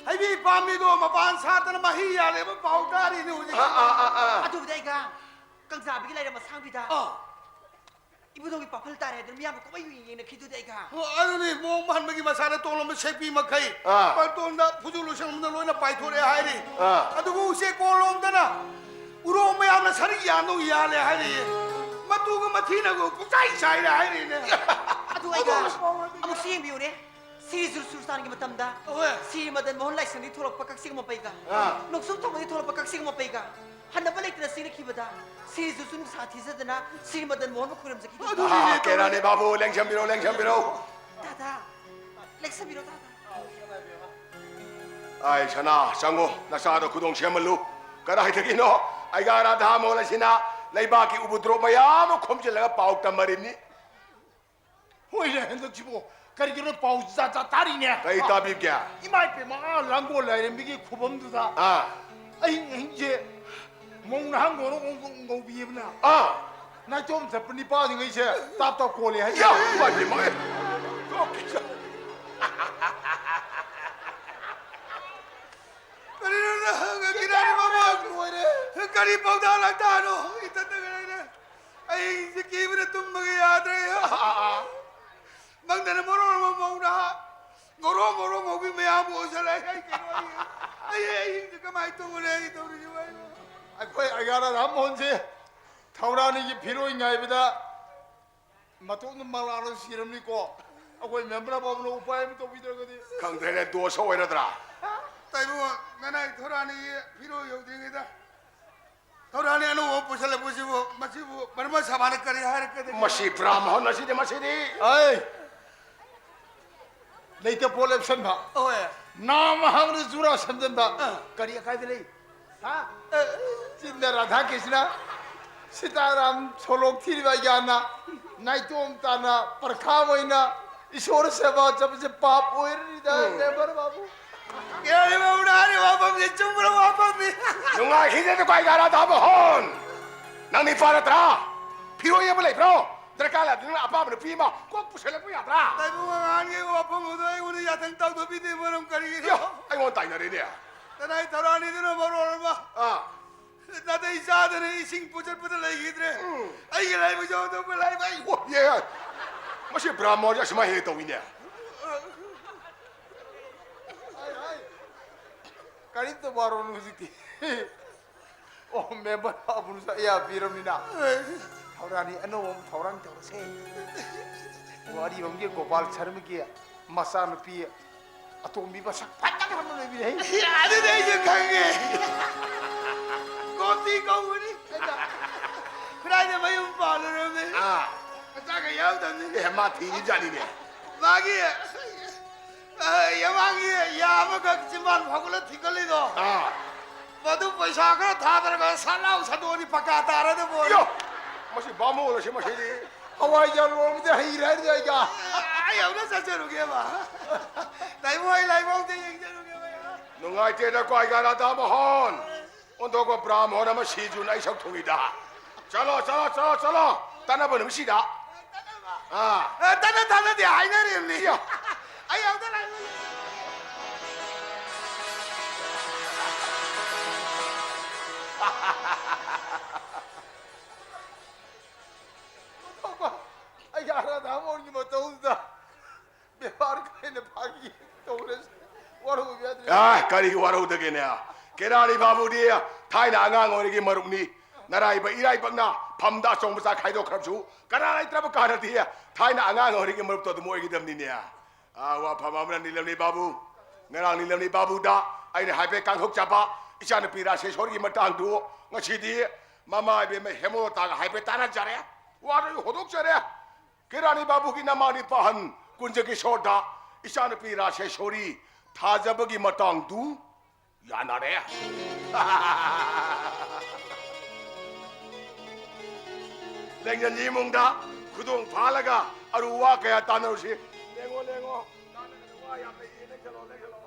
ꯍꯩꯕꯤ ꯄꯥꯝꯕꯤꯗꯣ ꯃꯄꯥꯟ ꯁꯥꯗꯅ ꯃꯍꯩ ꯌꯥꯜꯂꯦꯕ ꯄꯥꯎ ꯇꯥꯔꯤꯅꯦ ꯍꯧꯖꯤꯛ꯫ ꯑꯥ, ꯑꯥ, ꯑꯥ, ꯑꯥ꯫ ꯑꯗꯨꯕꯨꯗꯤ ꯑꯩꯒ ꯀꯪꯖꯥꯕꯤꯒꯤ ꯂꯩꯔꯝ ꯑꯁꯥꯡꯕꯤꯗ ꯑꯥ꯫ ꯏꯕꯨꯙꯧꯒꯤ ꯄꯥꯐꯜ ꯇꯥꯔꯦ ꯍꯥꯏꯗꯨꯅ ꯃꯤꯌꯥꯝꯅ ꯀꯨꯝꯍꯩ ꯑꯣꯏꯅ ꯌꯦꯡꯅꯈꯤꯗꯨꯗꯤ ꯑꯩꯒ꯫ ꯑꯣ, ꯑꯗꯨꯅꯤ, ꯃꯑꯣꯡ ꯃꯥꯟꯕꯒꯤ ꯃꯁꯥꯗ ꯇꯣꯡꯂꯝꯕ ꯁꯦꯛꯄꯤ ꯃꯈꯩ ꯑꯥ꯫ ꯄꯥꯔꯇꯣꯟꯗ ꯐꯨꯖꯨ ꯂꯣꯏꯁꯪꯕꯗ ꯂꯣꯏꯅ ꯄꯥꯏꯊꯣꯔꯛꯑꯦ ꯍꯥꯏꯔꯤ꯫ ꯑꯥ꯫ ꯑꯗꯨꯕꯨ ꯎꯆꯦꯛ ꯀꯣꯟꯂꯣꯝꯗꯅ ꯎꯔꯣꯛ ꯃꯌꯥꯝꯅ ꯁꯔꯤꯛ ꯌꯥꯟꯗꯧ ꯌꯥꯜꯂꯦ ꯍꯥꯏꯔꯤꯌꯦ꯫ ꯃꯇꯨꯒ ꯃꯊꯤꯅꯒ ꯄꯨꯡꯆꯥꯏ ꯆꯥꯏꯔꯦ ꯍꯥꯏꯔꯤꯅꯦ꯫ ꯑꯗꯨ ꯑꯩꯒ ꯑꯗꯨ ꯑꯃꯨꯛꯁꯨ ꯌꯦꯡꯕꯤꯌꯨꯅꯦ꯫ ꯁꯤꯔꯤ ꯖꯨꯔ ꯁꯨꯔꯁꯥꯟꯒꯤ ꯃꯇꯝꯗ ꯍꯣꯏ꯫ ꯁꯤꯔꯤ ꯃꯗꯟ ꯃꯣꯍꯟ ꯂꯥꯏꯁꯪꯗꯒꯤ ꯊꯣꯛꯂꯛꯄ ꯀꯛꯆꯦꯡ ꯃꯄꯩꯒ ꯑꯥ꯫ ꯅꯣꯡꯆꯨꯞ ꯊꯪꯕꯗꯒꯤ ꯊꯣꯛꯂꯛꯄ ꯀꯛꯆꯦꯡ ꯃꯄꯩꯒ ꯍꯟꯅꯕ ꯂꯩꯇꯅ ꯆꯦꯟꯅꯈꯤꯕꯗ ꯁꯤꯔꯤ ꯖꯨꯔꯁꯨ ꯅꯨꯡꯁꯥ ꯊꯤꯖꯗꯅ ꯁꯤꯔꯤ ꯃꯗꯟ ꯃꯣꯍꯟꯕꯨ ꯈꯨꯔꯨꯝꯖꯈꯤꯗꯨ꯫ ꯑꯗꯨꯅꯤꯅꯦ ꯑꯥ, ꯀꯦꯔꯥꯅꯤ ꯇꯧꯔꯤꯁꯦ꯫ ꯕꯥꯕꯨ, ꯂꯦꯡꯁꯟꯕꯤꯔꯣ, ꯂꯦꯡꯁꯟꯕꯤꯔꯣ꯫ ꯇꯥꯗ, ꯂꯦꯡꯁꯟꯕꯤꯔꯣ ꯇꯥꯗ꯫ ꯑꯥꯏ, ꯁꯅꯥ, ꯆꯪꯉꯣ, ꯅꯆꯥꯗꯣ ꯈꯨꯗꯣꯡ ꯁꯦꯝꯍꯜꯂꯨ꯫ ꯀꯗꯥꯏꯗꯒꯤꯅꯣ ꯑꯩꯒ ꯔꯥꯙꯥ ꯃꯣꯍꯟ ꯑꯁꯤꯅ ꯂꯩꯕꯥꯛꯀꯤ ꯎꯕꯨꯗ꯭ꯔꯣꯞ ꯃꯌꯥꯝ ꯑꯃ ꯈꯣꯝꯖꯤꯜꯂꯒ ꯄꯥꯎ ꯇꯝꯃꯔꯤꯕꯅꯤ꯫ ꯍꯣꯏꯅꯦ, ꯍꯟꯗꯛꯁꯤꯕꯨ ꯀꯔꯤꯒꯤꯅꯣ ꯄꯥꯎ ꯖꯥꯠ ꯖꯥꯠ ꯇꯥꯔꯤꯅꯦ? ꯀꯔꯤ ꯇꯥꯕꯤꯕꯒꯦ? ꯏꯃꯥ ꯏꯄꯦꯝꯃ, ꯑꯥ ꯂꯥꯡꯒꯣꯜ ꯂꯥꯏꯔꯦꯝꯕꯤꯒꯤ ꯈꯨꯕꯝꯗꯨꯗ ꯑꯥ꯫ ꯑꯍꯤꯡ ꯑꯍꯤꯡꯁꯦ ꯃꯧ ꯅꯍꯥ ꯉꯧꯔ ꯉꯧ-, ꯉꯧꯕꯤꯑꯕꯅ꯫ ꯑꯥ꯫ ꯅꯥꯏꯇꯣꯝ ꯆꯠꯄ ꯅꯤꯄꯥꯁꯤꯡꯈꯩꯁꯦ ꯇꯥꯞ ꯇꯥꯞ ꯀꯣꯜꯂꯦ ꯍꯥꯏ꯫ ꯌꯥ, ꯏꯃꯥꯏ, ꯏꯃꯥꯏ꯫ ꯀꯔꯤꯅꯣ ꯅꯪ ꯀꯤꯔꯥꯅꯤ ꯃꯃꯥ? ꯂꯣꯏꯔꯦ꯫ ꯀꯔꯤ ꯄꯥꯎꯇꯥꯛ ꯂꯥꯛꯇꯥꯅꯣ? ꯏꯊꯟꯗꯒ ꯂꯩꯔꯦ꯫ ꯑꯩꯁꯦ ꯀꯤꯕꯅ ꯇꯨꯝꯕꯒ ꯌꯥꯗ꯭ꯔꯦ꯫ ꯃꯪꯗꯅ ꯃꯔꯣꯜ ꯑꯃ ꯃꯧ ꯅꯍꯥ ꯉꯧꯔꯣꯛ ꯉꯧꯔꯣꯛ ꯉꯧꯕꯤ ꯃꯌꯥꯝꯕꯨ ꯎꯁꯜꯂꯦ꯫ ꯑꯩ ꯀꯩꯅꯣ, ꯑꯩ, ꯑꯩ, ꯑꯩ ꯑꯍꯤꯡꯁꯦ ꯀꯃꯥꯏꯅ ꯇꯨꯝꯃꯨꯅꯤ ꯑꯩ ꯇꯧꯔꯤꯁꯤꯕꯨ ꯑꯩꯕꯨ? ꯑꯩꯈꯣꯏ ꯑꯩꯒꯥ ꯔꯥꯙꯥ ꯃꯣꯍꯟꯁꯦ ꯊꯧꯔꯥꯅꯤꯒꯤ ꯐꯤꯔꯣꯏ ꯉꯥꯏꯕꯗ ꯃꯇꯣꯝꯗ ꯃꯂꯥꯂꯣ ꯁꯤꯔꯝꯅꯤꯀꯣ꯫ ꯑꯩꯈꯣꯏ ꯃꯦꯝꯕꯔ ꯕꯥꯕꯨꯅ ꯎꯄꯥꯏ ꯑꯃ ꯇꯧꯕꯤꯗ꯭ꯔꯒꯗꯤ꯫ ꯈꯪꯗ꯭ꯔꯦꯅꯦ, ꯗꯣꯁ ꯑꯣꯏꯔꯗ꯭ꯔꯥ? ꯇꯥꯏꯕꯨꯡ, ꯅꯅꯥꯏ ꯊꯧꯔꯥꯅꯤꯒꯤ ꯐꯤꯔꯣꯏ ꯌꯧꯗ꯭ꯔꯤꯉꯩꯗ ꯊꯧꯔꯥꯅꯤ ꯑꯅꯧꯕ ꯑꯃ ꯄꯨꯁꯜꯂꯛꯄꯁꯤꯕꯨ, ꯃꯁꯤꯕꯨ ꯕ꯭ꯔꯍꯃ ꯁꯃꯥꯅ ꯀꯔꯤ ꯍꯥꯏꯔꯛꯀꯗꯒꯦ? ꯃꯁꯤ ꯕ꯭ꯔꯥꯍꯃꯟ ꯑꯁꯤꯗꯤ, ꯃꯁꯤꯗꯤ꯫ ꯑꯩ! ꯂꯩꯇ ꯄꯣꯠ ꯂꯦꯞꯁꯟꯕ꯫ ꯍꯣꯏ꯫ ꯅꯥꯃ ꯍꯥꯡꯅ ꯖꯨꯔꯥ ꯁꯦꯝꯖꯟꯕ꯫ ꯑ꯫ ꯀꯔꯤ ꯑꯀꯥꯏꯕ ꯂꯩ? ꯍꯥ? ꯑ꯫ ꯆꯤꯟꯗ ꯔꯥꯙꯥ ꯀ꯭ꯔꯤꯁꯅ, ꯁꯤꯇꯥꯔꯥꯝ ꯁꯣꯂꯣꯛ ꯊꯤꯔꯤꯕ ꯑꯩꯒ꯭ꯌꯥꯟꯅ ꯅꯥꯏꯇꯣꯝ ꯇꯥꯅ ꯄ꯭ꯔꯈꯥ ꯑꯣꯏꯅ ꯏꯁꯣꯔ ꯁꯦꯕꯥ ꯆꯠꯄꯁꯦ ꯄꯥꯞ ꯑꯣꯏꯔꯅꯤꯗ, ꯎꯝ꯫ ꯃꯦꯝꯕꯔ ꯕꯥꯕꯨ꯫ ꯌꯥꯔꯦ ꯕꯥꯕꯨ, ꯅꯥꯔꯦ ꯋꯥꯐꯝꯁꯦ ꯆꯨꯝꯕ꯭ꯔꯥ ꯋꯥꯐꯝꯅꯤ? ꯅꯨꯡꯉꯥꯏꯈꯤꯗꯦꯗꯀꯣ ꯑꯩꯒ꯭ꯌꯥꯟ ꯔꯥꯙꯥ ꯃꯣꯍꯟ꯫ ꯅꯪ ꯅꯤꯄꯥ ꯅꯠꯇ꯭ꯔꯥ? ꯐꯤꯔꯣꯏ ꯑꯃ ꯂꯩꯕ꯭ꯔꯣ? ꯗꯔꯀꯥꯔ ꯂꯩꯔꯗꯤ ꯅꯪꯅ ꯑꯄꯥꯝꯕ ꯅꯨꯄꯤ ꯑꯃ ꯀꯣꯛ ꯄꯨꯁꯜꯂꯛꯄ ꯌꯥꯗ꯭ꯔꯥ? ꯇꯥꯏꯕꯨꯡ, ꯑꯉꯥꯡꯒꯤ ꯋꯥꯐꯝ ꯑꯗꯣ ꯑꯩꯉꯣꯟꯗ ꯌꯥꯊꯪ ꯇꯧꯗꯕꯤꯗꯦ, ꯃꯔꯝ ꯀꯔꯤꯒꯤꯅꯣ? ꯌꯣ, ꯑꯩꯉꯣꯟꯗ ꯇꯥꯏꯅꯔꯦꯅꯦ꯫ ꯅꯅꯥꯏ ꯊꯧꯔꯥꯅꯤꯗꯨꯅ ꯃꯔꯣꯜ ꯑꯃ ꯑꯥ꯫ ꯅꯥꯇꯩ ꯆꯥꯗꯅ ꯏꯁꯤꯡ ꯄꯨꯆꯠꯄꯗ ꯂꯩꯈꯤꯗ꯭ꯔꯦ꯫ ꯎꯝ꯫ ꯑꯩꯒꯤ ꯂꯥꯏꯕꯛꯁꯦ ꯑꯣꯟꯊꯣꯛꯄ ꯂꯥꯏꯕꯛ꯫ ꯑꯣ, ꯌꯦ, ꯌꯦ꯫ ꯃꯁꯤ ꯕ꯭ꯔꯥꯍꯃꯣꯟꯁꯦ ꯑꯁꯨꯃꯥꯏꯅ ꯍꯦꯛ ꯇꯧꯏꯅꯦ꯫ ꯀꯔꯤꯝꯇ ꯋꯥꯔꯨꯅꯨ ꯍꯧꯖꯤꯛꯇꯤ꯫ ꯑꯣ, ꯃꯦꯝꯕꯔ ꯕꯥꯕꯨꯅꯁꯨ ꯑꯌꯥꯕ ꯄꯤꯔꯕꯅꯤꯅ꯫ ꯊꯧꯔꯥꯅꯤ ꯑꯅꯧꯕ ꯑꯃ ꯊꯧꯔꯥꯡ ꯇꯧꯔꯁꯦ꯫ ꯋꯥꯔꯤꯕꯝꯒꯤ ꯒꯣꯄꯥꯜ ꯁꯔꯃꯒꯤ ꯃꯆꯥꯅꯨꯄꯤ ꯑꯇꯣꯝꯕꯤ ꯃꯁꯛ ꯐꯖꯈ꯭ꯔꯕ ꯑꯃ ꯂꯩꯕꯤꯔꯦ꯫ ꯑꯗꯨꯗꯤ ꯑꯩꯁꯨ ꯈꯪꯉꯦ꯫ ꯒꯣꯄꯤ ꯀꯧꯕꯅꯤ꯫ ꯈꯨꯔꯥꯏꯗ ꯃꯌꯨꯝ ꯄꯥꯜꯂꯨꯔꯕꯅꯤ꯫ ꯑꯥ꯫ ꯃꯆꯥꯒ ꯌꯥꯎꯗꯕꯅꯤ꯫ ꯑꯦ, ꯃꯥ ꯊꯤꯔꯤꯖꯥꯠꯅꯤꯅꯦ꯫ ꯃꯥꯒꯤ ꯑ, ꯌꯥꯃꯥꯡꯒꯤ ꯌꯥ ꯑꯃꯈꯛ ꯆꯤꯝꯕꯥꯜ ꯐꯥꯎꯒꯠꯂ ꯊꯤꯡꯒꯠꯂꯤꯗꯣ꯫ ꯑꯥ꯫ ꯃꯗꯨ ꯄꯩꯁꯥ ꯈꯔ ꯊꯥꯗꯔꯒ ꯁꯠ ꯂꯥꯎ ꯁꯟꯗꯣꯛꯑꯗꯤ ꯄꯀꯥ ꯇꯥꯔꯗꯕꯣ꯫ ꯌꯣ! ꯃꯁꯤ ꯕꯥꯃꯣꯟ ꯑꯁꯤ ꯃꯁꯤꯗꯤ꯫ ꯍꯋꯥꯏꯖꯥꯔ ꯂꯣꯟꯕꯗ ꯍꯩꯔꯦ ꯍꯥꯏꯔꯤꯗꯣ ꯑꯩꯒ꯫ ꯑꯩ ꯑꯃꯨꯛꯇ ꯆꯠꯆꯔꯨꯒꯦꯕ꯫ ꯂꯥꯏꯃꯣꯏ ꯂꯥꯏꯃꯣꯡꯗ ꯌꯦꯡꯖꯔꯨꯒꯦꯕ꯫ ꯅꯨꯡꯉꯥꯏꯇꯦꯗꯀꯣ ꯑꯩꯒ ꯔꯥꯙꯥ ꯃꯣꯍꯟ꯫ ꯑꯣꯟꯊꯣꯛꯄ ꯕ꯭ꯔꯥꯍꯃꯣꯟ ꯑꯃ ꯁꯤꯖꯨꯅ ꯑꯩ ꯁꯛ ꯊꯣꯡꯉꯤꯗ꯫ ꯆꯠꯂꯣ, ꯆꯠꯂꯣ, ꯆꯠꯂꯣ, ꯆꯠꯂꯣ꯫ ꯇꯠꯅꯕ ꯅꯨꯃꯤꯠꯁꯤꯗ꯫ ꯑꯥ꯫ ꯑ, ꯇꯠꯅ ꯊꯥꯅꯗꯦ ꯍꯥꯏꯅꯔꯤꯕꯅꯤ꯫ ꯏꯌꯥ꯫ ꯑꯩ ꯑꯝꯇ ꯂꯥꯛꯏ꯫ ꯑꯣꯟꯊꯣꯛꯄ ꯑꯩꯒꯤ ꯑꯥꯔꯥꯙꯥ ꯃꯣꯟꯒꯤ ꯃꯇꯧꯗꯨꯗ꯫ ꯕꯦꯕꯥꯔ ꯀꯥꯏꯅ ꯐꯥꯒꯤ ꯀꯔꯤ ꯋꯥꯔꯧꯗꯒꯦꯅꯦ? ꯀꯦꯔꯥꯅꯤ ꯕꯥꯕꯨꯗꯤ ꯊꯥꯏꯅ ꯑꯉꯥꯡ ꯑꯣꯏꯔꯤꯉꯩꯒꯤ ꯃꯔꯨꯞꯅꯤ꯫ ꯅꯔꯥꯏꯕꯛ ꯏꯔꯥꯏꯕꯛꯅ ꯐꯝꯗ ꯑꯆꯣꯡ ꯃꯆꯥ ꯈꯥꯏꯗꯣꯛꯈ꯭ꯔꯕꯁꯨ ꯀꯅꯥ ꯂꯩꯇ꯭ꯔꯕ ꯀꯥꯟꯗꯗꯤ ꯊꯥꯏꯅ ꯑꯉꯥꯡ ꯑꯣꯏꯔꯤꯉꯩꯒꯤ ꯃꯔꯨꯞꯇꯣ ꯑꯗꯨꯝ ꯑꯣꯏꯒꯗꯕꯅꯤꯅꯦ꯫ ꯑꯥ, ꯋꯥꯐꯝ ꯑꯃꯅ ꯅꯤꯂꯝꯅꯤ ꯕꯥꯕꯨ, ꯉꯔꯥꯡ ꯅꯤꯂꯝꯅꯤ ꯕꯥꯕꯨꯗ ꯑꯩꯅ ꯍꯥꯏꯐꯦꯠ ꯀꯥꯡꯊꯣꯛꯆꯕ ꯏꯆꯥꯅꯨꯄꯤ ꯔꯥꯁꯦꯁꯣꯔꯒꯤ ꯃꯇꯥꯡꯗꯨ ꯉꯁꯤꯗꯤ ꯃꯃꯥ ꯏꯕꯦꯝꯃ ꯍꯦꯃꯣꯇꯥꯒ ꯍꯥꯏꯐꯦꯠ ꯇꯥꯟꯅꯖꯔꯦ꯫ ꯋꯥꯗꯨ ꯍꯣꯗꯣꯛꯆꯔꯦ꯫ ꯀꯦꯔꯥꯅꯤ ꯕꯥꯕꯨꯒꯤ ꯅꯃꯥꯅꯤ ꯄꯥꯍꯟ ꯀꯨꯟꯖꯀꯤꯁꯣꯔꯗ ꯏꯆꯥꯅꯨꯄꯤ ꯔꯥꯁꯦꯁꯣꯔꯤ ꯊꯥꯖꯕꯒꯤ ꯃꯇꯥꯡꯗꯨ ꯌꯥꯅꯔꯦ꯫ ꯂꯦꯡꯖꯟꯒꯤ ꯏꯃꯨꯡꯗ ꯈꯨꯗꯣꯡ ꯐꯥꯍꯜꯂꯒ ꯑꯔꯨ ꯋꯥ ꯀꯌꯥ ꯇꯥꯟꯅꯔꯨꯁꯤ꯫ ꯂꯦꯡꯉꯣ, ꯂꯦꯡꯉꯣ꯫ ꯇꯥꯟꯅꯒꯗꯕ ꯋꯥ ꯌꯥꯝ ꯂꯩꯔꯤ꯫ ꯂꯦꯡꯁꯜꯂꯣ, ꯂꯦꯡꯁꯜꯂꯣ꯫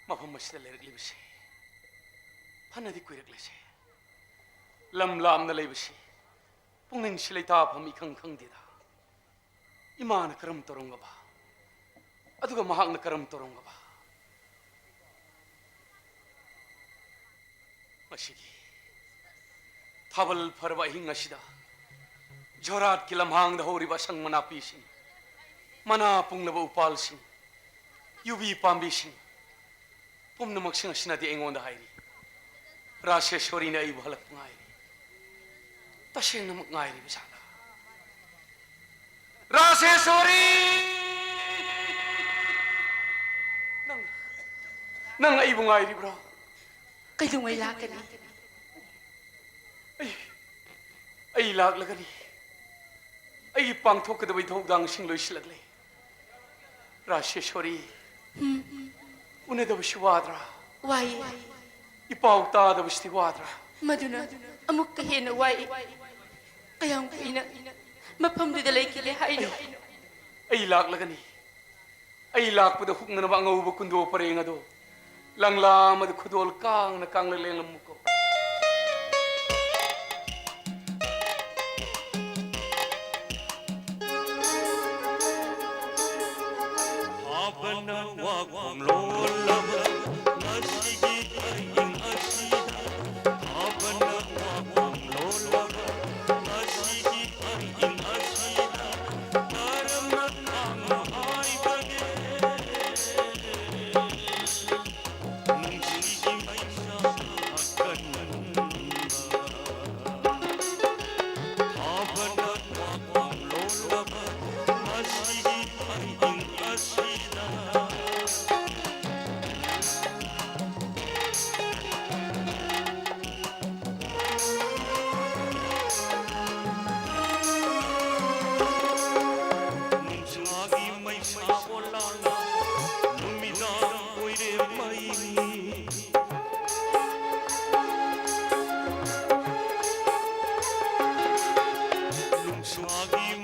ꯃꯐꯝ ꯑꯁꯤꯗ ꯂꯩꯔꯛꯂꯤꯕꯁꯤ ꯐꯅꯗꯤ ꯀꯨꯏꯔꯛꯂꯦꯁꯦ꯫ ꯂꯝ ꯂꯥꯞꯅ ꯂꯩꯕꯁꯤ ꯄꯨꯛꯅꯤꯡꯁꯤ ꯂꯩꯇꯥꯐꯝ ꯏꯈꯪ ꯈꯪꯗꯦꯗ꯫ ꯏꯃꯥꯅ ꯀꯔꯝ ꯇꯧꯔꯝꯒꯕ? ꯑꯗꯨꯒ ꯃꯍꯥꯛꯅ ꯀꯔꯝ ꯇꯧꯔꯝꯒꯕ? ꯃꯁꯤꯒꯤ ꯊꯥꯕꯜ ꯐꯔꯕ ꯑꯍꯤꯡ ꯑꯁꯤꯗ ꯖꯣꯔꯥꯠꯀꯤ ꯂꯝꯍꯥꯡꯗ ꯍꯧꯔꯤꯕ ꯑꯁꯪꯕ ꯅꯥꯄꯤꯁꯤꯡ, ꯃꯅꯥ ꯄꯨꯡꯂꯕ ꯎꯄꯥꯜꯁꯤꯡ, ꯌꯨꯕꯤ ꯄꯥꯝꯕꯤꯁꯤꯡ, ꯄꯨꯝꯅꯃꯛꯁꯤꯡ ꯑꯁꯤꯅꯗꯤ ꯑꯩꯉꯣꯟꯗ ꯍꯥꯏꯔꯤ, ꯔꯥꯁꯦꯁꯣꯔꯤꯅ ꯑꯩꯕꯨ ꯍꯜꯂꯛꯄ ꯉꯥꯏꯔꯤ꯫ ꯇꯁꯦꯡꯅꯃꯛ ꯉꯥꯏꯔꯤꯕ ꯖꯥꯠꯂ? ꯔꯥꯁꯦꯁꯣꯔꯤ! ꯅꯪ, ꯅꯪ ꯑꯩꯕꯨ ꯉꯥꯏꯔꯤꯕ꯭ꯔꯣ? ꯀꯩꯗꯧꯉꯩ ꯂꯥꯛꯀꯅꯤ? ꯑꯩ, ꯑꯩ ꯂꯥꯛꯂꯒꯅꯤ꯫ ꯑꯩꯒꯤ ꯄꯥꯡꯊꯣꯛꯀꯗꯕ ꯏꯊꯧꯗꯥꯡꯁꯤꯡ ꯂꯣꯏꯁꯤꯜꯂꯛꯂꯦ꯫ ꯔꯥꯁꯦꯁꯣꯔꯤ, ꯎꯅꯗꯕꯁꯤ ꯋꯥꯗ꯭ꯔꯥ? ꯋꯥꯏꯌꯦ꯫ ꯏꯄꯥꯎ ꯇꯥꯗꯕꯁꯤꯗꯤ ꯋꯥꯗ꯭ꯔꯥ? ꯃꯗꯨꯅ ꯑꯃꯨꯛꯀ ꯍꯦꯟꯅ ꯋꯥꯏ꯫ ꯀꯌꯥꯝ ꯀꯨꯏꯅ ꯃꯐꯝꯗꯨꯗ ꯂꯩꯈꯤꯒꯦ ꯍꯥꯏꯅꯣ? ꯑꯩ ꯂꯥꯛꯂꯒꯅꯤ꯫ ꯑꯩ ꯂꯥꯛꯄꯗ ꯍꯨꯛꯅꯅꯕ ꯑꯉꯧꯕ ꯀꯨꯟꯗꯣ ꯄꯔꯦꯡ ꯑꯗꯣ ꯂꯪꯂꯥ ꯑꯃꯗ ꯈꯨꯗꯣꯜ ꯀꯥꯡꯅ ꯀꯥꯡꯂ ꯂꯦꯡꯂꯝꯃꯨꯀꯣ꯫ ꯊꯥꯕꯜꯅ ꯋꯥꯈꯣꯡ ꯂꯣꯜꯂꯕ ꯉꯁꯤꯒꯤ ꯑꯍꯤꯡ ꯑꯁꯤꯗ, ꯊꯥꯕꯜꯅ ꯋꯥꯈꯣꯡ ꯂꯣꯜꯂꯕ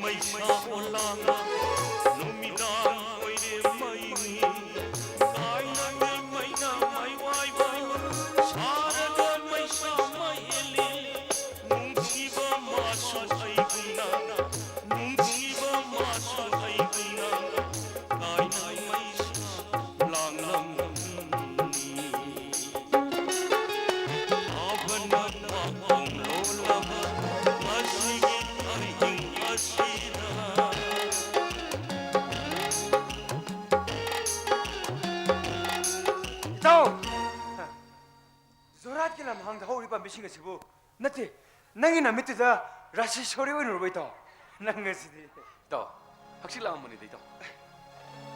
ꯃꯩꯁꯥ ꯑꯣꯜꯂꯒ ꯅꯨꯃꯤꯗꯥꯡ ꯑꯣꯏꯔꯦ ꯃꯩꯅꯤ꯫ ꯀꯥꯏꯅꯕ ꯃꯩꯅ ꯃꯩ ꯋꯥꯏꯕ ꯁꯥꯔꯒ ꯃꯩꯁꯥ ꯃꯩ ꯍꯦꯜꯂꯤ꯫ ꯅꯨꯡꯁꯤꯕ ꯃꯥꯁꯨ ꯑꯩꯒꯨꯝꯅ, ꯅꯨꯡꯁꯤꯕ ꯃꯥꯁꯨ ꯑꯩꯒꯨꯝꯅ ꯀꯥꯏꯅ ꯃꯩꯁꯥ ꯂꯥꯡꯂꯝꯒꯅꯤ꯫ ꯊꯥꯕꯜꯅ ꯃꯄꯣꯝ ꯂꯣꯜꯂꯕ ꯉꯁꯤꯒꯤ ꯑꯍꯤꯡ ꯑꯁꯤꯗ꯫ ꯏꯇꯥꯎ! ꯖꯣꯔꯍꯥꯠꯀꯤ ꯂꯝꯍꯥꯡꯗ ꯍꯧꯔꯤꯕ ꯄꯥꯝꯕꯤꯁꯤꯡ ꯑꯁꯤꯕꯨ ꯅꯠꯇꯦ, ꯅꯪꯒꯤ ꯅꯃꯤꯠꯇꯨꯗ ꯔꯥꯁꯦꯁꯣꯔꯤ ꯑꯣꯏꯅ ꯎꯔꯕ ꯏꯇꯥꯎ? ꯅꯪ ꯑꯁꯤꯗꯤ꯫ ꯏꯇꯥꯎ, ꯍꯛꯆꯤꯛ ꯂꯥꯡꯉꯝꯕꯅꯤꯗ ꯏꯇꯥꯎ꯫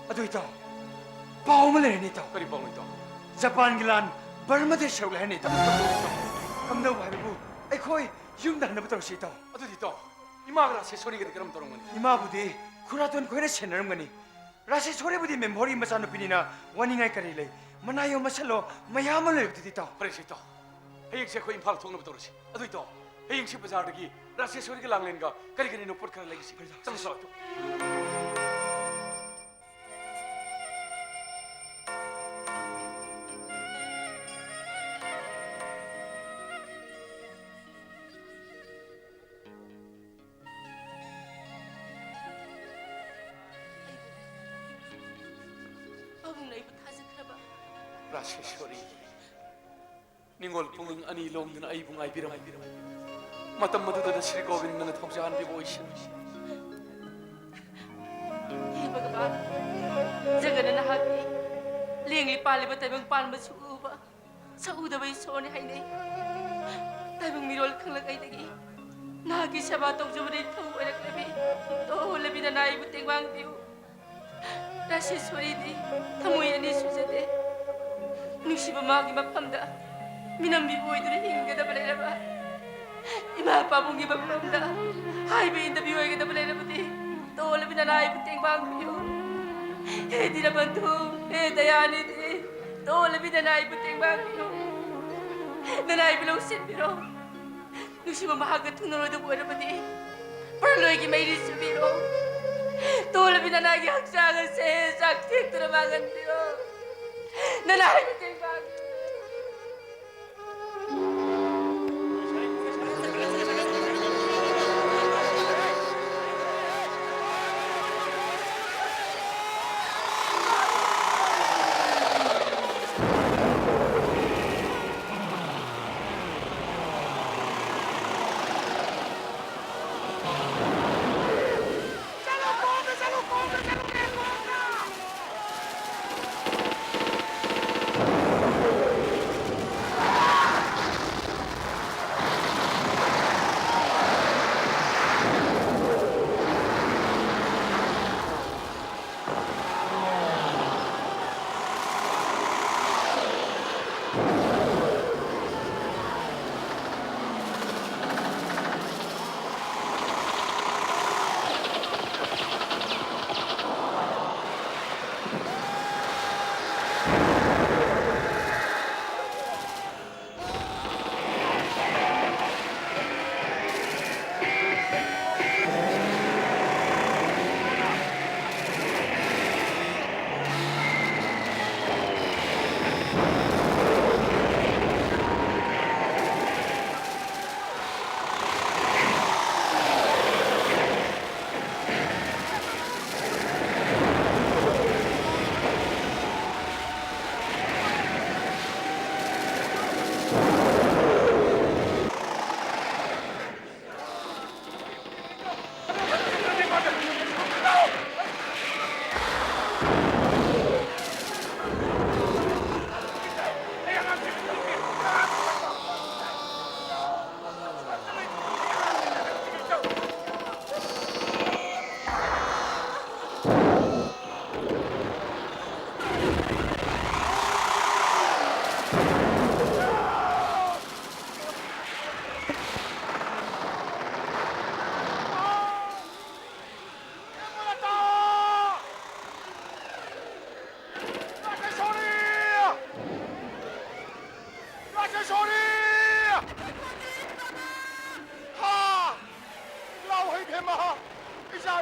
ꯑꯗꯨ ꯏꯇꯥꯎ, ꯄꯥꯎ ꯑꯃ ꯂꯩꯔꯦꯅꯦ ꯏꯇꯥꯎ꯫ ꯀꯔꯤ ꯄꯥꯎꯅꯣ ꯏꯇꯥꯎ? ꯖꯄꯥꯟꯒꯤ ꯂꯥꯟ ꯕꯔꯃꯗ ꯁꯔꯨꯛ ꯂꯩꯔꯅꯤ ꯏꯇꯥꯎ꯫ ꯀꯝꯗꯧꯕ ꯍꯥꯏꯕꯕꯨ ꯑꯩꯈꯣꯏ ꯌꯨꯝꯗ ꯍꯟꯅꯕ ꯇꯧꯔꯁꯤ ꯏꯇꯥꯎ꯫ ꯑꯗꯨꯗꯤ ꯏꯇꯥꯎ, ꯏꯃꯥꯒ ꯔꯥꯁꯦꯁꯣꯔꯤꯒꯗꯤ ꯀꯔꯝ ꯇꯧꯔꯝꯒꯅꯤ? ꯏꯃꯥꯕꯨꯗꯤ ꯈꯨꯔꯥꯇꯣꯟ ꯈꯣꯏꯅ ꯁꯦꯟꯅꯔꯝꯒꯅꯤ꯫ ꯔꯥꯁꯦꯁꯣꯔꯤꯕꯨꯗꯤ ꯃꯦꯝꯍꯣꯔꯒꯤ ꯃꯆꯥꯅꯨꯄꯤꯅꯤꯅ ꯋꯥꯅꯤꯡꯉꯥꯏ ꯀꯔꯤ ꯂꯩ? ꯃꯅꯥ ꯌꯣꯝ ꯃꯁꯜꯂꯣ, ꯃꯌꯥꯝ ꯑꯃ ꯂꯩꯔꯕꯗꯨꯗꯤ ꯏꯇꯥꯎ꯫ ꯐꯔꯦꯁꯦ ꯏꯇꯥꯎ, ꯍꯌꯦꯡꯁꯦ ꯑꯩꯈꯣꯏ ꯏꯝꯐꯥꯜ ꯊꯣꯛꯅꯕ ꯇꯧꯔꯁꯤ꯫ ꯑꯗꯨ ꯏꯇꯥꯎ, ꯍꯌꯦꯡꯁꯤ ꯕꯖꯥꯔꯗꯒꯤ ꯔꯥꯁꯦꯁꯣꯔꯤꯒ ꯂꯥꯡꯂꯦꯟꯒ ꯀꯔꯤ ꯀꯔꯤꯅꯣ ꯄꯣꯠ ꯈꯔ ꯂꯩꯈꯤꯁꯤ꯫ ꯐꯔꯦ ꯏꯇꯥꯎ꯫ ꯆꯪꯁꯤ ꯂꯥꯛꯑꯣ ꯏꯇꯥꯎ꯫ ꯑꯩꯕꯨ, ꯄꯥꯕꯨꯡꯅ ꯑꯩꯕꯨ ꯊꯥꯖꯈ꯭ꯔꯕ? ꯔꯥꯁꯦꯁꯣꯔꯤ, ꯅꯤꯡꯉꯣꯜ ꯄꯨꯡꯉꯪ ꯑꯅꯤ ꯂꯣꯡꯗꯨꯅ ꯑꯩꯕꯨ ꯉꯥꯏꯕꯤꯔꯝꯃꯤ꯫ ꯃꯇꯝ ꯑꯗꯨꯗ ꯁ꯭ꯔꯤ ꯒꯣꯕꯤꯟꯗꯅ ꯊꯧꯖꯥꯟꯕꯤꯕ ꯑꯣꯏꯁꯅꯨ꯫ ꯌꯦꯡꯕꯒ ꯃꯥ, ꯖꯒꯅ ꯅꯍꯥꯛꯀꯤ ꯂꯦꯡꯂꯤ ꯄꯥꯜꯂꯤꯕ ꯇꯥꯏꯕꯪ ꯄꯥꯟꯕꯁꯨ ꯎꯕ, ꯁꯛꯎꯗꯕ ꯏꯁꯣꯔꯅꯤ ꯍꯥꯏꯅꯩ꯫ ꯇꯥꯏꯕꯪ ꯃꯤꯔꯣꯜ ꯈꯪꯂꯛꯉꯩꯗꯒꯤ ꯅꯍꯥꯛꯀꯤ ꯁꯦꯕꯥ ꯇꯧꯖꯕꯗ ꯏꯊꯧ ꯑꯣꯏꯔꯛꯂꯕꯤ, ꯇꯣꯜꯂꯕꯤ ꯅꯅꯥꯏꯕꯨ ꯇꯦꯡꯕꯥꯡꯕꯤꯌꯨ꯫ ꯔꯥꯁꯦꯁꯣꯔꯤꯗꯤ ꯊꯃꯣꯏ ꯑꯅꯤ ꯁꯨꯖꯗꯦ꯫ ꯅꯨꯡꯁꯤꯕ ꯃꯥꯒꯤ ꯃꯐꯝꯗ ꯃꯤꯅꯝꯕꯤꯕ ꯑꯣꯏꯗꯨꯅ ꯍꯤꯡꯒꯗꯕ ꯂꯩꯔꯕ, ꯏꯃꯥ ꯄꯥꯕꯨꯡꯒꯤ ꯃꯐꯝꯗ ꯍꯥꯏꯕ ꯏꯟꯗꯕꯤ ꯑꯣꯏꯒꯗꯕ ꯂꯩꯔꯕꯗꯤ, ꯇꯣꯜꯂꯕꯤ ꯅꯅꯥꯏꯕꯨ ꯇꯦꯡꯕꯥꯡꯕꯤꯌꯨ꯫ ꯍꯦ ꯗꯤꯅꯕꯟꯙꯨ, ꯍꯦ ꯗꯌꯥꯅꯤꯙꯤ, ꯇꯣꯜꯂꯕꯤ ꯅꯅꯥꯏꯕꯨ ꯇꯦꯡꯕꯥꯡꯕꯤꯌꯨ꯫ ꯅꯅꯥꯏꯕꯨ ꯂꯧꯁꯤꯟꯕꯤꯔꯣ꯫ ꯅꯨꯡꯁꯤꯕ ꯃꯍꯥꯛꯀ ꯊꯨꯡꯅꯔꯣꯏꯗꯕ ꯑꯣꯏꯔꯕꯗꯤ, ꯄꯔꯂꯣꯏꯒꯤ ꯃꯩꯔꯤ ꯁꯨꯕꯤꯔꯣ꯫ ꯇꯣꯜꯂꯕꯤ ꯅꯅꯥꯒꯤ ꯍꯛꯆꯥꯡ ꯑꯁꯦ ꯆꯥꯛ ꯇꯦꯛꯇꯅ ꯃꯥꯡꯍꯟꯕꯤꯔꯣ꯫ ꯅꯅꯥꯏ ꯃꯇꯦꯡ ꯄꯥꯡꯕꯤꯔꯣ꯫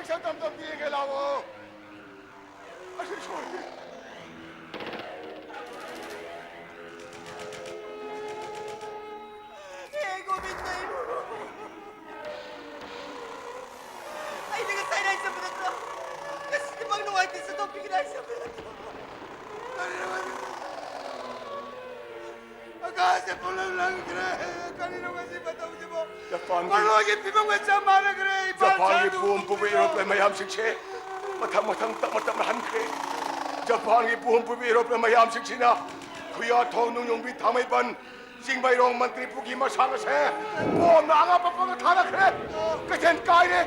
ꯁꯛ ꯇꯝ ꯇꯝ ꯌꯦꯡꯒꯦ ꯂꯥꯛꯑꯣ꯫ ꯑꯁꯤ ꯁꯣꯏꯔꯦ꯫ ꯍꯦ ꯒꯣꯕꯤꯟꯗ ꯏꯕꯨꯡꯉꯣ꯫ ꯑꯩꯅ ꯉꯁꯥꯏ ꯍꯥꯏꯖꯕ ꯅꯠꯇ꯭ꯔꯣ? ꯉꯁꯤꯗꯤ ꯃꯪ ꯅꯨꯡꯉꯥꯏꯇꯦ, ꯆꯠꯊꯣꯛꯄꯤꯒꯅꯤ ꯍꯥꯏꯖꯕ ꯅꯠꯇ꯭ꯔꯣ? ꯀꯔꯤꯅꯣ ꯉꯁꯤ? ꯑꯀꯥꯁꯦ ꯄꯨꯝꯅꯃꯛ ꯂꯪꯈ꯭ꯔꯦ꯫ ꯀꯔꯤꯅꯣ ꯉꯁꯤ ꯃꯇꯧꯁꯤꯕꯣ? ꯖꯄꯥꯟꯒꯤ ꯃꯔꯣꯏꯒꯤ ꯐꯤꯕꯝꯒ ꯆꯞ ꯃꯥꯟꯅꯈ꯭ꯔꯦ꯫ ꯏꯄꯥ ꯖꯄꯥꯟꯒꯤ ꯁꯥꯗꯨ ꯄꯣꯝ ꯄꯨꯕ ꯀꯨꯝꯕꯤꯔꯣ꯫ ꯑꯦꯔꯣꯄ꯭ꯂꯦꯟ ꯃꯌꯥꯝꯁꯤꯡꯁꯦ ꯃꯊꯪ ꯃꯊꯪ ꯇꯞꯅ ꯇꯞꯅ ꯍꯟꯈ꯭ꯔꯦ꯫ ꯖꯄꯥꯟꯒꯤ ꯄꯣꯝ ꯄꯨꯕ ꯑꯦꯔꯣꯄ꯭ꯂꯦꯟ ꯃꯌꯥꯝꯁꯤꯡꯁꯤꯅ ꯈꯨꯌꯥꯊꯣꯡ, ꯅꯣꯡꯌꯣꯡꯕꯤ, ꯊꯥꯡꯃꯩꯕꯟ, ꯆꯤꯡꯃꯩꯔꯣꯡ, ꯃꯟꯇ꯭ꯔꯤꯄꯨꯔꯒꯤ ꯃꯁꯥ ꯉꯁꯦ ꯄꯣꯝꯅ ꯑꯉꯥꯡ ꯄꯛꯄꯒ ꯊꯥꯔꯛꯈ꯭ꯔꯦ꯫ ꯀꯩꯊꯦꯜ ꯀꯥꯏꯔꯦ꯫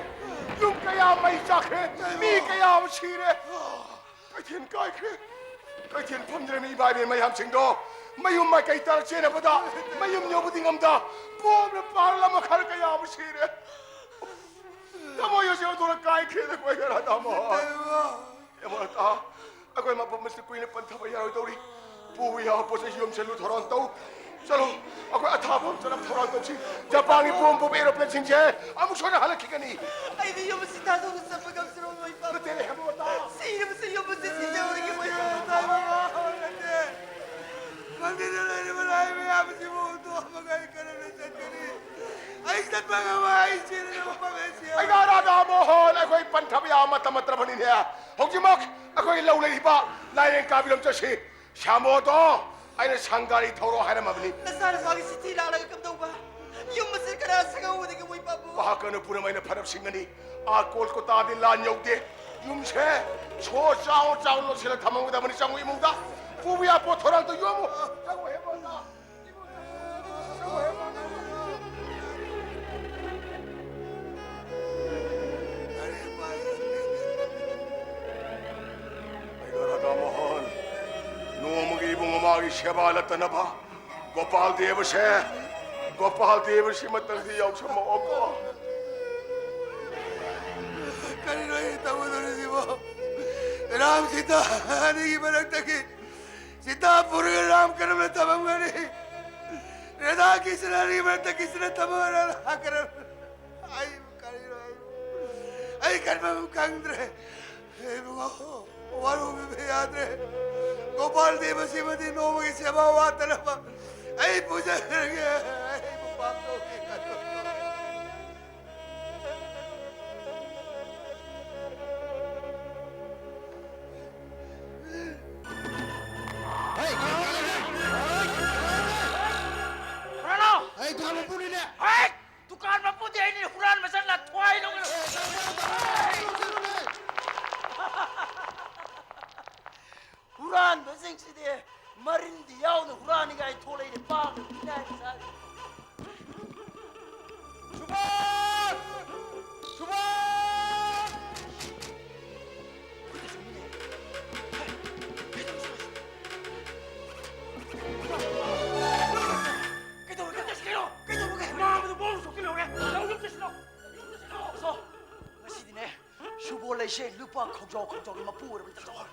ꯌꯨꯝ ꯀꯌꯥ ꯃꯩ ꯆꯥꯛꯈ꯭ꯔꯦ꯫ ꯃꯤ ꯀꯌꯥ ꯑꯃ ꯁꯤꯔꯦ꯫ ꯀꯩꯊꯦꯜ ꯀꯥꯏꯈ꯭ꯔꯦ꯫ ꯀꯩꯊꯦꯜ ꯐꯝꯗ꯭ꯔꯦ ꯃꯤ ꯏꯕꯥꯏꯕꯦ ꯃꯌꯥꯝꯁꯤꯡꯗꯣ ꯃꯌꯨꯝ ꯃꯥꯏꯀꯩ ꯇꯥꯔ ꯆꯦꯟꯅꯕꯗ ꯃꯌꯨꯝ ꯌꯧꯕꯗꯤ ꯉꯝꯗ ꯄꯣꯝꯅ ꯄꯥꯔ ꯂꯝ ꯃꯈꯜ ꯀꯌꯥ ꯑꯃ ꯁꯤꯔꯦ꯫ ꯊꯃꯣꯏ ꯑꯁꯤ ꯑꯣꯟꯊꯣꯛꯅ ꯀꯥꯏꯈ꯭ꯔꯦꯗ ꯑꯩꯈꯣꯏ ꯔꯥꯙꯥ ꯃꯣꯍꯟ꯫ ꯏꯕꯨꯡꯉꯣ꯫ ꯏꯕꯨꯡꯉꯣ ꯔꯥꯙꯥ, ꯑꯩꯈꯣꯏ ꯃꯐꯝ ꯑꯁꯤ ꯀꯨꯏꯅ ꯄꯟꯊꯕ ꯌꯥꯔꯣꯏꯗꯧꯔꯤ꯫ ꯄꯨꯕ ꯌꯥꯕ ꯄꯣꯠ ꯆꯩ ꯌꯣꯝꯁꯤꯜꯂꯨ ꯊꯧꯔꯥꯡ ꯇꯧ꯫ ꯆꯠꯂꯣ, ꯑꯩꯈꯣꯏ ꯑꯊꯥꯞꯄ ꯑꯃ ꯆꯠꯅꯕ ꯊꯧꯔꯥꯡ ꯇꯧꯁꯤ꯫ ꯖꯄꯥꯟꯒꯤ ꯕꯣꯝ ꯄꯣꯕ ꯑꯦꯔꯣꯄ꯭ꯂꯦꯟꯁꯤꯡꯁꯦ ꯑꯃꯨꯛ ꯁꯣꯏꯗꯅ ꯍꯜꯂꯛꯈꯤꯒꯅꯤ꯫ ꯑꯩꯗꯤ ꯌꯨꯝ ꯑꯁꯤ ꯊꯥꯗꯣꯛꯅ ꯆꯠꯄ ꯉꯝꯖꯔꯣꯏ, ꯏꯄꯥ꯫ ꯅꯠꯇꯦꯅꯦ, ꯍꯦꯃꯟꯇ꯫ ꯁꯤꯔꯕꯁꯨ ꯌꯨꯝ ꯑꯁꯤ ꯁꯤꯖꯔꯣꯏꯒꯦ, ꯃꯣꯏ ꯏꯄꯥ꯫ ꯅꯠꯇꯦ꯫ ꯈꯪꯗꯦꯗ ꯂꯩꯔꯤꯕ ꯂꯥꯏ ꯃꯌꯥꯝꯁꯤꯕꯨ ꯍꯨꯟꯗꯣꯛꯑꯝꯃꯒ ꯑꯩ ꯀꯔꯝꯅ ꯆꯠꯀꯅꯤ? ꯑꯩ ꯆꯠꯄ ꯉꯝꯃꯣꯏ, ꯑꯩ ꯆꯦꯟꯅꯕ ꯄꯥꯝꯃꯦ, ꯆꯦꯜꯂꯣ꯫ ꯑꯩꯅ ꯔꯥꯙꯥ ꯃꯣꯍꯟ, ꯑꯩꯈꯣꯏ ꯄꯟꯊꯕ ꯌꯥꯕ ꯃꯇꯝ ꯅꯠꯇ꯭ꯔꯕꯅꯤꯅꯦ꯫ ꯍꯧꯖꯤꯛꯃꯛ ꯑꯩꯈꯣꯏ ꯂꯧ ꯂꯩꯔꯤꯕ ꯂꯥꯏꯔꯦꯟ ꯀꯥꯕꯤꯔꯣꯝ ꯆꯠꯁꯤ꯫ ꯁ꯭ꯌꯥꯃꯣꯗꯣ ꯑꯩꯅ ꯁꯪꯒꯥꯔꯤ ꯊꯧꯔꯣ ꯍꯥꯏꯔꯝꯃꯕꯅꯤ꯫ ꯅꯆꯥꯅꯨꯄꯥꯒꯤ ꯆꯤꯊꯤ ꯂꯥꯛꯂꯒ ꯀꯝꯗꯧꯕ? ꯌꯨꯝ ꯑꯁꯤ ꯀꯅꯥ ꯁꯪꯍꯧꯒꯗꯒꯦ, ꯃꯣꯏ ꯄꯥꯕꯨ? ꯚꯥꯀꯅꯄꯨꯔꯝ ꯑꯩꯅ ꯐꯔꯞ ꯁꯤꯡꯒꯅꯤ꯫ ꯑꯥ ꯀꯣꯜꯀꯇꯥꯗꯤ ꯂꯥꯟ ꯌꯧꯗꯦ꯫ ꯌꯨꯝꯁꯦ ꯁꯣ ꯆꯥꯎ ꯆꯥꯎ ꯂꯣꯠꯁꯤꯜꯂ ꯊꯝꯃꯝꯒꯗꯕꯅꯤ ꯆꯪꯉꯨ ꯏꯃꯨꯡꯗ꯫ ꯄꯨꯕ ꯌꯥ ꯄꯣꯠ ꯊꯧꯔꯥꯡꯗꯣ ꯌꯣꯝꯃꯨ꯫ ꯆꯪꯉꯨ ꯍꯦ ꯃꯣꯟꯗ꯫ ꯆꯪꯉꯨ ꯍꯦ ꯃꯣꯟꯗ꯫ ꯑꯩ ꯔꯥꯙꯥ ꯃꯣꯍꯟ, ꯅꯣꯡꯃꯒꯤ ꯏꯕꯨꯡ ꯑꯃꯒꯤ ꯁꯦꯕꯥ ꯂꯠꯇꯅꯕ ꯒꯣꯄꯥꯜ ꯗꯦꯕꯁꯦ, ꯒꯣꯄꯥꯜ ꯗꯦꯕꯁꯤ ꯃꯇꯝꯗꯤ ꯌꯥꯎꯁꯪꯃꯛꯑꯣꯀꯣ꯫ ꯀꯔꯤꯅꯣ ꯑꯩꯅ ꯇꯧꯒꯗꯧꯔꯤꯁꯤꯕꯣ? ꯔꯥꯝ ꯁꯤꯇꯥ ꯑꯅꯤꯒꯤ ꯃꯔꯛꯇꯒꯤ ꯁꯤꯇꯥ ꯄꯨꯔꯒ ꯔꯥꯝ ꯀꯔꯝꯅ ꯊꯝꯃꯝꯒꯅꯤ? ꯔꯙꯥ ꯀ꯭ꯔꯤꯁꯅ ꯑꯅꯤꯒꯤ ꯃꯔꯛꯇ ꯀ꯭ꯔꯤꯁꯅ ꯊꯝꯃꯒ ꯔꯙꯥ ꯀꯔꯝ-, ꯑꯩ ꯀꯔꯤꯅꯣ ꯑꯩ ꯑꯩ ꯀꯟꯐꯝ ꯈꯪꯗ꯭ꯔꯦ꯫ ꯏꯕꯨꯡꯉꯣ, ꯋꯥꯔꯧꯕꯤꯕ ꯌꯥꯗ꯭ꯔꯦ꯫ ꯒꯣꯄꯥꯜ ꯗꯦꯕꯁꯤꯃꯗꯤ ꯅꯣꯡꯃꯒꯤ ꯁꯦꯕꯥ ꯋꯥꯠꯇꯅꯕ ꯑꯩ ꯄꯨꯖꯔꯒꯦ꯫ ꯑꯩꯕꯨ ꯄꯥꯞ ꯇꯧꯈꯤ ꯈꯜꯂꯨ꯫ ꯍꯨꯔꯥꯜꯂꯣ! ꯑꯩ ꯗꯨꯀꯥꯟ ꯃꯄꯨꯅꯤꯅꯦ꯫ ꯍꯦꯛ! ꯗꯨꯀꯥꯟ ꯃꯄꯨꯗꯤ ꯑꯩꯅ ꯍꯨꯔꯥꯟꯕ ꯆꯠꯂ ꯊ꯭ꯋꯥꯏ ꯂꯧꯒꯅꯨ꯫ ꯍꯨꯔꯥꯟꯕꯁꯤꯡꯁꯤꯗꯤ ꯃꯔꯤꯟꯗꯤ ꯌꯥꯎꯅ ꯍꯨꯔꯥꯟꯅꯤꯡꯉꯥꯏ ꯊꯣꯛꯂꯛꯏꯅꯦ, ꯄꯥꯡꯒꯜ ꯊꯤꯅꯥꯏꯕ ꯆꯥꯔꯤ꯫ ꯁꯨꯕꯣꯠ! ꯁꯨꯕꯣꯠ! ꯀꯩꯗꯧꯔꯒꯦ? ꯀꯩꯗꯧꯔꯒꯦ? ꯃꯥꯡꯕꯗ ꯕꯣꯝ ꯁꯣꯛꯆꯤꯜꯍꯧꯔꯦ꯫ ꯅꯪ ꯌꯨꯝ ꯆꯠꯁꯤꯜꯂꯣ꯫ ꯌꯨꯝ ꯆꯠꯁꯤꯜꯂꯣ꯫ ꯑꯁꯣ, ꯉꯁꯤꯗꯤꯅꯦ, ꯁꯨꯕꯣꯜ ꯂꯩꯁꯦ ꯂꯨꯄꯥ ꯈꯧꯖꯥꯎ ꯈꯧꯖꯥꯎꯒꯤ ꯃꯄꯨ ꯑꯣꯏꯔꯕꯅꯤ ꯇꯥꯆꯧ꯫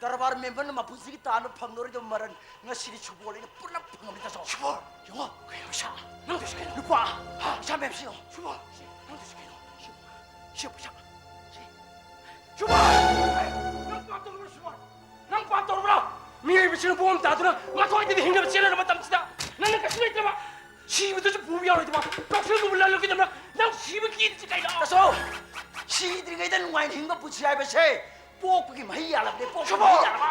ꯗꯔꯕꯥꯔ ꯃꯦꯝꯕꯔꯅ ꯃꯄꯨꯟꯁꯤꯒꯤ ꯇꯥꯟꯕ ꯐꯪꯂꯔꯣꯏꯗꯕ ꯃꯔꯟ ꯉꯁꯤꯗꯤ ꯁꯨꯕꯣꯜ ꯂꯩꯅ ꯄꯨꯟꯅ ꯐꯪꯉꯕꯅꯤ ꯇꯥꯆꯧ꯫ ꯁꯨꯕꯣꯜ! ꯌꯦꯡꯉꯣ, ꯀꯩꯅꯣ ꯄꯩꯁꯥ? ꯅꯪꯗꯨꯁꯨ ꯀꯩꯅꯣ? ꯂꯨꯄꯥ! ꯍꯥ? ꯄꯩꯁꯥ ꯃꯌꯥꯝꯁꯤ ꯌꯦꯡꯉꯣ꯫ ꯁꯨꯕꯣꯜ! ꯅꯪꯗꯨꯁꯨ ꯀꯩꯅꯣ? ꯁꯤ, ꯁꯤ ꯄꯩꯁꯥ꯫ ꯁꯤ꯫ ꯁꯨꯕꯣꯜ! ꯅꯪ ꯄꯥꯞ ꯇꯧꯔꯨꯔꯣ, ꯁꯨꯕꯣꯜ! ꯅꯪ ꯄꯥꯞ ꯇꯧꯔꯨꯕ꯭ꯔꯣ? ꯃꯤꯑꯣꯏꯕꯁꯤꯅ ꯕꯣꯝ ꯇꯥꯗꯨꯅ ꯃꯊꯣꯏꯗꯗꯤ ꯍꯤꯡꯅꯕ ꯆꯦꯟꯅꯔꯕ ꯃꯇꯝꯁꯤꯗ ꯅꯪꯅ ꯀꯩꯁꯨ ꯂꯩꯇ꯭ꯔꯕ, ꯁꯤꯕꯗꯨꯁꯨ ꯄꯨꯕ ꯌꯥꯔꯣꯏꯗꯕ ꯀꯛꯆꯦꯡꯗꯨꯕꯨ ꯂꯜꯂꯒꯤꯗꯃꯛ ꯅꯪ ꯁꯤꯕ ꯀꯤꯔꯤꯁꯤ ꯀꯩꯅꯣ? ꯇꯥꯆꯧ! ꯁꯤꯗ꯭ꯔꯤꯉꯩꯗ ꯅꯨꯡꯉꯥꯏꯅ ꯍꯤꯡꯕ ꯄꯨꯟꯁꯤ ꯍꯥꯏꯕꯁꯦ ꯄꯣꯛꯄꯒꯤ ꯃꯍꯩ ꯌꯥꯜꯂꯕꯅꯦ, ꯄꯣꯛꯄꯒꯤ ꯁꯨꯕꯣ! ꯃꯍꯩ ꯌꯥꯜꯂꯕ꯫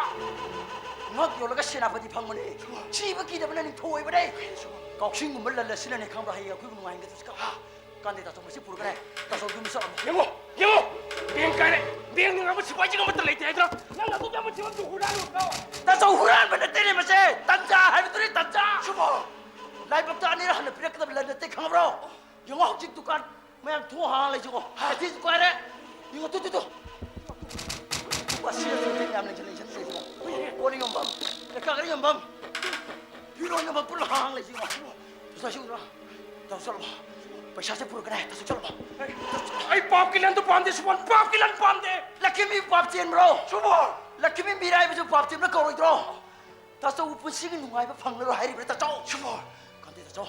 ꯉꯛ ꯌꯣꯜꯂꯒ ꯁꯦꯅꯥꯄꯇꯤ ꯐꯪꯕꯅꯦ꯫ ꯁꯨꯕꯣ! ꯁꯤꯕ ꯀꯤꯗꯕꯅ ꯅꯤꯡꯊꯧ ꯑꯣꯏꯕꯅꯦ꯫ ꯁꯨꯕꯣ! ꯀꯛꯆꯦꯡꯒꯨꯝꯕ ꯂꯜꯂꯁꯤꯅꯅꯦ ꯈꯪꯕ꯭ꯔꯥ, ꯍꯌꯦꯡ ꯑꯩꯈꯣꯏꯕꯨ ꯅꯨꯡꯉꯥꯏꯍꯟꯒꯗꯣꯏꯁꯦ ꯈꯪꯕ꯭ꯔꯥ? ꯀꯥꯟꯗꯦ ꯇꯥꯆꯧ, ꯃꯁꯤ ꯄꯨꯔꯒꯅꯦ ꯇꯥꯆꯧ ꯌꯨꯝ ꯆꯠꯂꯝꯃꯣ꯫ ꯌꯦꯡꯉꯣ, ꯌꯦꯡꯉꯣ! ꯕꯦꯡ ꯀꯥꯏꯔꯦ! ꯕꯦꯡ ꯉꯥꯡꯕ ꯁꯤꯐꯥꯏꯁꯤꯡ ꯑꯃꯠꯇ ꯂꯩꯇꯦ ꯍꯥꯏꯗ꯭ꯔꯣ? ꯅꯪ ꯑꯗꯨꯛ ꯌꯥꯝꯕ ꯐꯤꯕꯝꯗꯨ ꯍꯨꯔꯥꯜꯂꯨꯕ꯭ꯔꯣ? ꯇꯥꯆꯧ, ꯍꯨꯔꯥꯟꯕ ꯅꯠꯇꯦꯅꯦ ꯃꯁꯦ! ꯇꯟꯖꯥ ꯍꯥꯏꯕꯗꯨꯅꯦ, ꯇꯟꯖꯥ! ꯁꯨꯕꯣ! ꯂꯥꯏꯕꯛꯇ ꯑꯅꯤꯔꯛ ꯍꯟꯅ ꯄꯤꯔꯛꯀꯗꯕ ꯂꯟ ꯅꯠꯇꯦ, ꯈꯪꯉꯕ꯭ꯔꯣ? ꯌꯦꯡꯉꯣ, ꯍꯧꯖꯤꯛ ꯗꯨꯀꯥꯟ ꯃꯌꯥꯝ ꯊꯣꯡ ꯍꯥꯡ ꯂꯩꯁꯤꯀꯣ꯫ ꯍꯥ? ꯀꯩꯊꯦꯜꯁꯨ ꯀꯥꯏꯔꯦ꯫ ꯌꯦꯡꯉꯣ, ꯇꯨ, ꯇꯨ, ꯇꯨ꯫ ꯃꯁꯤꯗ ꯊꯣꯡ ꯊꯤꯟ ꯌꯥꯝ ꯂꯩꯁꯤꯜ-, ꯂꯩꯁꯤꯜ-, ꯂꯩꯁꯤꯜꯂꯦ꯫ ꯀꯣꯜ ꯂꯤꯛ ꯌꯣꯟꯐꯝ, ꯂꯩꯀ꯭ꯔꯛ ꯌꯣꯟꯐꯝ, ꯐꯤꯔꯣꯟ ꯌꯣꯟꯐꯝ ꯄꯨꯟꯅ ꯍꯥꯡ ꯂꯩꯁꯤꯀꯣ꯫ ꯄꯩꯁꯥꯁꯤ ꯎꯗ꯭ꯔꯣ? ꯇꯥꯆꯧ ꯆꯠꯂꯣ꯫ ꯄꯩꯁꯥꯁꯦ ꯄꯨꯔꯛꯀꯅꯤ꯫ ꯇꯥꯆꯧ ꯆꯠꯂꯣ꯫ ꯑꯩ ꯄꯥꯞꯀꯤ ꯂꯟꯗꯨ ꯄꯥꯝꯗꯦ, ꯁꯨꯕꯣꯜ꯫ ꯄꯥꯞꯀꯤ ꯂꯟ ꯄꯥꯝꯗꯦ꯫ ꯂꯛꯈꯤꯃꯤ ꯄꯥꯞ ꯆꯦꯟꯕ꯭ꯔꯣ? ꯁꯨꯕꯣꯜ! ꯂꯛꯈꯤꯃꯤ ꯃꯤꯔꯥꯏꯕꯁꯨ ꯄꯥꯞ ꯆꯦꯟꯕ ꯀꯧꯔꯣꯏꯗ꯭ꯔꯣ? ꯇꯥꯆꯧ ꯄꯨꯟꯁꯤꯒꯤ ꯅꯨꯡꯉꯥꯏꯕ ꯐꯪꯂꯔꯣꯏ ꯍꯥꯏꯔꯤꯕ꯭ꯔꯥ, ꯇꯥꯆꯧ? ꯁꯨꯕꯣꯜ! ꯀꯥꯟꯗꯦ ꯇꯥꯆꯧ,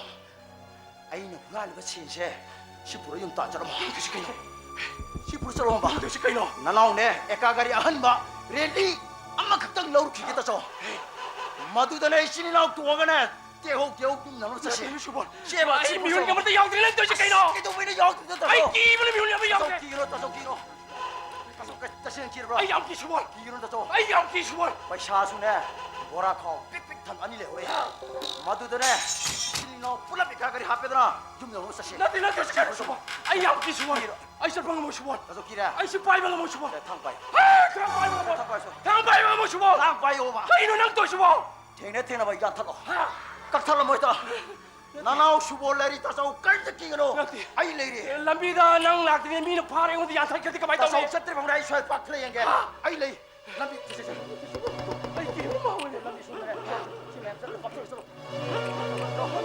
ꯑꯩꯅ ꯍꯨꯔꯥꯜꯂꯤꯕ ꯁꯦꯟꯁꯦ ꯁꯤ ꯄꯨꯔ ꯌꯨꯝ ꯇꯥꯟ ꯆꯠꯂꯝꯃꯣ꯫ ꯌꯨꯝꯗꯁꯨ ꯀꯩꯅꯣ? ꯁꯤ ꯄꯨꯔ ꯆꯠꯂꯣ ꯍꯝꯕ꯫ ꯇꯧꯁꯤ ꯀꯩꯅꯣ? ꯅꯅꯥꯎꯅꯦ ꯑꯦꯀꯥ ꯒꯥꯔꯤ ꯑꯍꯟꯕ ꯔꯦꯂꯤ ꯑꯃꯈꯛꯇꯪ ꯂꯧꯔꯨꯈꯤꯒꯦ ꯇꯥꯆꯧ꯫ ꯃꯗꯨꯗꯅꯦ ꯏꯆꯤꯟ ꯏꯅꯥꯎ ꯇꯣꯡꯉꯒꯅꯦ ꯇꯦꯍꯧ ꯇꯦꯍꯧ ꯌꯨꯝ ꯅꯪꯅ ꯆꯠꯁꯤ꯫ ꯅꯠꯇꯦ, ꯁꯨꯕꯣꯜ꯫ ꯆꯦꯕ, ꯑꯩ ꯁꯤ ꯃꯤꯍꯨꯟꯒꯤ ꯄꯨꯔ ꯑꯃꯠꯇ ꯌꯥꯎꯗ꯭ꯔꯦ, ꯅꯪ ꯇꯧꯔꯤꯁꯤ ꯀꯩꯅꯣ? ꯑꯁ, ꯀꯩꯗꯧꯕꯩꯅꯣ ꯌꯥꯎꯗ꯭ꯔꯤꯗꯣ ꯇꯥꯆꯧ? ꯑꯩ ꯀꯤꯕꯅ ꯃꯤꯍꯨꯟ ꯑꯃ ꯇꯥꯆꯧ ꯌꯥꯎꯗ꯭ꯔꯦ꯫ ꯀꯤꯒꯅꯣ, ꯇꯥꯆꯧ ꯀꯤꯒꯅꯣ꯫ ꯇꯥꯆꯧ, ꯀ-, ꯇꯁꯦꯡꯅ ꯀꯤꯔꯕ꯭ꯔꯣ? ꯑꯩ ꯌꯥꯝ ꯀꯤ, ꯁꯨꯕꯣꯜ꯫ ꯀꯤꯒꯅꯣ ꯇꯥꯆꯧ꯫ ꯑꯩ ꯌꯥꯝ ꯀꯤ, ꯁꯨꯕꯣꯜ꯫ ꯄꯩꯁꯥꯁꯨꯅꯦ ꯕꯣꯔꯥ ꯈꯥꯎ ꯄꯤꯛ ꯄꯤꯛ ꯊꯟꯕ ꯑꯅꯤ ꯂꯩꯍꯧꯔꯦ꯫ ꯃꯗꯨꯗꯅꯦ ꯏꯆꯤꯟ ꯏꯅꯥꯎ ꯄꯨꯂꯞ ꯏꯀꯥ ꯒꯥꯔꯤ ꯍꯥꯞꯄꯦꯗꯅ ꯌꯨꯝ ꯌꯧꯅꯕ ꯆꯠꯁꯤ꯫ ꯅꯠꯇꯦ, ꯅꯠꯇꯦ, ꯁꯨꯕꯣꯜ꯫ ꯑꯩ ꯌꯥꯝ ꯀꯤ, ꯁꯨꯕꯣꯜ꯫ ꯀꯤꯔꯣ꯫ ꯑꯩ ꯆꯠꯄ ꯉꯝꯃꯣꯏ, ꯁꯨꯕꯣꯜ꯫ ꯇꯥꯆꯧ ꯀꯤꯔꯦ? ꯑꯩꯁꯨ ꯄꯥꯏꯕ ꯉꯝꯃꯣꯏ, ꯁꯨꯕꯣꯜ꯫ ꯁꯦ, ꯊꯥꯡ ꯄꯥꯏꯌꯨ꯫ ꯍꯦ, ꯊꯥꯡ ꯄꯥꯏꯕ ꯉꯝꯃꯣꯏ꯫ ꯊꯥꯡ ꯄꯥꯏꯌꯨ, ꯁꯦ꯫ ꯊꯥꯡ ꯄꯥꯏꯕ ꯉꯝꯃꯣꯏ, ꯁꯨꯕꯣꯜ꯫ ꯊꯥꯡ ꯄꯥꯏꯌꯣꯕ꯫ ꯀꯩꯅꯣ ꯅꯪ ꯇꯧꯔꯤꯁꯤꯕꯣ? ꯊꯦꯡꯅ ꯊꯦꯡꯅꯕ ꯌꯥꯟꯊꯠꯂꯣ꯫ ꯍꯥ? ꯀꯛꯊꯠꯂꯝꯃꯣ ꯍꯦꯛꯇ꯫ ꯅꯅꯥꯎ ꯁꯨꯕꯣꯜ ꯂꯩꯔꯤ, ꯇꯥꯆꯧ, ꯀꯔꯤꯝꯇ ꯀꯤꯒꯅꯣ꯫ ꯅꯠꯇꯦ꯫ ꯑꯩ ꯂꯩꯔꯤ꯫ ꯑꯦ, ꯂꯝꯕꯤꯗ ꯅꯪ ꯂꯥꯛꯇ꯭ꯔꯤꯉꯩ ꯃꯤꯅ ꯐꯥꯔꯦ, ꯑꯩꯉꯣꯟꯗ ꯌꯥꯟꯊꯠꯈ꯭ꯔꯗꯤ ꯀꯃꯥꯏꯅ ꯇꯥꯆꯧ ꯇꯧꯅꯤ? ꯆꯠꯇ꯭ꯔꯤ ꯐꯥꯎꯗ ꯑꯩ ꯁ꯭ꯋꯥꯏ ꯄꯥꯛꯊꯅ ꯌꯦꯡꯒꯦ꯫ ꯍꯥ? ꯑꯩ ꯂꯩ꯫ ꯂꯝꯕꯤ, ꯁꯦ, ꯁꯦ, ꯁꯦ꯫ ꯑꯩ ꯀꯤꯕ ꯑꯃ ꯍꯧꯔꯦ꯫ ꯂꯝꯕꯤ ꯁꯣꯝꯗꯅꯦ꯫ ꯁꯤ ꯃꯌꯥꯝ ꯆꯠꯂꯣ, ꯄꯥꯛꯊꯣꯛꯑ ꯆꯠꯂꯣ꯫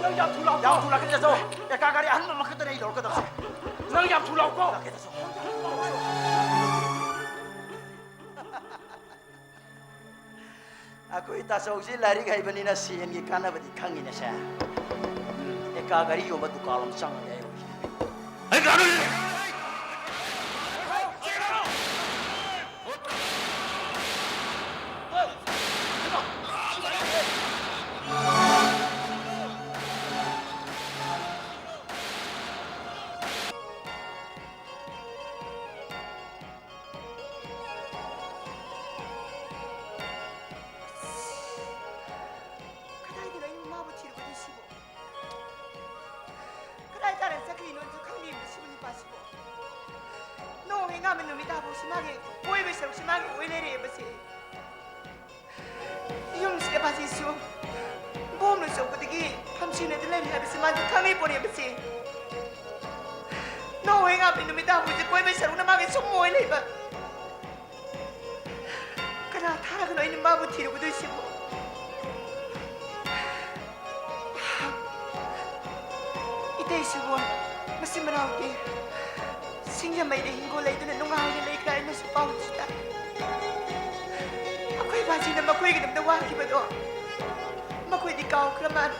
ꯅꯪ ꯌꯥꯝ ꯊꯨ ꯂꯥꯛꯑꯣ꯫ ꯌꯥꯝ ꯊꯨ ꯂꯥꯛꯀꯅꯤ, ꯇꯥꯆꯧ꯫ ꯑꯦꯀꯥ ꯒꯥꯔꯤ ꯑꯍꯟꯕ ꯑꯃꯈꯛꯇꯅꯦ ꯑꯩ ꯂꯧꯔꯛꯀꯗꯕꯁꯦ꯫ ꯅꯪ ꯌꯥꯝ ꯊꯨ ꯂꯥꯛꯑꯣꯀꯣ꯫ ꯂꯥꯛꯀꯦ, ꯇꯥꯆꯧ꯫ ꯑꯩꯈꯣꯏ ꯇꯥꯆꯧꯁꯤ ꯂꯥꯏꯔꯤꯛ ꯍꯩꯕꯅꯤꯅ ꯁꯦꯟꯒꯤ ꯀꯥꯟꯅꯕꯗꯤ ꯈꯪꯉꯤꯅꯦ ꯁꯦ꯫ ꯎꯝ, ꯑꯦꯀꯥ ꯒꯥꯔꯤ ꯌꯣꯟꯕ ꯗꯨꯀꯥꯟ ꯑꯃ ꯆꯪꯉꯒꯦ ꯑꯩ ꯍꯧꯖꯤꯛ꯫ ꯑꯩ ꯀꯥꯟꯅꯕ ꯀꯗꯥꯏꯗꯅꯣ ꯑꯩꯅ ꯃꯥꯕꯨ ꯊꯤꯔꯨꯒꯗꯣꯏꯁꯤꯕꯣ? ꯀꯗꯥꯏ ꯇꯥꯔ ꯆꯠꯈ꯭ꯔꯤꯅꯣꯁꯨ ꯈꯪꯗꯦ ꯃꯁꯤꯕꯨ ꯅꯨꯄꯥꯁꯤꯕꯣ꯫ ꯅꯣꯡ ꯍꯦꯛ ꯉꯥꯟꯕ ꯅꯨꯃꯤꯠ ꯇꯥꯐꯧꯁꯤ ꯃꯥꯒꯤ ꯀꯣꯏꯕꯒꯤ ꯁꯔꯨꯛꯁꯤ ꯃꯥꯒꯤ ꯑꯣꯏ ꯂꯩꯔꯦꯕꯁꯦ꯫ ꯌꯨꯝꯁꯤꯗ ꯃꯥꯁꯤꯁꯨ ꯕꯣꯝꯅ ꯁꯣꯛꯄꯗꯒꯤ ꯐꯝꯁꯤꯅꯗ ꯂꯩꯔꯦ ꯍꯥꯏꯕꯁꯤ ꯃꯥꯁꯨ ꯈꯪꯉꯤ ꯄꯣꯠꯅꯦꯕꯁꯦ꯫ ꯅꯣꯡ ꯍꯦꯛ ꯉꯥꯟꯕ ꯅꯨꯃꯤꯠ ꯇꯥꯐꯧꯁꯤ ꯀꯣꯏꯕꯒꯤ ꯁꯔꯨꯛꯅ ꯃꯥꯒꯤ ꯁꯨꯝ ꯑꯣꯏ ꯂꯩꯕ꯫ ꯀꯅꯥ ꯊꯥꯔꯒꯅꯣ ꯑꯩꯅ ꯃꯥꯕꯨ ꯊꯤꯔꯨꯒꯗꯣꯏꯁꯤꯕꯨ? ꯏꯇꯩꯁꯤꯕꯨ ꯃꯆꯤꯟ ꯃꯅꯥꯎꯗꯤ ꯁꯤꯡꯖꯃꯩꯗ ꯍꯤꯡꯒꯣꯜ ꯂꯩꯗꯨꯅ ꯅꯨꯡꯉꯥꯏꯅ ꯂꯩꯈ꯭ꯔꯦ ꯍꯥꯏꯅꯁꯨ ꯄꯥꯎꯁꯨ ꯇꯥꯏ꯫ ꯑꯩꯈꯣꯏ ꯕꯥꯖꯤꯅ ꯃꯈꯣꯏꯒꯤꯗꯃꯛꯇ ꯋꯥꯈꯤꯕꯗꯣ ꯃꯈꯣꯏꯗꯤ ꯀꯥꯎꯈ꯭ꯔ ꯃꯥꯜꯂꯦ꯫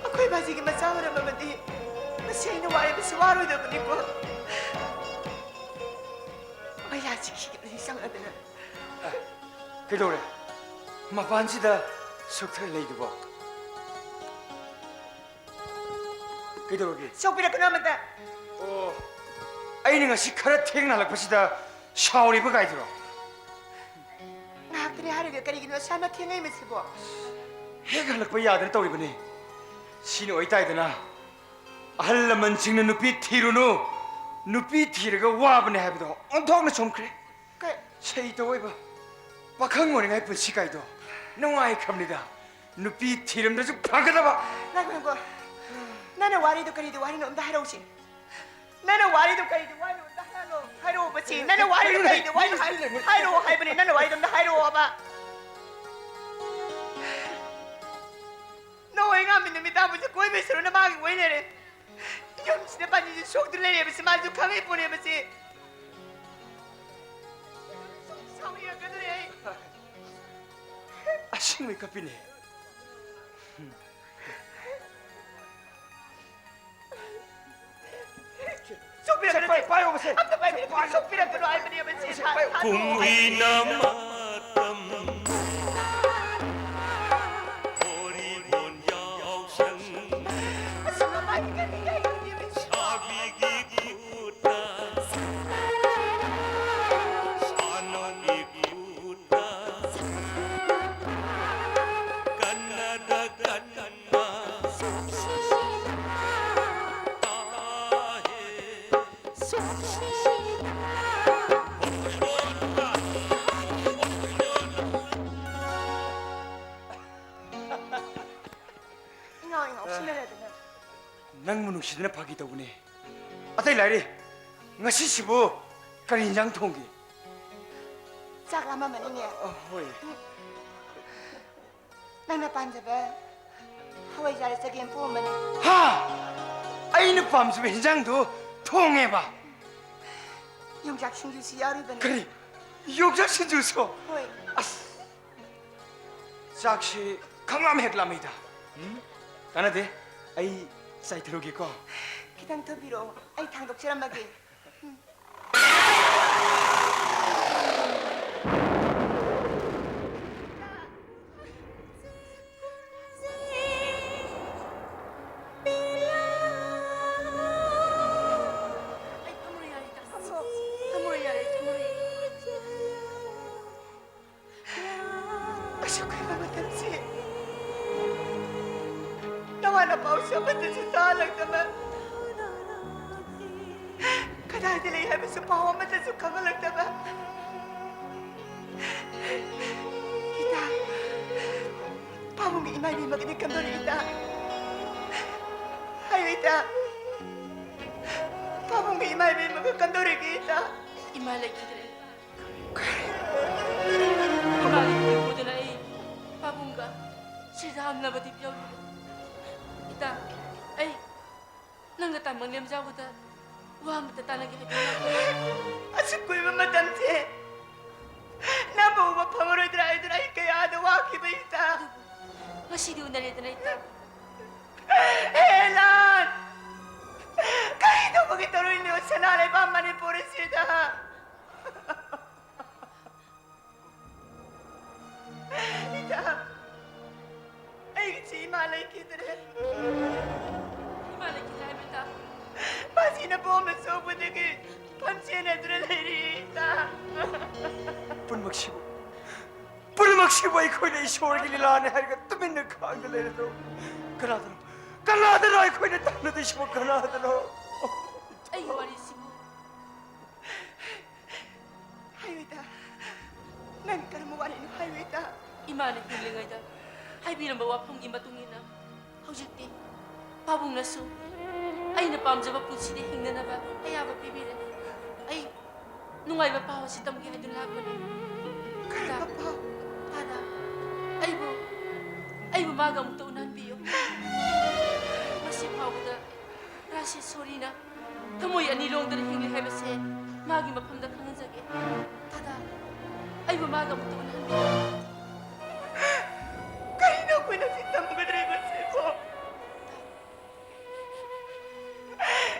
ꯑꯩꯈꯣꯏ ꯕꯥꯖꯤꯒꯤ ꯃꯆꯥ ꯑꯣꯏꯔꯝꯃꯕꯗꯤ ꯃꯁꯤ ꯑꯩꯅ ꯋꯥꯔꯤꯕꯁꯤ ꯋꯥꯔꯣꯏꯗꯕꯅꯤꯀꯣ꯫ ꯁꯤꯒꯤ ꯆꯪꯉꯗꯅ꯫ ꯀꯩꯗꯧꯔꯦ? ꯃꯄꯥꯟꯁꯤꯗ ꯁꯨꯛꯊ ꯂꯩꯗꯨꯕꯣ? ꯀꯩꯗꯧꯔꯒꯦ? ꯁꯣꯛꯄꯤꯔꯛꯀꯅꯨ ꯑꯃꯇ꯫ ꯑꯣ, ꯑꯩꯅ ꯉꯁꯤ ꯈꯔ ꯊꯦꯡꯅ ꯍꯜꯂꯛꯄꯁꯤꯗ ꯁꯥꯎꯔꯤꯕ ꯀꯥꯏꯗꯨꯔꯣ? ꯉꯥꯏꯍꯥꯛꯇꯅꯦ ꯍꯥꯏꯔꯒ ꯀꯔꯤꯒꯤꯅꯣ ꯑꯁꯨꯛ ꯌꯥꯝꯅ ꯊꯦꯡꯉꯛꯏ ꯃꯁꯤꯕꯣ? ꯍꯦꯛ ꯍꯜꯂꯛꯄ ꯌꯥꯗꯅ ꯇꯧꯔꯤꯕꯅꯤ꯫ ꯁꯤꯅ ꯑꯣꯏꯇꯥꯏꯗꯅ ꯑꯍꯜ ꯂꯃꯟꯁꯤꯡꯅ ꯅꯨꯄꯤ ꯊꯤꯔꯨꯅꯨ, ꯅꯨꯄꯤ ꯊꯤꯔꯒ ꯋꯥꯕꯅꯦ ꯍꯥꯏꯕꯗꯣ ꯑꯣꯟꯊꯣꯛꯅ ꯆꯨꯝꯈ꯭ꯔꯦ꯫ ꯀꯩ? ꯁꯩꯇ ꯑꯣꯏꯕ ꯄꯥꯈꯪ ꯑꯣꯏꯔꯤꯉꯩ ꯄꯨꯟꯁꯤ ꯀꯥꯏꯗꯣ ꯅꯨꯡꯉꯥꯏꯈ꯭ꯔꯕꯅꯤꯗ꯫ ꯅꯨꯄꯤ ꯊꯤꯔꯝꯗ꯭ꯔꯁꯨ ꯐꯒꯗꯕ꯫ ꯉꯥꯏꯈꯣ, ꯉꯥꯏꯈꯣ꯫ ꯅꯪꯅ ꯋꯥꯔꯤꯗꯣ ꯀꯔꯤꯗꯤ ꯋꯥꯔꯤꯅꯣ ꯑꯝꯇ ꯍꯥꯏꯔꯛꯎꯁꯦ꯫ ꯅꯪꯅ ꯋꯥꯔꯤꯗꯣ ꯀꯔꯤꯗꯤ ꯋꯥꯔꯤꯅꯣ ꯑꯝꯇ ꯍꯥꯏꯔꯛꯑꯣ꯫ ꯍꯥꯏꯔꯛꯑꯣꯕ ꯁꯤ꯫ ꯅꯪꯅ ꯋꯥꯔꯤꯗꯣ ꯀꯔꯤꯗꯤ ꯋꯥꯔꯤꯅꯣ ꯍꯥꯏ-, ꯍꯥꯏꯔꯛꯑꯣ ꯍꯥꯏꯕꯅꯦ꯫ ꯅꯪꯅ ꯋꯥꯔꯤꯗꯣ ꯑꯝꯇ ꯍꯥꯏꯔꯛꯑꯣꯕ꯫ ꯅꯣꯏ ꯑꯉꯥꯡꯕꯤ ꯅꯨꯃꯤꯠ ꯇꯥꯕꯁꯦ ꯀꯣꯏꯕꯩ ꯁꯔꯨꯛꯅ ꯃꯥꯒꯤ ꯑꯣꯏ ꯂꯩꯔꯦ꯫ ꯌꯨꯝꯁꯤꯗ ꯄꯥꯟꯖꯤꯁꯦ ꯁꯣꯛꯇꯨꯅ ꯂꯩꯔꯦꯕꯁꯦ ꯃꯥꯁꯨ ꯈꯪꯉꯤ ꯄꯣꯠꯅꯦꯕꯁꯦ꯫ ꯁꯥꯎꯅꯤꯡꯉꯛꯀꯗꯧꯔꯦ ꯑꯩ꯫ ꯑꯁꯦꯡꯕꯩ ꯀꯞꯄꯤꯅꯦ꯫ ꯁꯣꯛꯄꯤꯔꯛꯀꯅꯨ꯫ ꯁꯦ, ꯄꯥꯏ-, ꯄꯥꯏꯌꯣ, ꯃꯁꯦ꯫ ꯑꯝꯇ ꯄꯥꯏꯕꯤꯔꯛꯀꯅꯨ꯫ ꯁꯣꯛꯄꯤꯔꯛꯀꯅꯨ ꯍꯥꯏꯕꯅꯦꯕ ꯁꯦ꯫ ꯁꯦ, ꯄꯥꯏꯌꯣ꯫ ꯀꯨꯝꯕꯤꯅ ꯃꯇꯝ ꯍꯣꯔꯤꯕꯣꯟ ꯌꯥꯎꯁꯪ ꯑꯁ, ꯃꯃꯥꯏ ꯀꯔꯤ ꯀꯔꯤ ꯀꯔꯤ ꯁꯥꯕꯤꯒꯤ ꯈꯨꯠꯇ ꯁꯥꯅꯧꯒꯤ ꯈꯨꯠꯇ ꯀꯟꯅꯗ ꯀꯟꯅ ꯏꯉꯥꯎ ꯏꯉꯥꯎ ꯁꯤꯟꯅꯔꯗꯅ꯫ ꯅꯪꯕꯨ ꯅꯨꯡꯁꯤꯗꯅ ꯐꯥꯒꯤ ꯇꯧꯕꯅꯦ꯫ ꯑꯇꯩ ꯂꯥꯏꯔꯤ, ꯉꯁꯤꯁꯤꯕꯨ ꯀꯔꯤ ꯏꯟꯖꯥꯡ ꯊꯣꯡꯒꯦ? ꯆꯥꯛ ꯂꯥꯝꯃꯝꯃꯅꯤꯅꯦ꯫ ꯑ, ꯍꯣꯏ꯫ ꯅꯪꯅ ꯄꯥꯝꯖꯕ ꯍꯋꯥꯏꯖꯥꯔ ꯆꯒꯦꯝ ꯄꯣꯝꯕꯅꯤ꯫ ꯍꯥ? ꯑꯩꯅ ꯄꯥꯝꯖꯕ ꯍꯤꯟꯖꯥꯡꯗꯣ ꯊꯣꯡꯉꯦꯕ? ꯌꯣꯡꯆꯥꯛ ꯁꯤꯡꯖꯨꯁꯨ ꯌꯥꯎꯔꯤꯕꯅꯤ꯫ ꯀꯔꯤ? ꯌꯣꯡꯆꯥꯛ ꯁꯤꯡꯖꯨꯁꯨ? ꯍꯣꯏ꯫ ꯑꯁ, ꯆꯥꯛꯁꯤ ꯈꯪꯂꯥꯝ ꯍꯦꯛ ꯂꯥꯝꯃꯤꯗ꯫ ꯎꯝ? ꯀꯥꯟꯅꯗꯦ, ꯑꯩ ꯆꯥꯏꯊꯔꯨꯒꯦꯀꯣ꯫ ꯈꯤꯇꯪ ꯊꯨꯕꯤꯔꯛꯑꯣ, ꯑꯩ ꯊꯥꯡꯗꯣꯛꯆꯔꯝꯃꯒꯦ꯫ ꯑꯃꯠꯇꯁꯨ ꯇꯥꯍꯜꯂꯛꯇꯕ, ꯀꯗꯥꯏꯗ ꯂꯩ ꯍꯥꯏꯕꯁꯨ ꯄꯥꯎ ꯑꯃꯠꯇꯁꯨ ꯈꯪꯍꯜꯂꯛꯇꯕ꯫ ꯏꯇꯥ, ꯄꯥꯕꯨꯡꯒꯤ ꯏꯃꯥ ꯏꯕꯦꯟꯃꯒꯗꯤ ꯀꯝꯗꯧꯔꯤ ꯏꯇꯥ? ꯍꯥꯏꯌꯨ ꯏꯇꯥ, ꯄꯥꯕꯨꯡꯒꯤ ꯏꯃꯥ ꯏꯕꯦꯟꯃꯒ ꯀꯝꯗꯧꯔꯤꯒꯦ ꯏꯇꯥ? ꯏꯃꯥ ꯂꯩꯈꯤꯗ꯭ꯔꯦ꯫ ꯏꯃꯥꯒꯤ ꯃꯤꯡ ꯎꯗꯨꯅ ꯑꯩ ꯄꯥꯕꯨꯡꯒ ꯁꯤꯗꯥꯝꯅꯕꯗꯤ ꯌꯧꯔꯨꯔꯦ꯫ ꯏꯇꯥ, ꯑꯩ ꯅꯪꯒ ꯇꯥꯃꯪ ꯂꯦꯝꯖꯥꯎꯒꯗ ꯋꯥ ꯑꯃꯇ ꯇꯥꯟꯅꯒꯦ ꯍꯥꯏꯕꯤꯌꯨ꯫ ꯑꯁꯨꯛ ꯀꯨꯏꯕ ꯃꯇꯝꯁꯦ ꯅꯪꯕꯨ ꯎꯕ ꯐꯪꯉꯔꯣꯏꯗ꯭ꯔꯥ ꯍꯥꯏꯗꯨꯅ ꯑꯩ ꯀꯌꯥꯗ ꯋꯥꯈꯤꯕ ꯏꯇꯥ꯫ ꯑꯗꯨꯕꯨ ꯉꯁꯤꯗꯤ ꯎꯅꯔꯦꯗꯅ ꯏꯇꯥ꯫ ꯍꯦ ꯂꯥꯟ! ꯀꯔꯤ ꯇꯧꯕꯒꯤ ꯇꯧꯔꯤꯅꯣ ꯁꯅꯥ ꯂꯩꯕꯥꯛ ꯃꯅꯤꯄꯨꯔ ꯑꯁꯤꯗ? ꯏꯇꯥ, ꯑꯩꯒꯤꯁꯤ ꯏꯃꯥ ꯂꯩꯈꯤꯗ꯭ꯔꯦ꯫ ꯏꯃꯥ ꯂꯩꯈꯤꯗ꯭ꯔꯦ ꯍꯥꯏꯕ ꯏꯇꯥ? ꯃꯁꯤꯅ ꯄꯣꯝꯅ ꯁꯣꯛꯄꯗꯒꯤ ꯐꯝ ꯁꯦꯟꯅꯗꯨꯅ ꯂꯩꯔꯤ ꯏꯇꯥ꯫ ꯄꯨꯝꯅꯃꯛꯁꯤꯕꯨ, ꯄꯨꯝꯅꯃꯛꯁꯤꯕꯨ ꯑꯩꯈꯣꯏꯅ ꯏꯁꯣꯔꯒꯤ ꯂꯤꯂꯥꯅꯤ ꯍꯥꯏꯔꯒ ꯇꯨꯃꯤꯟꯅ ꯈꯥꯡꯗ ꯂꯩꯔꯗ꯭ꯔꯣ? ꯀꯅꯥꯗꯅꯣ, ꯀꯅꯥꯗꯅꯣ ꯑꯩꯈꯣꯏꯅ ꯇꯥꯟꯅꯗꯣꯏꯁꯤꯕꯨ ꯀꯅꯥꯗꯅꯣ? ꯑꯩꯒꯤ ꯋꯥꯔꯤꯁꯤꯕꯨ ꯍꯥꯏꯌꯨ ꯏꯇꯥ, ꯅꯪ ꯀꯔꯝꯕ ꯋꯥꯔꯤꯅꯣ ꯍꯥꯏꯌꯨ ꯏꯇꯥ꯫ ꯏꯃꯥꯅ ꯍꯤꯡꯂꯤꯉꯩꯗ ꯍꯥꯏꯕꯤꯔꯝꯕ ꯋꯥꯐꯝꯒꯤ ꯃꯇꯨꯡ ꯏꯟꯅ ꯍꯧꯖꯤꯛꯇꯤ ꯄꯥꯕꯨꯡꯅꯁꯨ ꯑꯩꯅ ꯄꯥꯝꯖꯕ ꯄꯨꯟꯁꯤꯗ ꯍꯤꯡꯅꯅꯕ ꯑꯌꯥꯕ ꯄꯤꯕꯤꯔꯦ꯫ ꯑꯩ ꯅꯨꯡꯉꯥꯏꯕ ꯄꯥꯎ ꯑꯁꯤ ꯇꯝꯒꯦ ꯍꯥꯏꯗꯨꯅ ꯂꯥꯛꯄꯅꯤ꯫ ꯏꯇꯥ, ꯀꯔꯝꯕ ꯄꯥꯎ? ꯇꯥꯗ, ꯑꯩꯕꯨ, ꯑꯩꯕꯨ ꯃꯥꯒ ꯑꯃꯨꯛꯇ ꯎꯅꯍꯟꯕꯤꯌꯨ꯫ ꯉꯁꯤ ꯐꯥꯎꯕꯗ ꯔꯥꯖꯦꯁꯣꯔꯤꯅ ꯊꯃꯣꯏ ꯑꯅꯤ ꯂꯣꯡꯗꯅ ꯍꯤꯡꯂꯤ ꯍꯥꯏꯕꯁꯦ ꯃꯥꯒꯤ ꯃꯐꯝꯗ ꯈꯪꯍꯟꯖꯒꯦ꯫ ꯇꯥꯗ, ꯑꯩꯕꯨ ꯃꯥꯒ ꯑꯃꯨꯛꯇ ꯎꯅꯍꯟꯕꯤꯌꯨ꯫ ꯀꯔꯤꯅꯣ ꯑꯩꯈꯣꯏꯅ ꯁꯤ ꯇꯝꯒꯗꯧꯔꯤꯕꯁꯤꯕꯣ?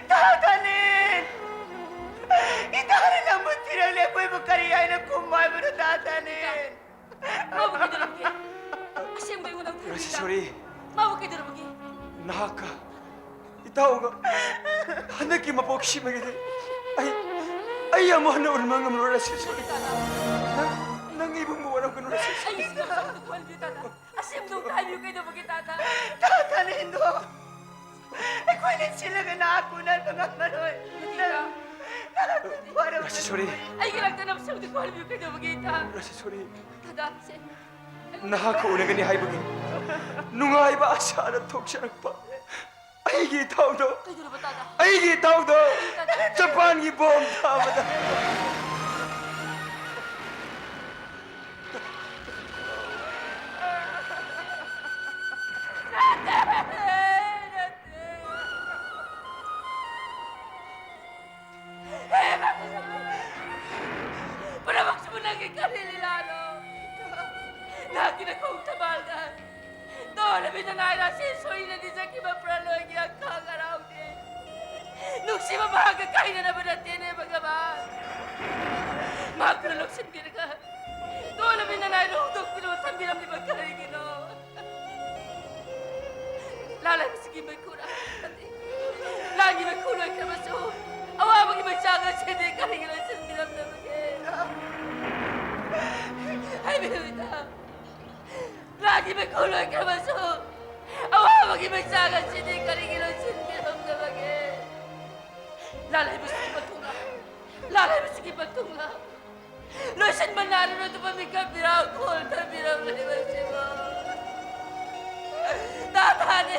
ꯇꯥ ꯊꯥꯅꯤꯜ! ꯏꯇꯥꯅ ꯅꯪꯕꯨ ꯊꯤꯔꯛꯂꯦ, ꯑꯩꯈꯣꯏꯕꯨ ꯀꯔꯤ ꯍꯥꯏꯅ ꯈꯨꯝꯃꯨ ꯍꯥꯏꯕꯅꯣ, ꯇꯥ ꯊꯥꯅꯤꯜ? ꯃꯥꯕꯨ ꯀꯩꯗꯧꯔꯝꯒꯦ? ꯑꯁꯦꯡꯕ ꯑꯩꯉꯣꯟꯗ ꯑꯃꯨꯛ ꯍꯥꯏꯕꯤꯌꯨ, ꯏꯇꯥ꯫ ꯔꯥꯖꯦꯁꯣꯔꯤ! ꯃꯥꯕꯨ ꯀꯩꯗꯧꯔꯝꯒꯦ? ꯅꯍꯥꯛꯀ ꯏꯇꯥꯎꯒ ꯍꯟꯗꯛꯀꯤ ꯃꯄꯣꯛꯁꯤꯃꯒꯤꯗꯤ ꯑꯩ, ꯑꯩ ꯑꯃꯨꯛ ꯍꯟꯅ ꯎꯅꯕ ꯉꯝꯂꯔꯣꯏ, ꯔꯥꯖꯦꯁꯣꯔꯤ꯫ ꯇꯥꯗ꯫ ꯅꯪ, ꯅꯪ ꯏꯕꯨꯡꯕꯨ ꯋꯥꯔꯧꯒꯅꯨ, ꯔꯥꯖꯦꯁꯣꯔꯤ꯫ ꯑꯩ ꯁꯤ ꯉꯝꯖꯕꯗꯨ ꯈꯣꯍꯟꯕꯤꯌꯨ, ꯇꯥꯗ꯫ ꯑꯁꯦꯡꯕꯗꯣ ꯑꯝꯇ ꯍꯥꯏꯕꯤꯌꯨ, ꯀꯩꯗꯧꯕꯒꯦ, ꯇꯥꯗ? ꯇꯥ ꯊꯥꯅꯤꯜꯗꯣ! ꯑꯩꯈꯣꯏꯅ ꯁꯤꯜꯂꯒ ꯅꯍꯥꯛꯄꯨ ꯎꯅꯕ ꯉꯝꯃꯔꯣꯏ꯫ ꯅꯪ, ꯅꯍꯥꯛ ꯋꯥꯔꯝꯒꯅꯤ꯫ ꯔꯥꯖꯦꯁꯣꯔꯤ꯫ ꯑꯩꯒꯤ ꯅꯥꯛꯇ ꯅꯝꯁꯤꯡꯗꯨ ꯀꯣꯜꯂꯤꯕꯤꯌꯨ ꯀꯩꯗꯧꯕꯒꯦ, ꯏꯇꯥ? ꯔꯥꯖꯦꯁꯣꯔꯤ꯫ ꯇꯥꯗꯥꯁꯦ꯫ ꯅꯍꯥꯛꯀ ꯎꯅꯒꯅꯤ ꯍꯥꯏꯕꯒꯤ ꯅꯨꯡꯉꯥꯏꯕ ꯑꯁꯥꯗ ꯊꯣꯛꯆꯔꯛꯄ ꯑꯩꯒꯤ ꯏꯇꯥꯎꯗꯣ, ꯀꯩꯗꯧꯔꯕ, ꯇꯥꯗꯥ? ꯑꯩꯒꯤ ꯏꯇꯥꯎꯗꯣ ꯇꯥꯗꯥ꯫ ꯖꯄꯥꯟꯒꯤ ꯕꯣꯝ ꯊꯥꯕꯗ꯫ ꯄꯨꯝꯅꯃꯛꯁꯤꯕꯨ ꯅꯪꯒꯤ ꯀꯔꯤ ꯂꯤꯂꯥꯅꯣ? ꯅꯍꯥꯛꯀꯤ ꯅꯈꯣꯡ ꯊꯕꯥꯜꯗ ꯇꯣꯂꯕꯤ ꯅꯅꯥꯏ ꯔꯥꯁꯤ ꯁꯣꯏꯅ ꯅꯤꯖꯈꯤꯕ ꯄ꯭ꯔꯂꯣꯏꯒꯤ ꯑꯈꯥꯡ ꯑꯔꯥꯎꯅꯦ꯫ ꯅꯨꯡꯁꯤꯕ ꯃꯍꯥꯛꯀ ꯀꯥꯏꯅꯅꯕ ꯅꯠꯇꯦꯅꯦ ꯚꯒꯕꯥꯟ꯫ ꯃꯍꯥꯛꯅ ꯂꯧꯁꯤꯟꯕꯤꯔꯒ ꯇꯣꯂꯕꯤ ꯅꯅꯥꯏꯗ ꯍꯨꯟꯗꯣꯛꯄꯤꯔꯕ ꯊꯝꯕꯤꯔꯝꯂꯤꯕ ꯀꯔꯤꯒꯤꯅꯣ? ꯂꯥꯜꯍꯟꯕꯁꯤꯒꯤ ꯃꯩꯈꯨ ꯂꯥꯡꯈꯤꯕ ꯈꯨꯂꯣꯏ ꯈꯔꯃꯁꯨ ꯑꯋꯥꯕꯒꯤ ꯃꯩꯆꯥꯛ ꯑꯁꯤꯗꯤ ꯀꯔꯤꯒꯤ ꯂꯣꯏꯁꯤꯟꯕꯤꯔꯝꯗꯕꯒꯦ? ꯍꯥꯏꯕꯤꯌꯨ ꯏꯇꯥ, ꯂꯥꯡꯈꯤꯕ ꯈꯨꯂꯣꯏ ꯈꯔꯃꯁꯨ ꯑꯋꯥꯕꯒꯤ ꯃꯩꯆꯥꯛ ꯑꯁꯤꯗꯤ ꯀꯔꯤꯒꯤ ꯂꯣꯏꯁꯤꯟꯕꯤꯔꯝꯗꯕꯒꯦ? ꯂꯥꯜꯍꯩꯕꯁꯤꯒꯤ ꯃꯇꯨꯡꯗ, ꯂꯥꯜꯍꯩꯕꯁꯤꯒꯤ ꯃꯇꯨꯡꯗ ꯂꯣꯏꯁꯤꯟꯕ ꯅꯥꯏꯔꯔꯣꯏꯗꯕ ꯃꯤꯀꯞ ꯃꯤꯔꯥꯎ ꯈꯣꯜ ꯊꯝꯕꯤꯔꯝꯂꯤꯕꯁꯤꯕꯨ ꯇꯥꯊꯥꯅꯦ꯫